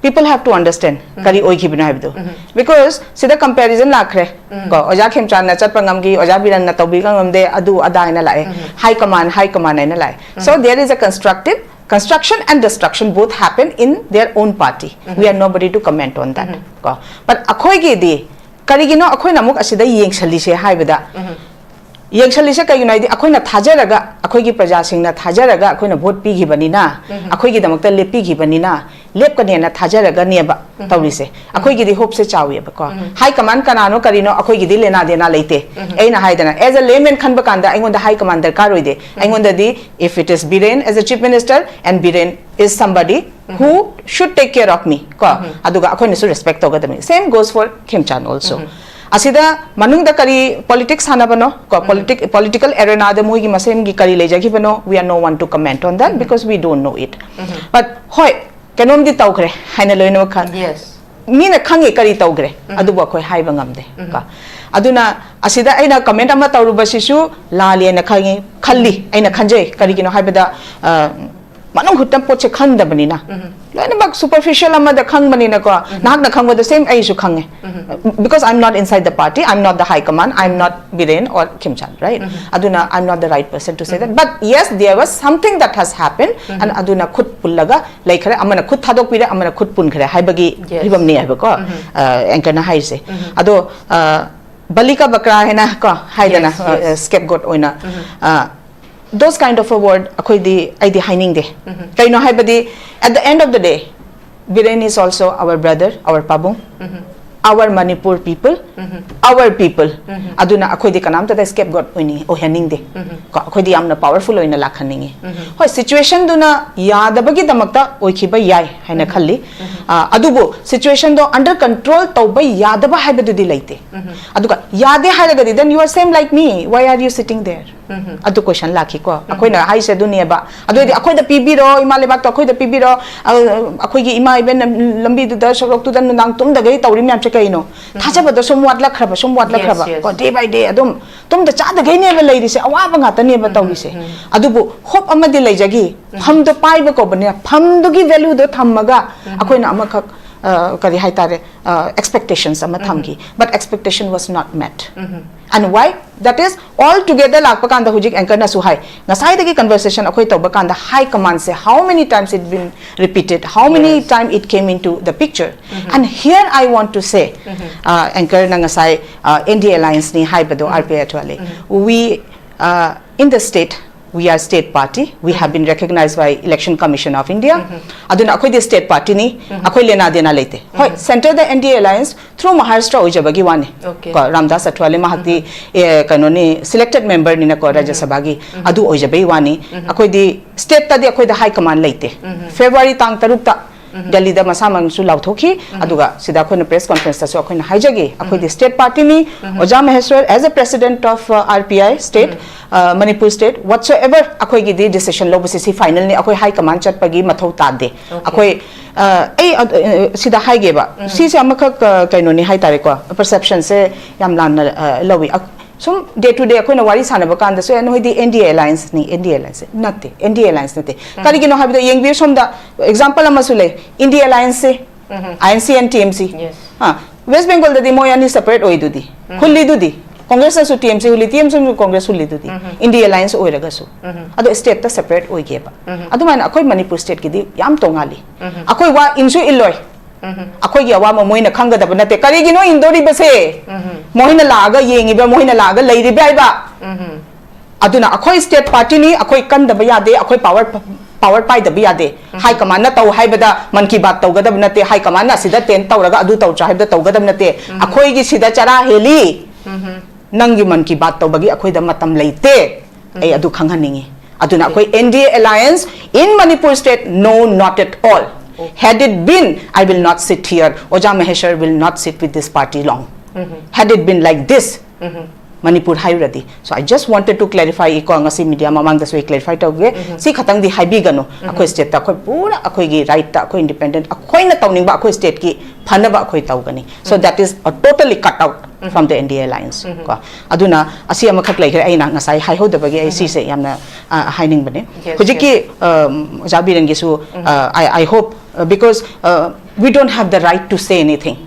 people have to understand ꯎꯝ. ꯀꯔꯤ ꯑꯣꯏꯈꯤꯕꯅꯣ ꯍꯥꯏꯕꯗꯣ꯫ ꯎꯝ. Because ꯁꯤꯗ comparison ꯂꯥꯛꯈ꯭ꯔꯦ꯫ ꯎꯝ. ꯀꯣ, ꯑꯣꯖꯥ ꯈꯦꯝꯆꯥꯟꯅ ꯆꯠꯄ ꯉꯝꯈꯤ, ꯑꯣꯖꯥ ꯕꯤꯔꯦꯟꯅ ꯇꯧꯕꯤꯕ ꯉꯝꯗꯦ, ꯑꯗꯨ ꯑꯗꯥ ꯍꯥꯏꯅ ꯂꯥꯛꯑꯦ꯫ ꯎꯝ. High command, high command ꯍꯥꯏꯅ ꯂꯥꯛꯑꯦ꯫ So um. there is a constructive, construction and destruction both happen in their own party. Um. We are nobody to comment on that. ꯎꯝ. ꯀꯣ, but ꯑꯩꯈꯣꯏꯒꯤꯗꯤ ꯀꯔꯤꯒꯤꯅꯣ ꯑꯩꯈꯣꯏꯅ ꯑꯃꯨꯛ ꯑꯁꯤꯗ ꯌꯦꯡꯁꯜꯂꯤꯁꯦ ꯍꯥꯏꯕꯗ, ꯎꯝ. ꯌꯦꯡꯁꯜꯂꯤꯁꯦ ꯀꯩꯒꯤꯅꯣ ꯍꯥꯏꯗꯤ ꯑꯩꯈꯣꯏꯅ ꯊꯥꯖꯔꯒ, ꯑꯩꯈꯣꯏꯒꯤ ꯄ꯭ꯔꯖꯥꯁꯤꯡꯅ ꯊꯥꯖꯔꯒ ꯑꯩꯈꯣꯏꯅ vote ꯄꯤꯈꯤꯕꯅꯤꯅ, ꯎꯝ. ꯑꯩꯈꯣꯏꯒꯤꯗꯃꯛꯇ ꯂꯦꯞꯄꯤꯈꯤꯕꯅꯤꯅ, ꯂꯦꯞꯀꯅꯦꯅ ꯊꯥꯖꯔꯒꯅꯦꯕ ꯇꯧꯔꯤꯁꯦ꯫ ꯑꯩꯈꯣꯏꯒꯤꯗꯤ ꯍꯣꯞꯁꯦ ꯆꯥꯎꯋꯦꯕꯀꯣ꯫ ꯍꯥꯏ ꯀꯃꯥꯟ ꯀꯅꯥꯅꯣ ꯀꯔꯤꯅꯣ ꯑꯩꯈꯣꯏꯒꯤꯗꯤ ꯂꯦꯅꯥ ꯗꯦꯅꯥ ꯂꯩꯇꯦ꯫ ꯑꯩꯅ ꯍꯥꯏꯗꯅ, as a layman ꯈꯟꯕ ꯀꯥꯟꯗ ꯑꯩꯉꯣꯟꯗ ꯍꯥꯏ ꯀꯃꯥꯟ ꯗꯔꯀꯥꯔ ꯑꯣꯏꯗꯦ꯫ ꯑꯩꯉꯣꯟꯗꯗꯤ, if it is Biren as a chief minister and Biren is somebody who should take care of me ꯀꯣ, ꯑꯗꯨꯒ ꯑꯩꯈꯣꯏꯅꯁꯨ respect ꯇꯧꯒꯗꯕꯅꯤ, same goes for Khemchand also꯫ ꯑꯁꯤꯗ ꯃꯅꯨꯡꯗ ꯀꯔꯤ politics ꯁꯥꯟꯅꯕꯅꯣ ꯀꯣ, politic political arena ꯗ ꯃꯣꯏꯒꯤ ꯃꯁꯦꯟꯒꯤ ꯀꯔꯤ ꯂꯩꯖꯈꯤꯕꯅꯣ, we are no one to comment on that because we don't know it꯫ But ꯍꯣꯏ, ꯀꯩꯅꯣꯝꯗꯤ ꯇꯧꯈ꯭ꯔꯦ ꯍꯥꯏꯅ ꯂꯣꯏꯅꯃꯛ ꯈꯪ- Yes. ꯃꯤꯅ ꯈꯪꯉꯤ ꯀꯔꯤ ꯇꯧꯈ꯭ꯔꯦ, ꯑꯗꯨꯕꯨ ꯑꯩꯈꯣꯏ ꯍꯥꯏꯕ ꯉꯝꯗꯦ ꯀꯣ꯫ ꯑꯗꯨꯅ ꯑꯁꯤꯗ ꯑꯩꯅ comment ꯑꯃ ꯇꯧꯔꯨꯕꯁꯤꯁꯨ ꯂꯥꯜꯂꯦꯅ ꯈꯪꯉꯤ, ꯈꯜꯂꯤ, ꯑꯩꯅ ꯈꯟꯖꯩ꯫ ꯀꯔꯤꯒꯤꯅꯣ ꯍꯥꯏꯕꯗ, ꯑ, ꯃꯅꯨꯡ ꯍꯨꯠꯇ ꯄꯣꯠꯁꯦ ꯈꯪꯗꯕꯅꯤꯅ, ꯂꯣꯏꯅꯃꯛ superficial ꯑꯃꯗ ꯈꯪꯕꯅꯤꯅꯀꯣ꯫ ꯅꯍꯥꯛꯅ ꯈꯪꯕꯗ same ꯑꯩꯁꯨ ꯈꯪꯉꯦ, because I'm not inside the party, I'm not the high command, I'm not Biren or Khemchand, right? ꯑꯗꯨꯅ I'm not the right person to say that, but yes, there was something that has happened, and ꯑꯗꯨꯅ ꯈꯨꯠ ꯄꯨꯜꯂꯒ ꯂꯩꯈ꯭ꯔꯦ, ꯑꯃꯅ ꯈꯨꯠ ꯊꯥꯗꯣꯛꯄꯤꯔꯦ, ꯑꯃꯅ ꯈꯨꯠ ꯄꯨꯟꯈ꯭ꯔꯦ ꯍꯥꯏꯕꯒꯤ Yes. ꯐꯤꯕꯝꯅꯤ ꯍꯥꯏꯕꯀꯣ꯫ ꯑ, anchor ꯅ ꯍꯥꯏꯔꯤꯁꯦ꯫ ꯑꯗꯣ, ꯑ, ꯕꯂꯤꯀꯥ ꯕꯀ꯭ꯔꯥ ꯍꯥꯏꯅ ꯀꯣ, ꯍꯥꯏꯗꯅ, Yes, yes. Scapegoat ꯑꯣꯏꯅ, ꯑ, those kind of a word ꯑꯩꯈꯣꯏꯗꯤ, ꯑꯩꯗꯤ ꯍꯥꯏꯅꯤꯡꯗꯦ꯫ ꯀꯩꯅꯣ ꯍꯥꯏꯕꯗꯤ, at the end of the day, Biren is also our brother, our ꯄꯥꯕꯨꯡ, our Manipur people, our people꯫ ꯑꯗꯨꯅ ꯑꯩꯈꯣꯏꯗꯤ ꯀꯅꯥꯝꯇꯗ scapegoat ꯑꯣꯏꯅꯤꯡ ꯑꯣꯏꯍꯟꯅꯤꯡꯗꯦ꯫ ꯀꯣ, ꯑꯩꯈꯣꯏꯗꯤ ꯌꯥꯝꯅ powerful ꯑꯣꯏꯅ ꯂꯥꯛꯍꯟꯅꯤꯡꯉꯤ꯫ ꯍꯣꯏ, situation ꯗꯨꯅ ꯌꯥꯗꯕꯒꯤꯗꯃꯛꯇ ꯑꯣꯏꯈꯤꯕ ꯌꯥꯏ ꯍꯥꯏꯅ ꯈꯜꯂꯤ꯫ ꯑ, ꯑꯗꯨꯕꯨ situation ꯗꯣ under control ꯇꯧꯕ ꯌꯥꯗꯕ ꯍꯥꯏꯕꯗꯨꯗꯤ ꯂꯩꯇꯦ꯫ ꯑꯗꯨꯒ ꯌꯥꯗꯦ ꯍꯥꯏꯔꯒꯗꯤ, then you are same like me, why are you sitting there? ꯑꯗꯨ question ꯂꯥꯛꯈꯤꯀꯣ꯫ ꯑꯩꯈꯣꯏꯅ ꯍꯥꯏꯁꯦ ꯑꯗꯨꯅꯦꯕ꯫ ꯑꯗꯨ ꯑꯣꯏꯗꯤ ꯑꯩꯈꯣꯏꯗ ꯄꯤꯕꯤꯔꯣ, ꯏꯃꯥ ꯂꯩꯕꯥꯛꯇꯣ ꯑꯩꯈꯣꯏꯗ ꯄꯤꯕꯤꯔꯣ, ꯑ, ꯑꯩꯈꯣꯏꯒꯤ ꯏꯃꯥ ꯏꯕꯦꯟ ꯂꯝꯕꯤꯗꯨꯗ, ꯁꯣꯔꯣꯛꯇꯨꯗ ꯅꯨꯡꯗꯥꯡ ꯇꯨꯝꯗꯈꯩ ꯇꯧꯔꯤ ꯃꯌꯥꯝꯁꯦ ꯀꯩꯅꯣ? ꯊꯥꯖꯕꯗꯣ ꯁꯨꯝ ꯋꯥꯠꯂꯛꯈ꯭ꯔꯕ, ꯁꯨꯝ ꯋꯥꯠꯂꯛꯈ꯭ꯔꯕ꯫ Yes, yes. ꯀꯣ, day by day ꯑꯗꯨꯝ ꯇꯨꯝꯗ ꯆꯥꯗꯈꯩꯅꯦꯕ ꯂꯩꯔꯤꯁꯦ, ꯑꯋꯥꯕ ꯉꯥꯛꯇꯅꯦꯕ ꯇꯧꯔꯤꯁꯦ꯫ ꯑꯗꯨꯕꯨ hope ꯑꯃꯗꯤ ꯂꯩꯖꯈꯤ, ꯐꯝꯗꯣ ꯄꯥꯏꯕ ꯀꯧꯕꯅꯤꯅ, ꯐꯝꯗꯨꯒꯤ value ꯗꯣ ꯊꯝꯃꯒ ꯑꯩꯈꯣꯏꯅ ꯑꯃꯈꯛ, ꯑ, ꯀꯔꯤ ꯍꯥꯏꯇꯥꯔꯦ, ꯑ, expectations ꯑꯃ ꯊꯝꯈꯤ, but expectation was not met꯫ And why? That is, all together ꯂꯥꯛꯄ ꯀꯥꯟꯗ ꯍꯧꯖꯤꯛ anchor ꯅꯁꯨ ꯍꯥꯏ, ꯉꯁꯥꯏꯗꯒꯤ conversation ꯑꯩꯈꯣꯏ ꯇꯧꯕ ꯀꯥꯟꯗ high command say how many times it been repeated, how many Yes. time it came into the picture? And here I want to say, uh, anchor ꯅ ꯉꯁꯥꯏ, uh, N D A alliance ꯅꯤ ꯍꯥꯏꯕꯗꯣ, R P I ꯊꯣꯛꯍꯜꯂꯤ꯫ We, uh, in the state, We are state party. We have been recognized by Election Commission of India. ꯑꯗꯨꯅ ꯑꯩꯈꯣꯏꯗꯤ state party ꯅꯤ꯫ ꯑꯩꯈꯣꯏ ꯂꯦꯅꯥ ꯗꯦꯅꯥ ꯂꯩꯇꯦ꯫ ꯍꯣꯏ, centre the N D A alliance through Maharashtra ꯑꯣꯏꯖꯕꯒꯤ ꯋꯥꯅꯤ꯫ Okay. ꯀꯣ, ꯔꯥꯝꯗꯥꯁ ꯑꯊꯋꯥꯂꯦ ꯃꯍꯥꯛꯇꯤ, ꯑꯦ, ꯀꯩꯅꯣꯅꯤ, selected member ꯅꯤꯅꯀꯣ, ꯔꯥꯖ꯭ꯌ ꯁꯚꯥꯒꯤ꯫ ꯑꯗꯨ ꯑꯣꯏꯖꯕꯒꯤ ꯋꯥꯅꯤ꯫ ꯑꯩꯈꯣꯏꯗꯤ state ꯇꯗꯤ ꯑꯩꯈꯣꯏꯗ high command ꯂꯩꯇꯦ꯫ February ꯇꯥꯡ ꯇꯔꯨꯛꯇ ꯗꯦꯜꯂꯤꯗ ꯃꯁꯥꯃꯛꯅꯁꯨ ꯂꯥꯎꯊꯣꯛꯈꯤ꯫ ꯑꯗꯨꯒ ꯁꯤꯗ ꯑꯩꯈꯣꯏꯅ press conference ꯇꯁꯨ ꯑꯩꯈꯣꯏꯅ ꯍꯥꯏꯖꯒꯦ, ꯑꯩꯈꯣꯏꯗꯤ state party ꯅꯤ꯫ ꯑꯣꯖꯥ ꯃꯍꯦꯁ꯭ꯋꯔ, as a president of, uh, R P I state, uh, Manipur state, whatsoever ꯑꯩꯈꯣꯏꯒꯤꯗꯤ decision ꯂꯧꯕꯁꯤ ꯁꯤ final ꯅꯤ꯫ ꯑꯩꯈꯣꯏ high command ꯆꯠꯄꯒꯤ ꯃꯊꯧ ꯇꯥꯗꯦ꯫ Okay. ꯑꯩꯈꯣꯏ, ꯑ, ꯑꯩ, ꯑ, ꯑ, ꯁꯤꯗ ꯍꯥꯏꯒꯦꯕ, ꯁꯤꯁꯦ ꯑꯃꯈꯛ, ꯑ, ꯀꯩꯅꯣꯅꯤ ꯍꯥꯏꯇꯥꯔꯦꯀꯣ, perception ꯁꯦ ꯌꯥꯝ ꯂꯥꯟꯅ, ꯑ, ꯂꯧꯏ꯫ ꯑ, ꯁꯨꯝ day to day ꯑꯩꯈꯣꯏꯅ ꯋꯥꯔꯤ ꯁꯥꯟꯅꯕ ꯀꯥꯟꯗꯁꯨ, "ꯑꯦ, ꯅꯣꯏꯗꯤ N D A alliance ꯅꯤ", N D A alliance ꯅꯠꯇꯦ, N D A alliance ꯅꯠꯇꯦ꯫ ꯀꯔꯤꯒꯤꯅꯣ ꯍꯥꯏꯕꯗ, ꯌꯦꯡꯕꯤꯌꯨ ꯁꯣꯝꯗ, example ꯑꯃꯁꯨ ꯂꯩ, India alliance say, I N C and T M C꯫ Yes. ꯑ, West Bengal ꯗꯗꯤ ꯃꯣꯏ ꯑꯅꯤ separate ꯑꯣꯏꯗꯨꯗꯤ, ꯍꯨꯜꯂꯤꯗꯨꯗꯤ, Congress ꯅꯁꯨ T M C ꯍꯨꯜꯂꯤ, T M C ꯅꯁꯨ Congress ꯍꯨꯜꯂꯤꯗꯨꯗꯤ, India alliance ꯑꯣꯏꯔꯒꯁꯨ꯫ ꯑꯗꯣ state ꯇ separate ꯑꯣꯏꯒꯦꯕ꯫ ꯑꯗꯨꯃꯥꯏꯅ ꯑꯩꯈꯣꯏ ꯃꯅꯤꯄꯨꯔ state ꯀꯤꯗꯤ ꯌꯥꯝ ꯇꯣꯡꯉꯥꯜꯂꯤ꯫ ꯑꯩꯈꯣꯏ ꯋꯥ ꯏꯟꯁꯨ ꯏꯜꯂꯣꯏ꯫ ꯑꯩꯈꯣꯏꯒꯤ ꯑꯋꯥꯕ ꯃꯣꯏꯅ ꯈꯪꯒꯗꯕ ꯅꯠꯇꯦ꯫ ꯀꯔꯤꯒꯤꯅꯣ ꯏꯟꯗꯣꯔꯤꯕꯁꯦ? ꯃꯣꯏꯅ ꯂꯥꯛꯑꯒ ꯌꯦꯡꯉꯤꯕ꯭ꯔꯥ, ꯃꯣꯏꯅ ꯂꯥꯛꯑꯒ ꯂꯩꯔꯤꯕ꯭ꯔꯥ ꯍꯥꯏꯕ꯫ ꯑꯗꯨꯅ ꯑꯩꯈꯣꯏ state party ꯅꯤ, ꯑꯩꯈꯣꯏ ꯀꯟꯗꯕ ꯌꯥꯗꯦ, ꯑꯩꯈꯣꯏ power, power ꯄꯥꯏꯗꯕ ꯌꯥꯗꯦ꯫ High command ꯅ ꯇꯧ ꯍꯥꯏꯕꯗ, ꯃꯟ ꯀꯤ ꯕꯥꯠ ꯇꯧꯒꯗꯕ ꯅꯠꯇꯦ꯫ High command ꯅ ꯑꯁꯤꯗ tent ꯇꯧꯔꯒ ꯑꯗꯨ ꯇꯧꯗ꯭ꯔꯥ ꯍꯥꯏꯕꯗ ꯇꯧꯒꯗꯕ ꯅꯠꯇꯦ꯫ ꯑꯩꯈꯣꯏꯒꯤ ꯁꯤꯗ ꯆꯔꯥ ꯍꯦꯜꯂꯤ꯫ ꯅꯪꯒꯤ ꯃꯟ ꯀꯤ ꯕꯥꯠ ꯇꯧꯕꯒꯤ ꯑꯩꯈꯣꯏꯗ ꯃꯇꯝ ꯂꯩꯇꯦ꯫ ꯑꯩ ꯑꯗꯨ ꯈꯪꯍꯟꯅꯤꯡꯉꯤ꯫ ꯑꯗꯨꯅ ꯑꯩꯈꯣꯏ N D A alliance in Manipur state, no, not at all. Had it been, I will not sit here. ꯑꯣꯖꯥ ꯃꯍꯦꯁ꯭ꯋꯔ will not sit with this party long. Had it been like this, Manipur ꯍꯥꯏꯔꯨꯔꯗꯤ꯫ So I just wanted to clarify ꯀꯣ, ꯉꯁꯤ media ꯃꯃꯥꯡꯗꯁꯨ ꯑꯩ clarify ꯇꯧꯒꯦ꯫ ꯁꯤ ꯈꯛꯇꯪꯗꯤ ꯍꯥꯏꯕꯤꯒꯅꯨ꯫ ꯑꯩꯈꯣꯏ state ꯇ ꯑꯩꯈꯣꯏ ꯄꯨꯔꯥ ꯑꯩꯈꯣꯏꯒꯤ right ꯇ ꯑꯩꯈꯣꯏ independent, ꯑꯩꯈꯣꯏꯅ ꯇꯧꯅꯤꯡꯕ ꯑꯩꯈꯣꯏ state ꯀꯤ ꯐꯅꯕ ꯑꯩꯈꯣꯏ ꯇꯧꯒꯅꯤ꯫ So that is a totally cut out from the N D A alliance ꯀꯣ꯫ ꯑꯗꯨꯅ ꯑꯁꯤ ꯑꯃꯈꯛ ꯂꯩꯈ꯭ꯔꯦ, ꯑꯩꯅ ꯉꯁꯥꯏ ꯍꯥꯏꯍꯧꯗꯕꯒꯤ ꯑꯩ ꯁꯤꯁꯦ ꯌꯥꯝꯅ, ꯑ, ꯍꯥꯏꯅꯤꯡꯕꯅꯦ꯫ Yes, ꯍꯧꯖꯤꯛꯀꯤ, yes. ꯑ, ꯑꯣꯖꯥ ꯕꯤꯔꯦꯟꯒꯤꯁꯨ, ꯑ, I, I hope, uh, because, uh, we don't have the right to say anything.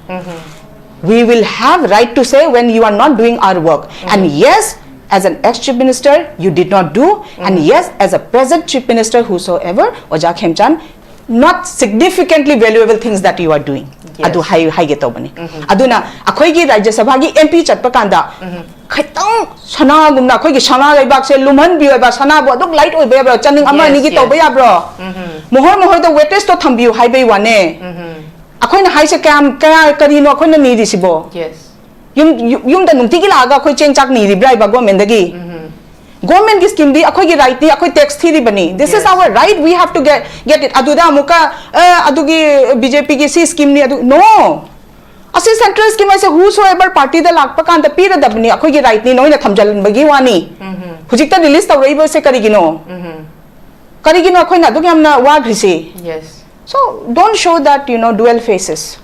We will have right to say when you are not doing our work. And yes, as an ex-chief minister, you did not do. And yes, as a present chief minister, whosoever, ꯑꯣꯖꯥ ꯈꯦꯝꯆꯥꯟ, not significantly valuable things that you are doing. Yes. ꯑꯗꯨ ꯍꯥꯏ-, ꯍꯥꯏꯒꯦ ꯇꯧꯕꯅꯤ꯫ ꯑꯗꯨꯅ ꯑꯩꯈꯣꯏꯒꯤ ꯔꯥꯖ꯭ꯌ ꯁꯚꯥꯒꯤ M P ꯆꯠꯄ ꯀꯥꯟꯗ ꯈꯤꯇꯪ ꯁꯅꯥꯒꯨꯝꯅ ꯑꯩꯈꯣꯏꯒꯤ ꯁꯅꯥ ꯂꯩꯕꯥꯛꯁꯦ ꯂꯨꯝꯍꯟꯕꯤꯌꯣ ꯍꯥꯏꯕ, ꯁꯅꯥꯕꯨ ꯑꯗꯨꯝ ꯂꯥꯏꯠ ꯑꯣꯏꯕ ꯌꯥꯕ꯭ꯔꯣ? ꯆꯅꯤꯡ ꯑꯃ Yes, ꯑꯅꯤꯒꯤ yes. ꯇꯧꯕ ꯌꯥꯕ꯭ꯔꯣ? ꯎꯝꯍꯨꯝ. ꯃꯣꯍꯣꯔ ꯃꯣꯍꯣꯔꯗ ꯋꯦꯇꯦꯖꯇꯣ ꯊꯝꯕꯤꯌꯨ ꯍꯥꯏꯕꯩ ꯋꯥꯅꯦ꯫ ꯎꯝꯍꯨꯝ. ꯑꯩꯈꯣꯏꯅ ꯍꯥꯏꯁꯦ ꯀꯌꯥꯝ ꯀꯌꯥ ꯀꯔꯤꯅꯣ ꯑꯩꯈꯣꯏꯅ ꯅꯤꯔꯤꯁꯤꯕꯣ? Yes. ꯌꯨꯝ ꯌꯨꯝ- ꯌꯨꯝꯗ ꯅꯨꯡꯇꯤꯒꯤ ꯂꯥꯛꯑꯒ ꯑꯩꯈꯣꯏ ꯆꯦꯡ ꯆꯥꯛ ꯅꯤꯔꯤꯕ꯭ꯔꯥ ꯍꯥꯏꯕ ꯒꯣꯔꯃꯦꯟꯗꯒꯤ? ꯎꯝꯍꯨꯝ. ꯒꯣꯔꯃꯦꯟꯒꯤ ꯁ꯭ꯀꯤꯝꯗꯤ ꯑꯩꯈꯣꯏꯒꯤ ꯔꯥꯏꯠꯅꯤ, ꯑꯩꯈꯣꯏ tax ꯊꯤꯔꯤꯕꯅꯤ꯫ This is Yes. our right, we have to get get it. ꯑꯗꯨꯗ ꯑꯃꯨꯛꯀ ꯑ, ꯑꯗꯨꯒꯤ ꯕꯤꯖꯦꯄꯤꯒꯤ ꯁꯤ ꯁ꯭ꯀꯤꯝꯅꯤ ꯑꯗꯨ, ꯅꯣ, ꯑꯁꯤ ꯁꯦꯟꯇ꯭ꯔꯦꯜ ꯁ꯭ꯀꯤꯝ ꯍꯥꯏꯁꯦ whosoever ꯄꯥꯔꯇꯤꯗ ꯂꯥꯛꯄ ꯀꯥꯟꯗ ꯄꯤꯔꯗꯕꯅꯤ, ꯑꯩꯈꯣꯏꯒꯤ ꯔꯥꯏꯠꯅꯤ, ꯅꯣꯏꯅ ꯊꯝꯖꯤꯜꯍꯟꯕꯒꯤ ꯋꯥꯅꯤ꯫ ꯎꯝꯍꯨꯝ. ꯍꯧꯖꯤꯛꯇ ꯔꯤꯂꯤꯁ ꯇꯧꯔꯛꯏꯕꯁꯦ ꯀꯔꯤꯒꯤꯅꯣ? ꯎꯝꯍꯨꯝ. ꯀꯔꯤꯒꯤꯅꯣ ꯑꯩꯈꯣꯏꯅ ꯑꯗꯨꯛ ꯌꯥꯝꯅ ꯋꯥꯈ꯭ꯔꯤꯁꯤ? Yes. So don't show that, you know, dual faces.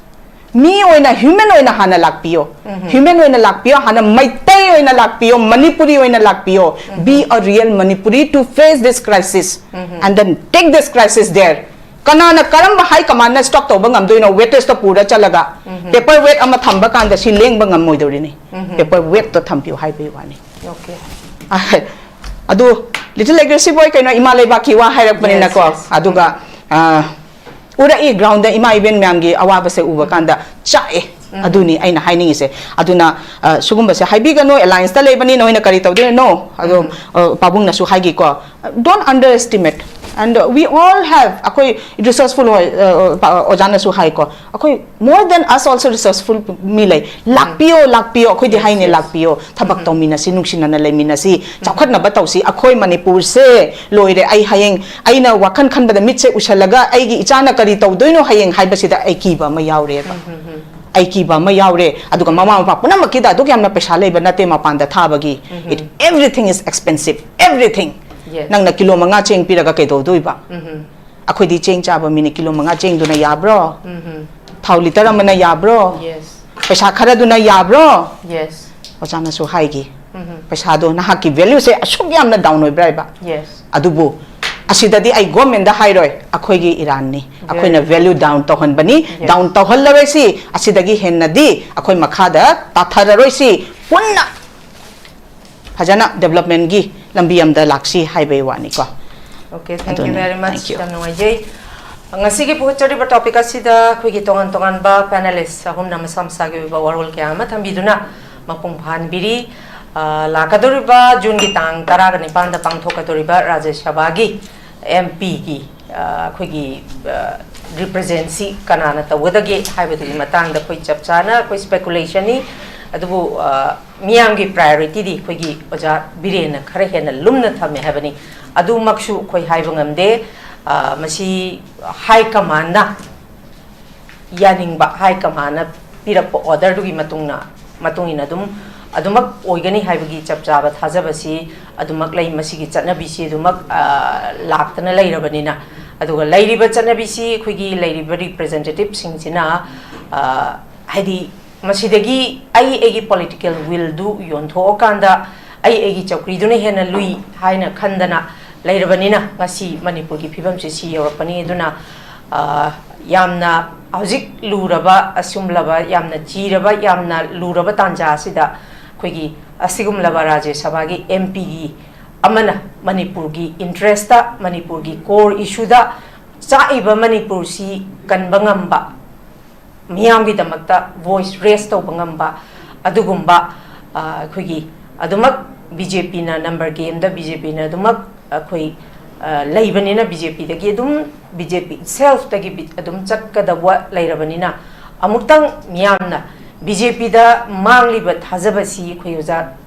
ꯃꯤ ꯑꯣꯏꯅ, ꯍ꯭ꯌꯨꯃꯦꯟ ꯑꯣꯏꯅ ꯍꯥꯟꯅ ꯂꯥꯛꯄꯤꯌꯣ꯫ ꯎꯝꯍꯨꯝ. ꯍ꯭ꯌꯨꯃꯦꯟ ꯑꯣꯏꯅ ꯂꯥꯛꯄꯤꯌꯣ, ꯍꯥꯟꯅ ꯃꯩꯇꯩ ꯑꯣꯏꯅ ꯂꯥꯛꯄꯤꯌꯣ, ꯃꯅꯤꯄꯨꯔꯤ ꯑꯣꯏꯅ ꯂꯥꯛꯄꯤꯌꯣ꯫ Be a real Manipuri to face this crisis mm-hmm. and then take this crisis there. ꯀꯅꯥꯅ ꯀꯔꯝꯕ ꯍꯥꯏ ꯀꯃꯥꯟꯅ ꯁ꯭ꯇꯣꯞ ꯇꯧꯕ ꯉꯝꯗꯣꯏꯅꯣ? ꯋꯦꯇꯦꯖꯇ ꯄꯨꯔ ꯆꯠꯂꯒ ꯎꯝꯍꯨꯝ. ꯄꯦꯄꯔ ꯋꯦꯠ ꯑꯃ ꯊꯝꯕ ꯀꯥꯟꯗ ꯁꯤ ꯂꯦꯡꯕ ꯉꯝꯃꯣꯏꯗꯧꯔꯤꯅꯤ꯫ ꯎꯝꯍꯨꯝ. ꯄꯦꯄꯔ ꯋꯦꯠꯇꯣ ꯊꯝꯕꯤꯌꯨ ꯍꯥꯏꯕꯒꯤ ꯋꯥꯅꯤ꯫ Okay. ꯑꯗꯨ ꯂꯤꯇꯜ ꯑꯦꯒ꯭ꯔꯦꯁꯤꯚ ꯑꯣꯏ ꯀꯩꯅꯣ, ꯏꯃꯥ ꯂꯩꯕꯥꯛꯀꯤ ꯋꯥ ꯍꯥꯏꯔꯛꯄꯅꯤꯅꯀꯣ꯫ Yes, yes. ꯑꯗꯨꯒ ꯑ, ꯎꯔꯛꯏ ꯒ꯭ꯔꯥꯎꯟꯗ ꯏꯃꯥ ꯏꯕꯦꯟ ꯃꯌꯥꯝꯒꯤ ꯑꯋꯥꯕꯁꯦ ꯎꯕ ꯀꯥꯟꯗ ꯆꯥꯛꯑꯦ꯫ ꯑꯗꯨꯅꯤ ꯑꯩꯅ ꯍꯥꯏꯅꯤꯡꯉꯤꯁꯦ꯫ ꯑꯗꯨꯅ ꯑ, ꯁꯤꯒꯨꯝꯕꯁꯦ ꯍꯥꯏꯕꯤꯒꯅꯨ, ꯑꯦꯂꯥꯏꯟꯁꯇ ꯂꯩꯕꯅꯤ, ꯅꯣꯏꯅ ꯀꯔꯤ ꯇꯧꯗꯣꯏꯅꯣ? ꯑꯗꯣ ꯑ, ꯄꯥꯕꯨꯡꯅꯁꯨ ꯍꯥꯏꯒꯤꯀꯣ, don't underestimate and we all have, ꯑꯩꯈꯣꯏ ꯔꯤꯁꯣꯔꯁꯐꯨꯜ ꯑꯣꯏ, ꯑ, ꯑ, ꯑꯣꯖꯥꯅꯁꯨ ꯍꯥꯏꯀꯣ, ꯑꯩꯈꯣꯏ more than us also resourceful ꯃꯤ ꯂꯩ꯫ ꯂꯥꯛꯄꯤꯌꯣ, ꯂꯥꯛꯄꯤꯌꯣ, ꯑꯩꯈꯣꯏꯗꯤ Yes, ꯍꯥꯏꯅꯦ, yes. ꯂꯥꯛꯄꯤꯌꯣ, ꯊꯕꯛ ꯇꯧꯃꯤꯟꯅꯁꯤ, ꯅꯨꯡꯁꯤꯅꯅ ꯂꯩꯃꯤꯟꯅꯁꯤ, ꯆꯥꯎꯈꯠꯅꯕ ꯇꯧꯁꯤ꯫ ꯑꯩꯈꯣꯏ ꯃꯅꯤꯄꯨꯔꯁꯦ ꯂꯣꯏꯔꯦ꯫ ꯑꯩ ꯍꯌꯦꯡ ꯑꯩꯅ ꯋꯥꯈꯜ ꯈꯟꯕꯗ ꯃꯤꯠꯁꯦ ꯎꯁꯜꯂꯒ ꯑꯩꯒꯤ ꯏꯆꯥꯅ ꯀꯔꯤ ꯇꯧꯗꯣꯏꯅꯣ ꯍꯌꯦꯡ ꯍꯥꯏꯕꯁꯤꯗ ꯑꯩ ꯀꯤꯕ ꯑꯃ ꯌꯥꯎꯔꯦꯕ꯫ ꯑꯩ ꯀꯤꯕ ꯑꯃ ꯌꯥꯎꯔꯦ꯫ ꯑꯗꯨꯒ ꯃꯃꯥ ꯃꯄꯥ ꯄꯨꯝꯅꯃꯛꯀꯤꯗ ꯑꯗꯨꯛ ꯌꯥꯝꯅ ꯄꯩꯁꯥ ꯂꯩꯕ ꯅꯠꯇꯦ ꯃꯄꯥꯟꯗ ꯊꯥꯕꯒꯤ꯫ It, everything is expensive, everything. Yes. ꯅꯪꯅ ꯀꯤꯂꯣ ꯃꯉꯥ ꯆꯦꯡ ꯄꯤꯔꯒ ꯀꯩꯗꯧꯗꯣꯏꯕ? ꯑꯩꯈꯣꯏꯗꯤ ꯆꯦꯡ ꯆꯥꯕ ꯃꯤꯅ ꯀꯤꯂꯣ ꯃꯉꯥ ꯆꯦꯡꯗꯨꯅ ꯌꯥꯕ꯭ꯔꯣ? ꯊꯥꯎ ꯂꯤꯇꯔ ꯑꯃꯅ ꯌꯥꯕ꯭ꯔꯣ? Yes. ꯄꯩꯁꯥ ꯈꯔꯗꯨꯅ ꯌꯥꯕ꯭ꯔꯣ? Yes. ꯑꯣꯖꯥꯅꯁꯨ ꯍꯥꯏꯒꯤ꯫ ꯄꯩꯁꯥꯗꯣ ꯅꯍꯥꯛꯀꯤ ꯚꯦꯂ꯭ꯌꯨꯁꯦ ꯑꯁꯨꯛ ꯌꯥꯝꯅ ꯗꯥꯎꯟ ꯑꯣꯏꯕ꯭ꯔꯥ ꯍꯥꯏꯕ? Yes. ꯑꯗꯨꯕꯨ ꯑꯁꯤꯗꯗꯤ ꯑꯩ ꯒꯣꯔꯃꯦꯟꯗ ꯍꯥꯏꯔꯣꯏ, ꯑꯩꯈꯣꯏꯒꯤ ꯏꯔꯥꯟꯅꯤ꯫ ꯑꯩꯈꯣꯏꯅ Very ꯚꯦꯂ꯭ꯌꯨ ꯗꯥꯎꯟ ꯇꯧꯍꯟꯕꯅꯤ꯫ Yes. ꯗꯥꯎꯟ ꯇꯧꯍꯜꯂꯔꯣꯏꯁꯤ꯫ ꯑꯁꯤꯗꯒꯤ ꯍꯦꯟꯅꯗꯤ ꯑꯩꯈꯣꯏ ꯃꯈꯥꯗ ꯇꯥꯊꯔꯔꯣꯏꯁꯤ꯫ ꯄꯨꯟꯅ ꯐꯖꯅ ꯗꯦꯕꯂꯞꯃꯦꯟꯒꯤ ꯂꯝꯕꯤ ꯑꯃꯗ ꯂꯥꯛꯁꯤ ꯍꯥꯏꯕꯒꯤ ꯋꯥꯅꯤꯀꯣ꯫ Okay, thank you ꯑꯗꯨꯅꯤ, very much. thank you. ꯌꯥꯝ ꯅꯨꯡꯉꯥꯏꯖꯩ꯫ ꯉꯁꯤꯒꯤ ꯄꯨꯈꯠꯆꯔꯤꯕ ꯇꯣꯄꯤꯛ ꯑꯁꯤꯗ ꯑꯩꯈꯣꯏꯒꯤ ꯇꯣꯉꯥꯟ ꯇꯣꯉꯥꯟꯕ ꯄꯦꯅꯦꯂꯤꯁ ꯑꯍꯨꯝꯅ ꯃꯁꯥ ꯃꯁꯥꯒꯤ ꯑꯣꯏꯕ ꯋꯥꯔꯣꯜ ꯀꯌꯥ ꯑꯃ ꯊꯝꯕꯤꯗꯨꯅ ꯃꯄꯨꯡ ꯐꯥꯍꯟꯕꯤꯔꯤ꯫ ꯑ, ꯂꯥꯛꯀꯗꯧꯔꯤꯕ ꯖꯨꯟꯒꯤ ꯇꯥꯡ ꯇꯔꯥꯒ ꯅꯤꯄꯥꯟꯗ ꯄꯥꯡꯊꯣꯛꯀꯗꯧꯔꯤꯕ ꯔꯥꯖ꯭ꯌ ꯁꯚꯥꯒꯤ ꯑꯦꯝ ꯄꯤꯒꯤ, ꯑ, ꯑꯩꯈꯣꯏꯒꯤ, ꯑ, ꯔꯤꯄ꯭ꯔꯖꯦꯟꯁꯤ ꯀꯅꯥꯅ ꯇꯧꯒꯗꯒꯦ ꯍꯥꯏꯕꯗꯨꯒꯤ ꯃꯇꯥꯡꯗ ꯑꯩꯈꯣꯏ ꯆꯞ ꯆꯥꯅ ꯑꯩꯈꯣꯏ ꯁ꯭ꯄꯦꯀꯨꯂꯦꯁꯟꯅꯤ꯫ ꯑꯗꯨꯕꯨ, ꯑ, ꯃꯤꯌꯥꯝꯒꯤ ꯄ꯭ꯔꯥꯏꯌꯣꯔꯤꯇꯤꯗꯤ ꯑꯩꯈꯣꯏꯒꯤ ꯑꯣꯖꯥ ꯕꯤꯔꯦꯟꯅ ꯈꯔ ꯍꯦꯟꯅ ꯂꯨꯝꯅ ꯊꯝꯃꯦ ꯍꯥꯏꯕꯅꯤ꯫ ꯑꯗꯨꯃꯛꯁꯨ ꯑꯩꯈꯣꯏ ꯍꯥꯏꯕ ꯉꯝꯗꯦ꯫ ꯑ, ꯃꯁꯤ ꯍꯥꯏ ꯀꯃꯥꯟꯅ ꯌꯥꯅꯤꯡꯕ, ꯍꯥꯏ ꯀꯃꯥꯟꯅ ꯄꯤꯔꯛꯄ ꯑꯣꯔꯗꯔꯗꯨꯒꯤ ꯃꯇꯨꯡꯅ, ꯃꯇꯨꯡ ꯏꯟꯅ ꯑꯗꯨꯝ, ꯑꯗꯨꯃꯛ ꯑꯣꯏꯒꯅꯤ ꯍꯥꯏꯕꯒꯤ ꯆꯞ ꯆꯥꯕ ꯊꯥꯖꯕꯁꯤ ꯑꯗꯨꯃꯛ ꯂꯩ꯫ ꯃꯁꯤꯒꯤ ꯆꯠꯅꯕꯤꯁꯤ ꯑꯗꯨꯃꯛ, ꯑ, ꯂꯥꯛꯇꯅ ꯂꯩꯔꯕꯅꯤꯅ꯫ ꯑꯗꯨꯒ ꯂꯩꯔꯤꯕ ꯆꯠꯅꯕꯤꯁꯤ ꯑꯩꯈꯣꯏꯒꯤ ꯂꯩꯔꯤꯕ ꯔꯤꯄ꯭ꯔꯖꯦꯟꯇꯦꯇꯤꯞꯁꯤꯡꯁꯤꯅ, ꯑ, ꯍꯥꯏꯗꯤ, ꯃꯁꯤꯗꯒꯤ ꯑꯩ ꯑꯩꯒꯤ ꯄꯣꯂꯤꯇꯤꯀꯦꯜ ꯋꯤꯜꯗꯨ ꯌꯣꯟꯊꯣꯛꯑꯀꯥꯟꯗ ꯑꯩ ꯑꯩꯒꯤ ꯆꯧꯀ꯭ꯔꯤꯗꯨꯅ ꯍꯦꯟꯅ ꯂꯨꯏ ꯍꯥꯏꯅ ꯈꯟꯗꯅ ꯂꯩꯔꯕꯅꯤꯅ, ꯉꯁꯤ ꯃꯅꯤꯄꯨꯔꯒꯤ ꯐꯤꯕꯝꯁꯤ ꯁꯤ ꯌꯧꯔꯛꯄꯅꯤ꯫ ꯑꯗꯨꯅ, ꯑ, ꯌꯥꯝꯅ ꯍꯧꯖꯤꯛ ꯂꯨꯔꯕ, ꯑꯁꯨꯝꯂꯕ, ꯌꯥꯝꯅ ꯆꯤꯔꯕ, ꯌꯥꯝꯅ ꯂꯨꯔꯕ ꯇꯥꯟꯖꯥ ꯑꯁꯤꯗ ꯑꯩꯈꯣꯏꯒꯤ ꯑꯁꯤꯒꯨꯝꯂꯕ ꯔꯥꯖ꯭ꯌ ꯁꯚꯥꯒꯤ ꯑꯦꯝ ꯄꯤꯒꯤ ꯑꯃꯅ ꯃꯅꯤꯄꯨꯔꯒꯤ ꯏꯟꯇꯔꯦꯁꯇ, ꯃꯅꯤꯄꯨꯔꯒꯤ ꯀꯣꯔ ꯏꯁꯨꯗ ꯆꯥꯛꯏꯕ ꯃꯅꯤꯄꯨꯔꯁꯤ ꯀꯟꯕ ꯉꯝꯕ, ꯃꯤꯌꯥꯝꯒꯤꯗꯃꯛꯇ ꯚꯣꯏꯁ ꯔꯦꯁ ꯇꯧꯕ ꯉꯝꯕ ꯑꯗꯨꯒꯨꯝꯕ, ꯑ, ꯑꯩꯈꯣꯏꯒꯤ ꯑꯗꯨꯃꯛ ꯕꯤ ꯖꯦ ꯄꯤꯅ ꯅꯝꯕꯔ ꯒꯦꯝꯗ ꯕꯤ ꯖꯦ ꯄꯤꯅ ꯑꯗꯨꯃꯛ ꯑꯩꯈꯣꯏ, ꯑ, ꯂꯩꯕꯅꯤꯅ, ꯕꯤ ꯖꯦ ꯄꯤꯗꯒꯤ ꯑꯗꯨꯝ, ꯕꯤ ꯖꯦ ꯄꯤ ꯏꯠꯁꯦꯜꯐꯇꯒꯤ ꯕꯤ-, ꯑꯗꯨꯝ ꯆꯠꯀꯗꯕ ꯂꯩꯔꯕꯅꯤꯅ, ꯑꯃꯨꯛꯇꯪ ꯃꯤꯌꯥꯝꯅ ꯕꯤ ꯖꯦ ꯄꯤꯗ ꯃꯥꯡꯂꯤꯕ ꯊꯥꯖꯕꯁꯤ ꯑꯩꯈꯣꯏ ꯑꯣꯖꯥ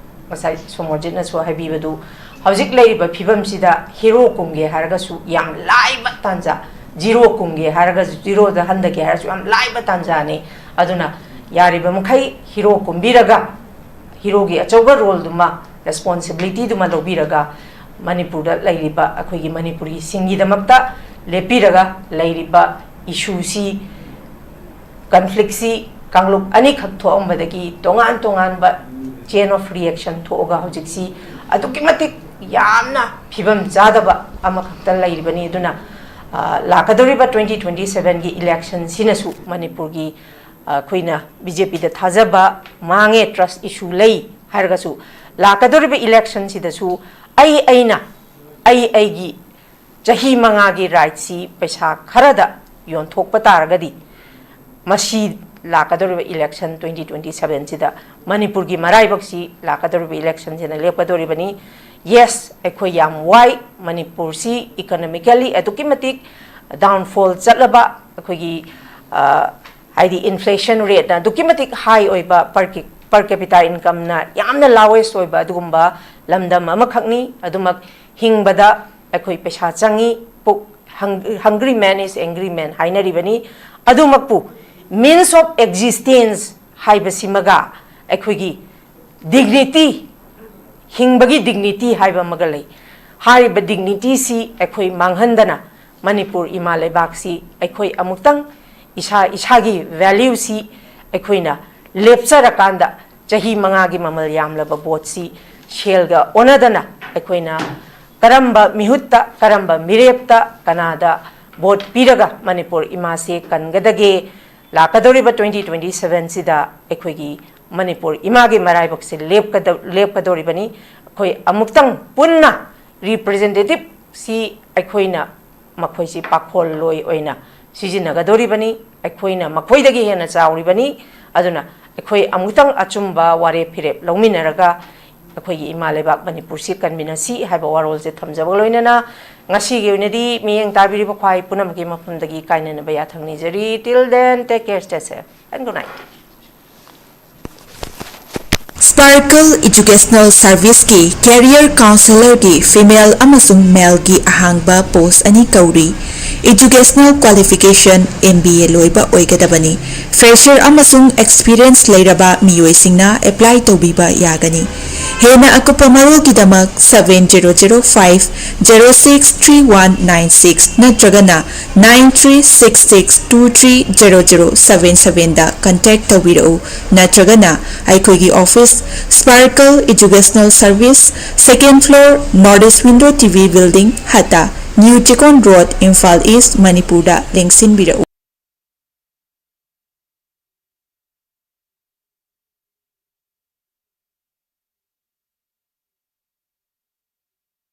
ꯉꯁꯥꯏ ꯁꯣꯃꯣꯔꯖꯤꯠꯅꯁꯨ ꯍꯥꯏꯕꯤꯕꯗꯨ, ꯍꯧꯖꯤꯛ ꯂꯩꯔꯤꯕ ꯐꯤꯕꯝꯁꯤꯗ ꯍꯤꯔꯣ ꯀꯨꯝꯒꯦ ꯍꯥꯏꯔꯒꯁꯨ ꯌꯥꯝ ꯂꯥꯏꯕ ꯇꯥꯟꯖꯥ, ꯖꯤꯔꯣ ꯀꯨꯝꯒꯦ ꯍꯥꯏꯔꯒꯁꯨ, ꯖꯤꯔꯣꯗ ꯍꯟꯊꯒꯦ ꯍꯥꯏꯔꯁꯨ ꯌꯥꯝ ꯂꯥꯏꯕ ꯇꯥꯟꯖꯥꯅꯤ꯫ ꯑꯗꯨꯅ ꯌꯥꯔꯤꯕ ꯃꯈꯩ ꯍꯤꯔꯣ ꯀꯨꯝꯕꯤꯔꯒ, ꯍꯤꯔꯣꯒꯤ ꯑꯆꯧꯕ ꯔꯣꯜꯗꯨꯃ, ꯔꯦꯁꯄꯣꯟꯁꯤꯕꯤꯂꯤꯇꯤꯗꯨꯃ ꯂꯧꯕꯤꯔꯒ, ꯃꯅꯤꯄꯨꯔꯗ ꯂꯩꯔꯤꯕ ꯑꯩꯈꯣꯏꯒꯤ ꯃꯅꯤꯄꯨꯔꯤꯁꯤꯡꯒꯤꯗꯃꯛꯇ ꯂꯦꯞꯄꯤꯔꯒ, ꯂꯩꯔꯤꯕ ꯏꯁꯨꯁꯤ, ꯀꯟꯐ꯭ꯂꯤꯛꯁꯤ ꯀꯥꯡꯂꯨꯞ ꯑꯅꯤꯈꯛ ꯊꯣꯛꯑꯝꯕꯗꯒꯤ ꯇꯣꯉꯥꯟ ꯇꯣꯉꯥꯟꯕ ꯆꯦꯟ ꯑꯣꯐ ꯔꯤꯌꯦꯛꯁꯟ ꯊꯣꯛꯑꯒ ꯍꯧꯖꯤꯛꯁꯤ ꯑꯗꯨꯛꯀꯤ ꯃꯇꯤꯛ ꯌꯥꯝꯅ ꯐꯤꯕꯝ ꯆꯥꯗꯕ ꯑꯃꯈꯛꯇ ꯂꯩꯔꯤꯕꯅꯤ꯫ ꯑꯗꯨꯅ, ꯑ, ꯂꯥꯛꯀꯗꯧꯔꯤꯕ ꯇ꯭ꯋꯦꯟꯇꯤ ꯇ꯭ꯋꯦꯟꯇꯤ ꯁꯚꯦꯟꯒꯤ ꯏꯂꯦꯛꯁꯟꯁꯤꯅꯁꯨ ꯃꯅꯤꯄꯨꯔꯒꯤ, ꯑ, ꯑꯩꯈꯣꯏꯅ ꯕꯤ ꯖꯦ ꯄꯤꯗ ꯊꯥꯖꯕ ꯃꯥꯡꯉꯦ, ꯇ꯭ꯔꯁ ꯏꯁꯨ ꯂꯩ ꯍꯥꯏꯔꯒꯁꯨ, ꯂꯥꯛꯀꯗꯧꯔꯤꯕ ꯏꯂꯦꯛꯁꯟꯁꯤꯗꯁꯨ ꯑꯩ ꯑꯩꯅ, ꯑꯩ ꯑꯩꯒꯤ ꯆꯍꯤ ꯃꯉꯥꯒꯤ ꯔꯥꯏꯠꯁꯤ ꯄꯩꯁꯥ ꯈꯔꯗ ꯌꯣꯟꯊꯣꯛꯄ ꯇꯥꯔꯒꯗꯤ, ꯃꯁꯤ ꯂꯥꯛꯀꯗꯧꯔꯤꯕ election twenty twenty seven ꯁꯤꯗ ꯃꯅꯤꯄꯨꯔꯒꯤ ꯃꯔꯥꯏꯕꯛꯁꯤ ꯂꯥꯛꯀꯗꯧꯔꯤꯕ election ꯁꯤꯅ ꯂꯦꯞꯀꯗꯧꯔꯤꯕꯅꯤ꯫ Yes, ꯑꯩꯈꯣꯏ ꯌꯥꯝ ꯋꯥꯏ꯫ ꯃꯅꯤꯄꯨꯔꯁꯤ economically ꯑꯗꯨꯛꯀꯤ ꯃꯇꯤꯛ downfall ꯆꯠꯂꯕ, ꯑꯩꯈꯣꯏꯒꯤ, ꯑ, ꯍꯥꯏꯗꯤ inflation rate ꯅ ꯑꯗꯨꯛꯀꯤ ꯃꯇꯤꯛ high ꯑꯣꯏꯕ, per ca-, per capita income ꯅ ꯌꯥꯝꯅ lowest ꯑꯣꯏꯕ ꯑꯗꯨꯒꯨꯝꯕ ꯂꯝꯗꯝ ꯑꯃꯈꯛꯅꯤ꯫ ꯑꯗꯨꯃꯛ ꯍꯤꯡꯕꯗ ꯑꯩꯈꯣꯏ ꯄꯩꯁꯥ ꯆꯪꯉꯤ꯫ ꯄꯨꯛ, hung-, hungry man is angry man ꯍꯥꯏꯅꯔꯤꯕꯅꯤ꯫ ꯑꯗꯨꯃꯛꯄꯨ means of existence ꯍꯥꯏꯕꯁꯤꯃꯒ ꯑꯩꯈꯣꯏꯒꯤ dignity, ꯍꯤꯡꯕꯒꯤ dignity ꯍꯥꯏꯕ ꯑꯃꯒ ꯂꯩ꯫ ꯍꯥꯏꯔꯤꯕ dignity ꯁꯤ ꯑꯩꯈꯣꯏ ꯃꯥꯡꯍꯟꯗꯅ ꯃꯅꯤꯄꯨꯔ ꯏꯃꯥ ꯂꯩꯕꯥꯛꯁꯤ ꯑꯩꯈꯣꯏ ꯑꯃꯨꯛꯇꯪ ꯏꯁꯥ ꯏꯁꯥꯒꯤ value ꯁꯤ ꯑꯩꯈꯣꯏꯅ ꯂꯦꯞꯆꯔꯀꯥꯟꯗ, ꯆꯍꯤ ꯃꯉꯥꯒꯤ ꯃꯃꯜ ꯌꯥꯝꯂꯕ vote ꯁꯤ ꯁꯦꯜꯒ ꯑꯣꯟꯅꯗꯅ ꯑꯩꯈꯣꯏꯅ ꯀꯔꯝꯕ ꯃꯤꯍꯨꯠꯇ, ꯀꯔꯝꯕ ꯃꯤꯔꯦꯞꯇ, ꯀꯅꯥꯗ vote ꯄꯤꯔꯒ ꯃꯅꯤꯄꯨꯔ ꯏꯃꯥꯁꯦ ꯀꯟꯒꯗꯒꯦ? ꯂꯥꯛꯀꯗꯧꯔꯤꯕ twenty twenty seven ꯁꯤꯗ ꯑꯩꯈꯣꯏꯒꯤ ꯃꯅꯤꯄꯨꯔ ꯏꯃꯥꯒꯤ ꯃꯔꯥꯏꯕꯛꯁꯦ ꯂꯦꯞꯀꯗ-, ꯂꯦꯞꯀꯗꯧꯔꯤꯕꯅꯤ꯫ ꯑꯩꯈꯣꯏ ꯑꯃꯨꯛꯇꯪ ꯄꯨꯟꯅ representative ꯁꯤ ꯑꯩꯈꯣꯏꯅ ꯃꯈꯣꯏꯁꯤ ꯄꯥꯈꯣꯜꯂꯣꯏ ꯑꯣꯏꯅ ꯁꯤꯖꯤꯟꯅꯒꯗꯧꯔꯤꯕꯅꯤ꯫ ꯑꯩꯈꯣꯏꯅ ꯃꯈꯣꯏꯗꯒꯤ ꯍꯦꯟꯅ ꯆꯥꯎꯔꯤꯕꯅꯤ꯫ ꯑꯗꯨꯅ ꯑꯩꯈꯣꯏ ꯑꯃꯨꯛꯇꯪ ꯑꯆꯨꯝꯕ ꯋꯥꯔꯦꯞ ꯐꯤꯔꯦꯞ ꯂꯧꯃꯤꯟꯅꯔꯒ ꯑꯩꯈꯣꯏꯒꯤ ꯏꯃꯥ ꯂꯩꯕꯥꯛ ꯃꯅꯤꯄꯨꯔꯁꯤ ꯀꯟꯃꯤꯟꯅꯁꯤ ꯍꯥꯏꯕ ꯋꯥꯔꯣꯜꯁꯦ ꯊꯝꯖꯕꯒ ꯂꯣꯏꯅꯅ, ꯉꯁꯤꯒꯤ ꯑꯣꯏꯅꯗꯤ ꯃꯤꯠꯌꯦꯡ ꯇꯥꯕꯤꯔꯤꯕ ꯈ꯭ꯋꯥꯏ ꯄꯨꯝꯅꯃꯛꯀꯤ ꯃꯐꯝꯗꯒꯤ ꯀꯥꯏꯅꯅꯕ ꯌꯥꯊꯪ ꯅꯤꯖꯔꯤ꯫ Till then, take care, stay safe and good night. Sparkle Educational Service ꯀꯤ Career Counselor ꯒꯤ female ꯑꯃꯁꯨꯡ male ꯒꯤ ꯑꯍꯥꯡꯕ post ꯑꯅꯤ ꯀꯧꯔꯤ꯫ Educational qualification M B A ꯂꯣꯏꯕ ꯑꯣꯏꯒꯗꯕꯅꯤ꯫ Fresher ꯑꯃꯁꯨꯡ experience ꯂꯩꯔꯕ ꯃꯤꯑꯣꯏꯁꯤꯡꯅ apply ꯇꯧꯕꯤꯕ ꯌꯥꯒꯅꯤ꯫ ꯍꯦꯟꯅ ꯑꯀꯨꯞꯄ ꯃꯔꯣꯜꯒꯤꯗꯃꯛ seven zero zero five zero six three one nine six ꯅꯠꯇ꯭ꯔꯒꯅ nine three six six two three zero zero seven seven ꯗ contact ꯇꯧꯕꯤꯔꯛꯎ, ꯅꯠꯇ꯭ꯔꯒꯅ ꯑꯩꯈꯣꯏꯒꯤ office, Sparkle Educational Service, second floor, North East Window T V Building, ꯍꯠꯇ, New Chikon Road, Imphal east, ꯃꯅꯤꯄꯨꯔꯗ ꯂꯦꯡꯁꯤꯟꯕꯤꯔꯛꯎ꯫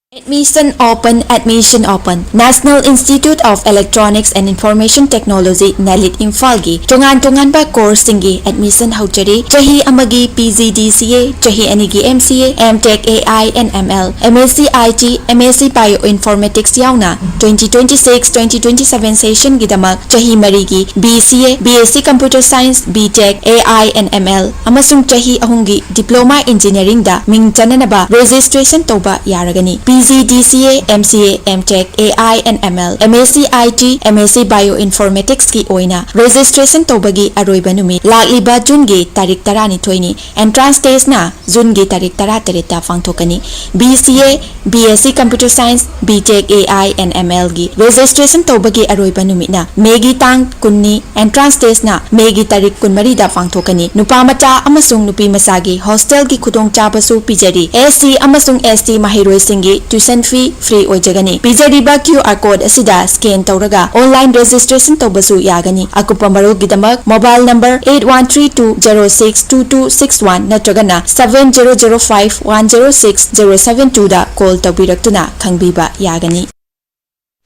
Admission open, admission open. National Institute of Electronics and Information Technology, ꯅꯦꯂꯤꯠ ꯏꯝꯐꯥꯜꯒꯤ ꯇꯣꯉꯥꯟ ꯇꯣꯉꯥꯟꯕ courseꯁꯤꯡꯒꯤ admission ꯍꯧꯖꯔꯤ꯫ ꯆꯍꯤ ꯑꯃꯒꯤ P G D C A, ꯆꯍꯤ ꯑꯅꯤꯒꯤ M C A, M Tech A I and M L, M S C I T, M S C Bioinformatics ꯌꯥꯎꯅ twenty twenty-six, twenty twenty-seven sessionꯒꯤꯗꯃꯛ ꯆꯍꯤ ꯃꯔꯤꯒꯤ B C A, B S C Computer Science, B Tech, A I and M L ꯑꯃꯁꯨꯡ ꯆꯍꯤ ꯑꯍꯨꯝꯒꯤ Diploma Engineeringꯗ ꯃꯤꯡ ꯆꯟꯅꯅꯕ registration ꯇꯧꯕ ꯌꯥꯔꯒꯅꯤ꯫ P G D C A, M C A, M Tech, A I and M L, M S C I T, M S C Bioinformaticsꯀꯤ ꯑꯣꯏꯅ registration ꯇꯧꯕꯒꯤ ꯑꯔꯣꯏꯕ ꯅꯨꯃꯤꯠ ꯂꯥꯛꯂꯤꯕ Juneꯒꯤ ꯇꯥꯔꯤꯛ ꯇꯔꯥꯅꯤꯊꯣꯏꯅꯤ꯫ Entrance testꯅ Juneꯒꯤ ꯇꯥꯔꯤꯛ ꯇꯔꯥꯇꯔꯦꯠꯇ ꯄꯥꯡꯊꯣꯛꯀꯅꯤ꯫ B C A, B S C Computer Science, B Tech A I and M Lꯒꯤ registration ꯇꯧꯕꯒꯤ ꯑꯔꯣꯏꯕ ꯅꯨꯃꯤꯠꯅ Mayꯒꯤ ꯇꯥꯡ ꯀꯨꯟꯅꯤ꯫ Entrance testꯅ Mayꯒꯤ ꯇꯥꯔꯤꯛ ꯀꯨꯟꯃꯔꯤꯗ ꯄꯥꯡꯊꯣꯛꯀꯅꯤ꯫ ꯅꯨꯄꯥ ꯃꯆꯥ ꯑꯃꯁꯨꯡ ꯅꯨꯄꯤ ꯃꯆꯥꯒꯤ hostelꯒꯤ ꯈꯨꯗꯣꯡꯆꯥꯕꯁꯨ ꯄꯤꯖꯔꯤ꯫ S C ꯑꯃꯁꯨꯡ S T ꯃꯍꯩꯔꯣꯏꯁꯤꯡꯒꯤ tuition fee free ꯑꯣꯏꯖꯒꯅꯤ꯫ ꯄꯤꯖꯔꯤꯕ Q R code ꯑꯁꯤꯗ scan ꯇꯧꯔꯒ online registration ꯇꯧꯕꯁꯨ ꯌꯥꯒꯅꯤ꯫ ꯑꯀꯨꯞꯄ ꯃꯔꯣꯜꯒꯤꯗꯃꯛ mobile number eight one three two zero six two two six one ꯅꯠꯇ꯭ꯔꯒꯅ seven zero zero five one zero six zero seven twoꯗ call ꯇꯧꯕꯤꯔꯛꯇꯨꯅ ꯈꯪꯕꯤꯕ ꯌꯥꯒꯅꯤ꯫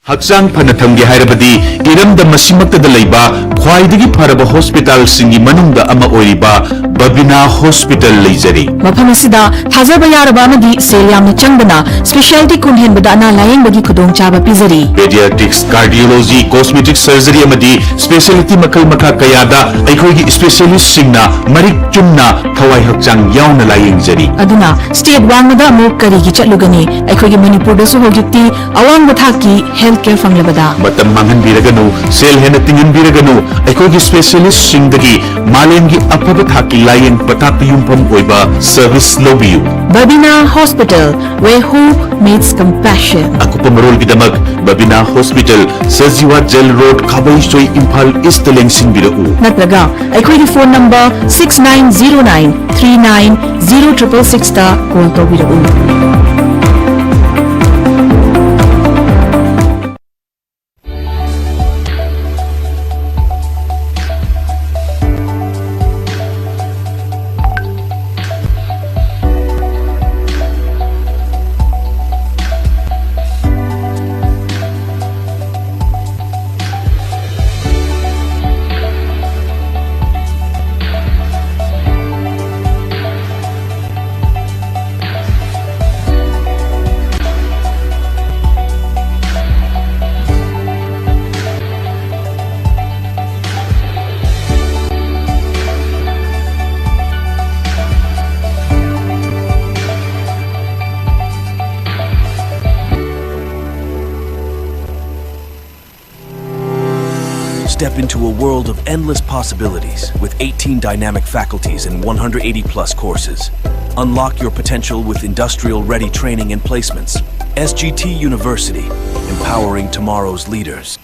ꯍꯛꯆꯥꯡ ꯐꯅ ꯊꯝꯒꯦ ꯍꯥꯏꯔꯕꯗꯤ ꯏꯔꯝꯗꯝ ꯑꯁꯤꯃꯛꯇꯗ ꯂꯩꯕ ꯈ꯭ꯋꯥꯏꯗꯒꯤ ꯐꯔꯕ hospitalꯁꯤꯡꯒꯤ ꯃꯅꯨꯡꯗ ꯑꯃ ꯑꯣꯏꯔꯤꯕ ꯕꯕꯤꯅꯥ Hospital ꯂꯩꯖꯔꯤ꯫ ꯃꯐꯝ ꯑꯁꯤꯗ ꯊꯥꯖꯕ ꯌꯥꯔꯕ ꯑꯃꯗꯤ ꯁꯦꯜ ꯌꯥꯝꯅ ꯆꯪꯗꯅ specialty ꯀꯨꯟ ꯍꯦꯟꯕꯗ ꯑꯅꯥ ꯂꯥꯌꯦꯡꯕꯒꯤ ꯈꯨꯗꯣꯡꯆꯥꯕ ꯄꯤꯖꯔꯤ꯫ Pediatrics, cardiology, cosmetic surgery ꯑꯃꯗꯤ specialty ꯃꯈꯜ ꯃꯈꯥ ꯀꯌꯥꯗ ꯑꯩꯈꯣꯏꯒꯤ specialistꯁꯤꯡꯅ ꯃꯔꯤꯛ ꯆꯨꯝꯅ ꯊꯋꯥꯏ ꯍꯛꯆꯥꯡ ꯌꯥꯎꯅ ꯂꯥꯌꯦꯡꯖꯔꯤ꯫ ꯑꯗꯨꯅ state ꯋꯥꯡꯃꯗ ꯑꯃꯨꯛ ꯀꯔꯤꯒꯤ ꯆꯠꯂꯨꯒꯅꯤ? ꯑꯩꯈꯣꯏꯒꯤ ꯃꯅꯤꯄꯨꯔꯗꯁꯨ ꯍꯧꯖꯤꯛꯇꯤ ꯑꯋꯥꯡꯕ ꯊꯥꯛꯀꯤ health care ꯐꯪꯂꯕꯗ꯫ ꯃꯇꯝ ꯃꯥꯡꯍꯟꯕꯤꯔꯒꯅꯨ, ꯁꯦꯜ ꯍꯦꯟꯅ ꯇꯤꯡꯍꯟꯕꯤꯔꯒꯅꯨ, ꯑꯩꯈꯣꯏꯒꯤ specialistꯁꯤꯡꯗꯒꯤ ꯃꯥꯂꯦꯝꯒꯤ ꯑꯐꯕ ꯊꯥꯛꯀꯤ ꯂꯥꯌꯦꯡ ꯄꯊꯥꯞꯇ ꯌꯨꯝꯐꯝ ꯑꯣꯏꯕ service ꯂꯧꯕꯤꯌꯨ꯫ Babina Hospital, where hope meets compassion. ꯑꯀꯨꯞꯄ ꯃꯔꯣꯜꯒꯤꯗꯃꯛ Babina Hospital, Sajiwa Jail Road, ꯈꯥꯕꯩꯁꯣꯏ, Imphal Eastꯇ ꯂꯦꯡꯁꯤꯟꯕꯤꯔꯛꯎ꯫ ꯅꯠꯇ꯭ꯔꯒ ꯑꯩꯈꯣꯏꯒꯤ phone number six nine zero nine three nine zero triple sixꯇ call ꯇꯧꯕꯤꯔꯛꯎ꯫ Step into a world of endless possibilities with eighteen dynamic faculties and one hundred eighty plus courses. Unlock your potential with industrial ready training and placements. S G T University, empowering tomorrow's leaders.